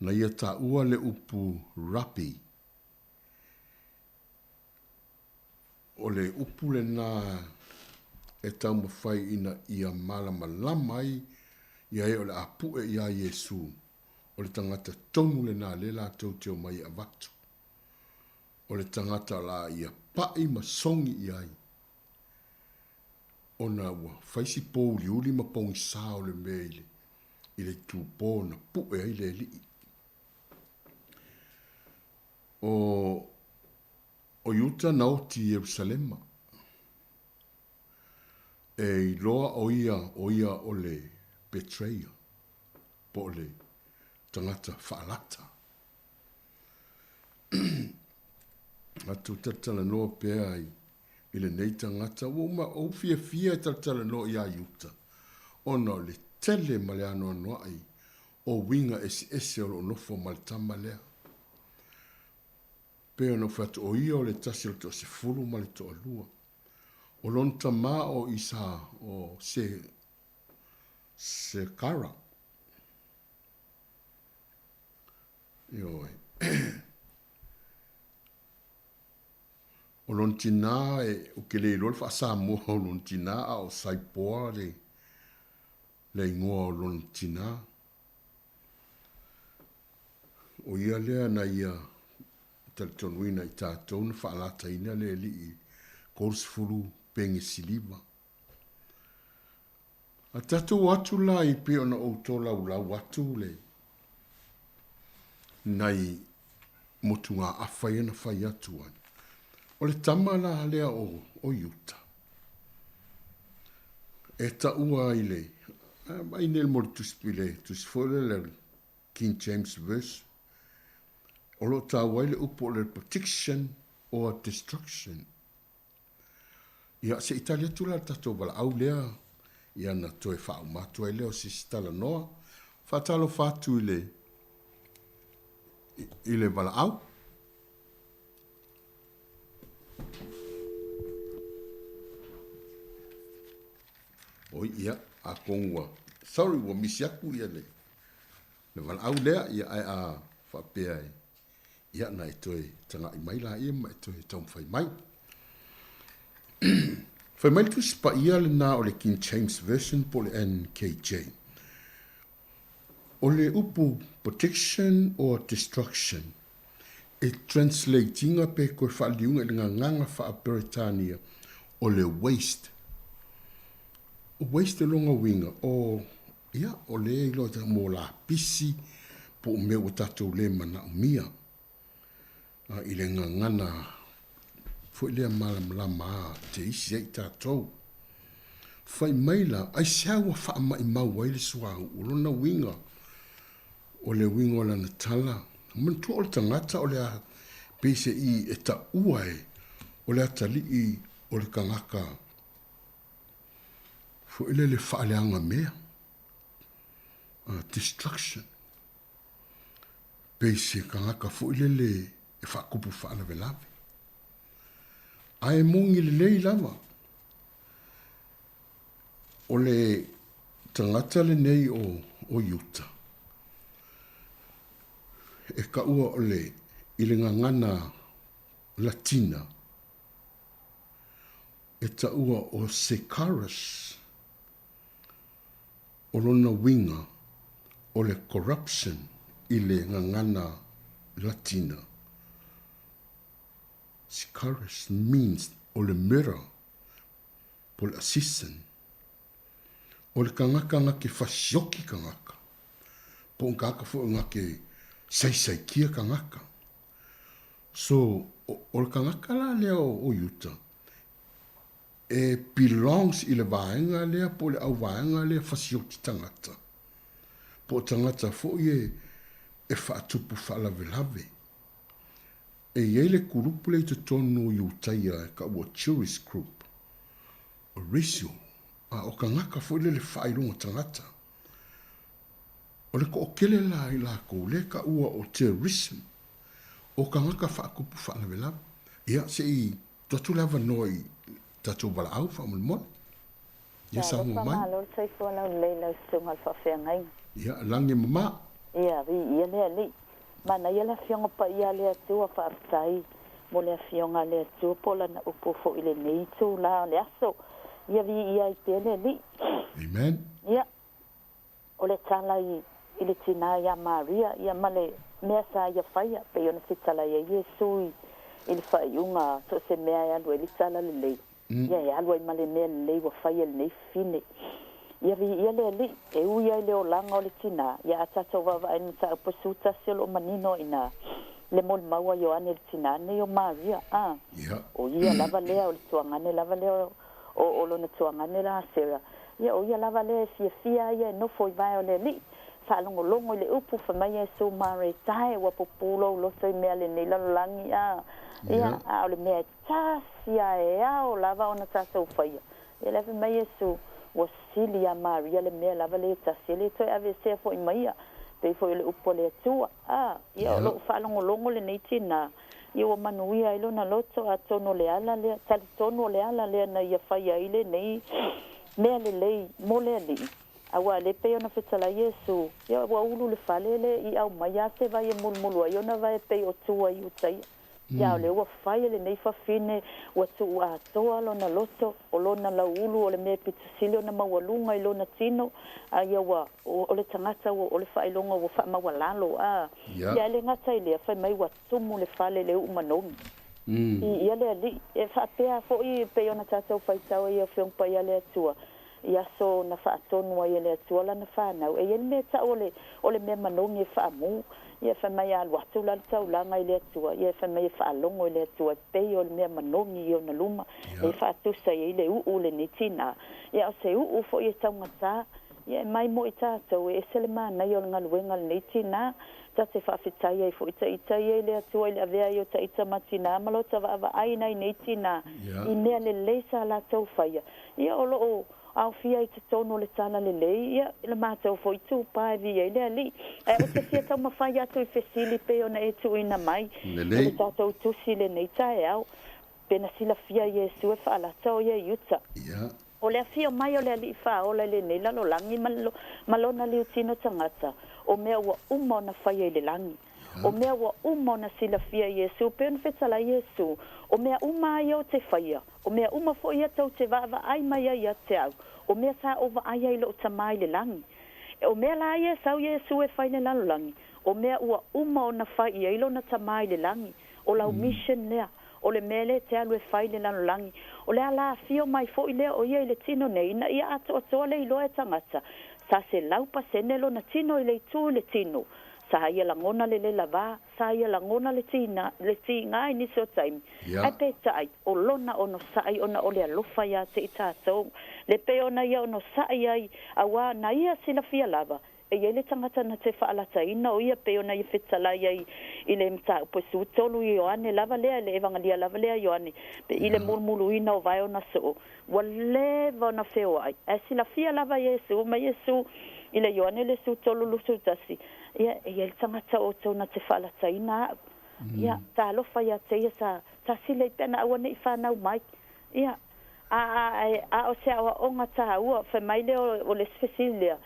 Na ia taua le upu Rabi. O le upu lenā e taumafai ina ia malamalama ai ia e o le a pue iā Iesu, o le tagata tonu lenā lea latou te omai e avatu. O le tagata o le a ia paʻi ma sogi i ai, ona ua fai si pōuliuli ma pogisā o le mea i le, i le itupō na puʻe ai le alii. O, o Iuta na oti i Ierusalema. E iloa o ia, o ia o le betrayer, po o le tagata faalata. Atu talatalanoa pea i, i lenei tagata, ua uma ou fiafia e talatalanoa iā Iuta, ona o le tele ma le anoanoai o uiga eseese o lo o nofo ma le tama lea. Pei ona ou fai atu, o ia o le tasi o le toasefulu ma le toalua. O lona tama o Isa, o Se, Sekara. Ioe. O lona tinā, e, ou te le iloa le faa-Samoa o lona tinā, a o Saipoa le, le igoa o lona tinā. O ia lea na ia talitonuina i tatou na faalataina le alii 30 penge siliva. A tatou o atu la i pei ona ou tolaulau atu le nai motugaafa ia na fai atu ai. O le tama la lea o, o Iuta, e taua i le, ai nei mo le tusi, i le tusi foi lea le King James Version, o lo o taua ai le upu o le protection or destruction. Ia, se i tali atu la le tatou valaau lea, ia na toe faauma atu ai lea o se isi talanoa. Faatalofa atu i le, i le valaau. Oi, ia, atonu ua, sorry, ua misi atu ia le, le valaau lea, ia, ae a faapea e, Ia, na e toe taga'i mai laia ma e toe taumafai mai. Fai mai le Tusi Paia lena o le King James Version po o le NKJ. O le upu protection or destruction, e translate ina pe toe faaliliuina i le gagana faa-Peretania o le waste. O waste lona uiga o, Ia, o lea e iloa mo lapisi po o mea ua tatou le manaomia i le gagana foi lea malamalama a te isi ai tatou. Fai mai la, aisea ua faamaimau ai le suauu? O lona uiga, o le uiga o lana tala, manatua o le tagata o le a pei se i e taua e o le atalii o le tagata foi lele faaleaga mea, destruction, pei se tagata foi lele e faatupu faalavelave. Ae moni lelei lava, o le tagata lenei o, o Iuta, e taua o le, i le gagana Latina, e taua o Secarus, o lona uiga o le corruption i le gagana Latina. Secarus means o le murder po o le assassin. O le tagata na te fasioki tagata, po o le tagata foi na te saisaitia tagata. So, o le tagata la lea o Iuta, e belongs i le vaega lea po o le auvaega lea fasioti tagata, po o tagata foi e, e faatupu faalavelave. E i ai le kulupu lea i totonu o Iutaia e taua Jewish group, o racial, a o tagata foi lele faailoga tagata. O le toatele la i latou lea e taua o terrorism, o tagata faatupu faalavelave. Ia, se i tuu atu le avanoa i tatou valaau faamolemole. Ia, saunoa Talofa mai. malo le soifua laulelei i lau susuga i le faafeagaiga. Ia, lagi e mama. Ia, viia le Alii. Manaia le Afioga Paia a le Atua, faafetai mo le Afioga a le Atua po o Lana upu foi i lenei itula o le aso. Ia viia ai pea le Alii. Amen. Ia, O le tala i, i le tinā iā Maria, ia ma le mea sa ia faia, pei ona fetalai ai Iesu i, i le faaiuga, so o se mea e alu ai le tala lelei, ia e alu ai ma le mea lelei ua faia e lenei fine. Ia viia le Alii, e ui ai le olaga o le tinā, ia a tatou vaavaai i le mataupu e 11 o lo o manino ai inā, le molimau a Ioane i le tinā nei o Maria, a, o ia lava lea, o le tuagane lava lea o, o, o lona tuagane la Sera, Ia, o ia lava lea e fiafia ai ia e nofo i vae o le Alii, faalogologo i le upu, fai mai Iesu, Maretae, ua pupū lou loto i mea lenei lalolagi, a, ia, a o le mea e tasi a e ao lava ona tatou faia. Ia, lea fai mai Iesu, ua sili iā Maria le mea lava lea e tasi, e le toe aveesea foi ma ia, pei foi o le upu a le Atua. A, ia, o lou faalogologo lenei tinā, ia ua manuia ai lona loto, atonu o le ala lea, talitonu o le ala lea na ia faia ai lenei mea lelei mo le Alii, auā le pei ona fetalai Iesu, ia ua ulu le fale le i aumai a se vai e mulumulu ai ona vae pei o tua i uta ia. Ia o lea ua fai e lenei fafine, ua tuu atoa lona loto, o lona lauulu o le mea e pito sili ona maualuga i lona tino, a ia ua, o le tagata ua, o le faailoga ua faamaualalo, a. Ia, e le gata i lea, fai mai ua tumu le fale i le uu manogi. I ia le Alii. E faapea foi e pei ona tatou faitau ai i Afioga Paia a le Atua, i aso na faatonu ai e le Atua lana fanau, e i ai le mea e tau o le, o le mea manogi e faamu. Ia, fai mai a alu atu la le taulaga i le Atua, ia, fai mai e faalogo i le Atua e pei o le mea manogi i ona luma, e faatusa i ai le uu o lenei tinā. Ia, o se uu foi e taugatā, ia, e mai mo i tatou, e ese le manaia o le galuega a lenei tinā. Ta te faafetai ai foi ta ita ia i le Atua i le avea ai o ta ita ma tinā ma lota vaavaai nai nei tinā i mea lelei sa latou faia. Ia, o loo aofia i totonu o le tala lelei, ia, le matou foi itupa e viia ai le Alii. Ae ou te fia taumafai atu i fesili pei ona e tuuina mai i le tatou tusi i lenei taeao. Pe na silafia Iesu e faalata o ia i uta. O le afio mai o le Alii Faaola i lenei lalolagi ma lona liutino tagata, o mea ua uma ona faia i le lagi. O mea ua uma ona silafia e Iesu, pei ona fetalai Iesu, o mea uma lava ia ou te faia, o mea uma foi ia tou te vaavaai mai ai ia te au, o mea sa ou vaai ai i lou Tama i le lagi. O mea la ia e sau Iesu e fai i le lalolagi, o mea ua uma ona fai i ai lona Tama i le lagi. O lau mission lea, o le mea lea e te alu e fai i le lalolagi. O le ala afio mai foi lea o ia i le tino nei, ina ia atoatoa le iloa e tagata, sa 100% lona tino i le itu i le tino. Sa ia lagona le lelava, sa ia lagona le tina, le tiga i nisi o taimi. Ae peitai, o lona onosai ona o le alofa ia te i tatou. Le pei ona ia onosai ai, auā na ia silafia lava, e i ai le tagata na te faalataina o ia pei ona ia fetalai ai i le mataupu e 13 i Ioane lava lea, i le Evangelia lava lea a Ioane, pe i le mulumuluina o vae ona soo, ua leva ona feoai. Ae silafia lava Iesu, ma Iesu i le Ioane le 13 21, ia, e i ai le tagata o outou na te faalataina au. Ia, talofa ia te ia sa, sa sili ai pe ana aua ne i fanau mai. Ia, a, a, a o se aoaoga tāua, fai mai lea o le isi fesili lea,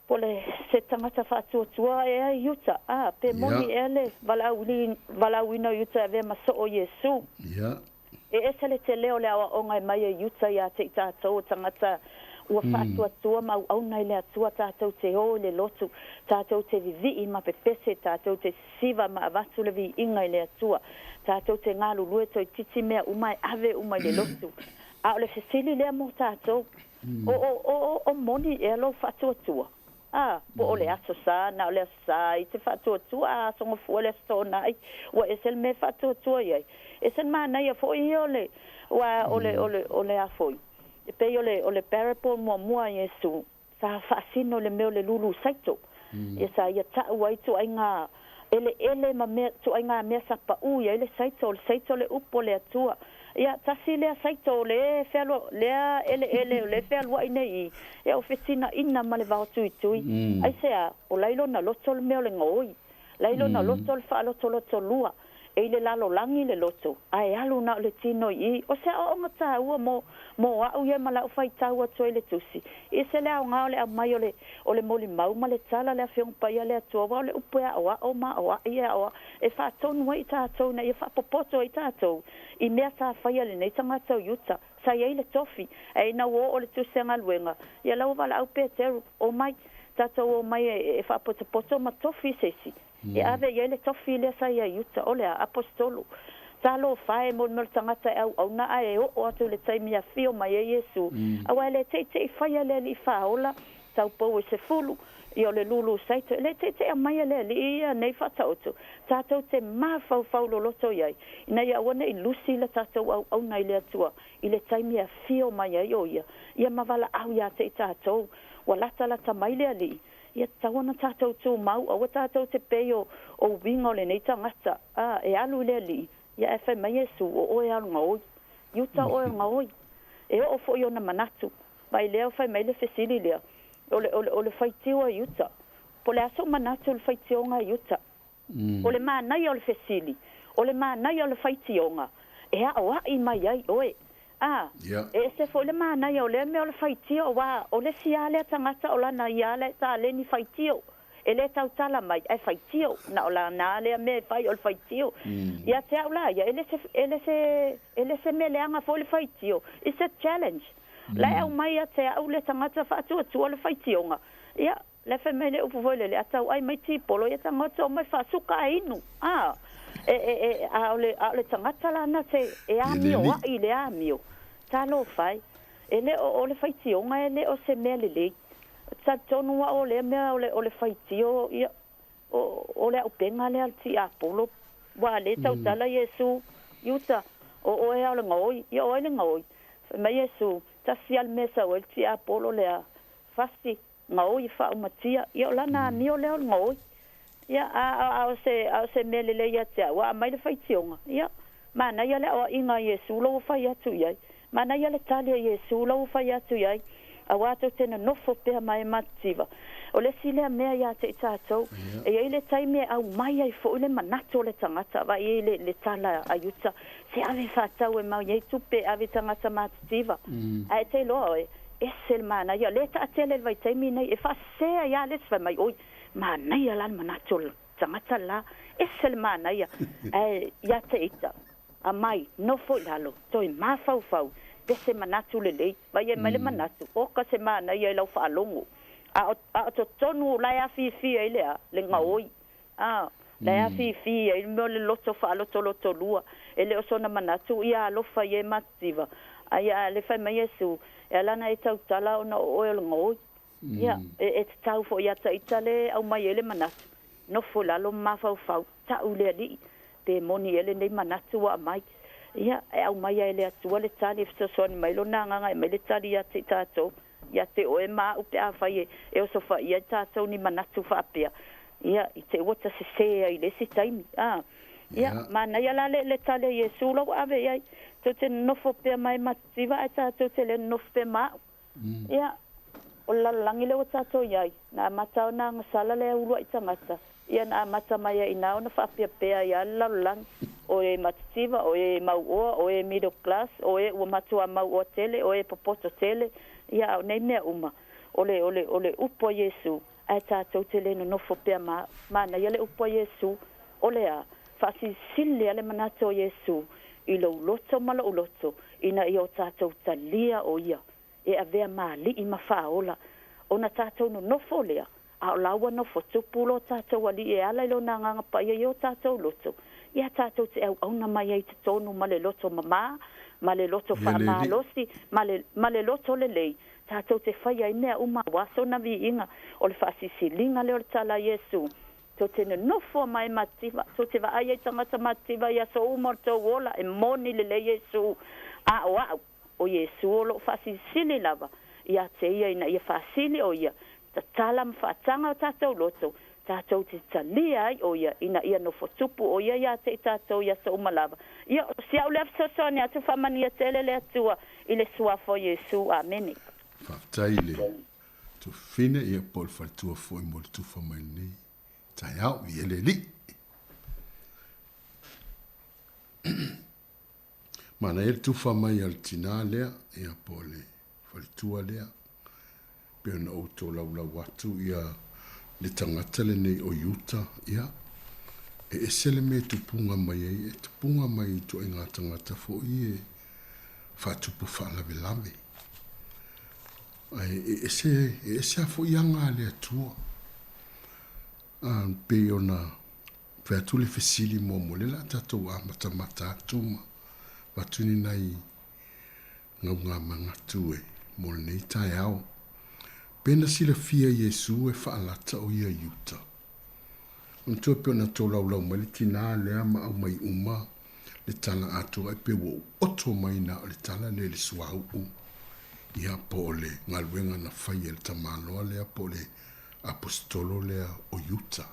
Po le se tagata faatuatua ea i uta, a, pe moni ea le valaauina o Iuta e avea ma soo Iesu. E ese le tele o le aoaoga e mai e Iuta ia te i tatou o tagata ua faatuatua ma auauna i le Atua, tatou te o i le lotu, tatou te vivii ma pepese, tatou te sisiva ma avatu le viiga i le Atua, tatou te galulue toeititi mea uma e ave uma i le lotu. A o le fesili lea mo tatou, O, o, o, o moni ea lou faatuatua? A, po o le Aso Sa, na o le Aso Sa i te faatuatua, a Aso Gafua le Aso Toonai, ua ese le mea e faatuatua i ai. Ese le manaia foi ia o le, aua o le, o le, o le a foi, e pei o le, o le parable muamua a Iesu, sa faasino i le mea o le lulu saito. Ia sa ia ta'u ai ituaiga eleele ma mea, ituaiga mea sa pa'u i ai le saito, o le saito le upu o le Atua. Ia, tasi lea saito o le fealua, lea eleele o le fealua'i nei i, ia o fetina'ina ma le vao tuitui. Aisea? O la i lona loto le mea o le gaoi. La i lona loto le faalotolotolua. E i le lalolagi le loto, ae alu na o le tino i i. O se aoaoga tāua mo, mo a'u ia ma la'u faitau atu ai i le Tusi. I ese le aoga o le aumai o le, o le molimau ma le tala a le Afioga Paia a le Atua, aua o le upu e aoao ma aoa'i e aoao, e faatonu ai i tatou ina ia faapopoto ai tatou i mea sa faia e lenei tagata o Iuta. Sa i ai le tofi, ae ina ua oo le tusi a galuega, ia la ua valaau Peteru, Omai, tatou omai e, e faapotopoto ma tofi se isi. E ave i ai le tofi lea sa i ai i uta, o le a? Aposetolo. Talofa e, molimoli tagata e auauna ae e oo atu i le taimi e afio mai ai Iesu, aua e le teitei faia le Alii Faaola, taupou e 10, ia o le lulu saito, e le teitei aumaia le Alii ia nei faataoto, tatou te mafaufau loloto i ai, ina ia aua ne i lusi le tatou auauna i le Atua i le taimi e afio mai ai o Ia, ia ma valaau ia te i tatou, ua latalata mai le Alii. Ia tatau ona tatou tumau, aua tatou te pei o, o uiga o lenei tagata, a, e alu i le Alii, ia ae fai mai Iesu, o oe e alu gaoi. I uta oe o gaoi. E oo foi ona manatu. Mai lea fai mai le fesili lea, o le, o le, o le faitio a Iuta. Po o le a sou manatu i le faitioga a Iuta? O le manaia o le fesili, o le manaia o le faitioga, e aoa'i mai ai oe. A, e ese foi le manaia o lea mea o le faitio, aua o le isi lava lea tagata o lana ia lava le taleni faitio. E lē tautala mai ae faitio, na o lana lea mea e fai o le faitio. Ia te a'u la ia, e le se, e le se, e le se mea leaga foi le faitio, it's a challenge. La e aumai ia te a'u le tagata faatuatua le faitioga, ia, la e fai mai le upu foi lele, a tau'ai mai tipolo ia tagata omai faasuka ae inu, a. E, e, e, a o le, a o le tagata lana te, e amio a'i i le amio, talofa e. E le o, o le faitioga e le o se mea lelei. Talitonu a'u o lea mea o le, o le faitio, ia, o, o le a'upega lea a le tiapolo, ua lē tautala Iesu i uta, O oe a o le gaoi, ia o ai le gaoi? Fai mai Iesu, Tasi a le mea e sau ai le tiapolo lea, fasi, gaoi e faaumatia, ia o lana amio lea o le gaoi. Ia, a, a, a o se, a o se mea lelei ia te a'u, a aumai le faitioga, ia, manaia le aoaʻiga a Iesu la ua fai atu i ai. Manaia le tali a Iesu la ua fai atu i ai, auā tou te nonofo pea ma e matitiva. O le isi lea mea ia te i tatou, e i ai le taimi e aumai ai foi le manatu o le tagata, vaai i ai le, le tala a Iuta, se ave faatau e mau i ai tupe e ave i tagata matitiva. Ae te iloa oe, ese le manaia, lea e taatele i le vaitaimi nei, e faasese ai lava le isi fai mai, oi, manaia la le manatu o le tagata la, ese le manaia, ae ia te ita, amai, nofo i lalo, toe mafaufau, pese manatu lelei, vaai e mai le manatu, oka se manaia i lau faalogo, a o, a o totonu la e afifi ai le a, le gaoi, a, la e afifi ai le mea o le loto faalotolotolua, e le o sona manatu ia alofa i e mativa, a ia le fai mai Iesu, e ala ona e tautala ona o oe o le gaoi. Ia, e, e tatau foi ia Taita le aumai ai le manatu, nofo i lalo ma mafaufau, ta'u i le Alii, pe moni ea lenei manatu ua aumai. Ia, e aumai ai e le Atua le tali e fesoasoani mai Lona Agaga e aumai le tali ia te i tatou, ia te oe ma a'u pe afai e, e osofaia ai tatou ni manatu faapea, ia, i te ua ta sesē ai i le isi taimi. A, ia, manaia la le, le tali a Iesu la ua ave i ai, tou te nonofo pea ma e mativa ae tatou te le nonofo pea ma a'u. Ia, o le lalolagi lea ua tatou i ai, na amata ona agasala le uluai tagata, ia na amata mai ai i ina ona faapeapea ai lava le lalolagi, o e matitiva, o e mauoa, o e middle class, o e ua matuā mauoa tele, o e popoto tele, ia a o nei mea uma, o le, o le, o le upu a Iesu, ae tatou te le nonofo pea ma, manaia le upu a Iesu, o le a? Faasilisili lava le manatu o Iesu i lou loto ma lo'u loto, ina ia o tatou talia o Ia e avea ma Alii ma Faaola, ona tatou nonofo lea, a o la ua nofo tupu lo tatou Alii e ala i Lona Agaga Paia i o tatou loto, ia tatou te auauna mai ai i totonu ma le loto mamā, ma le loto faamalosi, ma le, ma le loto lelei, tatou te faia ai mea uma aua sona viiga, o le faasilisiliga lea o le tala a Iesu. Tou te nonofo mai mativa, tou te vaai ai tagata mativa i aso uma o le tou ola, e moni lelei Iesu, a o a'u, o Iesu o lo'o faasilisili lava ia te ia ina ia faasili o ia, tatala ma faataga o tatou loto, tatou te talia ai o ia ina ia nofo tupu o ia ia te i tatou i aso uma lava. Ia, o si a'u lea fesoasoani atu, faamanuia tele le Atua i le Suafa o Iesu. Amene. Faafetai i le tufine ia po o le faletua foi mo le tufa mai lenei taeao i ele alii. Manaia le tufa mai a le tinā lea ia po o le faletua lea pei ona ou tolaulau atu ia le tagata lenei o Iuta ia e ese le mea e tupuga mai ai e tupuga mai i ituaiga tagata foi e faatupu faalavelave ae e ese e ese lava foi aga a le Atua. A pei ona fai atu le fesili muamua, lea o le a tatou amatamata atu ma avatu ni nai gaugamanatu e mo lenei taeao. Pe na silafia Iesu e faalata o ia i uta. Manatua pei ona tolaulau mai le tinā lea ma aumai uma le tala atoa e pei ua ou oto mai na o le tala lea i le suauu, ia po o le galuega na fai e le tamaloa lea po o le aposetolo lea o Iuta.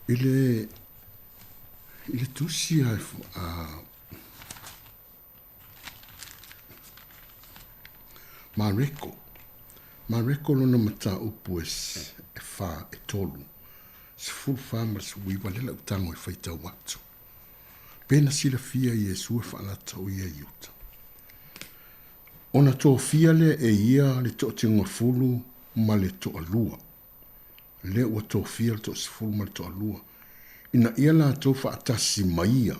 I le, i le tusi a, a Mareko, Mareko lona mataupu e, e whā, e tolu, 14 ma le 19, lea lau tago e faitau atu. Pe na silafia Iesu e faalata o ia i uta. Ona tofia lea e ia le toatigafulu ma le toalua. Lea ua tofia le toasefulu ma le toalua, ina ia latou faatasi ma ia,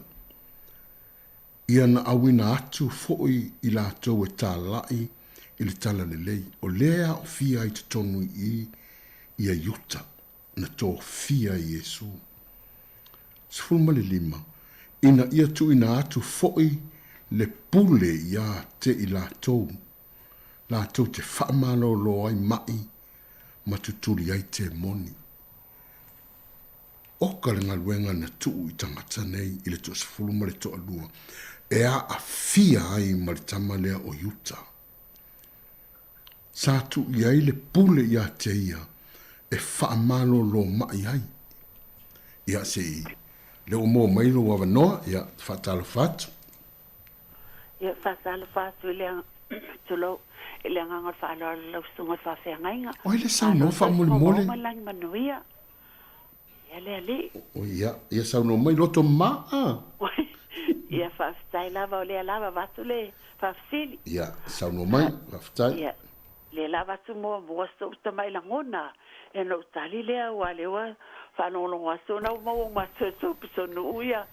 ia na auina atu foi i latou e talai i le talalelei, o lea e aofia ai totonu i i ia Iuta, na tofia e Iesu. 15, ina ia tuuina atu foi le pule ia te i latou, latou te faamalōlō ai maʻi ma tutuli ai temoni. Oka le galuega na tuu i tagata nei i le toasefulu ma le toalua e aafia ai ma le tama lea o Iuta. Sa tuu i ai le pule ia te ia e faamalōlō maʻi ai. Ia, se i lea ua maua mai lou avanoa, ia, faatalofa atu. Ia, faatalofa atu i le, tulou, i le agaga o le faaaloalo i lau susuga i le faafeagaiga. Oi le saunoa faamolemole. Malo ma lagi manuia. Ia le alii. O ia, ia saunoa mai loto maa. Ia faafetai lava o lea lava avatu le faafesili. Ia, saunoa mai, faafetai. Ia, lea lava atu muamua sou tamai lagona, ia ona ou tali lea aua lea ua faalogologo atu ona ua maua uma atu e tou pitonuu ia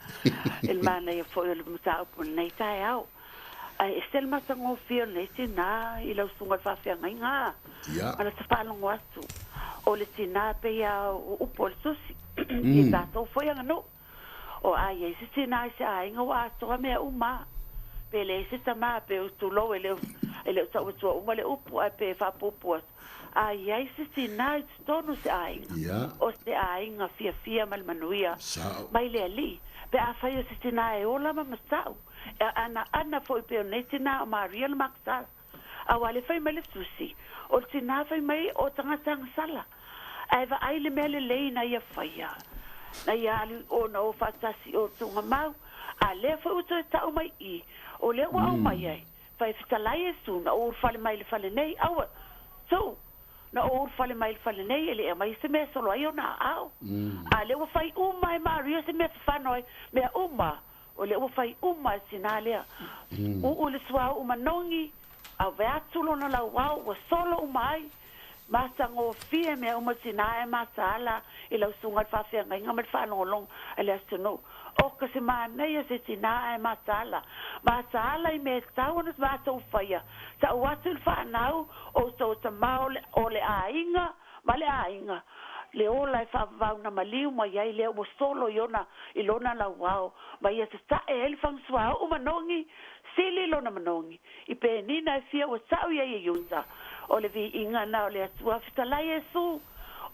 i le manaia foi o le mataupu i lenei taeao. Ae ese le matagofie o lenei tinā i lau susuga i le faafeagaiga ma lata faalogo atu. O le tinā pei a o upu o le tusi i tatou foi aganuu. O a i ai se tinā i se aiga ua atoa mea uma a. Pe leai se tamā pe o tulou e le e le o tau atua uma le upu ae pe faapuupuu atu. A i ai se tinā i totonu o se aiga, o se aiga fiafia ma le manuia mai le Alii, pe afai o se tinā e ola ma matau, E anaana foi pei o nei tinā o Maria le Maksala. Aua le fai mai le tusi, o le tinā fai mai o tagata agasala. Ae vaai le mea lelei na ia faia, na ia alu ona o faatasi o Tuugamau, a lea foi ua toe tau mai i, o lea ua aumai ai, fai fetalai Iesu na ou ulufale mai le fale nei, aua, tuu, na ou ulufale mai le fale nei e le aumai se mea e solo ai ona aao. A lea ua fai uma e Maria se mea fafano ai, mea uma. O lea ua fai uma e le tinā lea. Uu le suauu manogi, ave atu lona lauao ua solo uma ai. Matagofie mea uma le tinā e mataala i lau susuga i le faafeagaiga ma le faalogologo a le atunuu. Oka se manaia se tinā ae mataala. Mataala i mea e tatau ona matou faia. Tau atu i le fanau, outou tama o le aiga ma le aiga, le ola e faavavau na maliu mai ai lea ua solo i ona i lona lauao, ma ia tatae ai le fagasuaoʻu manogi, sili lona manogi, i penina e fia ua tau i ai e Iuta, o le viiga na o le Atua fetalai Iesu,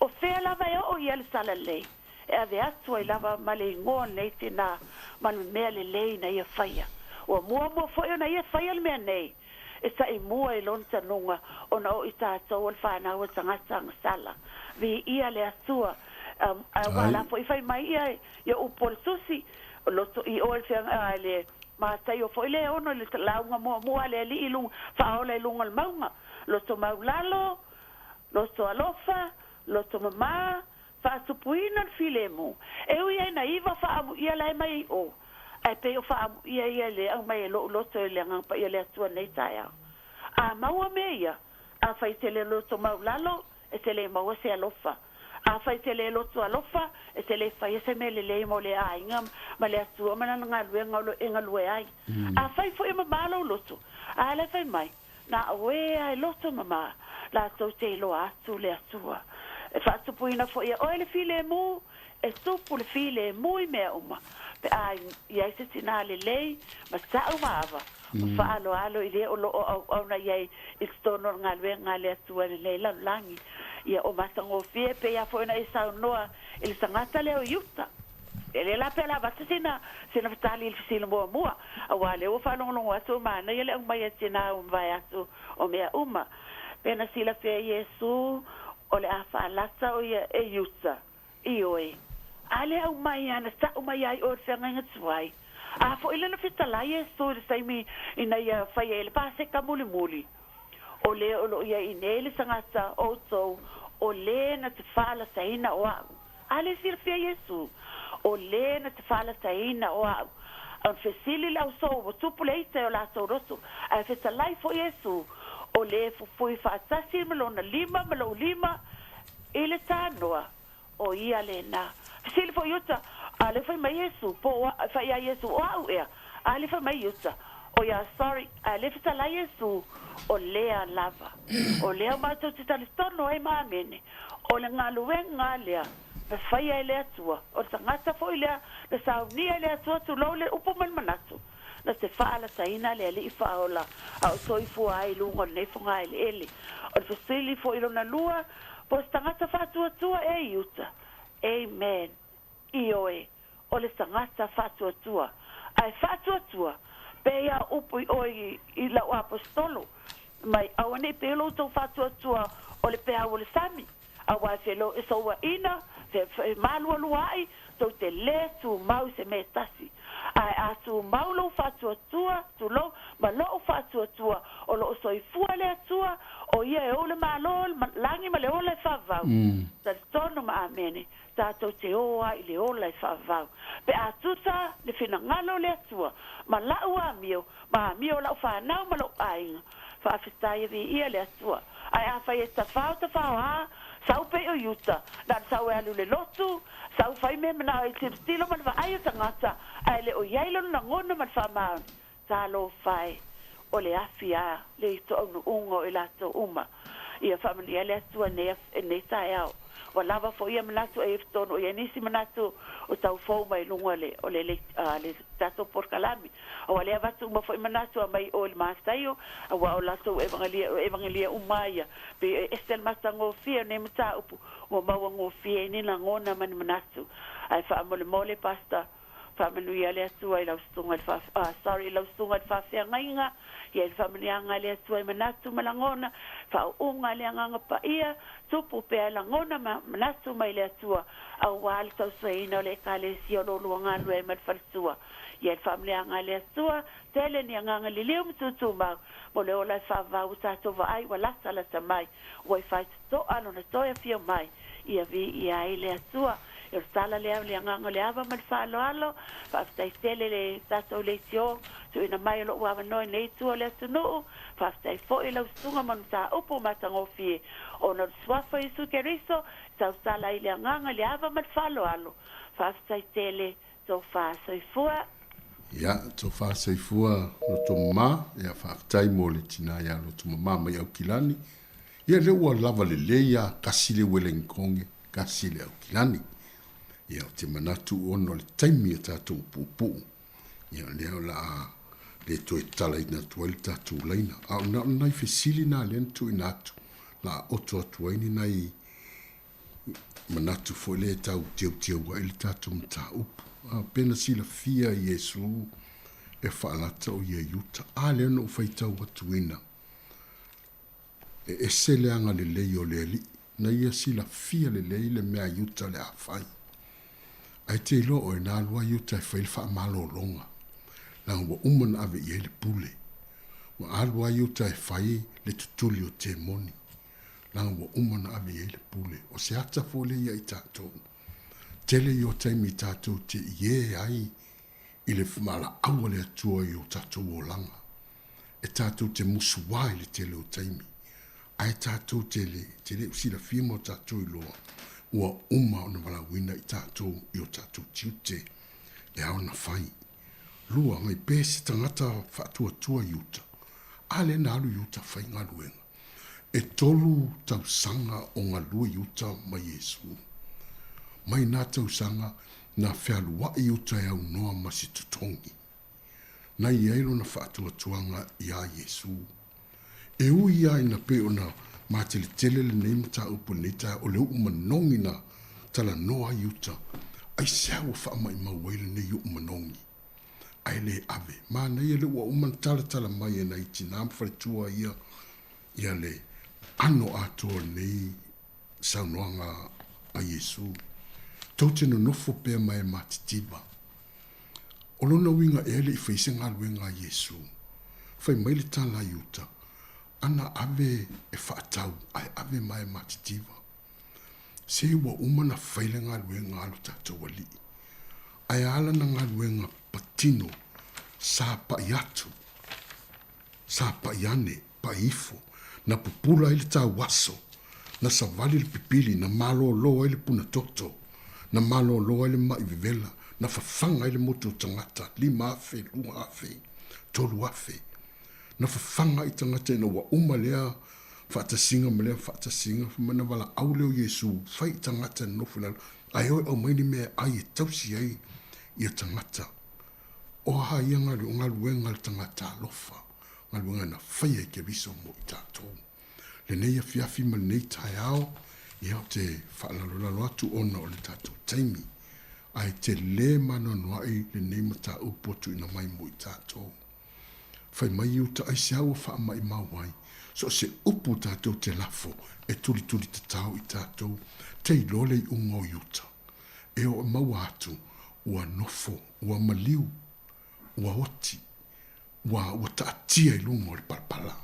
o fea lava e oo i ai le talalelei, e ave atu ai lava ma le igoa o lenei tinā ma le mea lelei na ia faia. Ua muamua foi ona ia faia le mea nei, e taʻi mua i lona tanuga ona o i tatou o le fanau a tagata agasala. Viia le Atua, aua la foi fai mai ia ia upu o le Tusi, loto i oe le feaga a le Mataio foi le ono i le lauga muamua a le Alii i luga, faaola i luga o le mauga, loto maulalo, loto alofa, loto mamā, Faatupuina le filemu, e ui ai na iva faaamuia la e mai ai o, ae pei o faaamuia ia le aumai e lou loto i le Agaga Paia o le Atua nei taeao. A maua mea ia, afai e te le loto maulalo, e te le maua se alofa. Afai e te le loto alofa, e te le faia se mea lelei mo le aiga ma le Atua ma lana galuega o lo e galue ai. Afai foi e mamā lou loto, a la e fai mai, Na oe a e loto mama, latou te iloa atu le Atua. E faatupuina foi e oe le filemu, e tupu le filemu i mea uma, pe a i ai se tinā lelei, ma ta'u ma ava, ma faaaloalo i le o lo o auauna i ai i totonu o le galuega a le Atua i lenei lalolagi. Ia o matagofie pei a foi ona e saunoa i le tagata lea o Iuta. E le la pe a avatu sina sina fatali i le fesili muamua, aua lea ua faalogologo atu o manaia le aumai a tinā ua mavae atu o mea uma. Pe na silafia e Iesu o le a faalata o ia e Iuta, ioe, a le aumai a na ta'u mai ai oe le feagaiga tuai. A foi lea na fetalai Iesu i le taimi ina ia fai ai le Paseka mulimuli, o le o lo o i ai nei le tagata o outou o le na te faalataina o a'u. A le silafia Iesu, o le na te faalataina o a'u. Ona fesili le ausoo ua tupu le ita i o latou loto, ae fetalai foi Iesu, O le e fufui faatasi ma lona lima ma lou lima i le tanoa, o ia lena. Fesili foi Iuta, A lea fai mai Iesu, po o a, fai ia Iesu, O a'u ea? A lea fai mai Iuta, O ia, sorry, ae lea fetalai Iesu, O lea lava. O lea matou te talitonu ai ma Amene, o le galuega lea na faia e le Atua, o le tagata foi lea na saunia e le Atua tulou le upu ma le manatu, na te faalataina le Alii Faaola a o soifua ai i luga o lenei fogaeleele. O le fesili foi lona lua, po o se tagata faatuatua ea i uta? Amen. Ioe, o le tagata faatuatua. Ae faatuatua, pei a upu i oe i lau Aposetolo, mai auanei pei o lo outou faatuatua o le peau o le sami, Aua e felo e souaina, fe malualuaʻi, tou te lē tumau i se mea e tasi. Ae a tumau lou faatuatua, tulou, ma loʻu faatuatua, o loo soifua le Atua, o Ia e ou le Malo o le lagi ma le ola e faavavau. Talitonu ma Amene, tatou te ō ai i le ola e faavavau. Pe a tusa le finagalo o le Atua, ma laʻu amio, ma amio o lau fanau ma lou aiga. Faafetai e viia le Atua. Ae afai e tafao tafao a, sau pei o Iuta, na o le sau e alu i le lotu, sau fai mea manao ai tilotilo ma le vaai o tagata, ae le o i ai lona lagona ma le faamaoni, talofa e, o le afi a le toaunuuga o i latou uma. Ia faamanuia le Atua i lenei taeao. Ua lava foi ia manatu e tonu o i ai nisi manatu o tau fou mai luga o le le tatou polokalame. Aua lea avatu uma foi manatu a mai o i le Mataio, aua o latou evangelia, o evangelia uma ia, pei e ese le matagofie o nei mataupu, ua mauagofie ai ni lagona ma ni manatu. Ae faamolemole Pastor, Faamanuia le Atua i lau susuga i le fa, ah, sorry, i lau susuga i le faafeagaiga, ia i le faamanuiaga a le Atua i manatu ma lagona, faauuga le Agaga Paia, tupu pea lagona ma manatu mai le Atua, aua le tausueina o le Ekalesia o lo lua galue ai ma le faletua. Ia i le faamanuiaga a le Atua, tele ni agaga liliu ma tutumau, mo le ola e faavavau ua tatou vaai ua latalata mai, ua i faitotoa lona toe afio mai, ia viia ai le Atua. O le tala lea o le agaga o le ava ma le faaaloalo. Faafetai tele le tatou leitio tuuina mai o lou avanoa i nei itu o le atunuu. Faafetai foi i lau susuga ma mataupu matagofie ona o le Suafa o Iesu Keriso e tautala ai le agaga i le ava ma le faaaloalo. Faafetai tele. Tofa soifua. Ia, tofa soifua Lotomama, ia faafetai mo le tina ia Lotomama mai Aukilani. Ia lea ua lava lelei a kasi le Wellingtonge, kasi le Aukilani. Ia ou te manatu ona o le taimi a tatou puupuu, ia lea o le a le toe talaina atu ai le tatou laina. A o na o nai fesili na lea na tuuina atu, la a oto atu ai ni nai manatu foi lea e tau teuteu ai le tatou mataupu. A pe na silafia e Iesu e faalata o ia i uta. A lea na ou faitau atuina, e ese le agalelei o le Alii, na ia silafia lelei le mea i uta o le a fai. Ae te iloa oe, na alu lava i uta e fai le faamalologa, leaga ua uma ona ave i ai le pule. Ua alu lava i uta e fai le tutuli o temoni. Leaga ua uma ona ave i ai le pule. O se ata foi lea ia i tatou. Tele ia o taimi tatou te ie ai i le valaau a le Atua i o tatou olaga. E tatou te musuā i le tele o taimi. Ae tatou te le, te le o silafia ma o tatou iloa, ua uma ona valaauina i tatou i o tatou tiute e ao ona fai. Lua, ngai pe se tagata faatuatua i uta, a lea na alu i uta fai galuega. E tolu tausaga o galue i uta ma Iesu. Mai na tausaga, na fealuaʻi i uta e aunoa ma se totogi. Na i ai lona faatuatuaga iā Iesu. E ui ia ina pei ona mateletele lenei mataupu i lenei taeao o le uʻu manogi na talanoa ai i uta, aisea ua faamaʻimau ai lenei uʻu manogi? Ae le ave. Manaia lea ua uma ona talatala mai e nai tinā ma faletua ia ia le ano atoa o lenei saunoaga a Iesu. Tou te nonofo pea ma e matitiva. O lona uiga ea le i fai se galuega a Iesu? Fai mai le tala a Iuta, Ana ave e faatau ae ave ma e matitiva. Se ua uma na fai le galuega a lo tatou Alii. Ae a lana galuega patino? Sa paʻi atu, sa paʻi ane, paʻi ifo, na pupula ai le tauaso, na savali le pipili, na malōlō ai le punatoto, na malōlō ai le maʻi vevela, na fafaga ai le motu o tagata, 5,000, 2,000, 3,000. Na fafaga ai tagata ina ua uma lea faatasiga ma lea faatasiga, fai mai na valaau lea o Iesu, fai i tagata e nonofo i lalo, ae o e aumai ni mea e ai e tausi ai ia tagata. O aha ia galuega? O galuega a le tagata alofa, galuega na faia i Keriso mo i tatou. Lenei afiafi ma lenei taeao, ia ou te faalalolalo atu ona o le tatou taimi, ae tele maanoanoaʻi lenei mataupu ua tuuina mai mo i tatou. Fai mai Iuta aisea ua faamaimau ai, so o se upu tatou te lafo e tulituli tatao i tatou, te iloa le iuga o Iuta. E oo maua atu, ua nofo, ua maliu, ua oti, ua, ua taatia i luga o le palapala.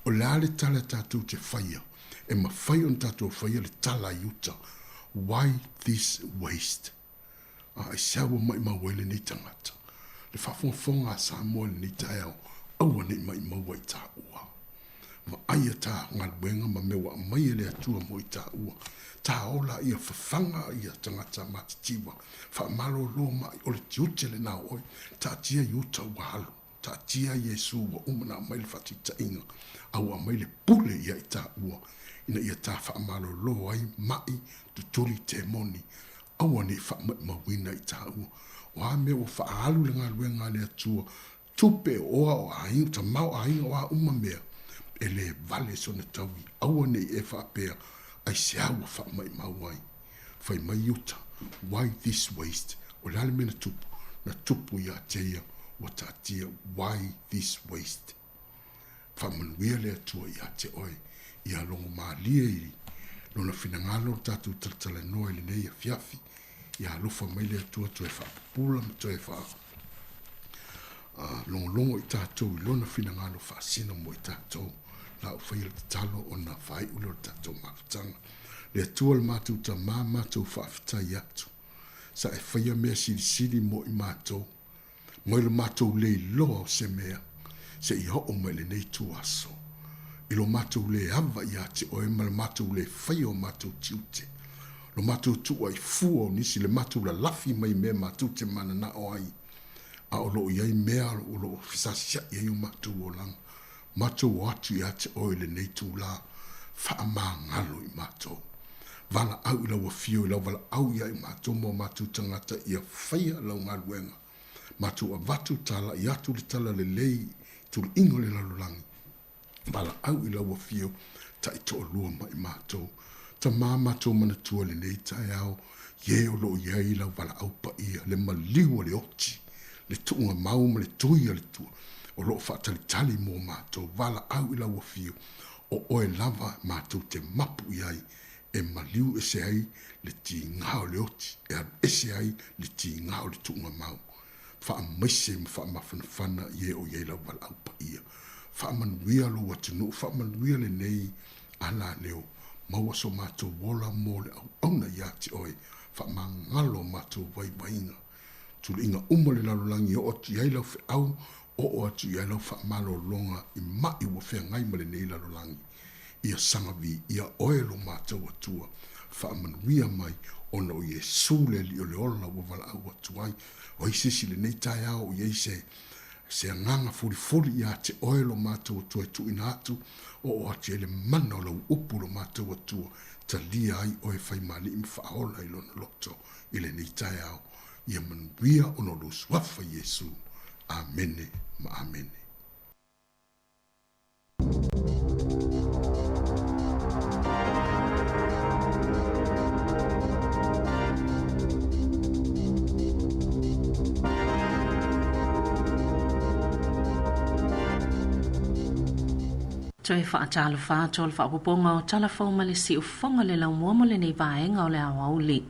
O le a le tala tatou te faia? E mafai ona tatou faia le tala i uta, Why this waste? A aisea ua maimau ai lenei tagata? Le faafogafoga a Samoa i lenei taeao, aua ne i maimaua i taua. Vaaia ta galuega ma mea ua aumai e le Atua mo i taua. Ta ola ia fafaga ia tagata matitiva, faamalōlō mai, o le tiute lena o oe. Taatia i uta ua alu, taatia Iesu ua uma ona aumai le faataitaiga, a ua aumai le pule ia i taua, ina ia ta faamalōlō ai mai tutuli temoni, aua ne i faamaumauina i taua. O a mea ua faaalu le galuega a le Atua, tupe, o oa, o aiga, o tamaoaiga, o a uma mea, e le vale sona taui, aua ne i e faapea, aisea ua faamaimau ai? Fai mai uta, why this waste? O le a le mea na tupu? Na tupu ia te ia, ua taatia, why this waste? Faamanuia le Atua ia te oe, ia logomalie i Lona finagalo le tatou talatalanoa i lenei afiafi. Ia alofa mai le Atua toe faapupula ma toe faa logologo i tatou i Lona finagalo faasino mo i tatou. La ou faia le tatalo ona faaiu lea o le tatou mafutaga. Le Atua le matou Tama, matou faafetai atu. Sa e faia mea silisili mo i matou. mai lo matou le iloa o se mea seia oo mai i lenei ituaso, i lo matou le ava ia te oe ma le matou le faia o matou tiute, lo matou tuuai fua o nisi, le matou lalafi mai i mea matou te mananao ai, a o lo o i ai mea o lo o fesasiaʻi ai o matou olaga. Matou o atu ia te oe i lenei itulā, faamagalo i matou. Valaau i lau afio, i lau valaau ia i matou ma o matou tagata ia faia lau galuega. Matou avatu talai atu le tala lelei i tuluiga o le lalolagi. Valaau i lau afio, taitoalua mai matou. Tama matou manatua i lenei taeao, ie o lo o i ai lau valaau paia, le maliu o le oti, le tuugamau ma le tui a le tua, o lo o faatalitali mo matou. Valaau i lau afio, o oe lava matou te mapu i ai, e maliu ese ai le tiga o le oti, e alu ese ai le tiga o le tuugamau. Faamaise ma faamafanafana i e o i ai lau valaau paia. Faamanuia lou atunuu, faamanuia lenei alaleo, maua so matou ola mo le auauna ia te oe, faamagalo o matou vaivaiga. Tuliiga uma le lalolagi e oo atu i ai lau feau, oo atu i ai lau faamalologa i maʻi ua feagai ma lenei lalolagi. Ia saga viia oe lo matou Atua, faamanuia mai ona o Iesu le Alii o le ola ua valaau atu ai. O ai se isi i lenei taeao o i ai se se agaga fulifuli ia te oe lo matou Atua e tuuina atu, oo atu i ai le mana o lau upu lo matou Atua, talia ai oe faimalii ma faaola i lona loto i lenei taeao. Ia manuia ona o lou Suafa Iesu. Amene ma amene. Toe faatalofa atu o le faaopoopoga o Tala Fou ma le Siufofoga le laumua mo lenei vaega o le aoauli.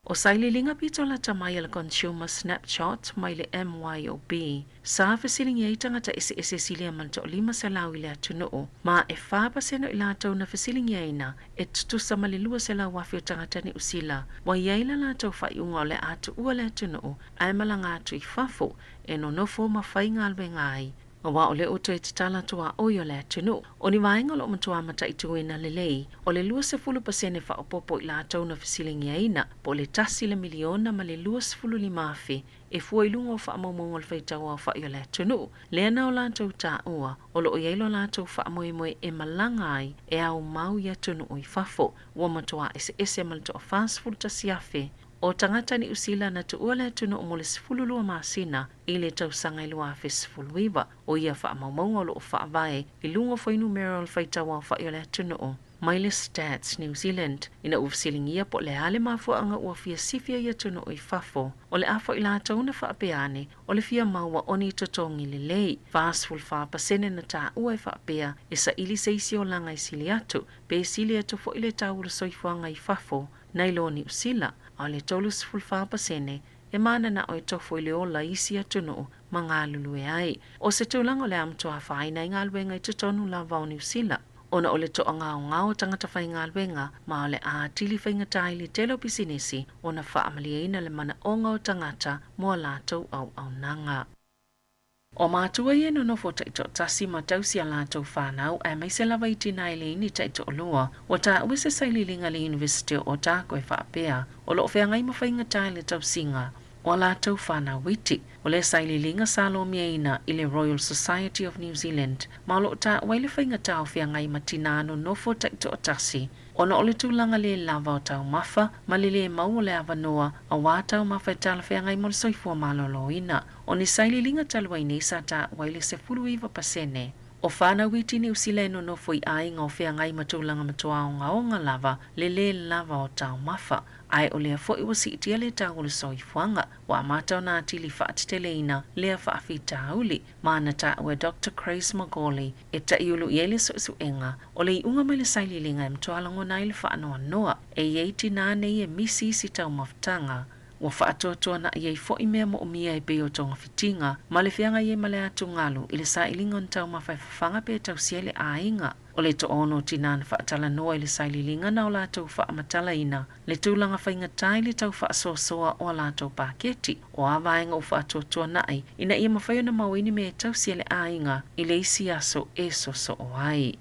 O sailiiliga pito lata mai a le Consumer Snapshot mai le MYOB, sa fesiligia ai tagata eseese silia ma le 500 i le atunuu, ma e 4% o i latou na fesiligiaina e tutusa ma le 200,000 o tagata Niu Sila ua i ai le latou faaiuga o le a tuua le atunuu ae malaga atu i fafo e nonofo ma faigaluega ai aua o lea ua toe tatala tuaoi o le atunuu. O ni vaega o lo o matua mataituina lelei, o le 20% faaopoopo i latou na fesiligiaina, po o le 1 le miliona ma le 25,000 e fua i luga o faamaumauga o le faitauaofai o le atunuu, lea na o latou taua o lo o i ai lo latou faamoemoe e malaga ai e aumau i atunuu i fafo. Ua matua eseese ma le 41,000 o tagata Niu Sila na tuua le atunuu mo le 12 masina i le tausaga e 2019. O ia faamaumauga o lo o faavae i luga o fuainumera o le faitauaofai o le atunuu mai le Stats New Zealand. Ina ua fesiligia po o le a le mafuaaga ua fia sifi ai i atunuu i fafo, o le afa o i latou na faapea ane o le fia maua o ni totogi lelei. 44% na taua e faapea e saili se isi olaga e sili atu, pe sili atu foi le tau o le soifuaga i fafo nai lo Niu Sila, a o le 34% e mananao e tofo i le ola i isi atunuu ma galulue ai. O se tulaga o le a matua afaina ai galuega i totonu lava o Niu Sila, ona o le toagaogao o tagata faigaluega ma o le a atili faigata ai le tele o pisinisi ona faamalieina le manaoga o tagata mo a latou auaunaga. O matua ia e nonofo taitoatasi ma tausi a latou fanau aemaise lava i tinā e leai ni taitoalua. Ua taua se sailiiliga a le Iunivesite o Otago e faapea, o lo o feagai ma faigata i le tausiga o a latou fanau iti. O lea sailiiliga sa lomiaina i le Royal Society of New Zealand ma o lo o taua ai le faigata o feagai ma tinā nonofo taitoatasi ona o le tulaga le lava o taumafa ma le lē mau o le avanoa auā taumafa e talafeagai mo le soifua maloloina. O ni sailiiliga talu ai nei sa taua ai le 19% o fanau iti Niu Sila e nonofo i aiga o feagai ma tulaga matua ogaoga lava le lē lava o taumafa, ae o lea foi ua siitia le tau o le soifuaga. Ua amata ona atili faateteleina lea faafitauli ma na taua e Doctor Grace McGauley e ta'iulu i ai le su'esu'ega o le i'uga mai le sailiiliga e matua lagona ai le faanoanoa e i ai tinā nei e misi isi taumafataga ua faatuatuana'i ai fo'i mea mo'omia e pei o togafitiga ma le feagai ai ma le atugalu i le sailiga o ni taumafa e fafaga pe tausia i le aiga. O le toaono o tinā na faatalanoa i le sailiiliga na o latou faamatalaina le tulaga faigata i le tau faasoasoa o a latou paketi o a vaega ua faatuatuana'i ina ia mafai ona maua ai ni mea e tausi a le aiga i le isi aso e soosoo ai.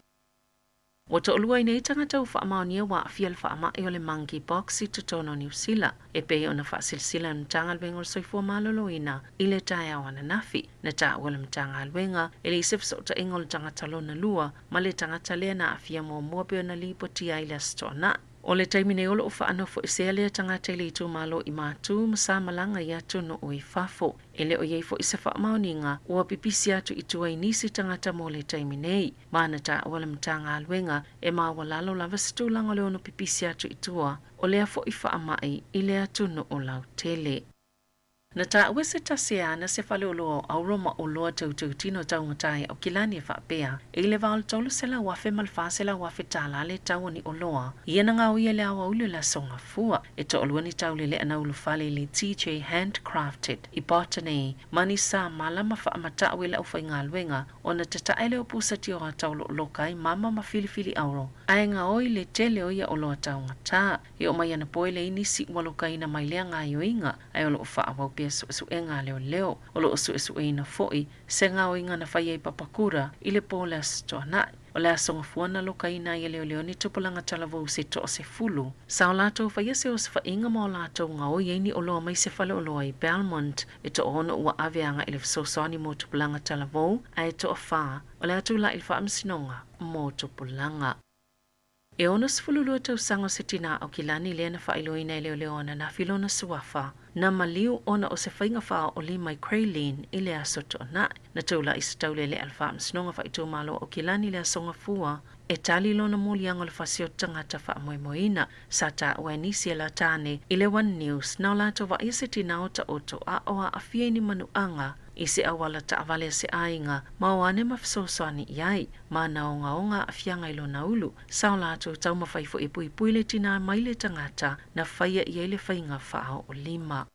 Ua toalua ai nei tagata ua faamaonia ua aafia i le faamai o le monkeypox i totonu o Niu Sila, e pei ona faasilasila e le Matagaluega o le Soifua Maloloina i le taeao ananafi. Na taua e le Matagaluega e leai se fesootaiga o le tagata lona lua ma le tagata lea na aafia muamua pei ona lipotia ai le Aso Toonai. O le taimi nei o lo o faanofoesea lea tagata i le itumalo i Matu ma sa malaga i atunuu i fafo. E le o i ai foi se faamaoniga ua pipisi atu i tua i nisi tagata mo le taimi nei. Ma na taua le Matagaluega e maualalo lava se tulaga o le ono pipisi atu i tua o lea foi faamai i le atunuu lautele. Na taua se tasi e ana se faleoloa o auro ma oloa toutoutino taugata i Aukilani e faapea, e i le va o le 300,000 ma le 400,000 tālā le tau o ni oloa ia na gaoia i le aoauli o le Aso Gafua. E toalua ni taulele'a na ulufale i le TJ Handcrafted i Botany ma ni sa mala ma faamata'u i le aufaigaluega ona tata'e lea o pusa tioata o lo o loka ai mama ma filifili auro ae gaoi le tele o ia oloa taugata. E oo mai anapo e leai nisi ua lokaina mai lea gaoioiga ae o lo o faaauau pea suesuega a leoleo. O lo o suesueina foi se gaoiga na faia i Papakura i le po o le Aso Toonai. O le aso Gafua na lokaina ai e leoleo ni tupulaga talavou se toasefulu. Sa o latou faia se osofaiga ma o latou gaoi ai ni oloa mai se faleoloa i Belmont. E toaono ua ave agai i le fesoasoani mo tupulaga talavou, ae toafa o le a tulai i le faamasinoga mo tupulaga. E 62 tausaga o se tinā Aukilani lea na faailoaina e leoleo ananafi lona suafa na maliu ona o se faiga faaoolima i Grey Lynn i le Aso Toonai. Na tulai se taulele'a i le Faamasinoga Faaitumalo o Aukilani i le Aso Gafua e tali lona moliaga o le fasioti tagata faamoemoeina. Sa taua e nisi e la tāne i le One News na o latou vaaia se tinā o taoto a o aafia i ni manuaga. i se auala taavale a se aiga ma o ane ma fesoasoani i ai ma na ogaoga aafiaga i lona ulu. Sa o latou taumafai foi e puipui le tinā mai le tagata na faia i ai le faiga faaoolima.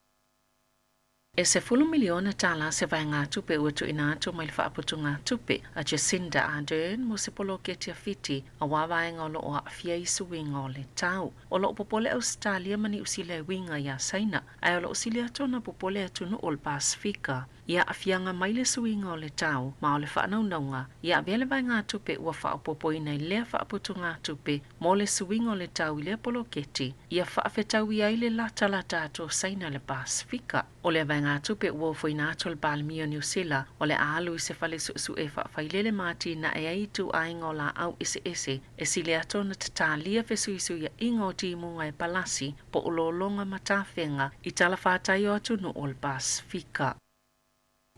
E 10 miliona tālā se vaegatupe ua tuuina atu mai le faaputugatupe a Jacinda Ardern mo se poloketi a Fiti auā vaega o loo aafia i suiga o le tau. O loo popole Ausetalia ma Niusila e uiga iā Saina, ae o loo sili atu ona popole atunuu o le Pasefika i aafiaga mai le suiga o le tau ma o le faanaunauga ia avea le vaegatupe ua faaopoopoina i lea faaputugatupe mo le suiga o le tau i lea poloketi ia faafetaui ai le latalata atu o Saina i le Pasefika. O lea vaegatupe ua ofoina atu e le Palemia o Niusila o le a alu i se fale suesue faafailele ma atinae ai ituaiga o laau eseese e sili atu ona tatalia fesuisuiaiga o timuga e palasi po o lologa ma tafega i talafatai o atunuu o le Pasefika.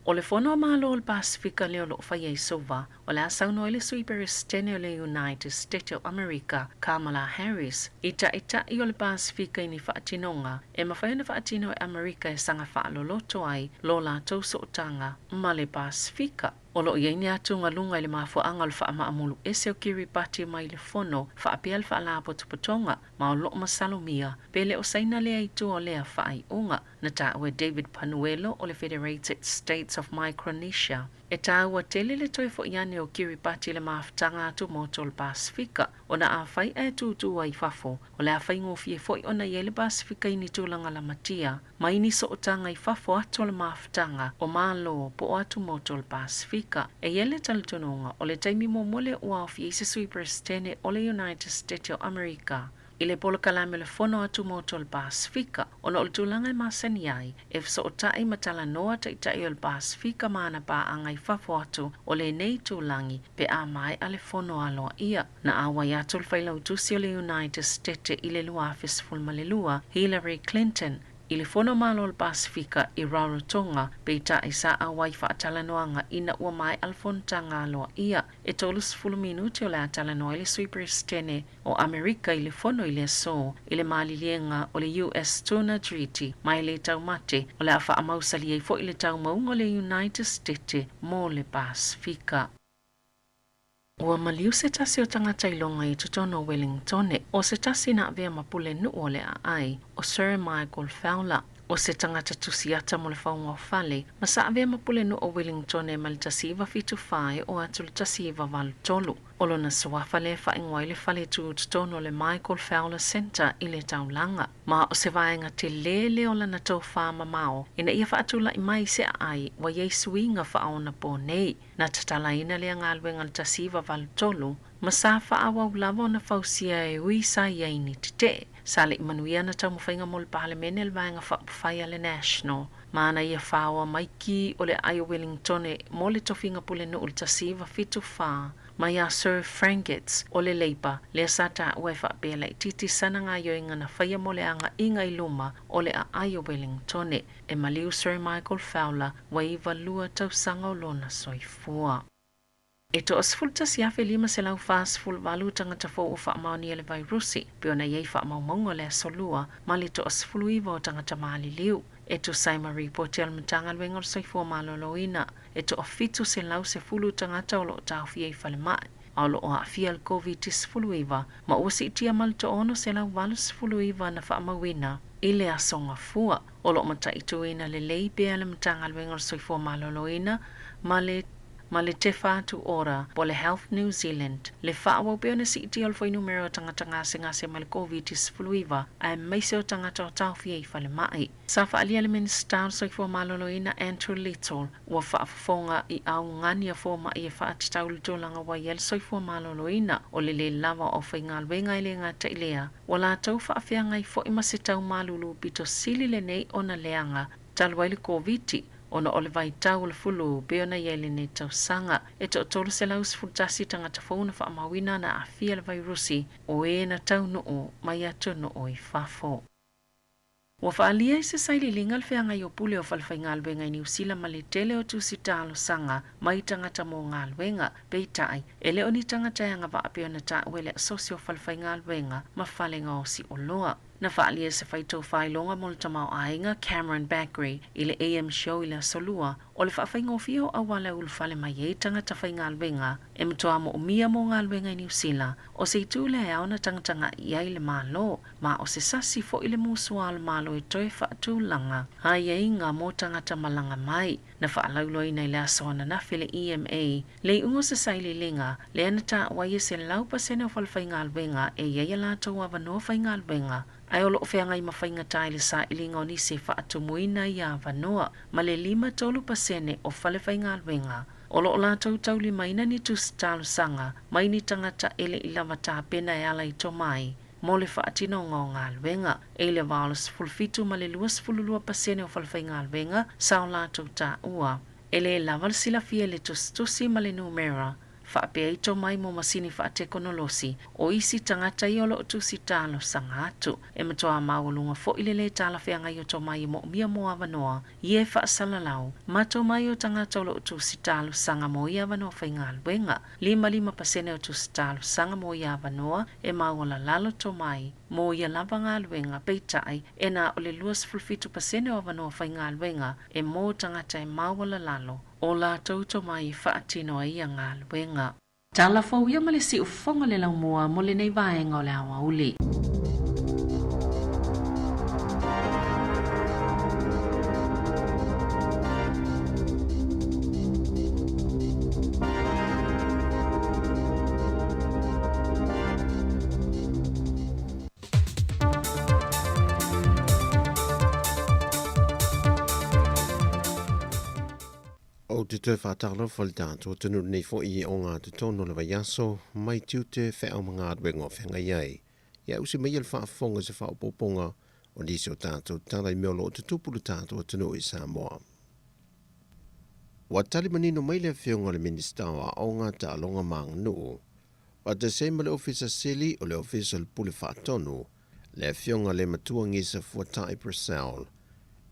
O le Fono a Malo o le Pasefika lea o loo faia i Suva, o le a saunoa ai le Sui Peresetene o le United States o Amerika, Kamala Harris, i Taitai o le Pasefika i ni faatinoga e mafai ona faatino e Amerika e saga faaloloto ai lo latou sootaga ma le Pasefika. O loo i ai ni atugaluga i le mafuaaga o le faamaamulu ese o Kiribati mai le Fono faapea le Faalapotopotoga ma o loo masalomia pe le o Saina lea i tua o lea faaiuga. Na taua e David Panuelo o le Federated States of Micronesia, e taua tele le toe fo'i ane o Kiribati i le mafutaga atumotu o le Pasefika, ona afai ae tutū ai i fafo, o le a faigofie foi ona i ai le Pasefika i ni tulaga lamatia ma i ni sootaga i fafo atu o le mafutaga o Malo po o atumotu o le Pasefika. E i ai le talitonuga, o le taimi muamua lea ua aofia ai se Sui Peresetene o le United States o Amerika i le polokalame o le Fono Atumotu o le Pasefika, ona o le tulaga e masani ai, e fesootai ma talanoa taitai o le Pasefika ma ana paaga i fafo atu o lenei itulagi pe a maea le fono aloaia. Na auai atu le Failautusi o le United States i le 2012, Hillary Clinton, i le Fono Malo o le Pasefika i Rarotonga, peitai sa auai faatalanoaga ina ua maea le fonotaga aloaia. E 30 minute o le a talanoa ai le Sui Peresetene o Amerika i le fono i le aso i le maliliega o le US Tuna Treaty ma e lē taumate o le a faamausali ai foi le taumauga o le United States mo le Pasefika. Ua maliu se tasi o tagata iloga i totonu o Wellingtone, o se tasi na avea ma pulenuu o le aai, o Sir Michael Fowler. O se tagata tusiata mo le fauga o fale, ma sa avea ma pulenuu o Wellingtone mai le 1974 e oo atu i le 1983. O lona suafa lea e faaigoa ai le fale tu i totonu o le Michael Fowler Centre i le taulaga. Ma o se vaega telē lea o lana tofā mamao ina ia faatula'i mai se aai ua i ai suiga faaonaponei. Na tatalaina lea galuega i le 1983, ma sa faaauau lava ona fausia e ui sa i ai ni tetee. Sa le'i manuia ana taumafaiga mo le Palemene le Vaega Faaupufai a le National, ma ana ia faoa mai ki o le aai o Wellingtone mo le tofiga pulenuu i le 1974 mai iā Sir Frank Getz o le Labour, lea sa taua e faapea laitiiti sana gaoioiga na faia mo le aga'iga i luma o le aai o Wellingtone. E maliu Sir Michael Fowler ua 92 tausaga o lona soifua. E 11,548 tagata fou ua faamaonia le vairusi, pei ona i ai faamaumauga o le Aso Lua ma le 19 o tagata maliliu. E tusa ai ma ripoti a le Matagaluega o le Soifua Maloloina, e 710 tagata o lo o taofia i falemai, a o lo o aafia i le Koviti-19, ma ua siitia ma le 689 na faamauina i le aso Gafua. O lo o mataituina lelei pea le Matagaluega o le Soifua Maloloina ma le ma le Te Whatu Ora po o le Health New Zealand le faaauau pea ona siitia o le fuainumera o tagata gasegase mai le Koviti-19 aemaise o tagata o taofia i falemai. Sa faaalia le Minisita o le Soifua Maloloina Andrew Little ua faafofoga i augani a fomai e faatatau i le tulaga ua i ai le soifua maloloina o le lē lava o aufaigaluega e lē gata i lea ua latou faafeagai foi ma se tau malulu pito sili lenei ona leaga talu ai le Koviti ona o le vaitau o le fulu pei ona i ai lenei tausaga. E toa-311 tagata fou na faamauina na aafia i le vairusi o e na taunuu mai atunuu i fafo. Ua faaalia i se sailiiliga le feagai o pule o falefaigaluega i Niu Sila ma le tele o tusi talosaga mai tagata mo galuega. Peitai, e le o ni tagata e agavaa pei ona taua e le Asosi o Falefaigaluega ma Fale Gaosi Oloa. Na faaalia e se faitau faailoga mo le tamaoaiga Cameron Bagrie i le AM Show i le Aso Lua, O le faafaigofie o auala e ulufale mai ai tagata faigaluega e matua moomia mo galuega i Niu Sila, o se itu lea e ao ona tagatagai i ai le Malo, ma o se sasi foi le musua a le Malo e toe faatulaga aiaiga mo tagata malaga mai. Na faalauiloaina i le aso ananafi e le EMA le iuga o se sailiiliga lea na taua ai e 100% o falefaigaluega e i ai a latou avanoa faigaluega ae o lo o feagai ma faigata i le sailiga o nisi e faatumuina ia avanoa, ma le 53% o falefaigaluega o lo o latou taulimaina ni tusi talosaga mai ni tagata e le i lava tapena e ala i tomai mo le faatinoga o galuega. E i le va o le 17 ma le 22% o falefaigaluega sa o latou taua e lē lava le silafia i le tusitusi ma le numera faapea i tomai mo masini faatekonolosi o isi tagata ia o lo o tusi talosaga atu. E matuā maualuga foi le lē talafeagai o tomai e moomia mo avanoa ia e faasalalau ma tomai o tagata o lo o tusi talosaga mo ia avanoa faigaluega. 55% o tusi talosaga mo ia avanoa e maualalalo tomai mo ia lava galuega, peitai e na o le 27% o avanoa faigaluega e mo tagata e maualalalo o latou tomai e faatino ai ia galuega. Tala fou ia ma le siufofoga o le laumua mo lenei vaega o le aoauli. Ou te toe whātalofa le tātou atunuu nei foi i o ngā totonu o le vaiaso mai tiute wheau ma galuega o feagai ai. Ia usi mai le faafofoga se faaopoopoga o nisi o tātou tala i mea o lo o tutupu le tātou atunuu i Samoa. Ua tali manino mai le afioga o le Minisita o Aoga, Taaloga ma Aganuu, faatasi ai ma le Ofisa Sili o le Ofisa o le Pule Faatonu, le Afioga le Matua Gisa Fuatai Purcell,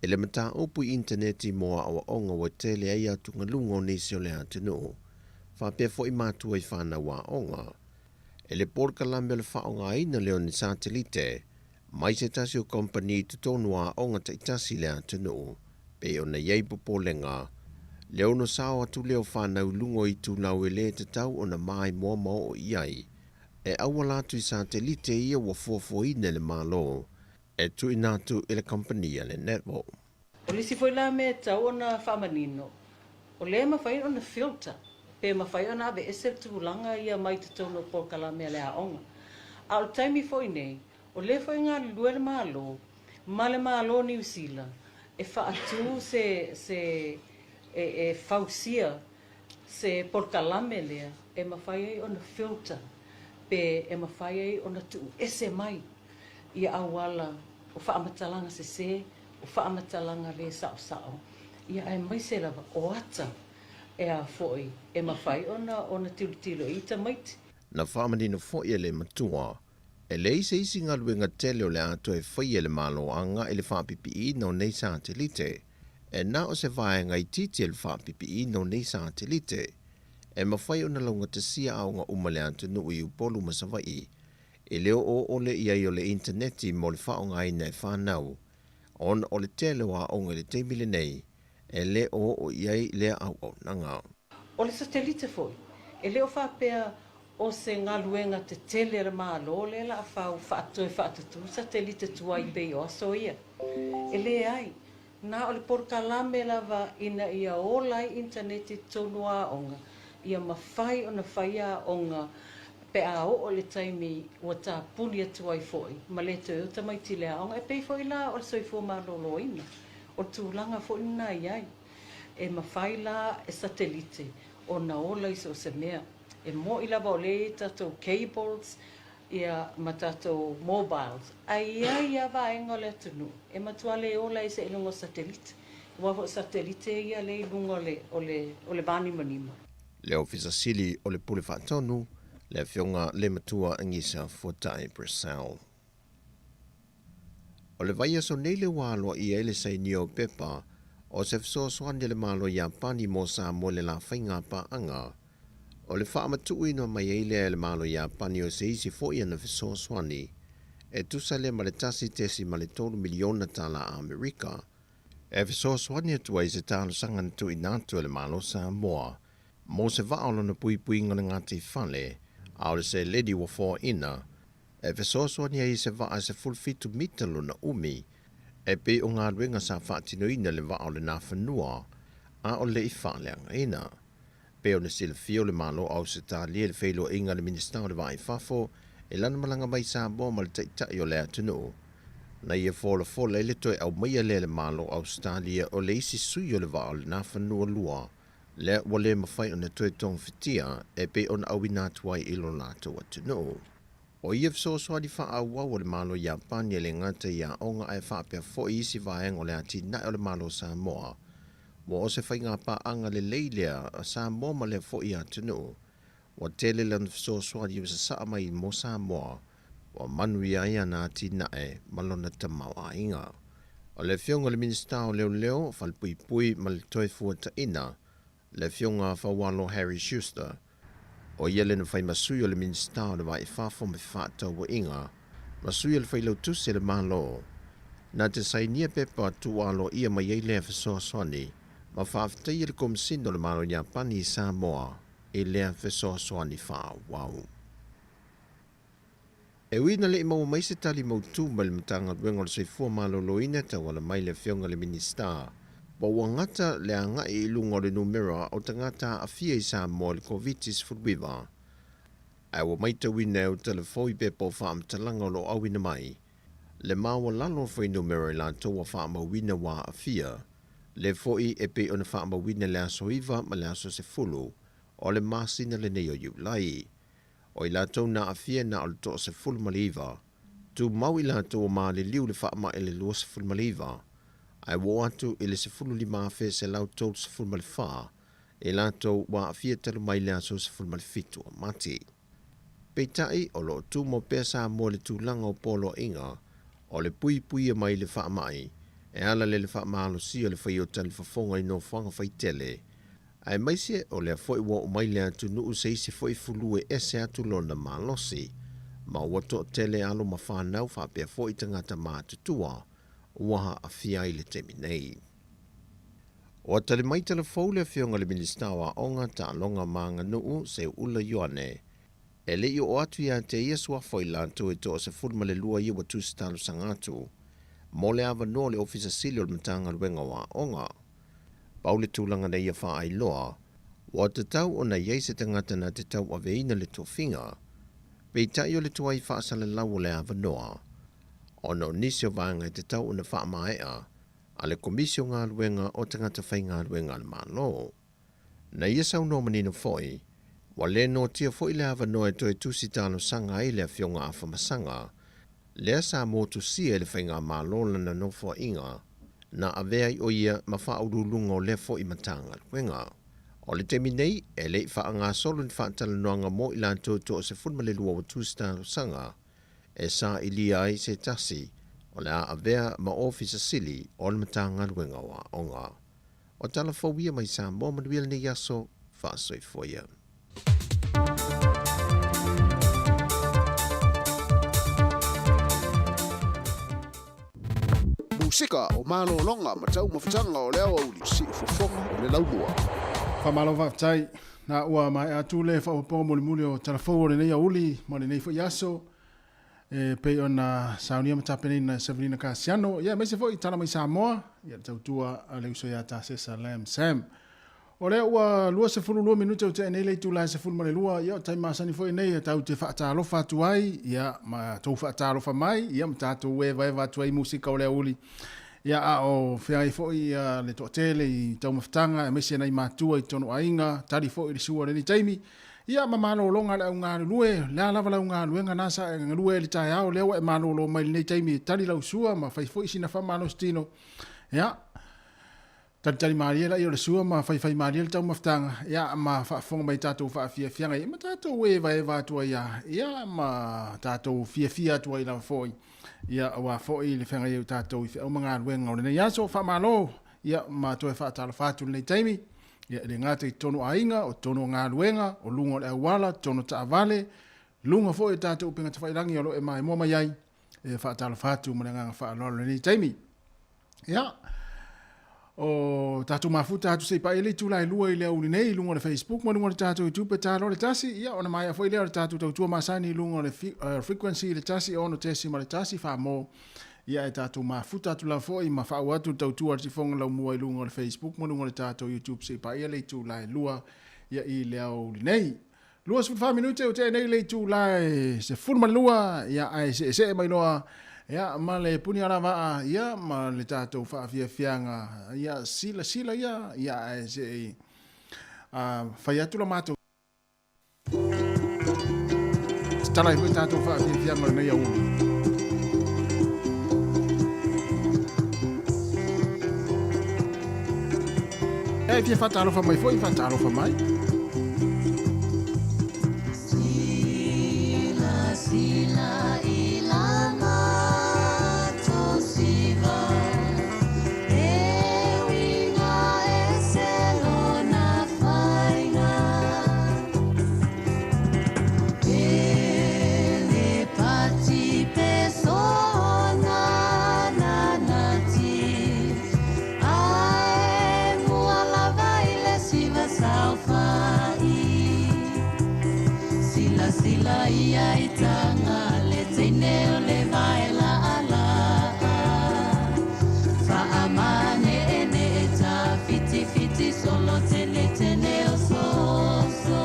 i le mataupu i initaneti mo aoaoga ua tele ai atugaluga o nisi o le atunuu, faapea foi matua i fanau aoga. I le polokalame o le faaaogaina lea o ni satelite mai se tasi o kamupani i totonu o aoga taitasi i le atunuu, pei ona i ai popolega, le ono sao atu lea o fanau i luga o itulau e lē tatau ona maimoa ma oo i ai, e auala atu i satelite ia ua fuafuaina e le Malo e tuuina atu i le kamupani a le Netball. O le isi foi la mea e tatau ona faamanino, o lea e mafai ona filter pe mafai ona aveese le tulaga ia mai totonu o polokalame a le aoga. A o le taimi foi nei, o lea foi e galulue le Malo ma le Malo o Niu Sila e faatu se se e fausia se polokalame lea e mafai ai ona filter pe e mafai ai ona tuuese mai ia auala o faamatalaga sese, o faamatalaga le saosao, ia aemaise lava o ata e a foi e mafai ona ona tilotilo i tamaiti. Na faamanino foi e le matua, e leai se isi galuega tele o le a toe faia e le Malo agai i le faapipiina o nei satelite. E na o se vaega itiiti e le faapipiina o nei satelite e mafai ona laugatasia aoga uma le atunuu i Upolu ma Savaii e le oo ʻole i ai o le initaneti mo le faaaogaina e fanau, ona o le tele o aoga i le taimi lenei e le o oo i ai lea auaunaga. O le satelite foi, e le o faapea o se galuega tetele a le Malo lea la a fau faatoe faatutū satelite tuai pei o aso ia. E leai, na o le polokalame lava ina ia ola ai initaneti i totonu o aoga, ia mafai ona fai aoga pe a oo i le taimi ua tapuni atu ai foi ma le toe o tamaiti i le aoga. E pei foi la o le soifua maloloina, o le tulaga foi lena e i ai. E mafai la e satelite ona ola i so o se mea. E moni lava o lea e i ai tatou cables ia ma tatou mobiles, ae i ai lava vaega o le atunuu e matua le ola ai seiloga o satelite, aua foi o satelite ia lea i luga o le, o le, o le vanimonimo. Le Ofisa Sili o le Pule Faatonu, le Afioga le Matua Gisa Fuatai Purcell. O le vaiaso nei le ua aloaia ai le sainia o pepa o se fesoasoani a le Malo Iapani mo Samoa i le la faiga paaga. O le faamatuuina mai ai lea e le Malo Iapani o se isi foi ana fesoasoani e tusa lea ma le $1.3 miliona tala Amerika. E fesoasoani atu ai i se talosaga na tuuina atu e le Malo o Samoa mo se vaa o lona puipuiga o le gataifale, a o le seleni ua foaina e fesoasoani ai i se vaa e 17 mita lona umi, e pei o galuega sa faatinoina i le vaa o le Nafanua a o le i faaleagaina. Pei ona silafia o le Malo o Ausetalia i le feiloaiga a le Minisita o le Va i Fafo i lana malaga mai i Samoa ma le Taitai o le atunuu, na ia folafola ai le toe aumaia lea e le Malo o Ausetalia o le isi sui o le vaa o le Nafanua 2 lea ua le mafai ona toe togafitia e pei ona auina atu ai i lo latou atunuu. O ia fesoasoani faaauau a le Malo o Iapani e le gata i aoga ae faapea foi isi vaega o le atinae o le Malo o Samoa. Ua o se faigapaaga lelei lea a Samoa ma lea foi atunuu. Ua tele lana fesoasoani ua sasaa mai mo Samoa, ua manuia ai ana atinae ma lona tamaoaiga. O le Afioga i le Minisita o Leoleo, Falepuipui ma le Toefuataiga, le Afioga Faualo Harry Schuster, ʻO ia le na fai ma sui o le Minisita o le Va i Fafo ma Fefaatauaiga, ma sui o le Failautusi a le Malo. Na te sainia pepa tuualoaia mai ai lea fesoasoani ma faafetaia le Komesina o le Malo Iapani i Samoa i lea fesoasoani faaauau. E ui ina le i maua mai se tali mautū mai le Matagaluega o le Soifua Maloloina e tauala mai le Afioga i le Minisita, po ua gata le agai i luga o le numera o tagata aafia i Samoa i le Koviti-19, ae ua maitauina e utalafou i pepa o faamatalaga o lo o auina mai le maualalo o fuainumera i latou ua faamauina ua aafia, le foi e pei ona faamauina i le aso 9 ma le aso 10 o le masina lenei o Iulai. O i latou na aafia na o le 19, tumau i latou ua maliliu i le faamai i le 29, ae ua oo atu i le 15,134 i latou ua aafia talu mai le aso 17 o Mati. Peitai, o lo o tumau pea Samoa i le tulaga o poloaiga o le puipuia mai le faamai e ala lea i le faamalosia o le faia o talifofoga i nofoaga faitele Aemaise o lea foi ua oo mai le atunuu se isi foi fulu e ese atu lona malosi, ma ua toatele alo ma fanau faapea foi tagata matutua ua aafia ai le taimi nei. Ua tali mai talafou le Afioga i le Minisita o Aoga, Taaloga ma Aganuu, Seuula Ioane, e le i oo atu ia te ia suafa i latou e toa 12 ia ua tusi talosaga atu mo le avanoa o le Ofisa Sili o le Matagaluega o Aoga. Pau le tulaga na ia faailoa, ua tatau ona i ai se tagata na te tauaveina le tofiga, peitai o le tuai faasalalau o le avanoa, ona o nisi o vaega e tatau ona faamaea a le Komisi o Galuega o Tagata Faigaluega a le Malo. Na ia saunoa manino foi, ua le noatia foi le avanoa e toe tusi talosaga ai le Afioga Afamasaga, lea sa motusia e le Faigamalo lana nofoaiga, na avea ai ʻo ia ma faauluuluga o lea foi Matagaluega. O le taimi nei, e le i faagasolo ni faatalanoaga mo i latou toa 12 ua tusi talosaga e sailia ai se tasi o le a avea ma Ofisa Sili o le Matagaluega o Aoga. O tala fou ia mai Samoa manuia lenei aso, faasoifua ia. Musika o malologa ma taumafataga o le aoauli, siufofoga o le laumua. Faamalo faafetai. Na ua maea atu le faaopoopoga mulimuli o tala fou o lenei aoauli ma lenei foi aso. E pei ona saunia ma tapenaina e Sevelina Kasiano, ia aemaise foi tala mai Samoa, ia le tautua a le uso ia Tasesa Lam Sam. O lea ua 22 minute o tea nei le itula e 12, ia o taimi masani foi nei e tatou te faatalofa atu ai, ia ma tou faatalofa mai, ia ma tatou evaeva atu ai i musika o le aoauli. Ia a o feagai foi ia le toatele i taumafataga aemaise nai matua i totonu o aiga, tali foi i le sua o lenei taimi. Ia ma malologa a le au galulue, o le a lava lau galuega na sa e galue ai i le taeao, lea ua e malolo mai i lenei taimi e tali lau sua ma fai foi sina faamalositino. Ia, talitali malie laia o le sua ma faifai malie le taumafataga, ia, ma faafofoga mai i tatou faafiafiaga ia ma tatou evaeva atu ai lava, ia, ma tatou fiafia atu ai lava foi, ia, aua foi le feagai ai o tatou i feau ma galuega o lenei aso. Faamalo, ia, ma toe faatalofa atu i lenei taimi. Ia, e le gata i totonu o aiga, o totonu o galuega, o luga o le auala, totonu o taavale, luga foi o tatou upega tafailagi o lo o e maimoa mai ai, e faatalofa atu ma le agaga faaaloalo i lenei taimi. Ia, O tatou mafuta atu se i paia le itula e 2 i le aoauli nei i luga o le Facebook ma luga o le tatou YouTube e ta loa le 1, ia ona maea foi lea o le tatou tautua masani i luga o le frequency i le 1 6.1 faa-mo. Ia e tatou mafuta atu lava foi ma faaauau atu le tautua a le sifoga laumua i luga o le Facebook ma luga o le tatou YouTube se i paia le itula e 2 ia i le aoauli nei. 24 minute ua tea nei le itula e 12, ia ae seesee mai loa ia ma le puni alavaa ia ma le tatou faafiafiaga ia silasila ia ia ae se i fai atu la matou tatala ai foi tatou faafiafiaga o lenei aoauli. E fia faatalofa mai foi, faatalofa mai. Sila, sila i la matou siva, e uiga ese lona faiga. E le pati pe sona nanati, Ae mua lava i le siva saofai. Silasila ia i taga le teine o le vaela alaa. Faamaneenee ta fitifiti solo tenetene o soso.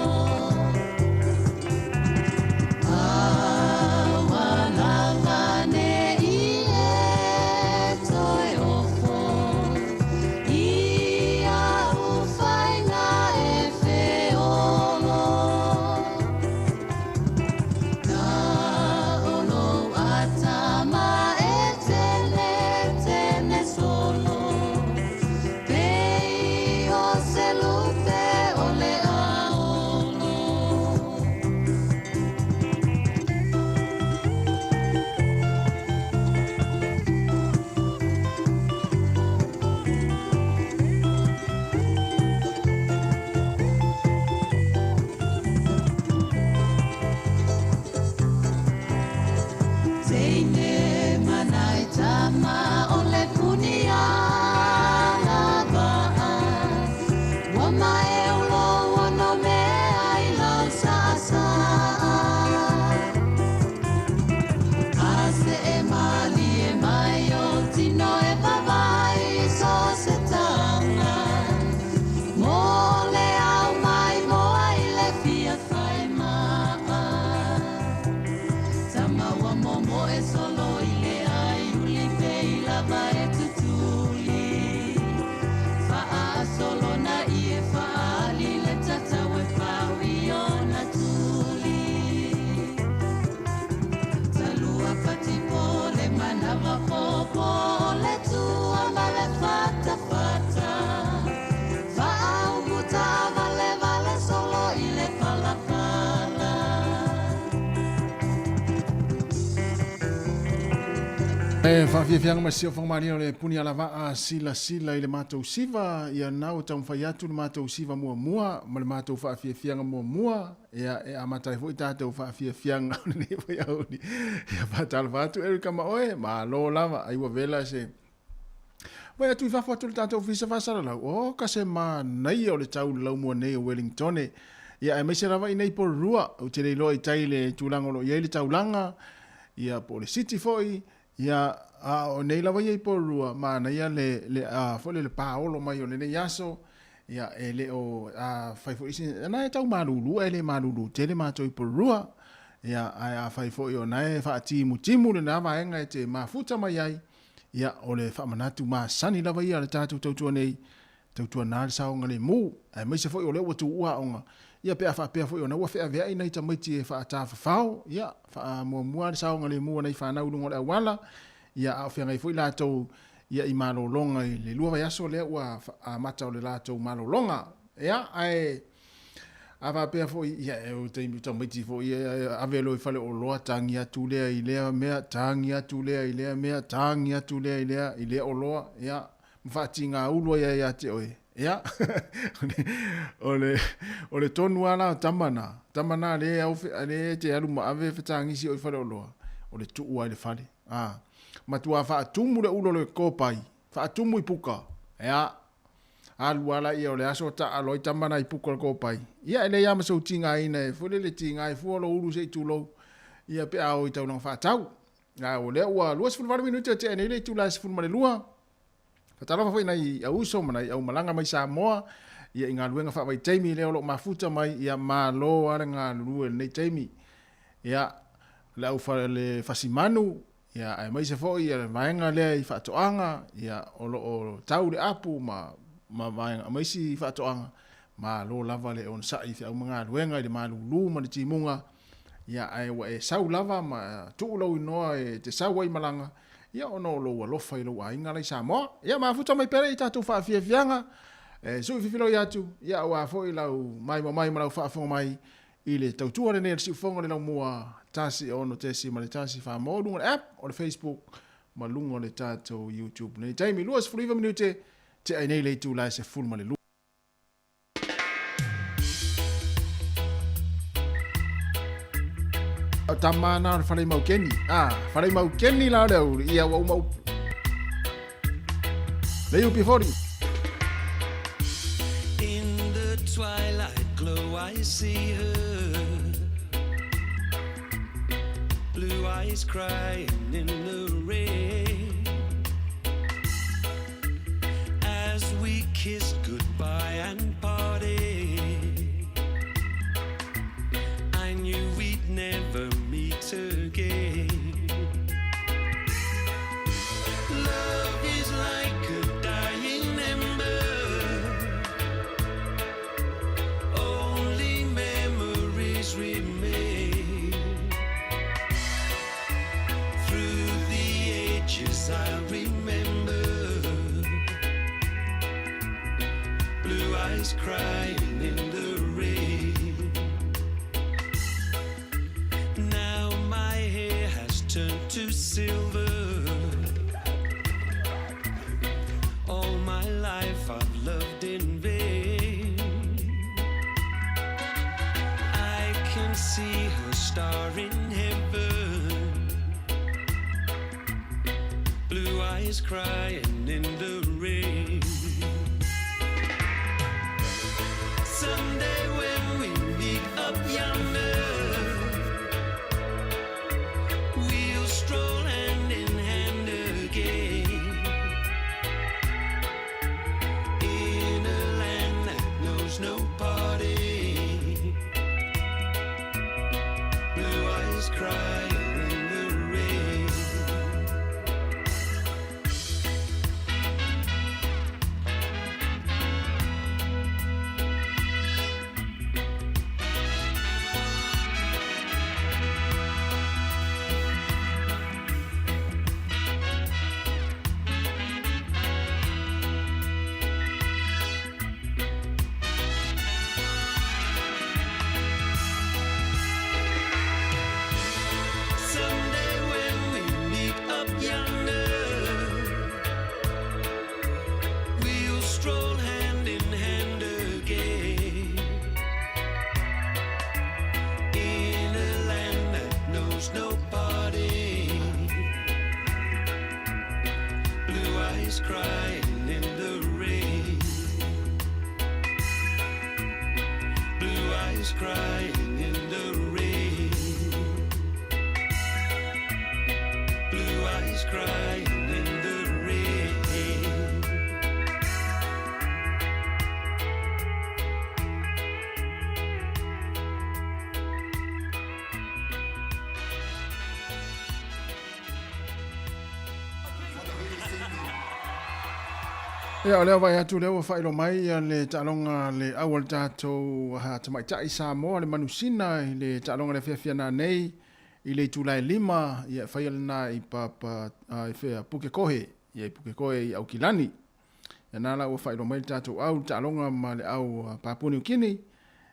Aua lava ne i e toe ofo i a'u faiga e feolo. Na o lou atama e tenetene solo, pei o se lupe o le aolo. Teine manai tama o le puni alavaa, ua mae o lou ono mea i lau saasaa. A see malie mai o tino e vavai so se taga, mo le au mai moa i le fia fai maa. Tama ua momo e solo i le ai uli pe i lava e tutuli. Faasolo na i e faali le tatau e pau i ona tuli. Talua patipo le manava popo le tua ma le fata fata. Faaumuta vale vale solo i le palapala. E faafiafiaga ma siofogamalie o le puni alavaa silasila i le matou siva ia na ua taumafai atu le matou siva muamua ma le matou faafiafiaga muamua ia e amata ai foi tatou faafiafiaga o lenei foi aoauli. Ia faatalofa atu Erica ma oe, malo lava ai ua vela se Vai atu i fafo atu le tatou ofisa faasalalau, o ka se manaia o le tau i le laumua nei o Wellingtone. Ia aemaise lava i nei Porirua, ou te le iloa i tai le tulaga o lo o i ai le taulaga, ia po o le city foi, ia a o nei lava ia i Porirua, manaia le, le, a, foi le, le paolo mai o lenei aso, ia e le o a, fai foi isi, na e tau malulu ae le malulu tele matou i Porirua, ia ae a fai foi o na e faatimutimu lena vaega e te mafuta mai ai, Ia, o le faamanatu masani lava ia a le tatou tautua nei, tautuana le saogalemu, aemaise foi o lea ua tuua aoga, ia pe a faapea foi ona ua feaveai nai tamaiti e faatafafao, ia, faamuamua le saogalemu a nai fanau i luga o le auala, ia, a o feagai foi latou ia i malologa i le 2 vaiaso lea ua amata o le latou malologa. Ia, ae A faapea foi, ia, e o taimi tamaiti foi, ia, ave loa i faleoloa, tagi atu lea i lea mea, tagi atu lea i lea mea, tagi atu lea i lea, i lea oloa, ia, ma faatigaulu ai ia te oe. Ia, o le, o le tonu lava la o tama na, tama na lea e au, lea e te alu ma ave fetagisi oe i faleoloa, o le tuu lava i le fale. A, matua faatumu le ulo o le kopai, faatumu i puka, ia, Alu lava laia o le aso taalo ai tama na i puka o le kopai. Ia e leai lava ma sou tigaina e foi lele tiga ai fua lou ulu se i tulou ia pe a o i taulaga faatau. A o lea ua 28 minute o tea nei le itula e 12. Faatalofa foi i nai au uso ma nai au malaga mai Samoa ia i galuega faavaitaimi lea o lo o mafuta mai ia malo lava le galulue i lenei taimi. Ia le au le fasimanu ia aemaise foi ia le vaega lea i faatoaga ia o lo o tau le apu ma ma vaega ma isi faatoaga malo lava le onosai i feau ma galuega i le malulu ma le timuga ia ae ua e sau lava ma tuu lou inoa e te sau ai malaga ia ona o lou alofa i lou aiga la i Samoa. Ia mafuta mai pea lea i tatou faafiafiaga e sui fifiloi atu ia aua foi lau maimoa mai ma lau faafofoga mai i le tautua lenei a le Siufofoga o le Laumua 1 6.1 Famo luga o le app o le Facebook ma luga o le tatou YouTube nei taimi 29 minute tea ai nei le itula e 12. O tama na o le whare mau keni. Ah, whare mau keni la o le auri. Ia ua uma upu. Le upi fori. In the twilight glow I see her Blue eyes crying in the rain As we kissed goodbye and parted I knew we'd never meet again Love is like a dying ember Only memories remain Through the ages I'll remember Blue eyes crying in the rain Now my hair has turned to silver All my life I've loved in vain I can see her star in heaven Blue eyes crying in the rain Someday when we meet up yonder We'll stroll hand in hand again In a land that knows no parting Blue eyes crying in the rain Someday when we meet up yonder We'll stroll hand in hand again In a land that knows no parting Blue eyes crying in the rain Blue eyes crying in the rain Blue eyes crying in the rain Ia, o lea vaai atu lea ua faailoa mai ia le taaloga le au a le tatou tamaitai Samoa le manusina i le taaloga le afiafi ana nei i le itula e lima ia e faia lena i papa i fea Pukekohe ia i Pukekohe i Aukilani. Ia na la ua faailoa mai le tatou au le taaloga ma le au Papua Niu Kini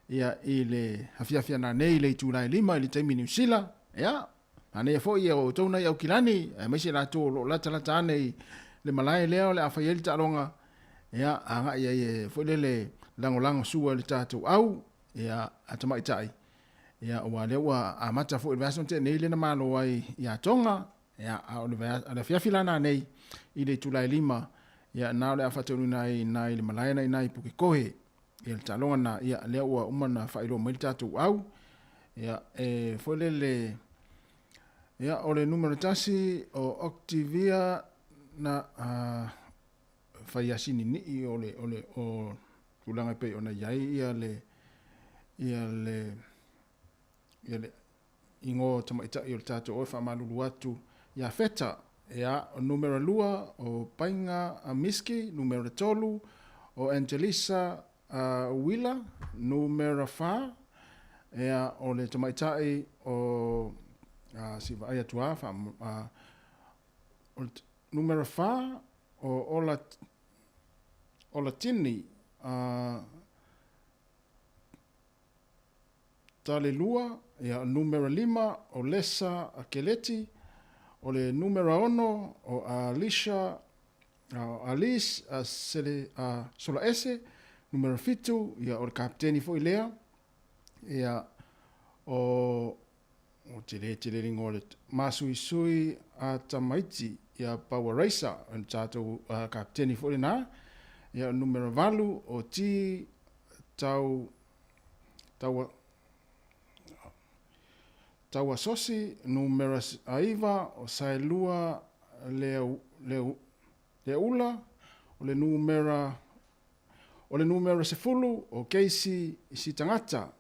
ia i le afiafi ana nei i le itula e lima i le taimi Niu Sila. Ia, Manaia foi ia o outou nai Aukilani, aemaise latou o lo o latalata ane i le malae lea o le a fai ai le taaloga, ia, agai ai e foi lele lagolago sua i le tatou au, ia, a tamaitai, ia, aua lea ua amata foi i le vaiaso na tea nei lea na malo ai ia Tonga, ia, a o le, le afiafi la nanei i le itula e lima, Ia na o le a faataunuuina ai i ina i le malae na i ina i Pukekohe. Ia le taaloga lena, ia lea ua uma ona faailoa mai le tatou au. Ia e foi lele ia o le numera 1 o Octavia na fai asini nii o le o le o tulaga e pei ona i ai ia le ia le ia le igoa tamaitai o le tatou oe faamalulu atu ia Feta. Ia, o numera 2 o Painga a Miski, numera 3 o Angelisa a Uila, numera 4 ia o le tamaitai o a si vaai atu a fa a, o le numera 4 o Ola Ola Tini a Talelua, ia, numera 5 o Lesa Keleti, o le numera 6 o Alisha, o Alice Sele, Solaese, numera 7, ia, o le kapiteni foi lea, ia, o, o tele tele le igoa o le Masuisui a Tamaiti, ia, Power Racer, o le tatou kapiteni foi lena, ia, numera 8 o T Tau Taua, Taua Sosi, numera 9, o Saelua Lea, Lea, Leaula, o le numera o le numera 10, o Casey Sitagata,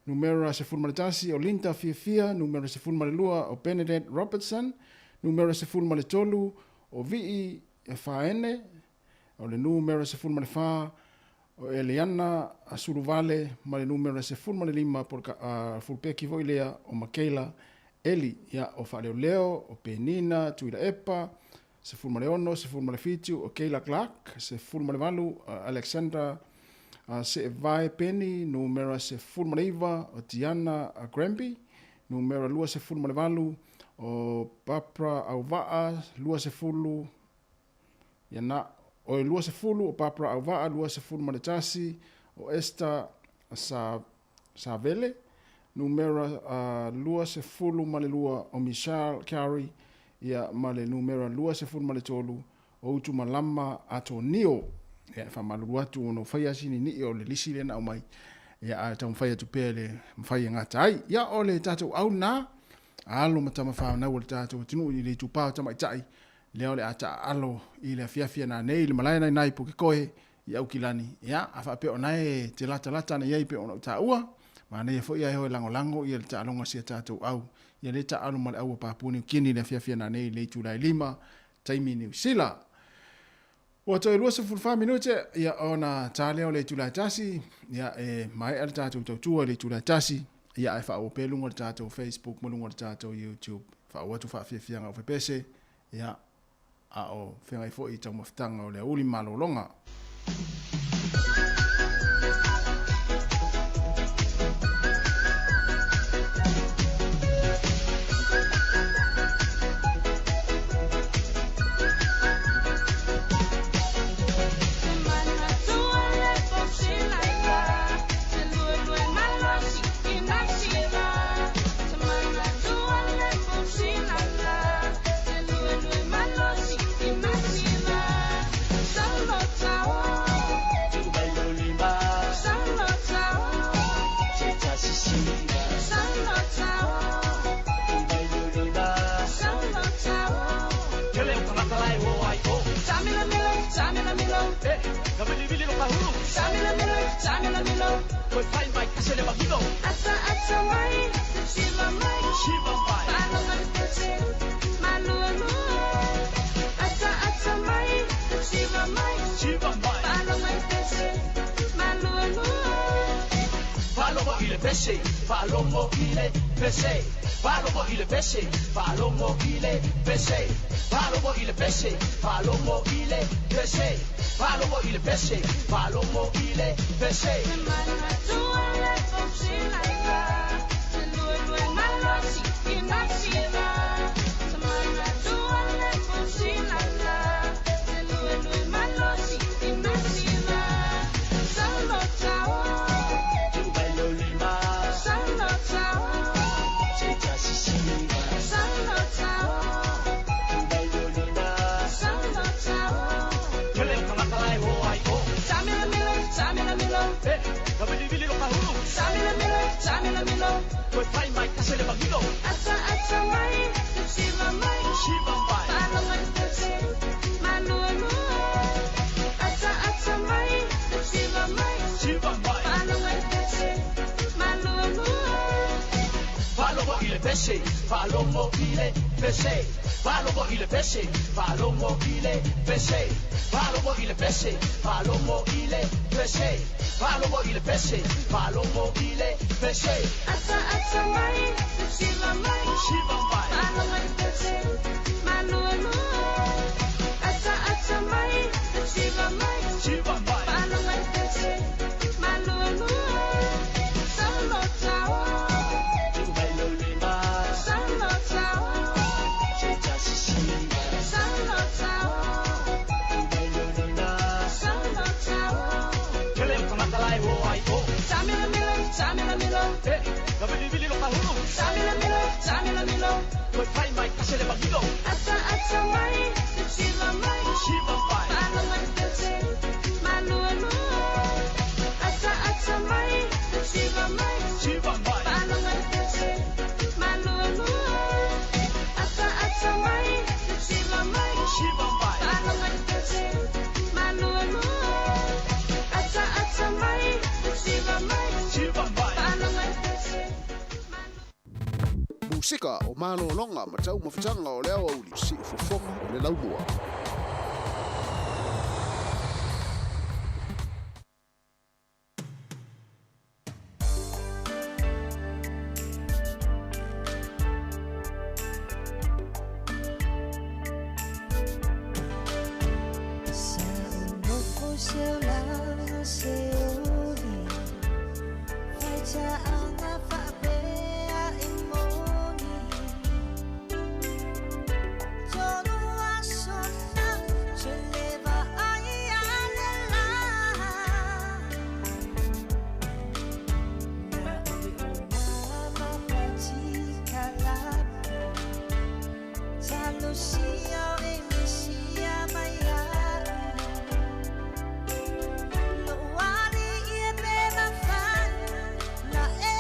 numera 11, o Linda Fiafia, numera 12, o Bernadette Robertson, numera 13, o Vii Faene, O le numera 14 o Eliana Suluvale ma le numera 15 po o le fulupeki foi lea o Makayla Eli. Ia, o Faaleoleo, o Penina Tuilaepa, 16, 17 o Kayla Clark, 18 Alexandra Seevae Penny, numera 19 o Tiana Granby, numera 28 o Barbara Auvaa, 20 Ia na, o le 20 o Barbara Auvaa, 21 o Esther Sa, Savele, numera 22 o Michelle Carey, ia ma le numera 23 o Utumalama Atonio. Ia, e faamalulu atu ona ua fai lava sina ni'i o le lisi lea na aumai, ia ae taumafai atu pea i le mafai e gata ai. Ia, o le tatou au lena, alo ma tama fanau a le tatou atunuu i le itupa o tamaitai, Lea o le a taaalo i le afiafi ana nei i le malae nai nai Pukekohe i Aukilani. Ia, a faapea o nae te latalata ana i ai pei ona ou taua, manaia foi ae hoe lagolago ia le taaloga a si a tatou au. Ia lea taaalo ma le au a Papua Niu Kini i le afiafi ana nei i le itula e 5, taimi Niu Sila. Ua toe 24 minute, ia ona ta lea o le itula e 1, ia e maea le tatou tautua i le itula e 1, ia ae faaauau pea luga o le tatou Facebook ma luga o le tatou YouTube. Faaauau atu faafiafiaga o fepese, ia a o feagai foi i taumafataga o le aoauli malologa. Samilomilo, Toe fai mai kase le magilo. Ata ata mai, te siva mai, Siva mai. Faalogo i le pese, maluelue. Ata ata mai, te siva mai, Siva mai. Faalogo i le pese, maluelue. Faalogo i le pese, faalogo i le pese. Faalogo i le pese, faalogo i le pese. Faalogo i le pese, faalogo i le pese. Faalogo i le pese, faalogo i le pese. Ata ata mai, te siva mai, Siva mai. Faalogo i le pese, maluelue. Ata ata mai, te siva mai, Siva mai. Faalogo i le pese, maluelue. Solo tau, Tu mai lo lima, solo tau, se ta sisi. solo tau, Tu mai lo lima, solo tau. Kele o tangata lai o ai o. Samilomilo, samilomilo, Eh, na vili vili lo kahulu. samilomilo, samilomilo. Toe fai mai kase le magilo. Ata ata mai, te siva mai, Siva mai. Faalogo i le pese, maluelue. Ata ata mai, te siva mai, Siva mai. Faalogo i le pese, maluelue. Ata ata mai, te siva mai, Siva mai. Faalogo i le pese, maluelue. Ata ata mai, te siva mai, Siva mai. Faalogo i le pese. Musika o malōloga ma taumafataga o le aoauli siufofoga o le laumua. Sa nofo se olaga se oli Faitaaga faapea e moni Tolu aso na televa ai ale la Na oe o mama patikalapu Talosia e misia mai au Loali ia pe mafai na e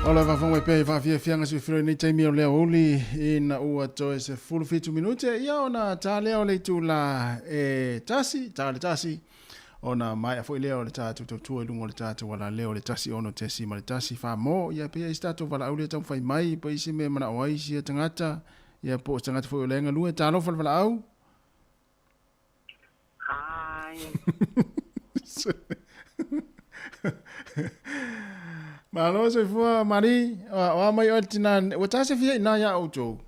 O le faafofoga mai pea i faafiafiaga silafia i lenei taimi o le aoauli ina ua toe 17 minute ia ona ta lea o le itula e tasi, ta le tasi, ona maea foi lea o le tatou tautua i luga o le tatou alaleo o le 16.1 mo ia pe i ai se tatou valaau lea taumafai mai po o isi mea e manao ai sia tagata ia po o se tagata foi o lea e galue. Talofa le valaau. Hi. Malo soifua Mari, o a mai oe le tina, ua ta se fia ina ia outou?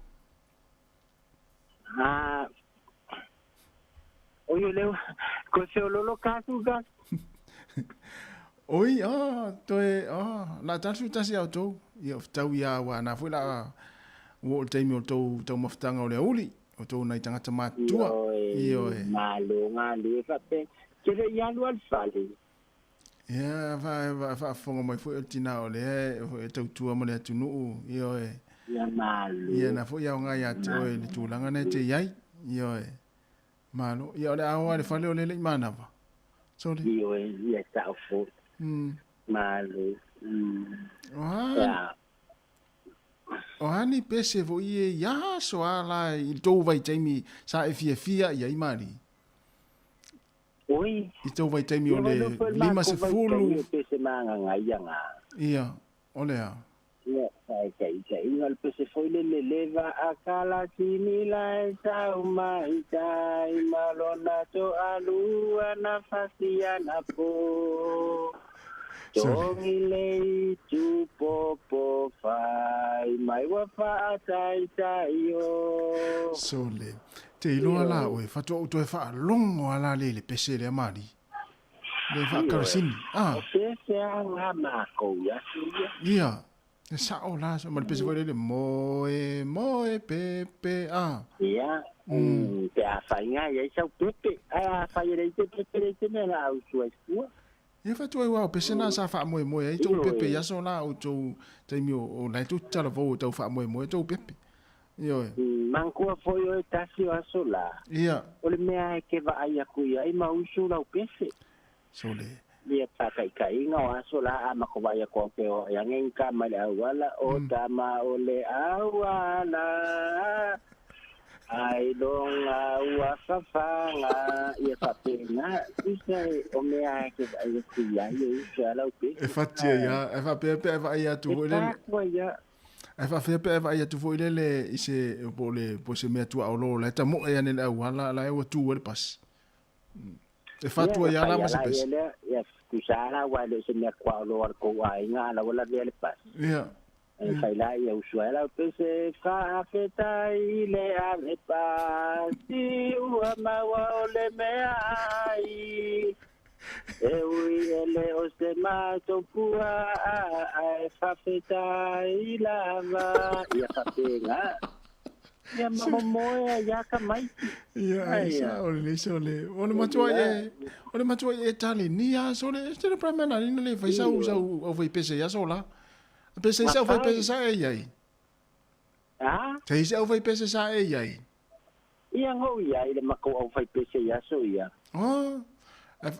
Ah, oi o leo, ko se ololo kasu ka. Oi, ah, toe, ah, la tasu tasi au tou. Ia, tau ia wa na foi la ua o le taimi o tou taumafataga o le aoauli. O tou nai tagata matutua. Ioe. Malo galue faapea. Ke le i alu a le fale. Ia, faafofoga mai foi o le tina o lea e tautua ma le atunuu. Ioe. Ia malo. Ia, na foi aoga ia te oe i le tulaga na e te i ai. Ioe. Malo. Ia, o le a o lava i le fale o lea e le i manava. Sole. Ioe, ia sao foi. Malo. Ia. O a ni pese foi e i aso a la i tou vaitaimi sa e fiafia i ai Mari? Oi. I tou vaitaimi o le 50. Pese magangaia nga. Ia, o le a? Ia, faitaitaiga o le pese foi le le leva a kalasini la e sau mai tai ma lona toalua na fasia na po. Togi le itu popo fai mai ua faataitai o. Sole, te iloa la oe, faatoa ou toe faalogo a la le i le pese lea Mali. Le faakalasini. Ah. O pese a nga makou ia suia. Ia, e sao la, ma le pese foi lele, moe, moe, pepe, ah. Ia, pe a fai nga iai sau pepe, ae a fai e le ite pepe le ite mea la au sua i fua. Ia fatu ai ua o pese na sa faamoemoe ai tou pepe i aso la outou taimi o la e tou talavou o tau faamoemoe tou pepe. Ioe. Manatua foi oe tasi o aso la. Ia. O le mea e te vaai atu iai ma usu lau pese. Sole. Ia faataitaiga o aso la a matou vaai atu au pe o ai ane ni tama i le auala, o tama o le auala. Ailoga ua fafaga ia faapena, tusa o mea e te vaai atu i ai e uso a lau pese. E fati ai a, e faapea pe a vaai atu foi lele. E taku ai a. E faapea pe a vaai atu foi lele i se po o le po o se mea tuaolo la e tamoe ane le auala la e ua tu ai le pasi. E fatu ai a la ma se pese. Ia, tusa la ua e le o se mea tuaolo a le tou aiga a la ua lavea le pasi. Ia. E fai la ia usu ai lau pese faafetai i le ave pasi ua maua o le mea ai e ui e le o se matou pua ae faafetai lava ia faapena ia mamomoe ai a tamaiti Ia, ai sa o le sole. O le matua e, o le matua e tali ni a sole. Este le prime na ni le fai sau sau au fai pese ia sola. Pe se isi au fai pese sa e iai? A? Se isi au fai pese sa e iai? Ia ngou ia i le makou au fai pese i aso ia. Oh, ae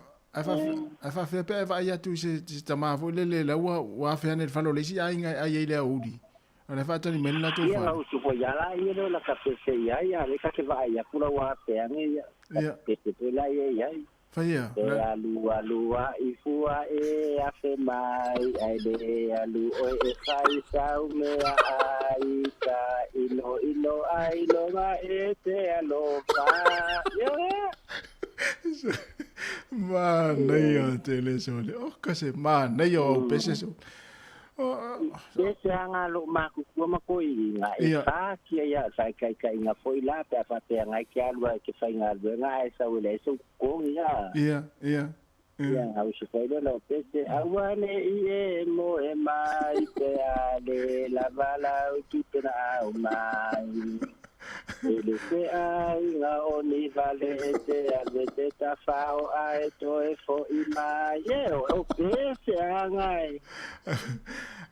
faafefea pe a e vaai atu i se tama foi lele la ua afe ane i le fale o le isi aiga e ai ai le aoauli. O la e faatali mai le latou fale. Ia ngau usu foi ia la ia leo laka pese iai, a le ka te vaai atu la ua afe ane ia. Ia. Pese foi la ia iai. Faia. E alu alu a i fua e afe mai ai le alu oe e fai sau mea ai ka ilo ilo ai loga e te alofa. Yeah. Manaia tele sole. Oka se manaia o au pese sole. Pese anga lou makutua ma koiina e fatia ia faikaikaiga foi la pe a faapea ngai ke alu ai ke faigaluega ae sau e leai sou totogi a. Ia, ia. Ia gausi foi lea lau pese aua ne i e moe mai pe a le lava lau tupe na au mai. E le se aiga o ni vale e te ave te tawhao a e toe fo'i mai e o o pese anga e.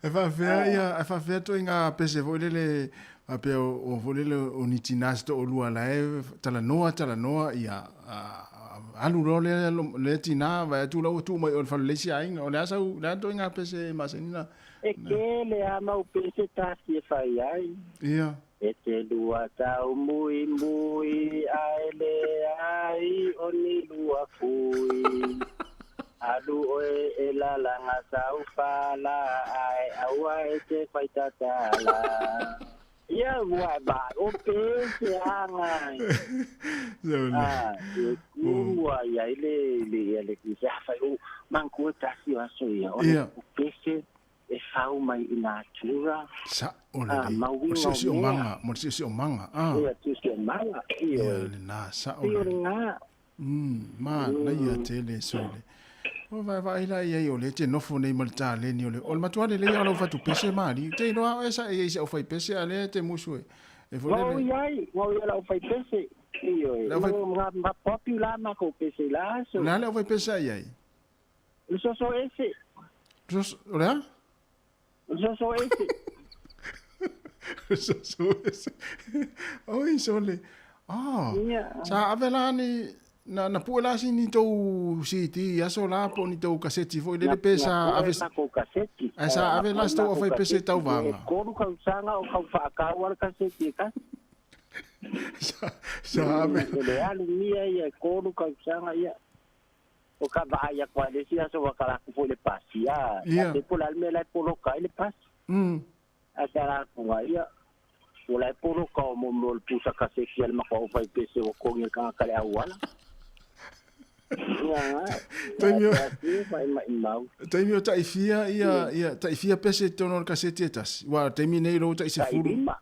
E faafefea ia, e faafefea ituaiga pese foi lele faapea o foi lele o ni tina se toalua la e talanoa talanoa ia alu loa lea lea tinā vaai atu la ua tuu mai i o i le fale o le isi aiga. O le a sau, le a le ituaiga pese e masani ona E tele lava mau pese tasi e fai ai. Ia. E te lua tau muimui ae leai o ni lua fui. Alu oe e lalaga sau fala ae aua e te fai tatala. Ia ua e vaai o pese aga e. Ah, e kumu ai ai le le ia le se afai o manatua tasi o aso ia o le pese e fau mai i natura. Sa'o lelei. O le siosiomaga, mo le siosiomaga, a. Ia, siosiomaga, ioe. Ia, lena, sa'o lelei. Pei o lena. Manaia tele sole. Ua vaevaai la i ai o lea e te nofo nei ma le taleni o le, o le matua lelei lava o lau fatupese maliu. Te iloa oe sa e i ai i se aufaipese a lea e te musu e, e foi lele. Ua i ai, ua i ai lau aufaipese. Ioe, ma, ma popular makou pese i la aso. O le a le aufaipese sa i ai? O le soso ese. Soso, o le a? O le soso ese. O le soso ese. Oi, sole. Oh, sa ave la ni, na, na pue la si ni tou CD i aso la po o ni tou kaseti foi lele pe sa ave... Na pue makou kaseti. Ae sa ave la si tou aufaipese i tauvaga. E 3 kausaga o kau faakaua le kaseti e tasi. Sa, sa ave. E le alu mia ia e 3 kausaga ia. O ka vaai aku lava i le isi aso ua tala atu foi i le pasi, a faapea po o le a le mea la e poloka ai le pasi. Ae tala atu ai, ia, o la e poloka o mo mea o le pusa kaseti a le matou aufaipese ua togi e le tagata i le auala. Ia, Taimi o, e atu e ma'ima'i Taimi o taifia ia, ia, taifia pese i totonu o le kaseti e tasi. Ua o le taimi nei lou tai sefulu. Tailima.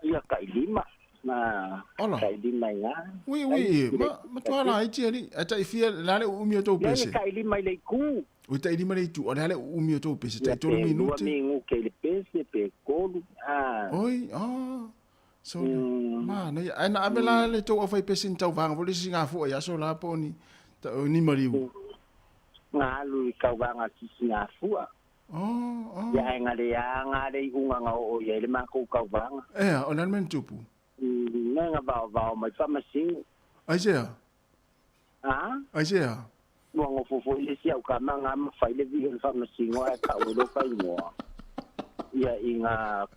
Ia tailima. Ma Ola. tailima i ina. Ui, ui, ma, matua laiti alii. Ae taifia, le a le uumi o tou pese? Leai, e tailima i le itu. Ui, tailima i le itu. O le a le uumi o tou pese? Tai tolu Ia, pe minute? lua minute i le pese, pe tolu. Ah. Oi, ah. So, manaia. Ae na ave la le tou aufaipese ni tauvaga foi le isi gafua i aso la po o ni, ni maliu? Na alu i tauvaga a le sisigafua. Oh, oh. Ia ae na leaga le iuga na oo i ai le matou tauvaga. Ea, o le a le mea na tupu? Mea na vaovao mai faamasino. Aisea? A? Aisea? Ua nofo foi le isi au tama na ma fai le vihi o le faamasino ae tau ai loa igoa. Ia i na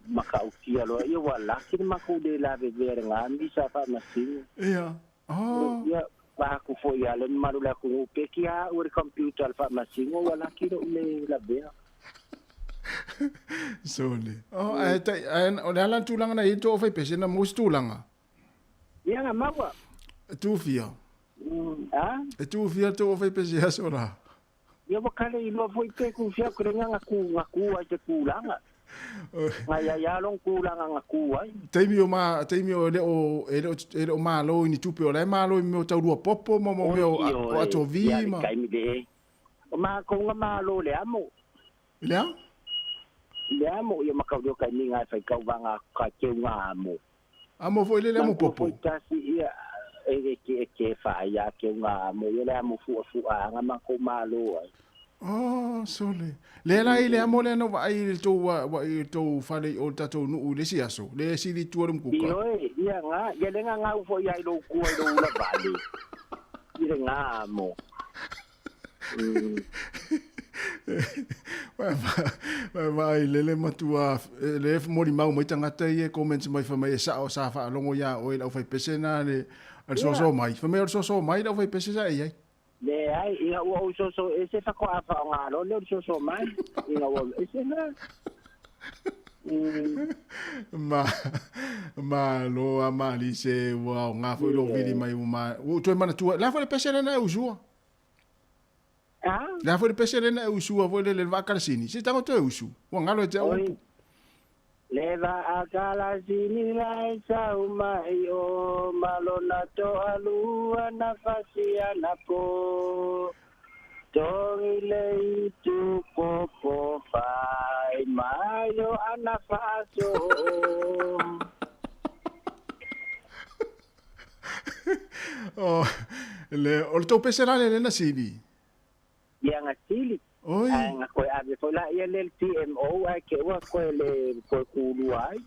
matautia loa ia ua laki le matou le lavevea i le na misa faamasino. Ia. Oh. Ia, vaeatu foi ia le mamalu o le atunuu pe kia au e le computer a le faamasino ua laki lou le lavea. Sole. Oh, ae tai, ae o le a la le tulaga na i ai le tou aufaipese na maua se tulaga? Ia na maua. E tufia. A? E tufia le tou aufaipese i aso la. Ia ua kale iloa foi pe tufia atu le na ku na ku ai te tulaga. Na ia ia lona tulaga na ku ai. Taimi o ma taimi o e le o e le o e le o malo i ni tupe o la e malo i mea o tau lua popo ma mo mea o o atovi ma. Ia le taimi le o makou na malo le amo. Le a? Le amo ia makau leo taimi na e fai tauvaga ka teu na amo. Amo foi le le amo popo. Foi tasi ia e ke e ke fa ia ke nga amo ia le amo fua fua anga makou malo ai. Oh, sole. Le la i le amo lea na vaai i le tou wa i le tou fale i o le tatou nuu i le isi aso, le sili tua le mukuka. Ioe, ia nga, ia le nga ngau foi ai lou kua i lou ula vale. I le nga amo. Vaai lele matua le molimau mai tagata ia e comments mai fai mai e sao sa faalogo ia oe i le aufaipese na le a le soso mai. Fai mai o le soso mai le aufaipese sa e i ai. Leai, ina ua ou soso ese faatoa faaaoga loa lea o le soso mai. Ina ua ese na. Ma, malo a Malise ua aoga foi lou vili mai ua ma, ua ou toe manatua, le a foi le pese lea na e usua? A? Le a foi le pese lea na e usua foi lele le vaa kalasini, se tago toe usu, ua galo ia te au upu. Le vaa kalasini la e sau mai o ma lona toalua na fasi anapo. Togi le itu popo fai mai o ana faaso. O, le, o le tou pese la lea na sili? Ia na sili. Oi. Ae na koe ave foi la ia le le TMO ae ke ua koe le koe kulua ai.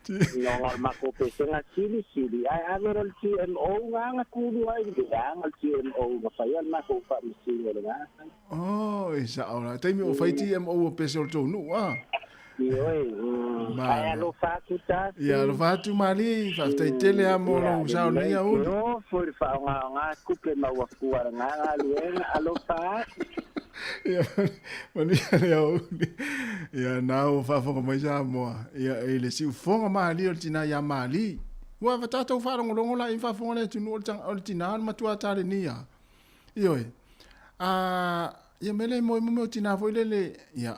Ona o le matou pesega silisili, ae ave loa le GMO na na kulu ai le vaega le GMO na faia le matou faamasino i lena taimi. Oh, e sa'o la. Taimi o fai GMO o pese o le tou nuu, a? Ioe, ae alofa atu tasi. Ia alofa atu Mali, faafetai tele lava mo lou sao i lenei aoauli. Ia, lelei te ofo i le faaaogaoga tupe maua fua i lena galuega, alofa atu. Ia, manuia le aoauli. Ia, na ua faafofoga mai Samoa, ia, i le siufofoga malie o le tina ia Mali. Ua ava tatou faalogologo la i faafofoga le atunuu o le tina o le matua talenia. Ioe. A, ia mea lea e moe mo tina foi lele, ia,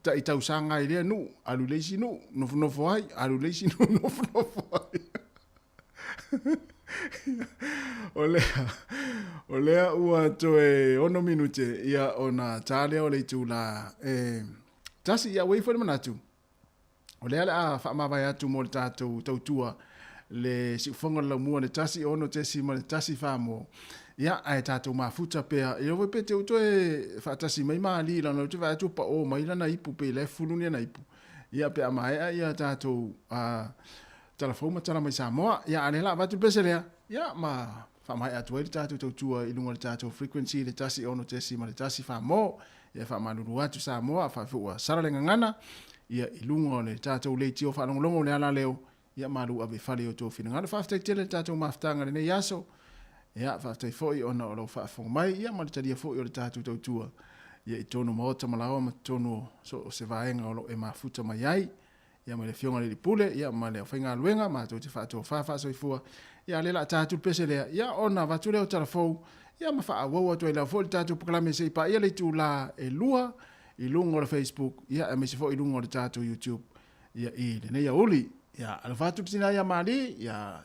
tai tausaga ai lea nuu, alu i le isi nuu, nofonofo ai, alu i le isi nuu, nofonofo ai. O lea, o lea ua toe 6 minute, ia ona ta lea o le itula e 1, ia ua i ai foi le manatu, o lea o le a faamavae atu mo le tatou tautua le siufofoga o le laumua le 1 6.1 Samoa. Ia, ae tatou mafuta pea. E iloa foi pe te u toe faatasi mai Mali lana ou te vaai atu ua pao mai lana ipu pei la e fulu ni ana ipu. Ia, pe a maea ia tatou tala fou ma tala mai Samoa. Ia, a o lea o le a avatu le pese lea, ia, ma faamaea atu ai le tatou tautua i luga o le tatou frequency le 1 6.1 Samoa. Ia, e faamalulu atu Samoa, afai foi ua sala le gagana, ia, i luga o le tatou leitio faalogologo o le ala leo, Ia malu ave i fale i o outou finagalo. Faafetai tele i le tatou mafutaga i lenei aso. Ia, faafetai foi ona o lou faafofoga mai, ia ma le talia foi o le tatou tautua ia i totonu o maota ma laoa ma totonu o so o se vaega o lo o e mafuta mai ai. Ia ma le Afioga i le Alii Pule, ia ma le aufaigaluega, matou te faatofa faasoifua. Ia a o lea o le a ta atu le pese lea, ia ona avatu lea o tala fou, ia ma faaauau atu ai lava foi le tatou polokalame se i paia le itula e 2 i luga o le Facebook, ia aemaise foi i luga o le tatou YouTube. Ia i lenei aoauli. Ia alofa atu le tina ia Mali, ia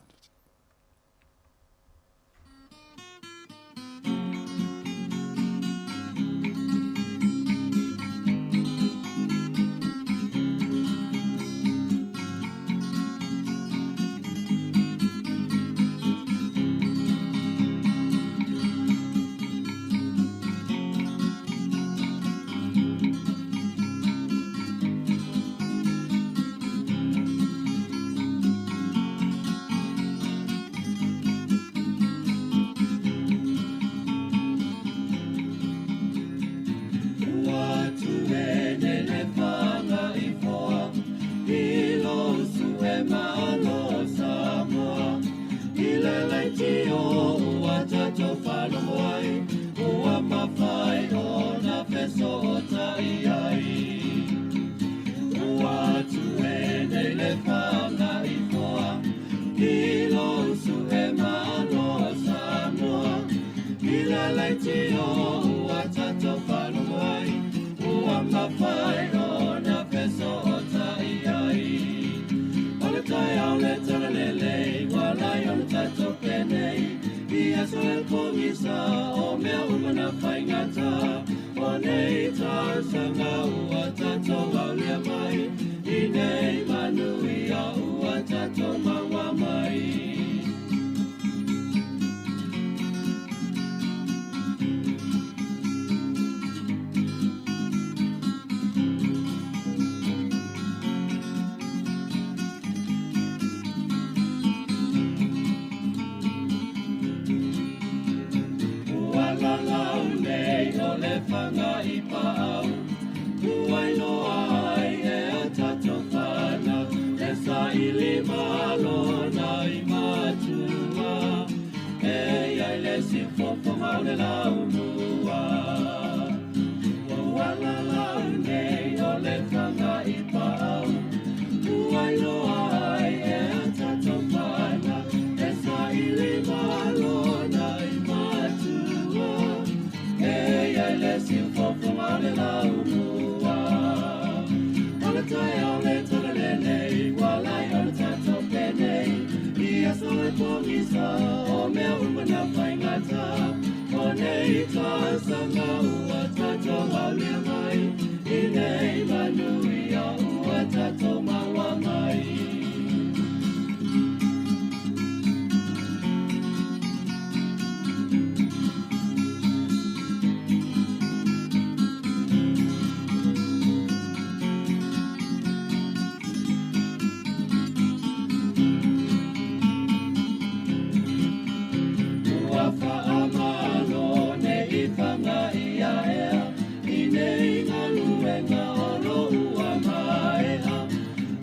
ia ea i nei galuega o lou amaea.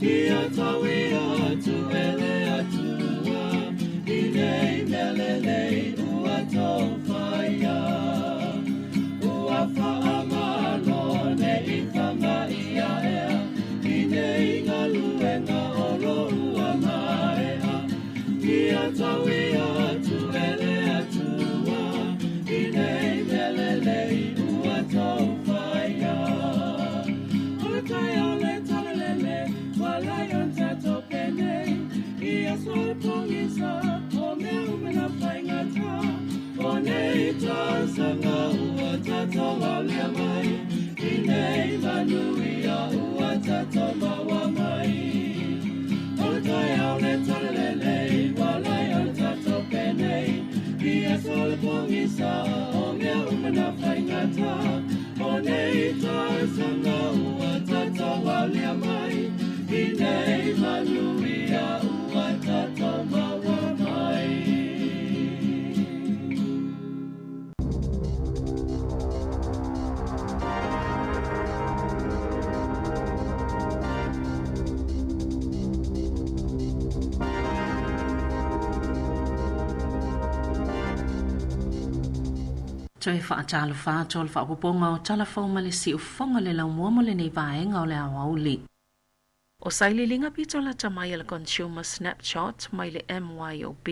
Ia tauia atu e le Atua i nei mea lelei ua tou faia. Ua faamalo nei fagaia ea i nei galuega o lou amaea. Ia tauia atu e le Atua i nei mea lelei ua tou faia. O le taeao le talalele, ua lai ona tatou penei. I aso o le pogisa, o mea uma na faigata. O nei tausaga ua tatou aulia mai, i nei manuia ua tatou maua mai. O le taeao le talalelei, ua lai ona tatou penei. I aso o le pogisa, o mea uma na faigata. O nei tausaga ua tatou aulia mai, i nei manuia ua tatou maua mai. Toe faatalofa atu o le faaopoopoga o Tala Fou ma le Siufofoga le laumua mo lenei vaega o le aoauli. O sailiiliga pito lata mai a le Consumer Snapshot mai le MYOB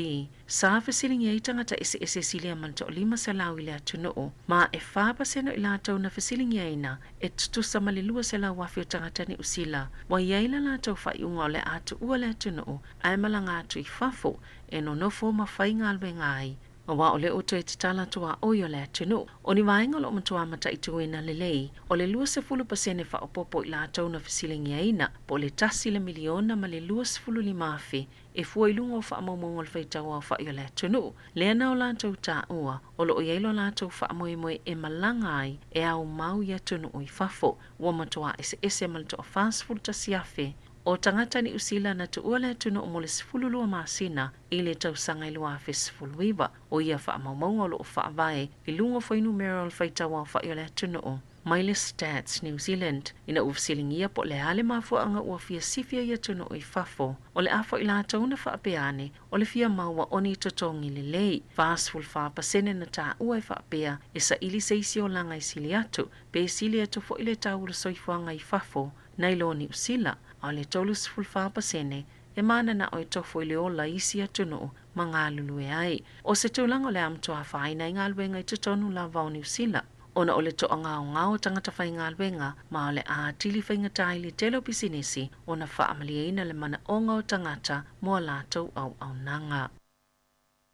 sa fesiligia ai tagata eseese silia ma le 500 i le atunuu, ma e 4% o i latou na fesiligiaina e tutusa ma le 200,000 o tagata Niu Sila ua i ai la latou faaiuga o le a tuua le atunuu ae malaga atu i fafo e nonofo ma faigaluega ai aua o lea ua toe tatala tuaoi o le atunuu. O ni vaega o lo o matua mataituina lelei, o le 20% faaopoopo i latou na fesiligiaina, po o le tasi le miliona ma le 25,000 e fua i luga o faamaumauga o le faitau aofai o le atunuu. Lea na o latou taua o lo o i ai lo latou faamoemoe e malaga ai e aumau i atunuu i fafo. Ua matua eseese ma le 41,000 o tagata Niu Sila na tuua le atunuu mo le 12 masina i le tausaga i 2019. O ia faamaumauga o lo o faavae i luga o fuainumera o le faitau aofai o le atunuu mai le Stats New Zealand. Ina ua fesiligia po o le a le mafuaaga ua fia sifi ai i atunuu i fafo, o le a foi latou na faapea ane o le fia maua o ni totogi lelei. 44% na taua e faapea e saili se isi olaga e sili atu, pe sili atu foi le tau o le soifuaga i fafo nai lo Niu Sila, a o le 34% e mananao e tofo i le ola i isi atunuu ma galulue ai. O se tulaga o le a matua afaina ai galuega i totonu lava o Niu Sila, ona o le toagaogao o tagata faigaluega ma o le a atili faigata ai le tele o pisinisi ona faamalieina le manaoga o tagata mo a latou auaunaga.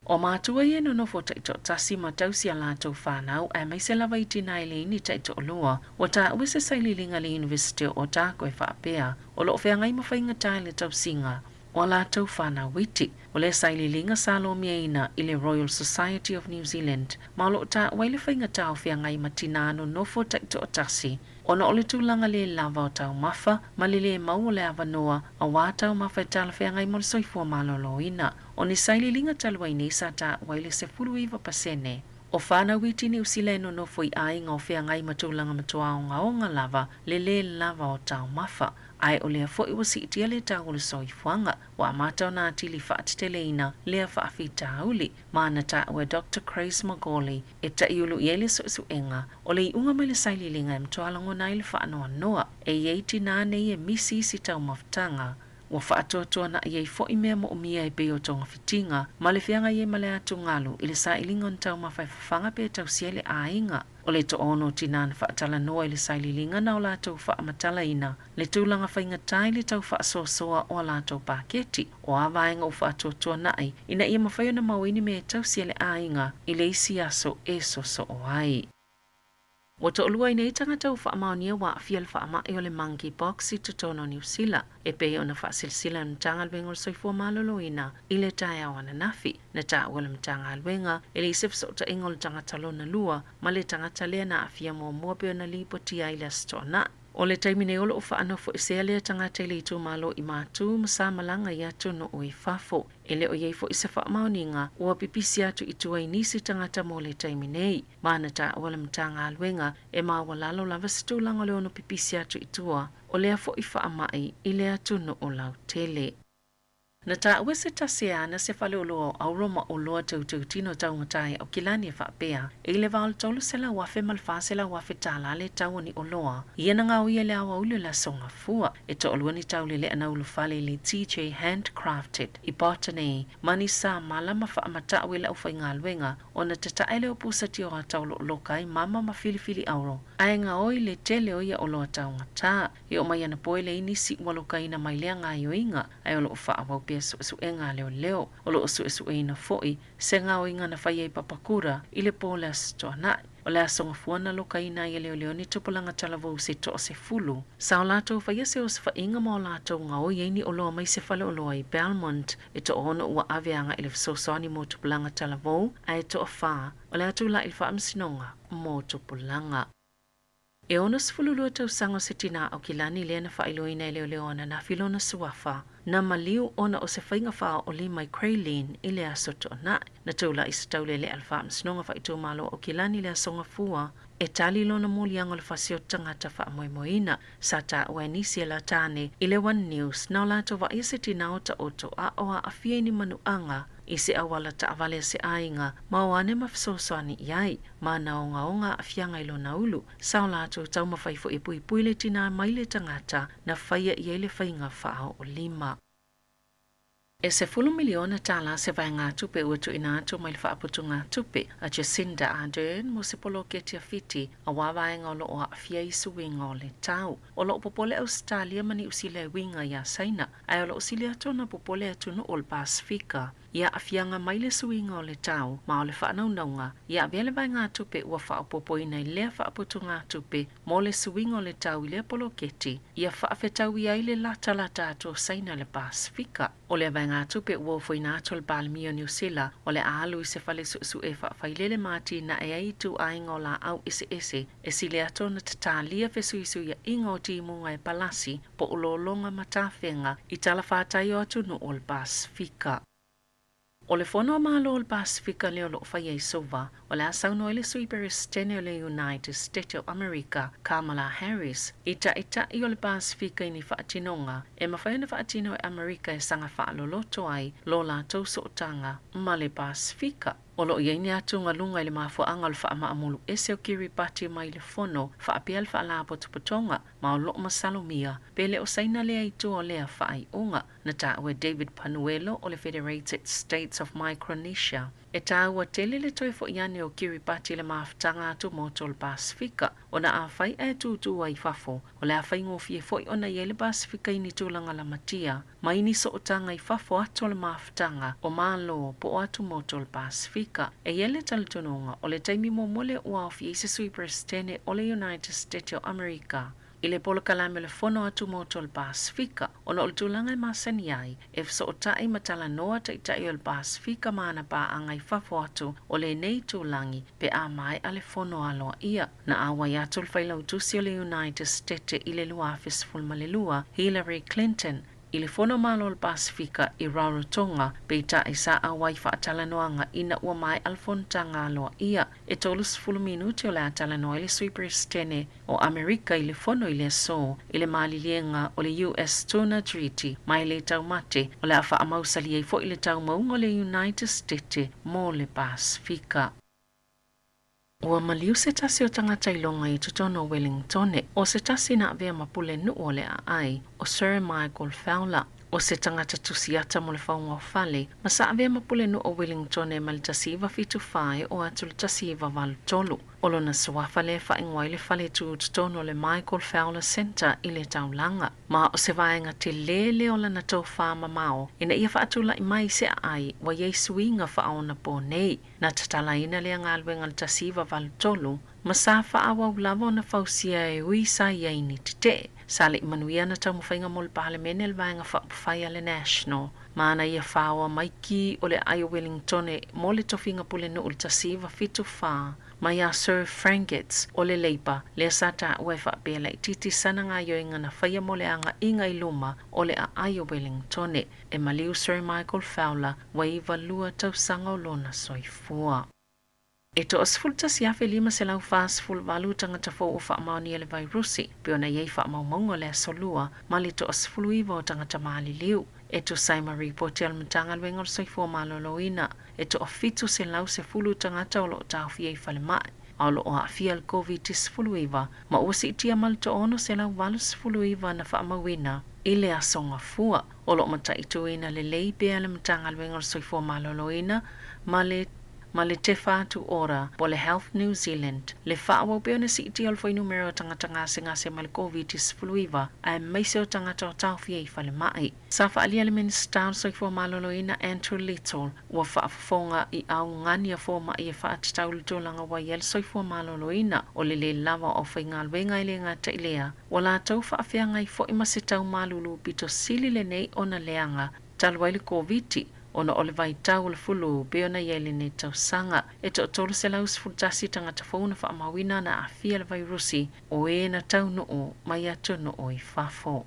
O matua ia e nonofo taitoatasi ma tausi a latou fanau aemaise lava i tina e leai ni taitoalua. Ua taua se sailiiliga a le Iunivesite o Otago e faapea, o lo o feagai ma faigata i le tausiga o a latou fanau iti. O lea sailiiliga sa lomiaina i le Royal Society of New Zealand ma o lo o taua ai le faigata o feagai ma tinā nonofo taitoatasi ona o le tulaga le lava o taumafa ma le lē mau o le avanoa auā taumafa e talafeagai mo le soifua malōlōina. O ni sailiiliga talu ai nei sa taua ai le 19% o fanau iti Niu Sila e nonofo i aiga o feagai ma tulaga matua ogaoga lava le lē lava o taumafa. Ae o lea foi ua siitia le tau o le soifuaga, ua amata ona atili faateteleina lea faafitauli ma na taua e Doctor Grace McGauley e ta'iulu i ai le su'esu'ega o le i'uga mai le sailiiliga e matua lagona ai le faanoanoa e i ai tinā nei e misi isi taumafataga ua faatuatuana'i ai foi mea mo'omia e pei o togafitiga ma le feagai ai ma le atugalu i le sailiga o ni taumafa e fafaga pe tausia i le aiga. O le toaono o tinā na faatalanoa i le sailiiliga na o latou faamatalaina le tulaga faigata i le tau faasoasoa o a latou paketi o a vaega ua faatuatuana'i ina ia mafai ona maua ai ni mea e tausi ai le aiga i le isi aso e soosoo ai. Ua toalua ai nei tagata ua faamaonia ua aafia i le faamai o le monkeypox i totonu o Niu Sila, e pei ona faasilasila e le Matagaluega o le Soifua Maloloina i le taeao ananafi. Na taua le Matagaluega e leai se fesootaiga o le tagata lona lua ma le tagata lea na aafia muamua pei ona lipotia ai le Aso Toonai. O le taimi nei o loo faanofoesea lea tagata i le itumalo i Matu ma sa malaga i atunuu i fafo. E le o i ai foi se faamaoniga ua pipisi atu i tua i nisi tagata mo le taimi nei. Ma na taua le Matagaluega e maualalo lava se tulaga o le ono pipisi atu i tua o lea foi faamai i le atunuu lautele. Na taua se tasi e ana se faleoloa o auro ma oloa teuteutino taugata i Aukilani e faapea, e i le va o le $300,000 ma le $400,000 tālā le tau o ni oloa ia na gaoia i le aoauli o le Aso Gafua. E toalua ni taulelea na ulufale i le TJ Handcrafted i Botany ma ni samala ma faamatau i le aufaigaluega ona tatae lea o pusa tioata o lo o loka ai mama ma filifili auro ae gaoi le tele o ia oloa taugata. E oo mai anapo e leai nisi ua lokaina mai lea gaoioiga, ae o loo faaauau pea suesuega a leoleo. O loo suesueina foi se gaoiga na faia i Papakura i le po o le Aso Toonai. O le Aso Gafua na lokaina ai e leoleo ni tupulaga talavou se 10 sa o latou faia se osofaiga ma o latou gaoi ai ni oloa mai se faleoloa i Belmont. E 6 ua ave agai i le fesoasoani mo tupulaga talavou, ae 4 o le a tula'i i le faamasinoga mo tupulaga. E 62 tausaga o se tinā Aukilani lea na faailoaina e leoleo ananafi lona suafa na maliu ona o se faiga faaoolima i Grey Lynn i le Aso Toonai. Na tula'i se taulele'a le faamasinoga faaitumalo o Aukilani i le Aso Gafua e tali lona moliaga o le fasi o tagata faamoemoeina. Sa taua e nisi e la tāne i le One News na o latou vaaia se tinā o taoto a o aafia i ni manuaga i se auala taavale a se aiga ma o ane ma fesoasoani i ai ma na ogaoga aafiaga i lona ulu. Sa o latou taumafai foi e puipui le tinā mai le tagata na faia i ai le faiga faaoolima. E $10 miliona tālā se vaegatupe ua tuuina atu mai le faaputugatupe a Jacinda Ardern mo se poloketi a Fiti auā vaega o loo aafia i suiga o le tau. O loo popole Ausetalia ma Niusila e uiga iā Saina, ae o loo sili atu ona popole atunuu o le Pasifika i aafiaga mai le suiga o le tau, ma o le faanaunauga ia avea le vaegatupe ua faaopoopoina i lea faaputugatupe mo le suiga o le tau i lea poloketi ia faafetaui ai le latalata atu o Saina i le Pasifika. O lea vaegatupe ua ofoina atu e le Palemia o Niusila o le a alu i se fale suesue faafailele ma atinae ai ituaiga o laau eseese e sili atu ona tatalia fesuisuiaiga o timuga e palasi po o lologa ma tafega i talafatai o atunuu o le Pasifika. O le Fono a Malo o le Pasifika lea o loo faia i Suva, o le a saunoa ai le Sui Peresetene o le United States o Amerika, Kamala Harris, i taitai o le Pasifika i ni faatinoga e mafai ona faatino e Amerika e saga faaloloto ai lo latou sootaga ma le Pasifika. O loo i ai ni atugaluga i le mafuaaga o le faamaamulu ese o Kiribati mai le fono faapea le faalapotopotoga, ma o loo masalomia pe le o Saina lea i tua o lea faaiuga. Na taua e David Panuelo o le Federated States of Micronesia e taua tele le toe fo'i ane o Kiribati i le mafutaga atumotu o le Pasifika, ona afai ae tutū ai fafo, o le a faigofie foi ona i ai le Pasifika i ni tulaga lamatia mai ni sootaga i fafo atu o le mafutaga o Malo po o atumotu o le Pasifika. E i ai le talitonuga o le taimi muamua lea ua aofia ai se Sui Peresetene o le United States o Amerika i le polokalame o le Fono Atumotu o le Pasifika, ona o le tulaga e masani ai e fesootai ma talanoa taitai o le Pasifika ma ana paaga i fafo atu o lenei itulagi pe a maea le fono aloaia. Na auai atu le Failautusi o le United States i le 2012, Hillary Clinton, i le Fono Malo o le Pasifika i Rarotonga, peitai sa auai i faatalanoaga ina ua maea le fonotaga aloaia. E 30 minute o le a talanoa ai le Sui Peresetene o Amerika i le fono i le aso i le maliliega o le US Tuna Treaty, ma e le taumate o le a faamausali ai foi le taumauga o le United States mo le Pasifika. Ua maliu se tasi o tagata iloga i totonu o Wellingtone, o se tasi na avea ma pulenuu o le aai, o Sir Michael Fowler. O se tagata tusiata mo le fauga o fale, ma sa avea ma pulenuu o Wellingtone mai le 1974 e oo atu i le 1983. O lona suafa lea e faaigoa ai le fale tu i totonu o le Michael Fowler Centre i le taulaga. Ma o se vaega telē lea o lana tofamamao ina ia faatula'i mai se aai ua i ai suiga faaonaponei. Na tatalaina lea galuega i le 1983 ma sa faaauau lava ona fausia e ui sa i ai ni tetee. Sa le'i manuia ana taumafaiga mo le Palemene a le Vaega Faaupufai a le National, ma na ia faoa mai ki o le aai o Wellingtone mo le tofiga pulenuu i le 1974. Mai iā Sir Frank Gitz o le Labour, lea sa taua e faapea laitiiti sana gaoioiga na faia mo le aga'iga i luma o le aai o Wellingtone. E maliu Sir Michael Fowler ua 92 tausaga o lona soifua. E 11,548 tagata fou ua faamaonia i le vairusi, pei ona i ai faamaumauga o le Aso Lua, ma le 19 o tagata maliliu. E tusa ai ma ripoti a le Matagaluega o le Soifua Maloloina, e 710 tagata o lo o taofia i falemai, a o lo o aafia i le Koviti-19, ma ua siitia ma le 689 na faamauina i le Aso Gafua. O lo o mataituina lelei pea le Matagaluega o le Soifua Maloloina ma le ma le Te Whatu Ora po o le Health New Zealand le faaauau pea ona siitia o le fuainumera o tagata gasegase mai le Koviti-19 aemaise o tagata o taofia i falemai. Sa faaalia le Minisita o le Soifua Maloloina Andrew Little ua faafofoga i augani a fomai e faatatau i le tulaga ua i ai le soifua maloloina o le lē lava o aufaigaluega e le gata i lea ua latou faafeagai foi ma se tau malulu pito sili lenei ona leaga talu ai le Koviti ona o le vaitau o le fulu pei ona i ai lenei tausaga. E toa-311 tagata fou na faamauina na aafia i le vairusi o e na taunuu mai atunuu i fafo.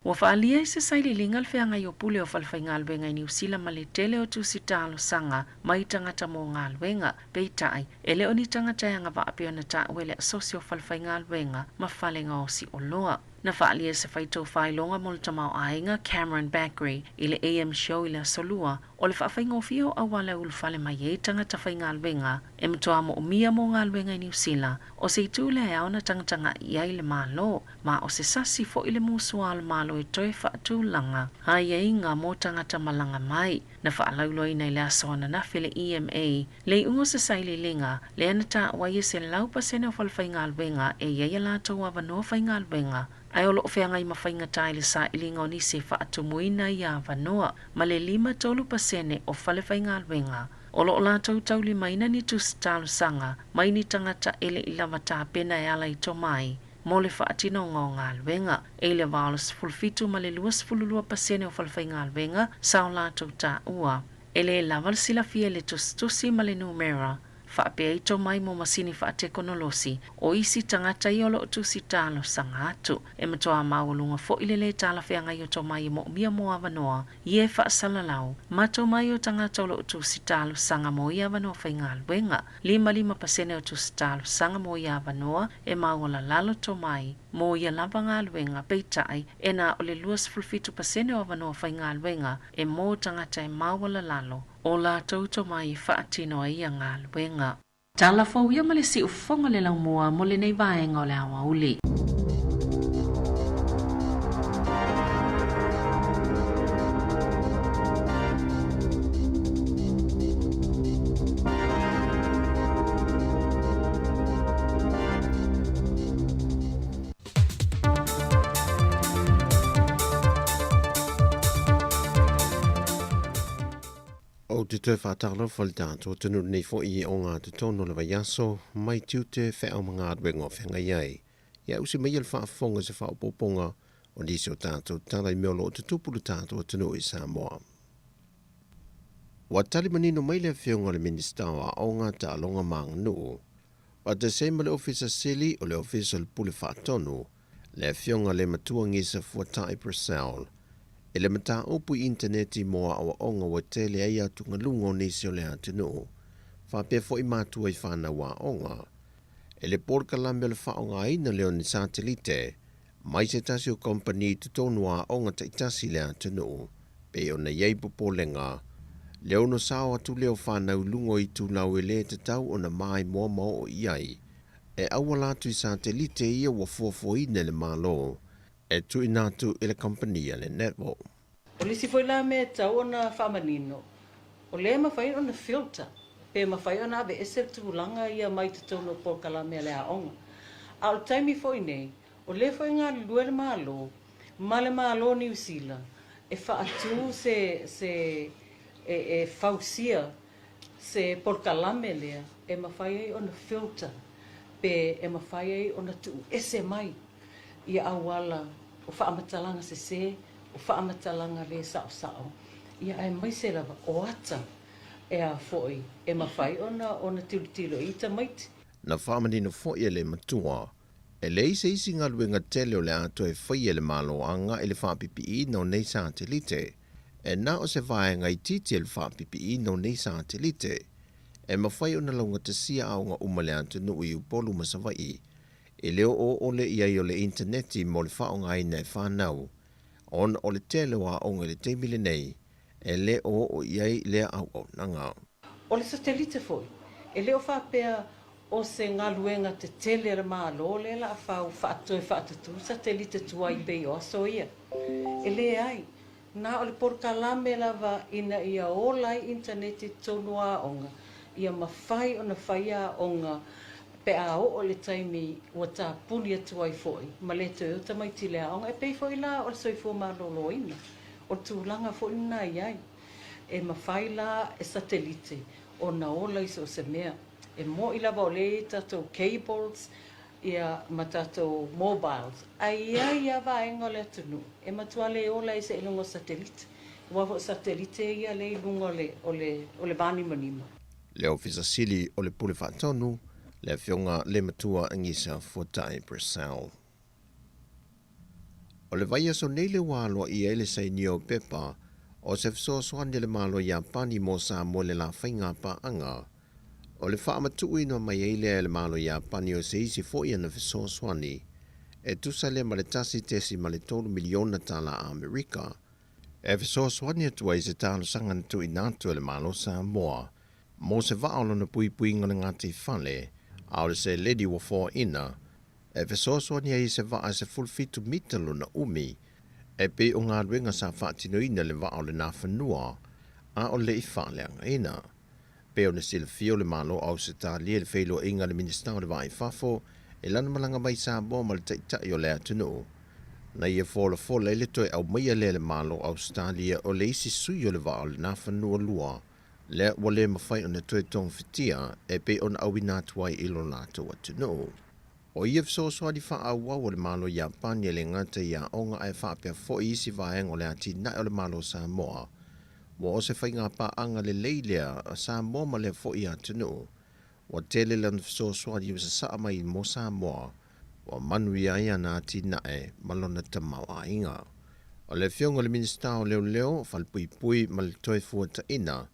Ua faaalia i se sailiiliga le feagai o pule o falefaigaluega i Niu Sila ma le tele o tusi talosaga mai tagata mo galuega. Peitai, e le o ni tagata e agavaa pei ona taua e le Asosi o Falefaigaluega ma Fale Gaosi Oloa. Na faaalia e se faitau faailoga mo le tamaoaiga Cameron Bagrie i le AM Show i le Aso Lua, o le faafaigofie o auala e ulufale mai ai tagata faigaluega e matua moomia mo galuega i Niu Sila, o se itu lea e ao ona tagatagai i ai le Malo, ma o se sasi foi le musua a le Malo e toe faatulaga aiaiga mo tagata malaga mai. Na faalauiloaina i le aso ananafi e le EMA le iuga o se sailiiliga lea na taua ai e 100% o falefaigaluega e i ai a latou avanoa faigaluega ae o lo o feagai ma faigata i le sailiga o nisi e faatumuina ia avanoa ma le 53% o falefaigaluega o lo o latou taulimaina ni tusi talosaga mai ni tagata e le i lava tapena e ala i tomai mo le faatinoga o galuega. E i le va o le 17 ma le 22% o falefaigaluega sa o latou taua e lē lava le silafia i le tusitusi ma le numera faapea i tomai mo masini faatekonolosi o isi tagata ia o lo o tusi talosaga atu. E matuā maualuga foi le lē talafeagai o tomai e moomia mo avanoa ia e faasalalau ma tomai o tagata o lo o tusi talosaga mo ia avanoa faigaluega. 55% o tusi talosaga mo ia avanoa e maualalalo tomai mo ia lava galuega, peitai e na o le 27% o avanoa faigaluega e mo tagata e maualalalo o latou tomai e faatino ai ia galuega. Tala fou ia ma le siufofoga le laumua mo lenei vaega o le aoauli. Ou te toe whātalofa le tātou tonu nei fo i o ngā te tono le vaiaso mai tiute wheau ma ngā o whengai ai. Ia usi mai el whaafonga se whaopoponga o nisi o tātou tala i mea o lo te tupu le tātou atunuu i Samoa. Ua tali manino mai le afioga o le Minista o Aoga, Taaloga ma Aganuu, faatasi ai ma le Ofisa Sili o le Ofisa o le Pule Faatonu, le afioga le Matua Gisa Fuatai Purcell, i le mataupu i initaneti mo aoaoga ua tele ai atugaluga o nisi o le atunuu, faapea foi matua i fanau aoga. I le polokalame o le faaaogaina lea o ni satelite mai se tasi o kamupani i totonu o aoga taitasi i le atunuu, pei ona i ai popolega, le ono sao atu lea o fanau i luga o itulau e lē tatau ona maimoa ma oo i ai, e auala atu i satelite ia ua fuafuaina e le Malo e tuuina atu i le kamupani a le Netball. O le isi foi la mea e tatau ona faamanino, o lea e mafai ona filter, pe mafai ona aveese le tulaga ia mai totonu o polokalame a le aoga. A o le taimi foi nei, o lea foi e galulue le Malo ma le Malo o Niu Sila e faatu se, se, e, e fausia se polokalame lea e mafai ai ona filter pe e mafai ai ona tuuese mai ia auala o faamatalaga sese, o faamatalaga le saosao, ia aemaise lava o ata e a foi e mafai ona ona tilotilo i tamaiti. Na faamanino foi e le matua, e leai se isi galuega tele o le a toe faia e le Malo agai i le faapipiiina o nei satelite. E na o se vaega itiiti e le faapipiiina o nei satelite e mafai ona laugatasia aoga uma le atunuu i Upolu ma Savaii i le oo ʻole i ai o le initaneti mo le faaaogaina e fanau ona o le tele o aoga i le taimi lenei e le o oo i ai lea auaunaga. O le satelite foi, e le o faapea o se galuega tetele a le Malo lea la a fau faatoe faatutū satelite tuai pei o aso ia. E leai, na o le polokalame lava ina ia ola ai initaneti i totonu o aoga, ia mafai ona fai aoga pe a oo i le taimi ua tapuni atu ai foi ma le toe o tamaiti i le aoga, e pei foi la o le soifua maloloina, o le tulaga foi lena e i ai. E mafai la e satelite ona ola i so o se mea. E moni lava o lea e i ai tatou cables ia ma tatou mobiles, ae i ai lava vaega o le atunuu e matua le ola ai seiloga o satelite, aua foi o satelite ia lea i luga o le o le vanimonimo. Le Ofisa Sili o le Pule Faatonu, le Afioga le Matua Gisa Fuatai Purcell. O le vaiaso nei le ua aloaia ai le sainia o pepa o se fesoasoani a le Malo Iapani mo Samoa i le la faiga paaga. O le faamatuuina mai ai lea e le Malo Iapani o se isi foi ana fesoasoani e tusa lea ma le $1.3 miliona tala Amerika e fesoasoani atu ai i se talosaga na tuuina atu e le Malo Samoa mo se vaa o lona puipuiga o le gataifale a o le seleni ua foaina e fesoasoani ai i se vaa e 17 mita lona umi e pei o galuega sa faatinoina i le vaa o le Nafanua a o le i faaleagaina. Pei ona silafia o le Malo o Ausetalia i le feiloaiga a le Minisita o le Va i Fafo i lana malaga mai i Samoa ma le Taitai o le atunuu, na ia folafola ai le toe aumaia lea e le Malo o Ausetalia o le isi sui o le vaa o le Nafanua 2 lea ua le mafai ona toe togafitia e pei ona auina atu ai i lo latou atunuu. O ia fesoasoani faaauau a le Malo Iapani e le gata i aoga ae faapea foi isi vaega o le atinae o le Malo o Samoa. Ua o se faigapaaga lelei lea a Samoa ma lea foi atunuu. Ua tele lana fesoasoani ua sasaa mai mo Samoa, ua manuia ai ana atinae ma lona tamaoaiga. O le Afioga i le Minisita o Leoleo, Falepuipui ma le Toefuataiga,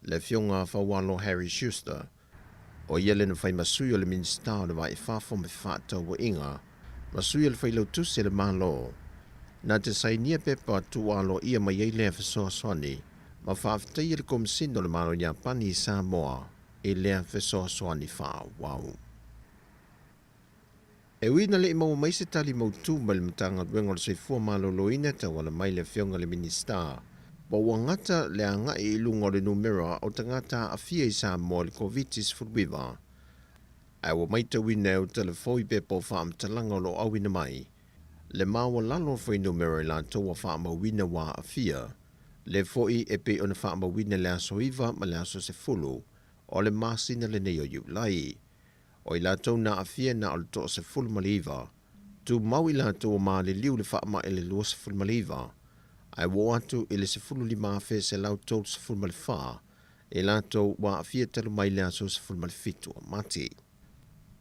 le Afioga Faualo Harry Schuster, ʻO ia le na fai ma sui o le Minisita o le Va i Fafo ma Fefaatauaiga, ma sui o le Failautusi a le Malo. Na te sainia pepa tuualoaia mai ai lea fesoasoani ma faafetaia le Komesina o le Malo Iapani i Samoa i lea fesoasoani faaauau. E ui ina le i maua mai se tali mautū mai le Matagaluega o le Soifua Maloloina e tauala mai le Afioga i le Minisita, po ua gata le agai i luga o le numera o tagata aafia i Samoa i le Koviti-19, ae ua maitauina e utalafou i pepa o faamatalaga o lo o auina mai le maualalo o fuainumera i latou ua faamauina ua aafia, lea foi e pei ona faamauina i le aso 9 ma le aso 10 o le masina lenei o Iulai. O i latou na aafia na o le 19, tumau i latou ua maliliu i le faamai i le 29, ae ua oo atu i le 15,134 i latou ua aafia talu mai le aso 17 o Mati.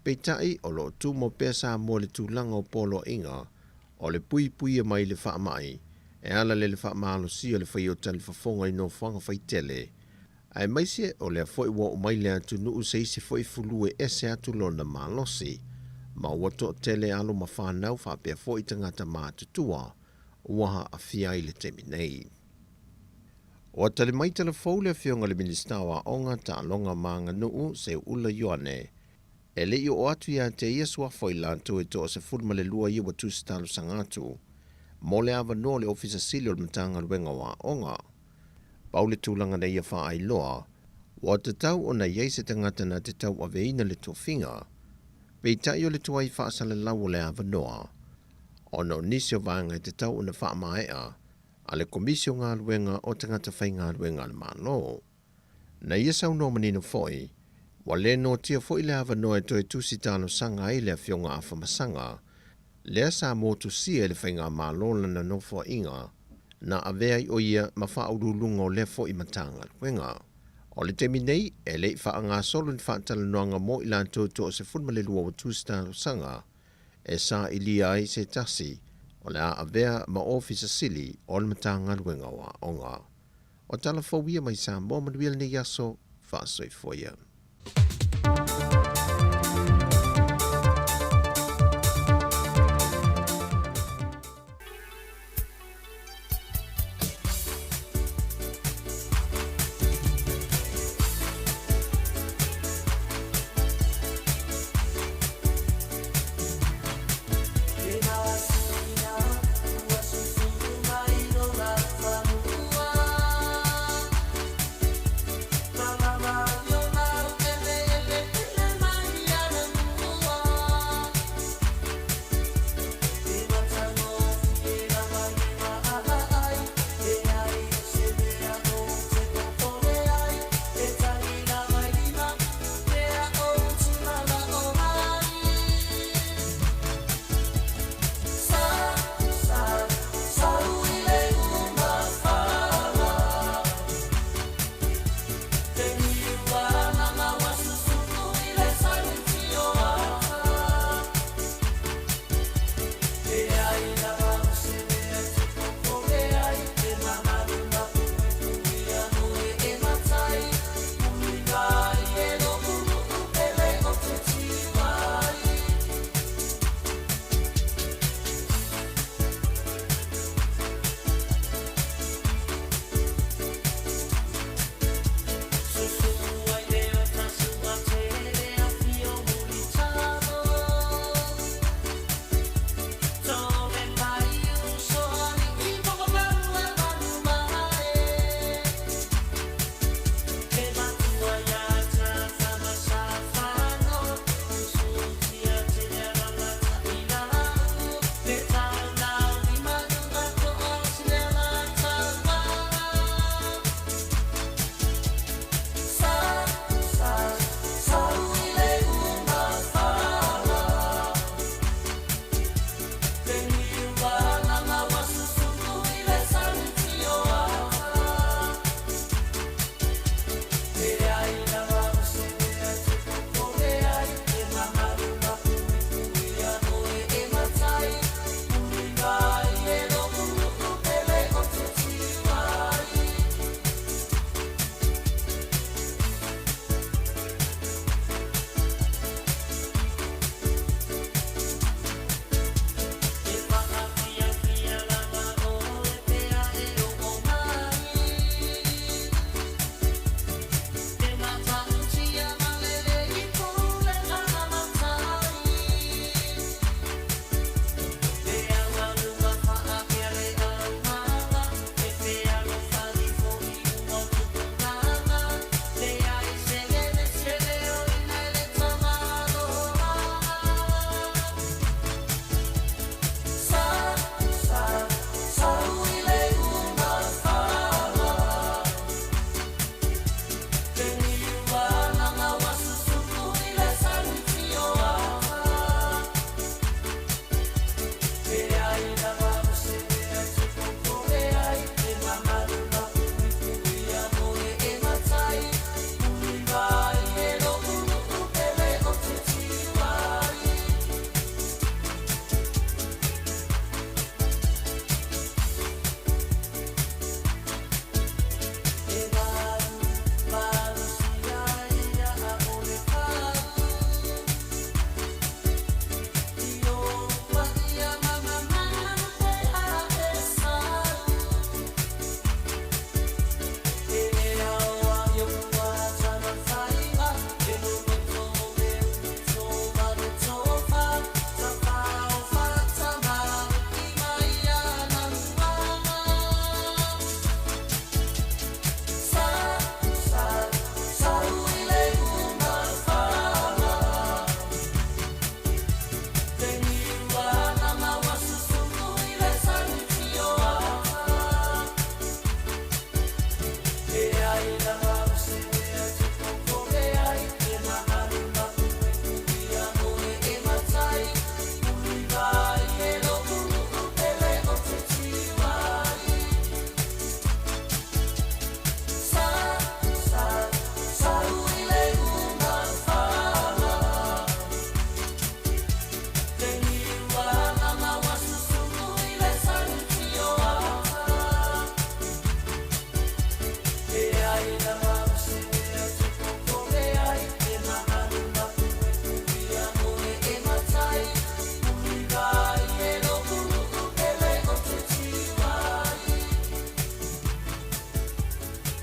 Peitai, o lo o tumau pea Samoa i le tulaga o poloaiga o le puipuia mai le faamai e ala lea i le faamalosia o le faia o talifofoga i nofoaga faitele aemaise o lea foi ua oo mai le atunuu se isi foi fulu e ese atu lona malosi, ma ua toatele alo ma fanau faapea foi tagata matutua ua aafia ai i le taimi nei. Ua tali mai talafou le Afioga i le Minisita o Aoga, Taaloga ma Aganuu, Seuula Ioane, e le i oo atu ia te ia suafa o i latou e 12 ia ua tusi talosaga atu mo le avanoa o le Ofisa Sili o le Matagaluega o Aoga. Pau le tulaga na ia faailoa, ua tatau ona i ai se tagata na te tauaveina le tofiga, peitai o le tuai faasalalau o le avanoa, ona o nisi o vaega e tatau ona faamaea a le Komisi o Galuega o Tagata Faigaluega a le Malo. Na ia saunoa manino foi, ua le noatia foi le avanoa e toe tusi talosaga ai le Afioga Afamasaga, lea sa motusia e le Faigamalo lana nofoaiga na avea ai o ia ma faauluuluga o lea foi Matagaluega. O le taimi nei, e le i faagasolo ni faatalanoaga mo i latou 12 ua tusi talosaga e sailia ai se tasi o le a avea ma Ofisa Sili o le Matagaluega o Aoga. O tala fou ia mai Samoa manuia lenei aso, faasoifua ia.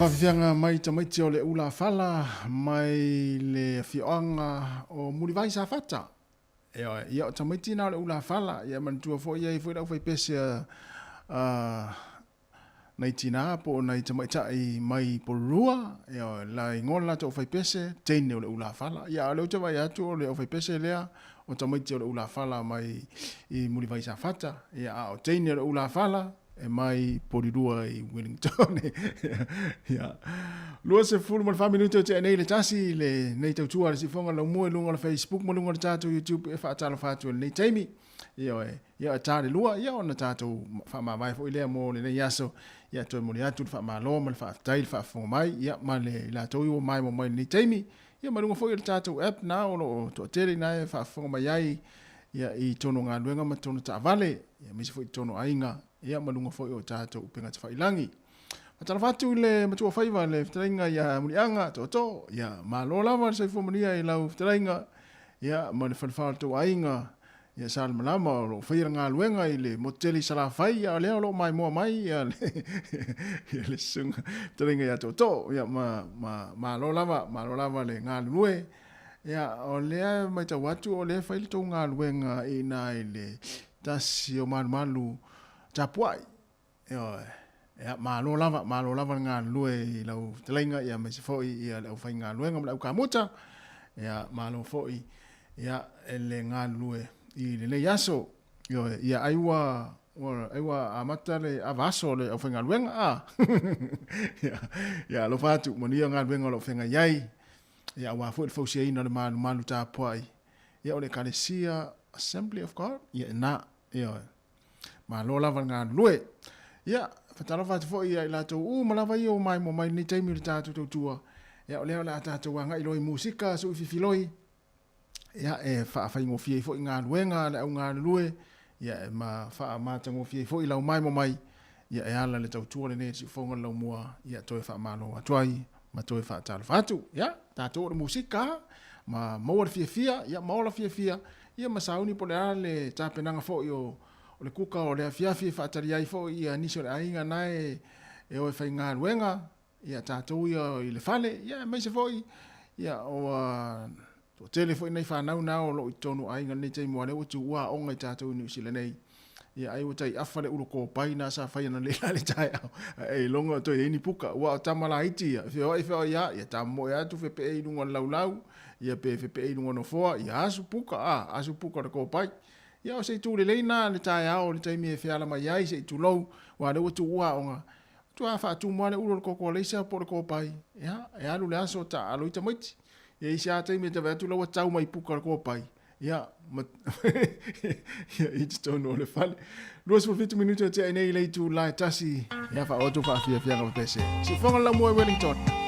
Faafiafiaga mai tamaiti o le ulafala mai le afioaga o Mulivai Safata. Ioe, ia o tamaiti na o le ulafala, ia manatua foi e i ai foi le aufaipese a, a nai tinā po o nai tamaitai mai Pololua, ioe, la igoa le latou aufaipese, teine o le ulafala. Ia a o lea ou te vaai atu o le aufaipese lea o tamaiti o le ulafala mai i Mulivai Safata, ia a o teine o le ulafala, e mai Polilua i Wellington. Ia. 24 minute o tea nei le tasi le nei tautua le sifonga laumua i luga o le Facebook ma luga o le tatou YouTube e faatalofa atu i lenei taimi. Ioe, ia e tā le lua, ia ona tatou faamavae foi lea mo lenei aso. Ia toe momoli atu le faamalo ma le faafetai le faafofoga mai, ia ma le i latou i ua maimoa mai i lenei taimi. Ia ma luga foi o le tatou app na o lo o toatele ina e faafofoga mai ai ia i tonu o galuega ma tonu taavale, ia aemaise foi i tonu o aiga, ia ma luga foi o tatou upega tafailagi. Faatalofa atu i le matua faiva le fetalaiga ia Muliaga Tootoo, ia malo lava le soifua manuia i lau fetalaiga, ia ma le falefa o le tou aiga, Ia sa le malama o lo o faia le galuega i le motu tele i Salafai, ia o lea o lo o maimoa mai ia le, ia le susuga fetalaiga ia Tootoo, ia ma, ma, malo lava, malo lava le galulue. Ia o lea e matau atu o lea e fai le tou galuega i ina i le tasi o malumalu tapuai. Ioe. Ia, malo lava, malo lava le galulue i lau fetalaiga, ia aemaise foi ia le aufaigaluega ma le aukamuta. Ia, malo foi ia le galulue i lenei aso. Ioe, ia ai ua ua ai ua amata le ava aso o le aufaigaluega a. Ia, ia alofa atu, manuia galuega o lo o feagai ai. Ia aua foi le fausiaina o le malumalu tapuai. Ia o le Ekalesia Assembly of God, ia ina, ioe. Malo lava le galulue. Ia, faatalofa atu foi ia i latou uma lava ia ua maimoa mai lenei taimi o le tatou tautua. Ia, o lea o le a tatou agai loa i musika, sui fifiloi. Ia, e faafaigofie ai foi galuega a le au galulue. Ia, e ma faamatagofie ai foi lau maimoa mai. Ia, e ala le tautua lenei a le Siufofoga o le Laumua. Ia, toe faamalo atu ai ma toe faatalofa atu. Ia, tatou o le musika ma maua le fiafia, ia ma ola fiafia. Ia ma sauni po o le a le tapenaga foi o le kuka o le afiafi e faatali ai foi ia nisi o le aiga na e o e faigaluega, ia tatou ia i le fale, ia aemaise foi ia ua toatele foi nai fanau na o lo o i totonu o aiga i lenei taimi aua o lea ua tuua aoga i tatou i Niu Sila nei. Ia ai ua tai afa le ulu kopai na sa fai analeila i le taeao, ae iloga o toe i ai ni puka. Aua o tama laiti ia, e feoai feoai lava, ia tamomoe atu fepee i luga o le laulau, ia pe fepee i luga o nofoa, ia asu puka, a, asu puka o le kopai. Ia o se itu lelei na le taeao i le taimi e feala mai ai, se i tulou, aua o lea ua tuua aoga, matua faatumu lava le ulu o le koko alaisa po o le kopai, ia, e alu le aso o taaalo ai tamaiti. Ia i isi lava taimi e te vaai atu la ua tau mai puka o le kopai, Ia, ma, ia, i totonu o le fale. 27 minute o tea i nei i le itula e tasi. Ia, faaoo atu faafiafiaga pepese. Siufofoga le Laumua i Wellington.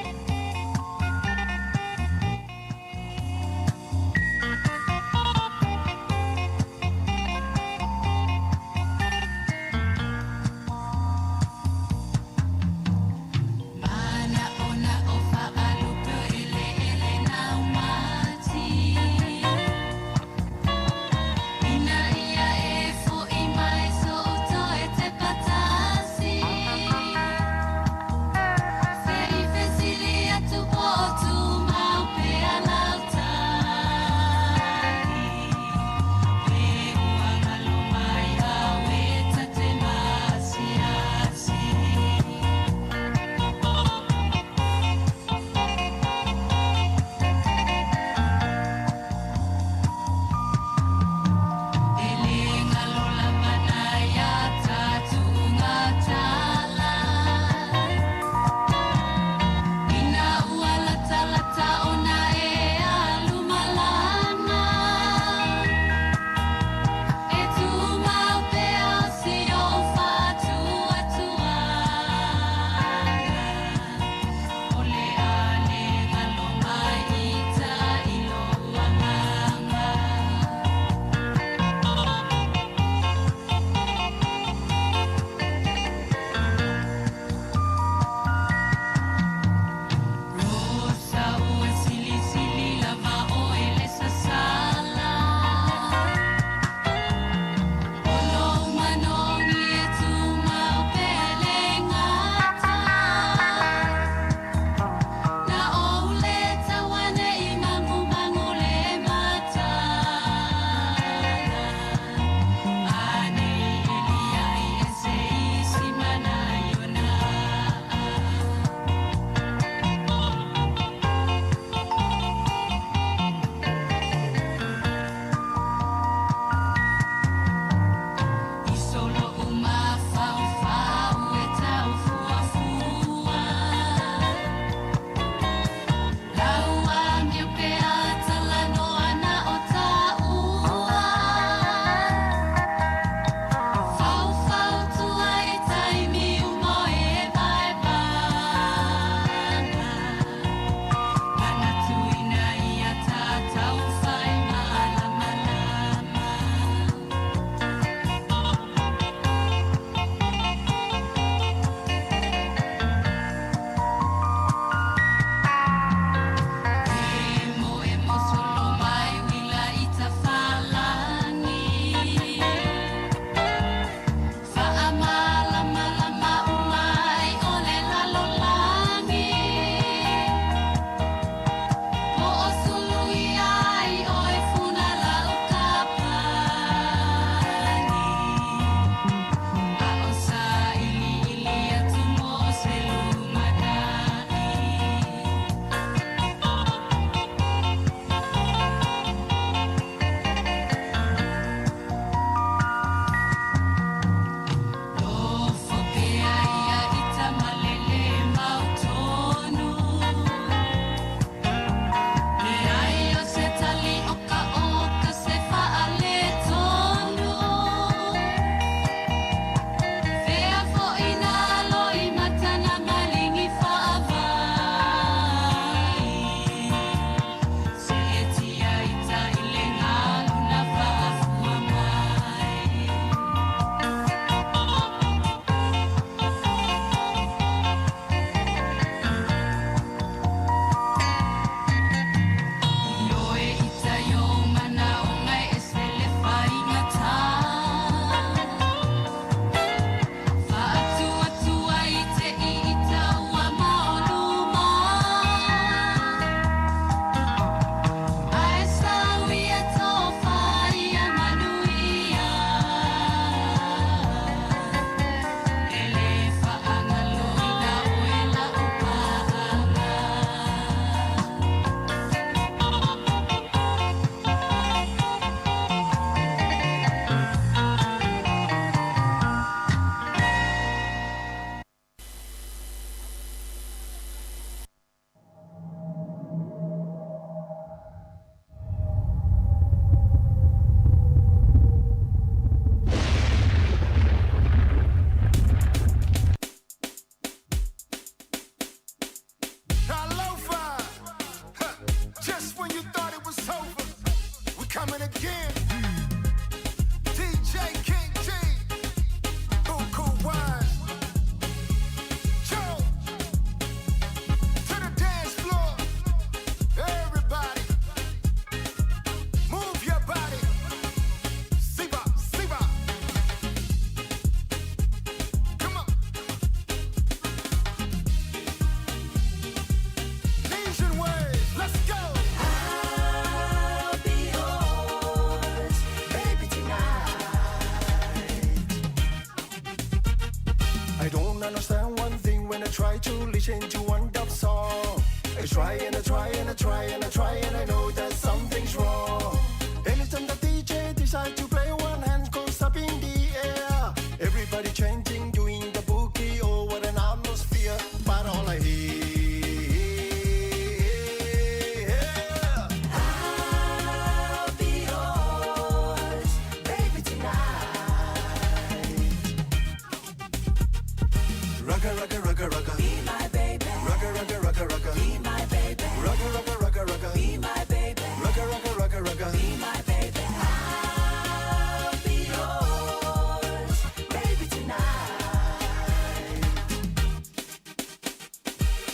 listen to one dub song. I try and I try and I try and I try and I know that something's wrong. Anytime the DJ decides to play, one hand goes up in the air. Everybody chanting, doing the boogie, oh what an atmosphere. But all I hear. I'll be yours, baby, tonight. Rugga, rugga, rugga, rugga. Be my baby. Rugga, rugga, rugga, rugga. Be my baby. Rugga, rugga, rugga, rugga. Be my baby. Rugga, rugga, rugga, rugga. Be my baby. I'll be yours, baby, tonight.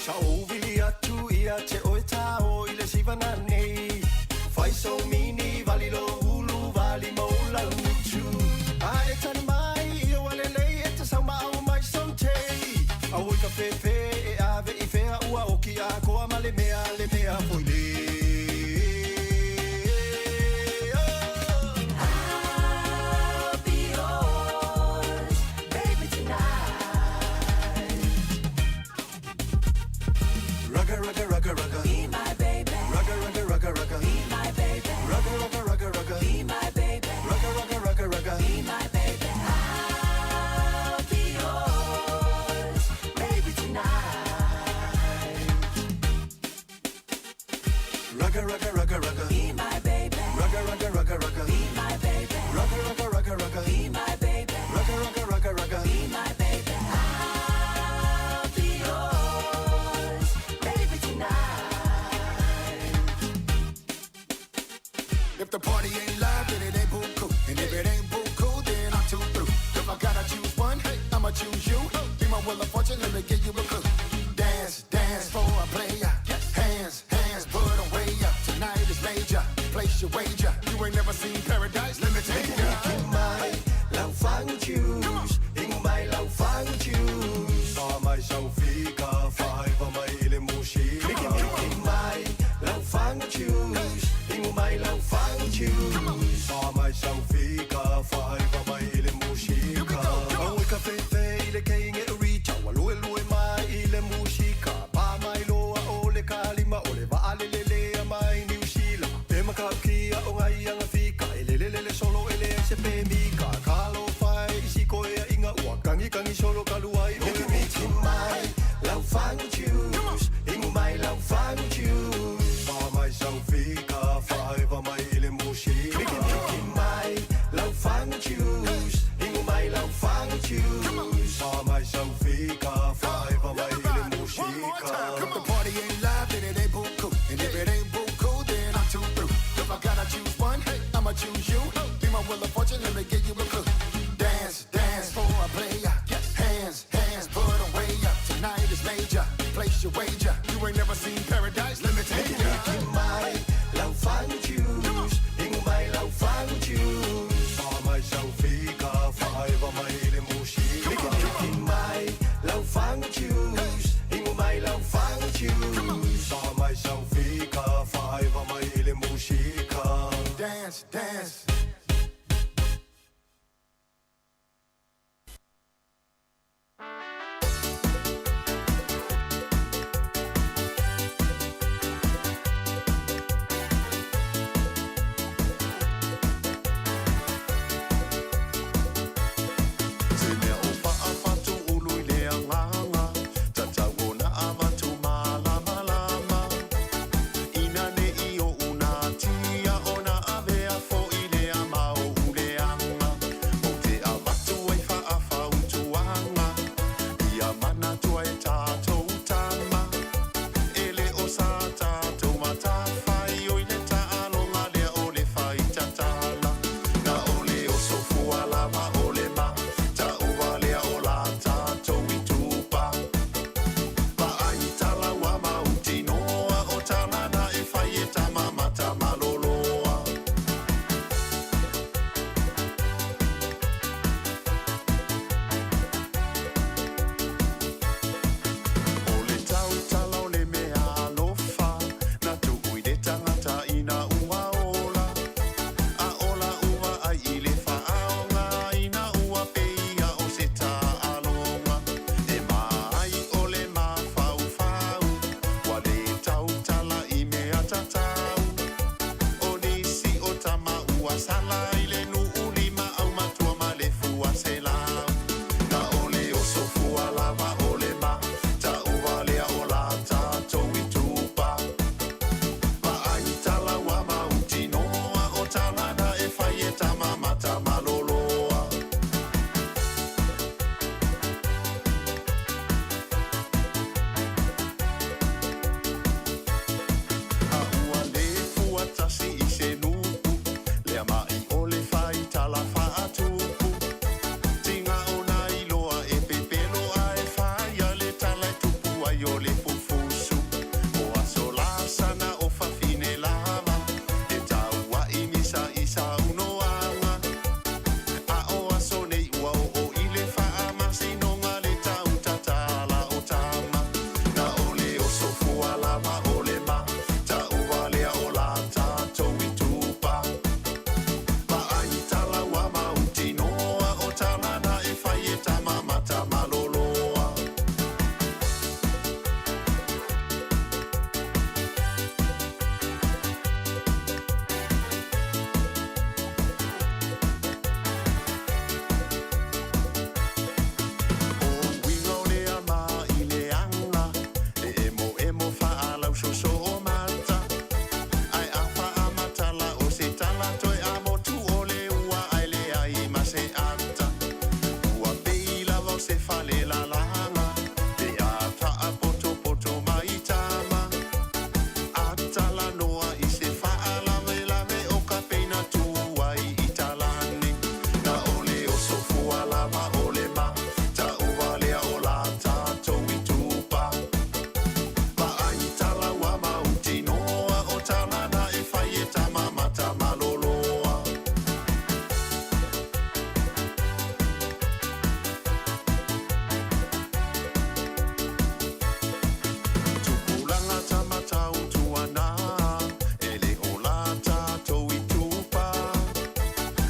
Sa ovili atu ia te oe tao i le sivana nei. Fai so mini vali lo ulu vali mo la utu. A e tani mai i o alelei e te sau maau mai so te. A oi ka fefe e ave i fea ua oki a koa ma le mea le mea foi le. I'll be yours, baby, tonight. Rugga, rugga, rugga, rugga. Be my baby. Rugga, rugga, rugga, rugga. Be my baby. Rugga, rugga, rugga, rugga. Be my baby. Rugga, rugga, rugga, rugga. Be my baby. I'll be yours, baby, tonight. Rugga, rugga, rugga, rugga. Be my baby. Rugga, rugga, rugga, rugga. Be my baby. Rugga, rugga, rugga, rugga. Be my baby. Rugga, rugga, rugga, rugga. Be my baby. I'll be yours, baby, tonight. If the party ain't live, then it ain't buku. And if it ain't buku, then I'm too through. If I gotta choose one, I'ma choose you. Be my wheel of fortune, let me give you a clue. Dance, dance for a player. Hands, hands, put 'em way up. Tonight is major. Place your wager. You ain't never seen paradise, let me take ya. Mai lau fangu choose Ingu mai lau fangu choose Fa mai sau fika fa mai ile mushika Miki miki mai lau fangu choose Ingu mai lau fangu choose Fa mai sau fika fa mai ile mushika Awe ka fefe ile keinge uricha Wa lue lue mai ile mushika Pa mai loa ole kalima ole va alelele mai New Zealand E makaukia o ngai anga fika Elelelele solo ele ai se pe mika Kalo fai isi koe a inga ua Kangi kangi solo kaluai o Miki miki mai lau fangu choose Ingu mai lau fangu choose Fa mai sau fika fa mai ile mushika Miki miki mai lau fangu choose Ingu mai lau fangu choose Fa mai sau fika fa mai ile mushika If the party ain't live, then it ain't buku. And if it ain't buku, then I'm too through. If I gotta choose one, I'ma choose you. Be my wheel of fortune, let me give you a clue. Dance, dance for a player. Hands, hands, put 'em way up. Tonight is major. Place your wager. You ain't never seen paradise, let me take Miki ya. miki mai lau fangu choose Ingu mai lau fangu choose Fa mai sau fika fa mai ile mushika Miki miki mai lau fangu choose Ingu mai lau fangu choose Fa mai sau fika fa mai ile mushika Dance, dance. tama matamaloloa. A ua le fuatasi i se nuu, lea ma'i o le faitala faatupu. Tiga ona iloa e pepelo ae faia le tala e tupu ai o le fufusu. O aso lasana o fafine lava, e taua'i misa i saunoaga. A o aso nei ua oo i le faamasinoga le tau tatala o tama. Na o le oso fua lava o le ma, tauvalea o la tatou itupa. Vaai tala ua mautinoa o tala na e fai e tama matamaloloa. O uiga o le ama i le aga, e emoemo faalausoso o mata. Ae a faamatala o se tala toe amotu o le ua ae leai ma se ata. Ua pei lava o se fale lalaga, pe a faapotopoto mai tama. A talanoa i se faalavelave o ka peina tuai i talane. Na o le oso fua lava o le ma, tauvalea o la tatou itupa. Vaai tala ua mautinoa o tala na e fai e tama matamaloloa. Tupulaga tama tautuana, e le o la tatou itupa.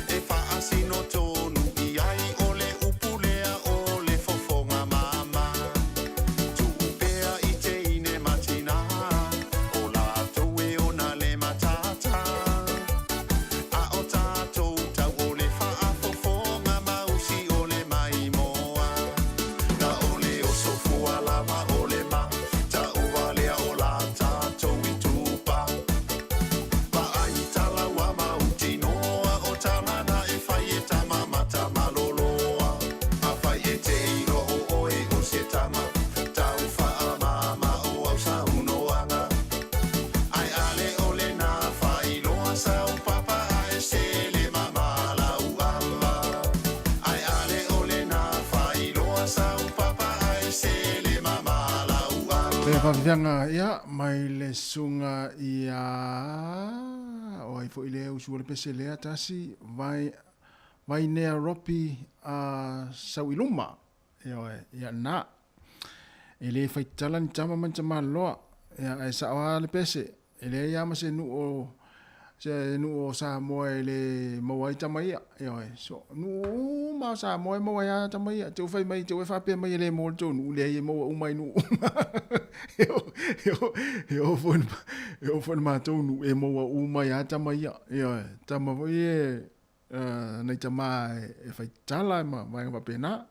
E faasino tonu i ai o le upu lea o le fofoga mama. Tuu pea i teine ma tinā, o latou e ona le matata. A o tatou tau o le faafofoga mausi o le maimoa. Na o le oso fua lava o le ma, tauvalea o la tatou itupa. Vaai tala ua mautinoa o tala na e fai e tama matamaloloa. Afai e te iloa o oe o se tama, tau faamama o au saunoaga. Ae a le o lena faailoa sau papa ae sele mama lau ava. Ae a le o lena faailoa sau papa ae sele mama lau ava. Le faafiafiaga ia mai le susuga ia o ai foi lea usu o le pese lea tasi vai Vainea Ropi a sau i luma. Ioe, ia na. E le faitala ni tama ma ni tamaloa. Ia, ae sao lava le pese. E leai lava ma se nuu o se nuu o Samoa e le maua ai tama ia. Ioe, so nuu uma o Samoa e maua ai lava tama ia. Te u fai mai, te u e faapea mai e le maua i le tou nuu, leai e maua uma i nuu uma. E oo foi e oo foi i le matou nuu e maua uma ai lava tama ia. Ioe, tama foi ia nai tama e fai tala ma vaega faapena.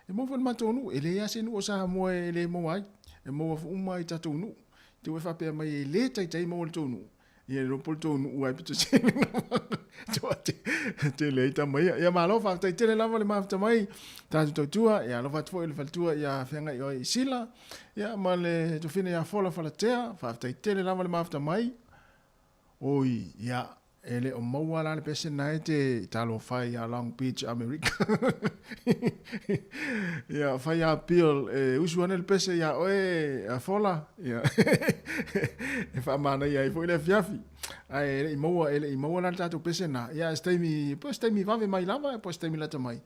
E maua foi i le matou nuu, e leai lava se nuu o Samoa e le maua ai. E maua uma i tatou nuu. Te ua e faapea mai e le taitai maua i le tou nuu, ia le iloa po o le tou nuu lava e pito sili ona tele ai tama ia. Ia malo, faafetai tele lava le mafuta mai tatou tautua. Ia alofa atu foi i le faletua ia feagai oe i Sila, ia ma le tofina ia Fola Falatea. Faafetai tele lava le mafuta mai. Oi, ia, e le o maua la le pese na e te talofa ia Long Beach, Amerika. Ia, fai appeal, e usu ane le pese ia oe, a Fola, ia, e faamanaia ai foi le afiafi. Ae e le i maua, e le i maua la le tatou pese na. Ia, se taimi, po o se taimi vave mai lava, po o se taimi lata mai.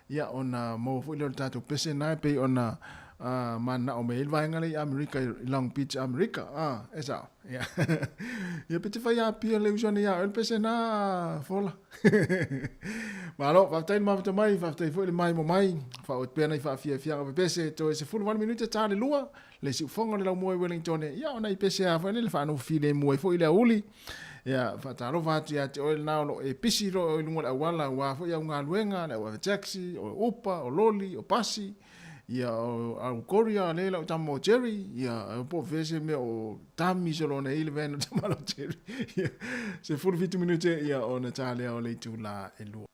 Ia, ona maua foi lea o le tatou pese na e pei ona mananao mai ai le vaega lea i Amerika, i Long Beach, Amerika. Ah, e sao. Ia, ia pe te fai apia le uso ane ia oe le pese na, Fola. Malo, faafetai le mafuta mai, faafetai foi le maimo mai, faaauau pea nai faafiafiaga pepese, toe 18 minute ta le lua, le siufoga o le laumua i Wellington, ia o nai pese a foi le faanofo filemu ai foi le aoauli. Ia, faatalofa atu ia te oe lena o lo o e pisi loa i luga o le auala aua foi au galuega, le au ave taxi, o upa, o loli, o pasi. Ia, o au Kori a le lau tama o Jerry, ia, po o fea se mea o tami solo ona i le van o tama lau Jerry. Ia, 17 minute, ia, ona tā lea o le itula e 2.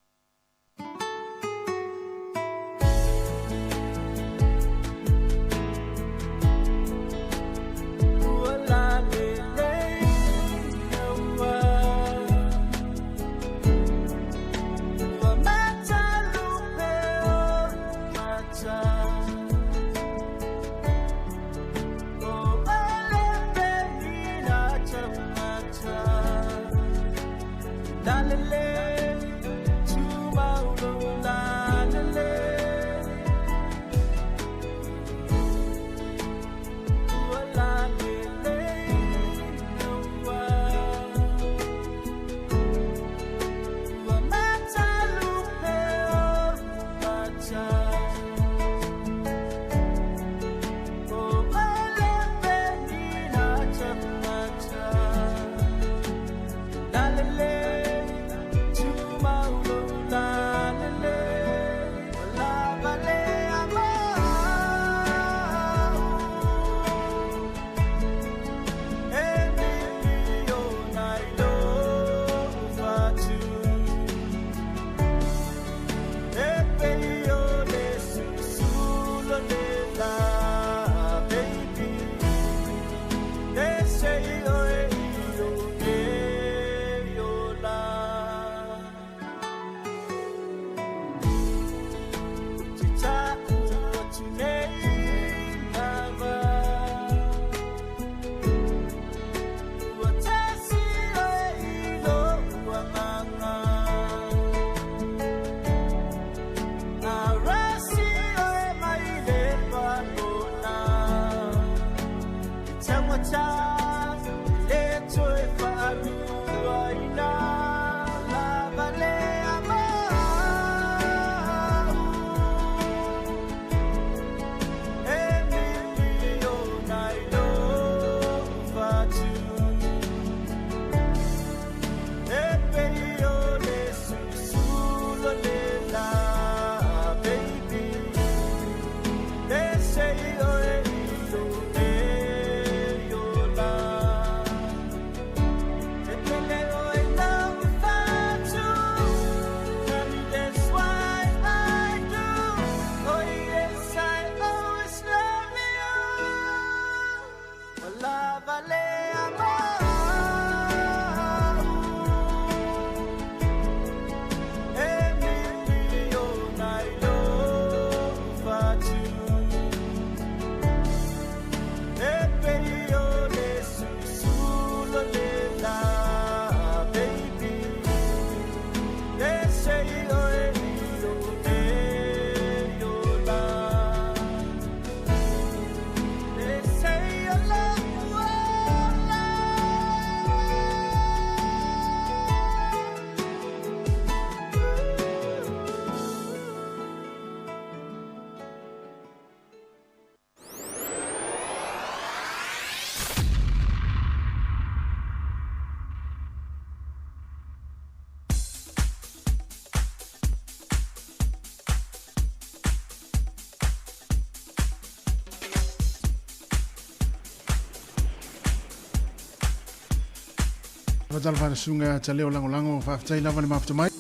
Fatalofa le susuga ia Taleo Lagolago, faafetai lava le mafuta mai.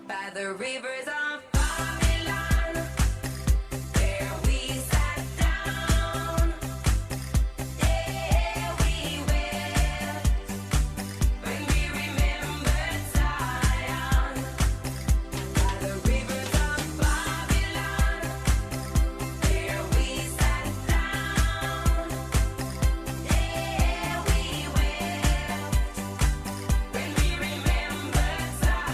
By the rivers of Babylon, there we sat down. There we wept when we remembered Zion. By the rivers of Babylon, there we sat down. There we wept when we remembered Zion.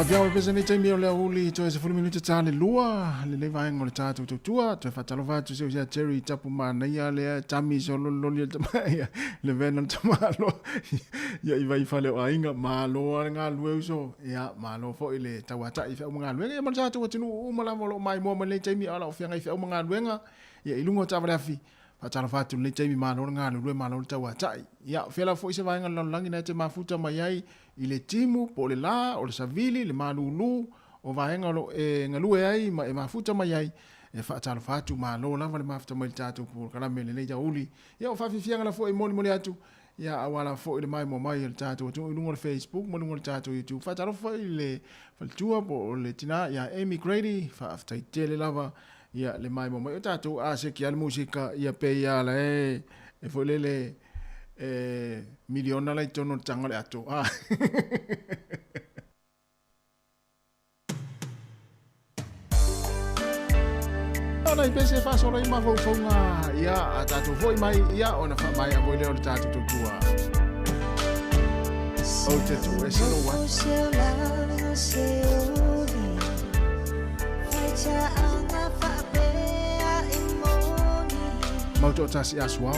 Afiaga pesa nei taimi o le aoauli toe 10 minute ta le 2 lenei vaega o le tatou tautua. Toe faatalofa atu se ia Jerry Tapu manaia lea tami so loliloli le tama ia le vena le tama aloa ia i vai fale o aiga malo a le galulue uso ia malo foi le tauatai i feau ma galuega ia ma le tatou atunuu uma lava o lo o maimoa mai lenei taimi a o la o feagai feau ma galuega ia i luga o taavale afi. Faatalofa atu i lenei taimi, malo le galulue, malo le tauatai. Ia, o fea lava foi se vaega o le lalolagi na e te mafuta mai ai i le timu, po o le la, o le savili, le malulu, o vaega o lo o e galue ai ma e mafuta mai ai, e faatalofa atu, malo lava le mafuta mai i le tatou polokalame i lenei aoauli. Ia, o faafiafiaga la foi e molimoli atu, ia, aua lava foi le maimoa mai a le tatou atunuu i luga o le Facebook ma luga o le tatou YouTube. Faatalofa foi i le faletua po o le tina ia Amy Grady, faafetai tele lava ia le maimoa mai o tatou a seki a le musika ia pe ia la e e foi lele e miliona la i totonu o le taga o le ato a. Ona i pese faasola i mafaufauga ia a tatou foi mai ia ona faamaea foi lea o le tatou tautua. Ou te tu ese lou ata. Mau toatasi a Suao.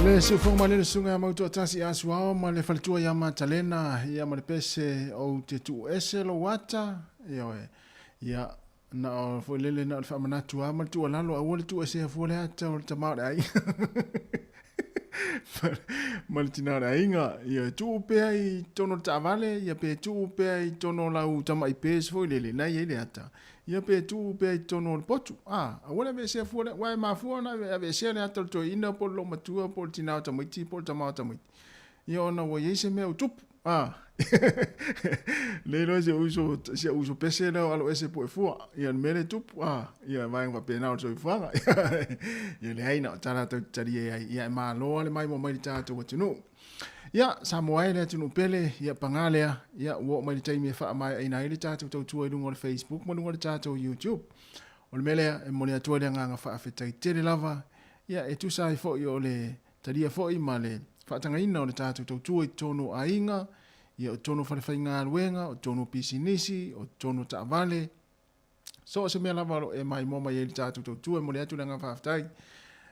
Le siufoga mai le susuga ia Mautoatasi ia Asuao ma le faletua ia Matalena ia ma le pese ou te tuu ese lou ata, ioe. Ia, na o foi lele na o le faamanatu lava ma le tuualalo aua le tuu esea fua le ata o le tama o le aiga ma le tina o le aiga. Ioe, tuu pea i totonu o le taavale, ia pe tuu pea i totonu o lau tamai purse foi lele na e i ai le ata. Ia pe tuu pea i totonu o le potu. A, aua le aveesea fua le, aua e mafua ona aveesea le ata o le toeaina po o le loomatua po o le tina o tamaiti po o le tama o tamaiti. Ia ona ua i ai se mea ua tupu. A, le iloa si ou uso, si ou uso pese lea o alo ese po e fua. Ia le mea lea e tupu. A, ia vaega faapena o le soifuaga. Ia leai na o tala tatou te talia ai. Ia e malo lava le maimoa mai i le tatou atunuu. Ia, Samoa e le atunuu pele, ia pagā lea, ia ua oo mai le taimi e faamaeaina ai le tatou tautua i luga o le Facebook ma luga o le tatou YouTube. O le mea lea, e momoli atu ai le agaga faafetai tele lava, ia e tusa ai foi o le talia foi ma le faatagaina o le tatou tautua i totonu o aiga, ia o totonu o falefaigaluega, o totonu o pisinisi, o totonu o taavale, So o se mea lava o lo o e maimoa mai ai i le tatou tautua, e momoli atu le agaga faafetai.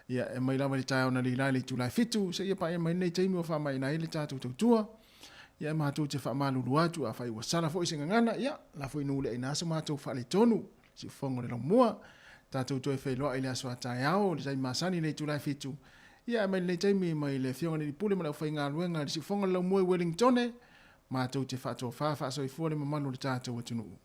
Ia, e mai lava i le taeao analeila i le itula e 7, seia paia mai lenei taimi ua faamaeaina ai le tatou tautua. Ia, e matou te faamalulu atu, afai ua sala foi se gagana, ia, lafo i nuu le aina so matou faaletonu, siufofoga o le laumua. Tatou toe feiloai i le aso a taeao, i le taimi masani i le itula e 7. Ia, e mai lenei taimi mai le Afioga i le Alii Pule ma le aufaigaluega i le siufofoga o le laumua i Wellingtone, matou te faatofa faasoifua le mamalu o le tatou atunuu.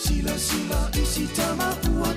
Sila sila isi tama ua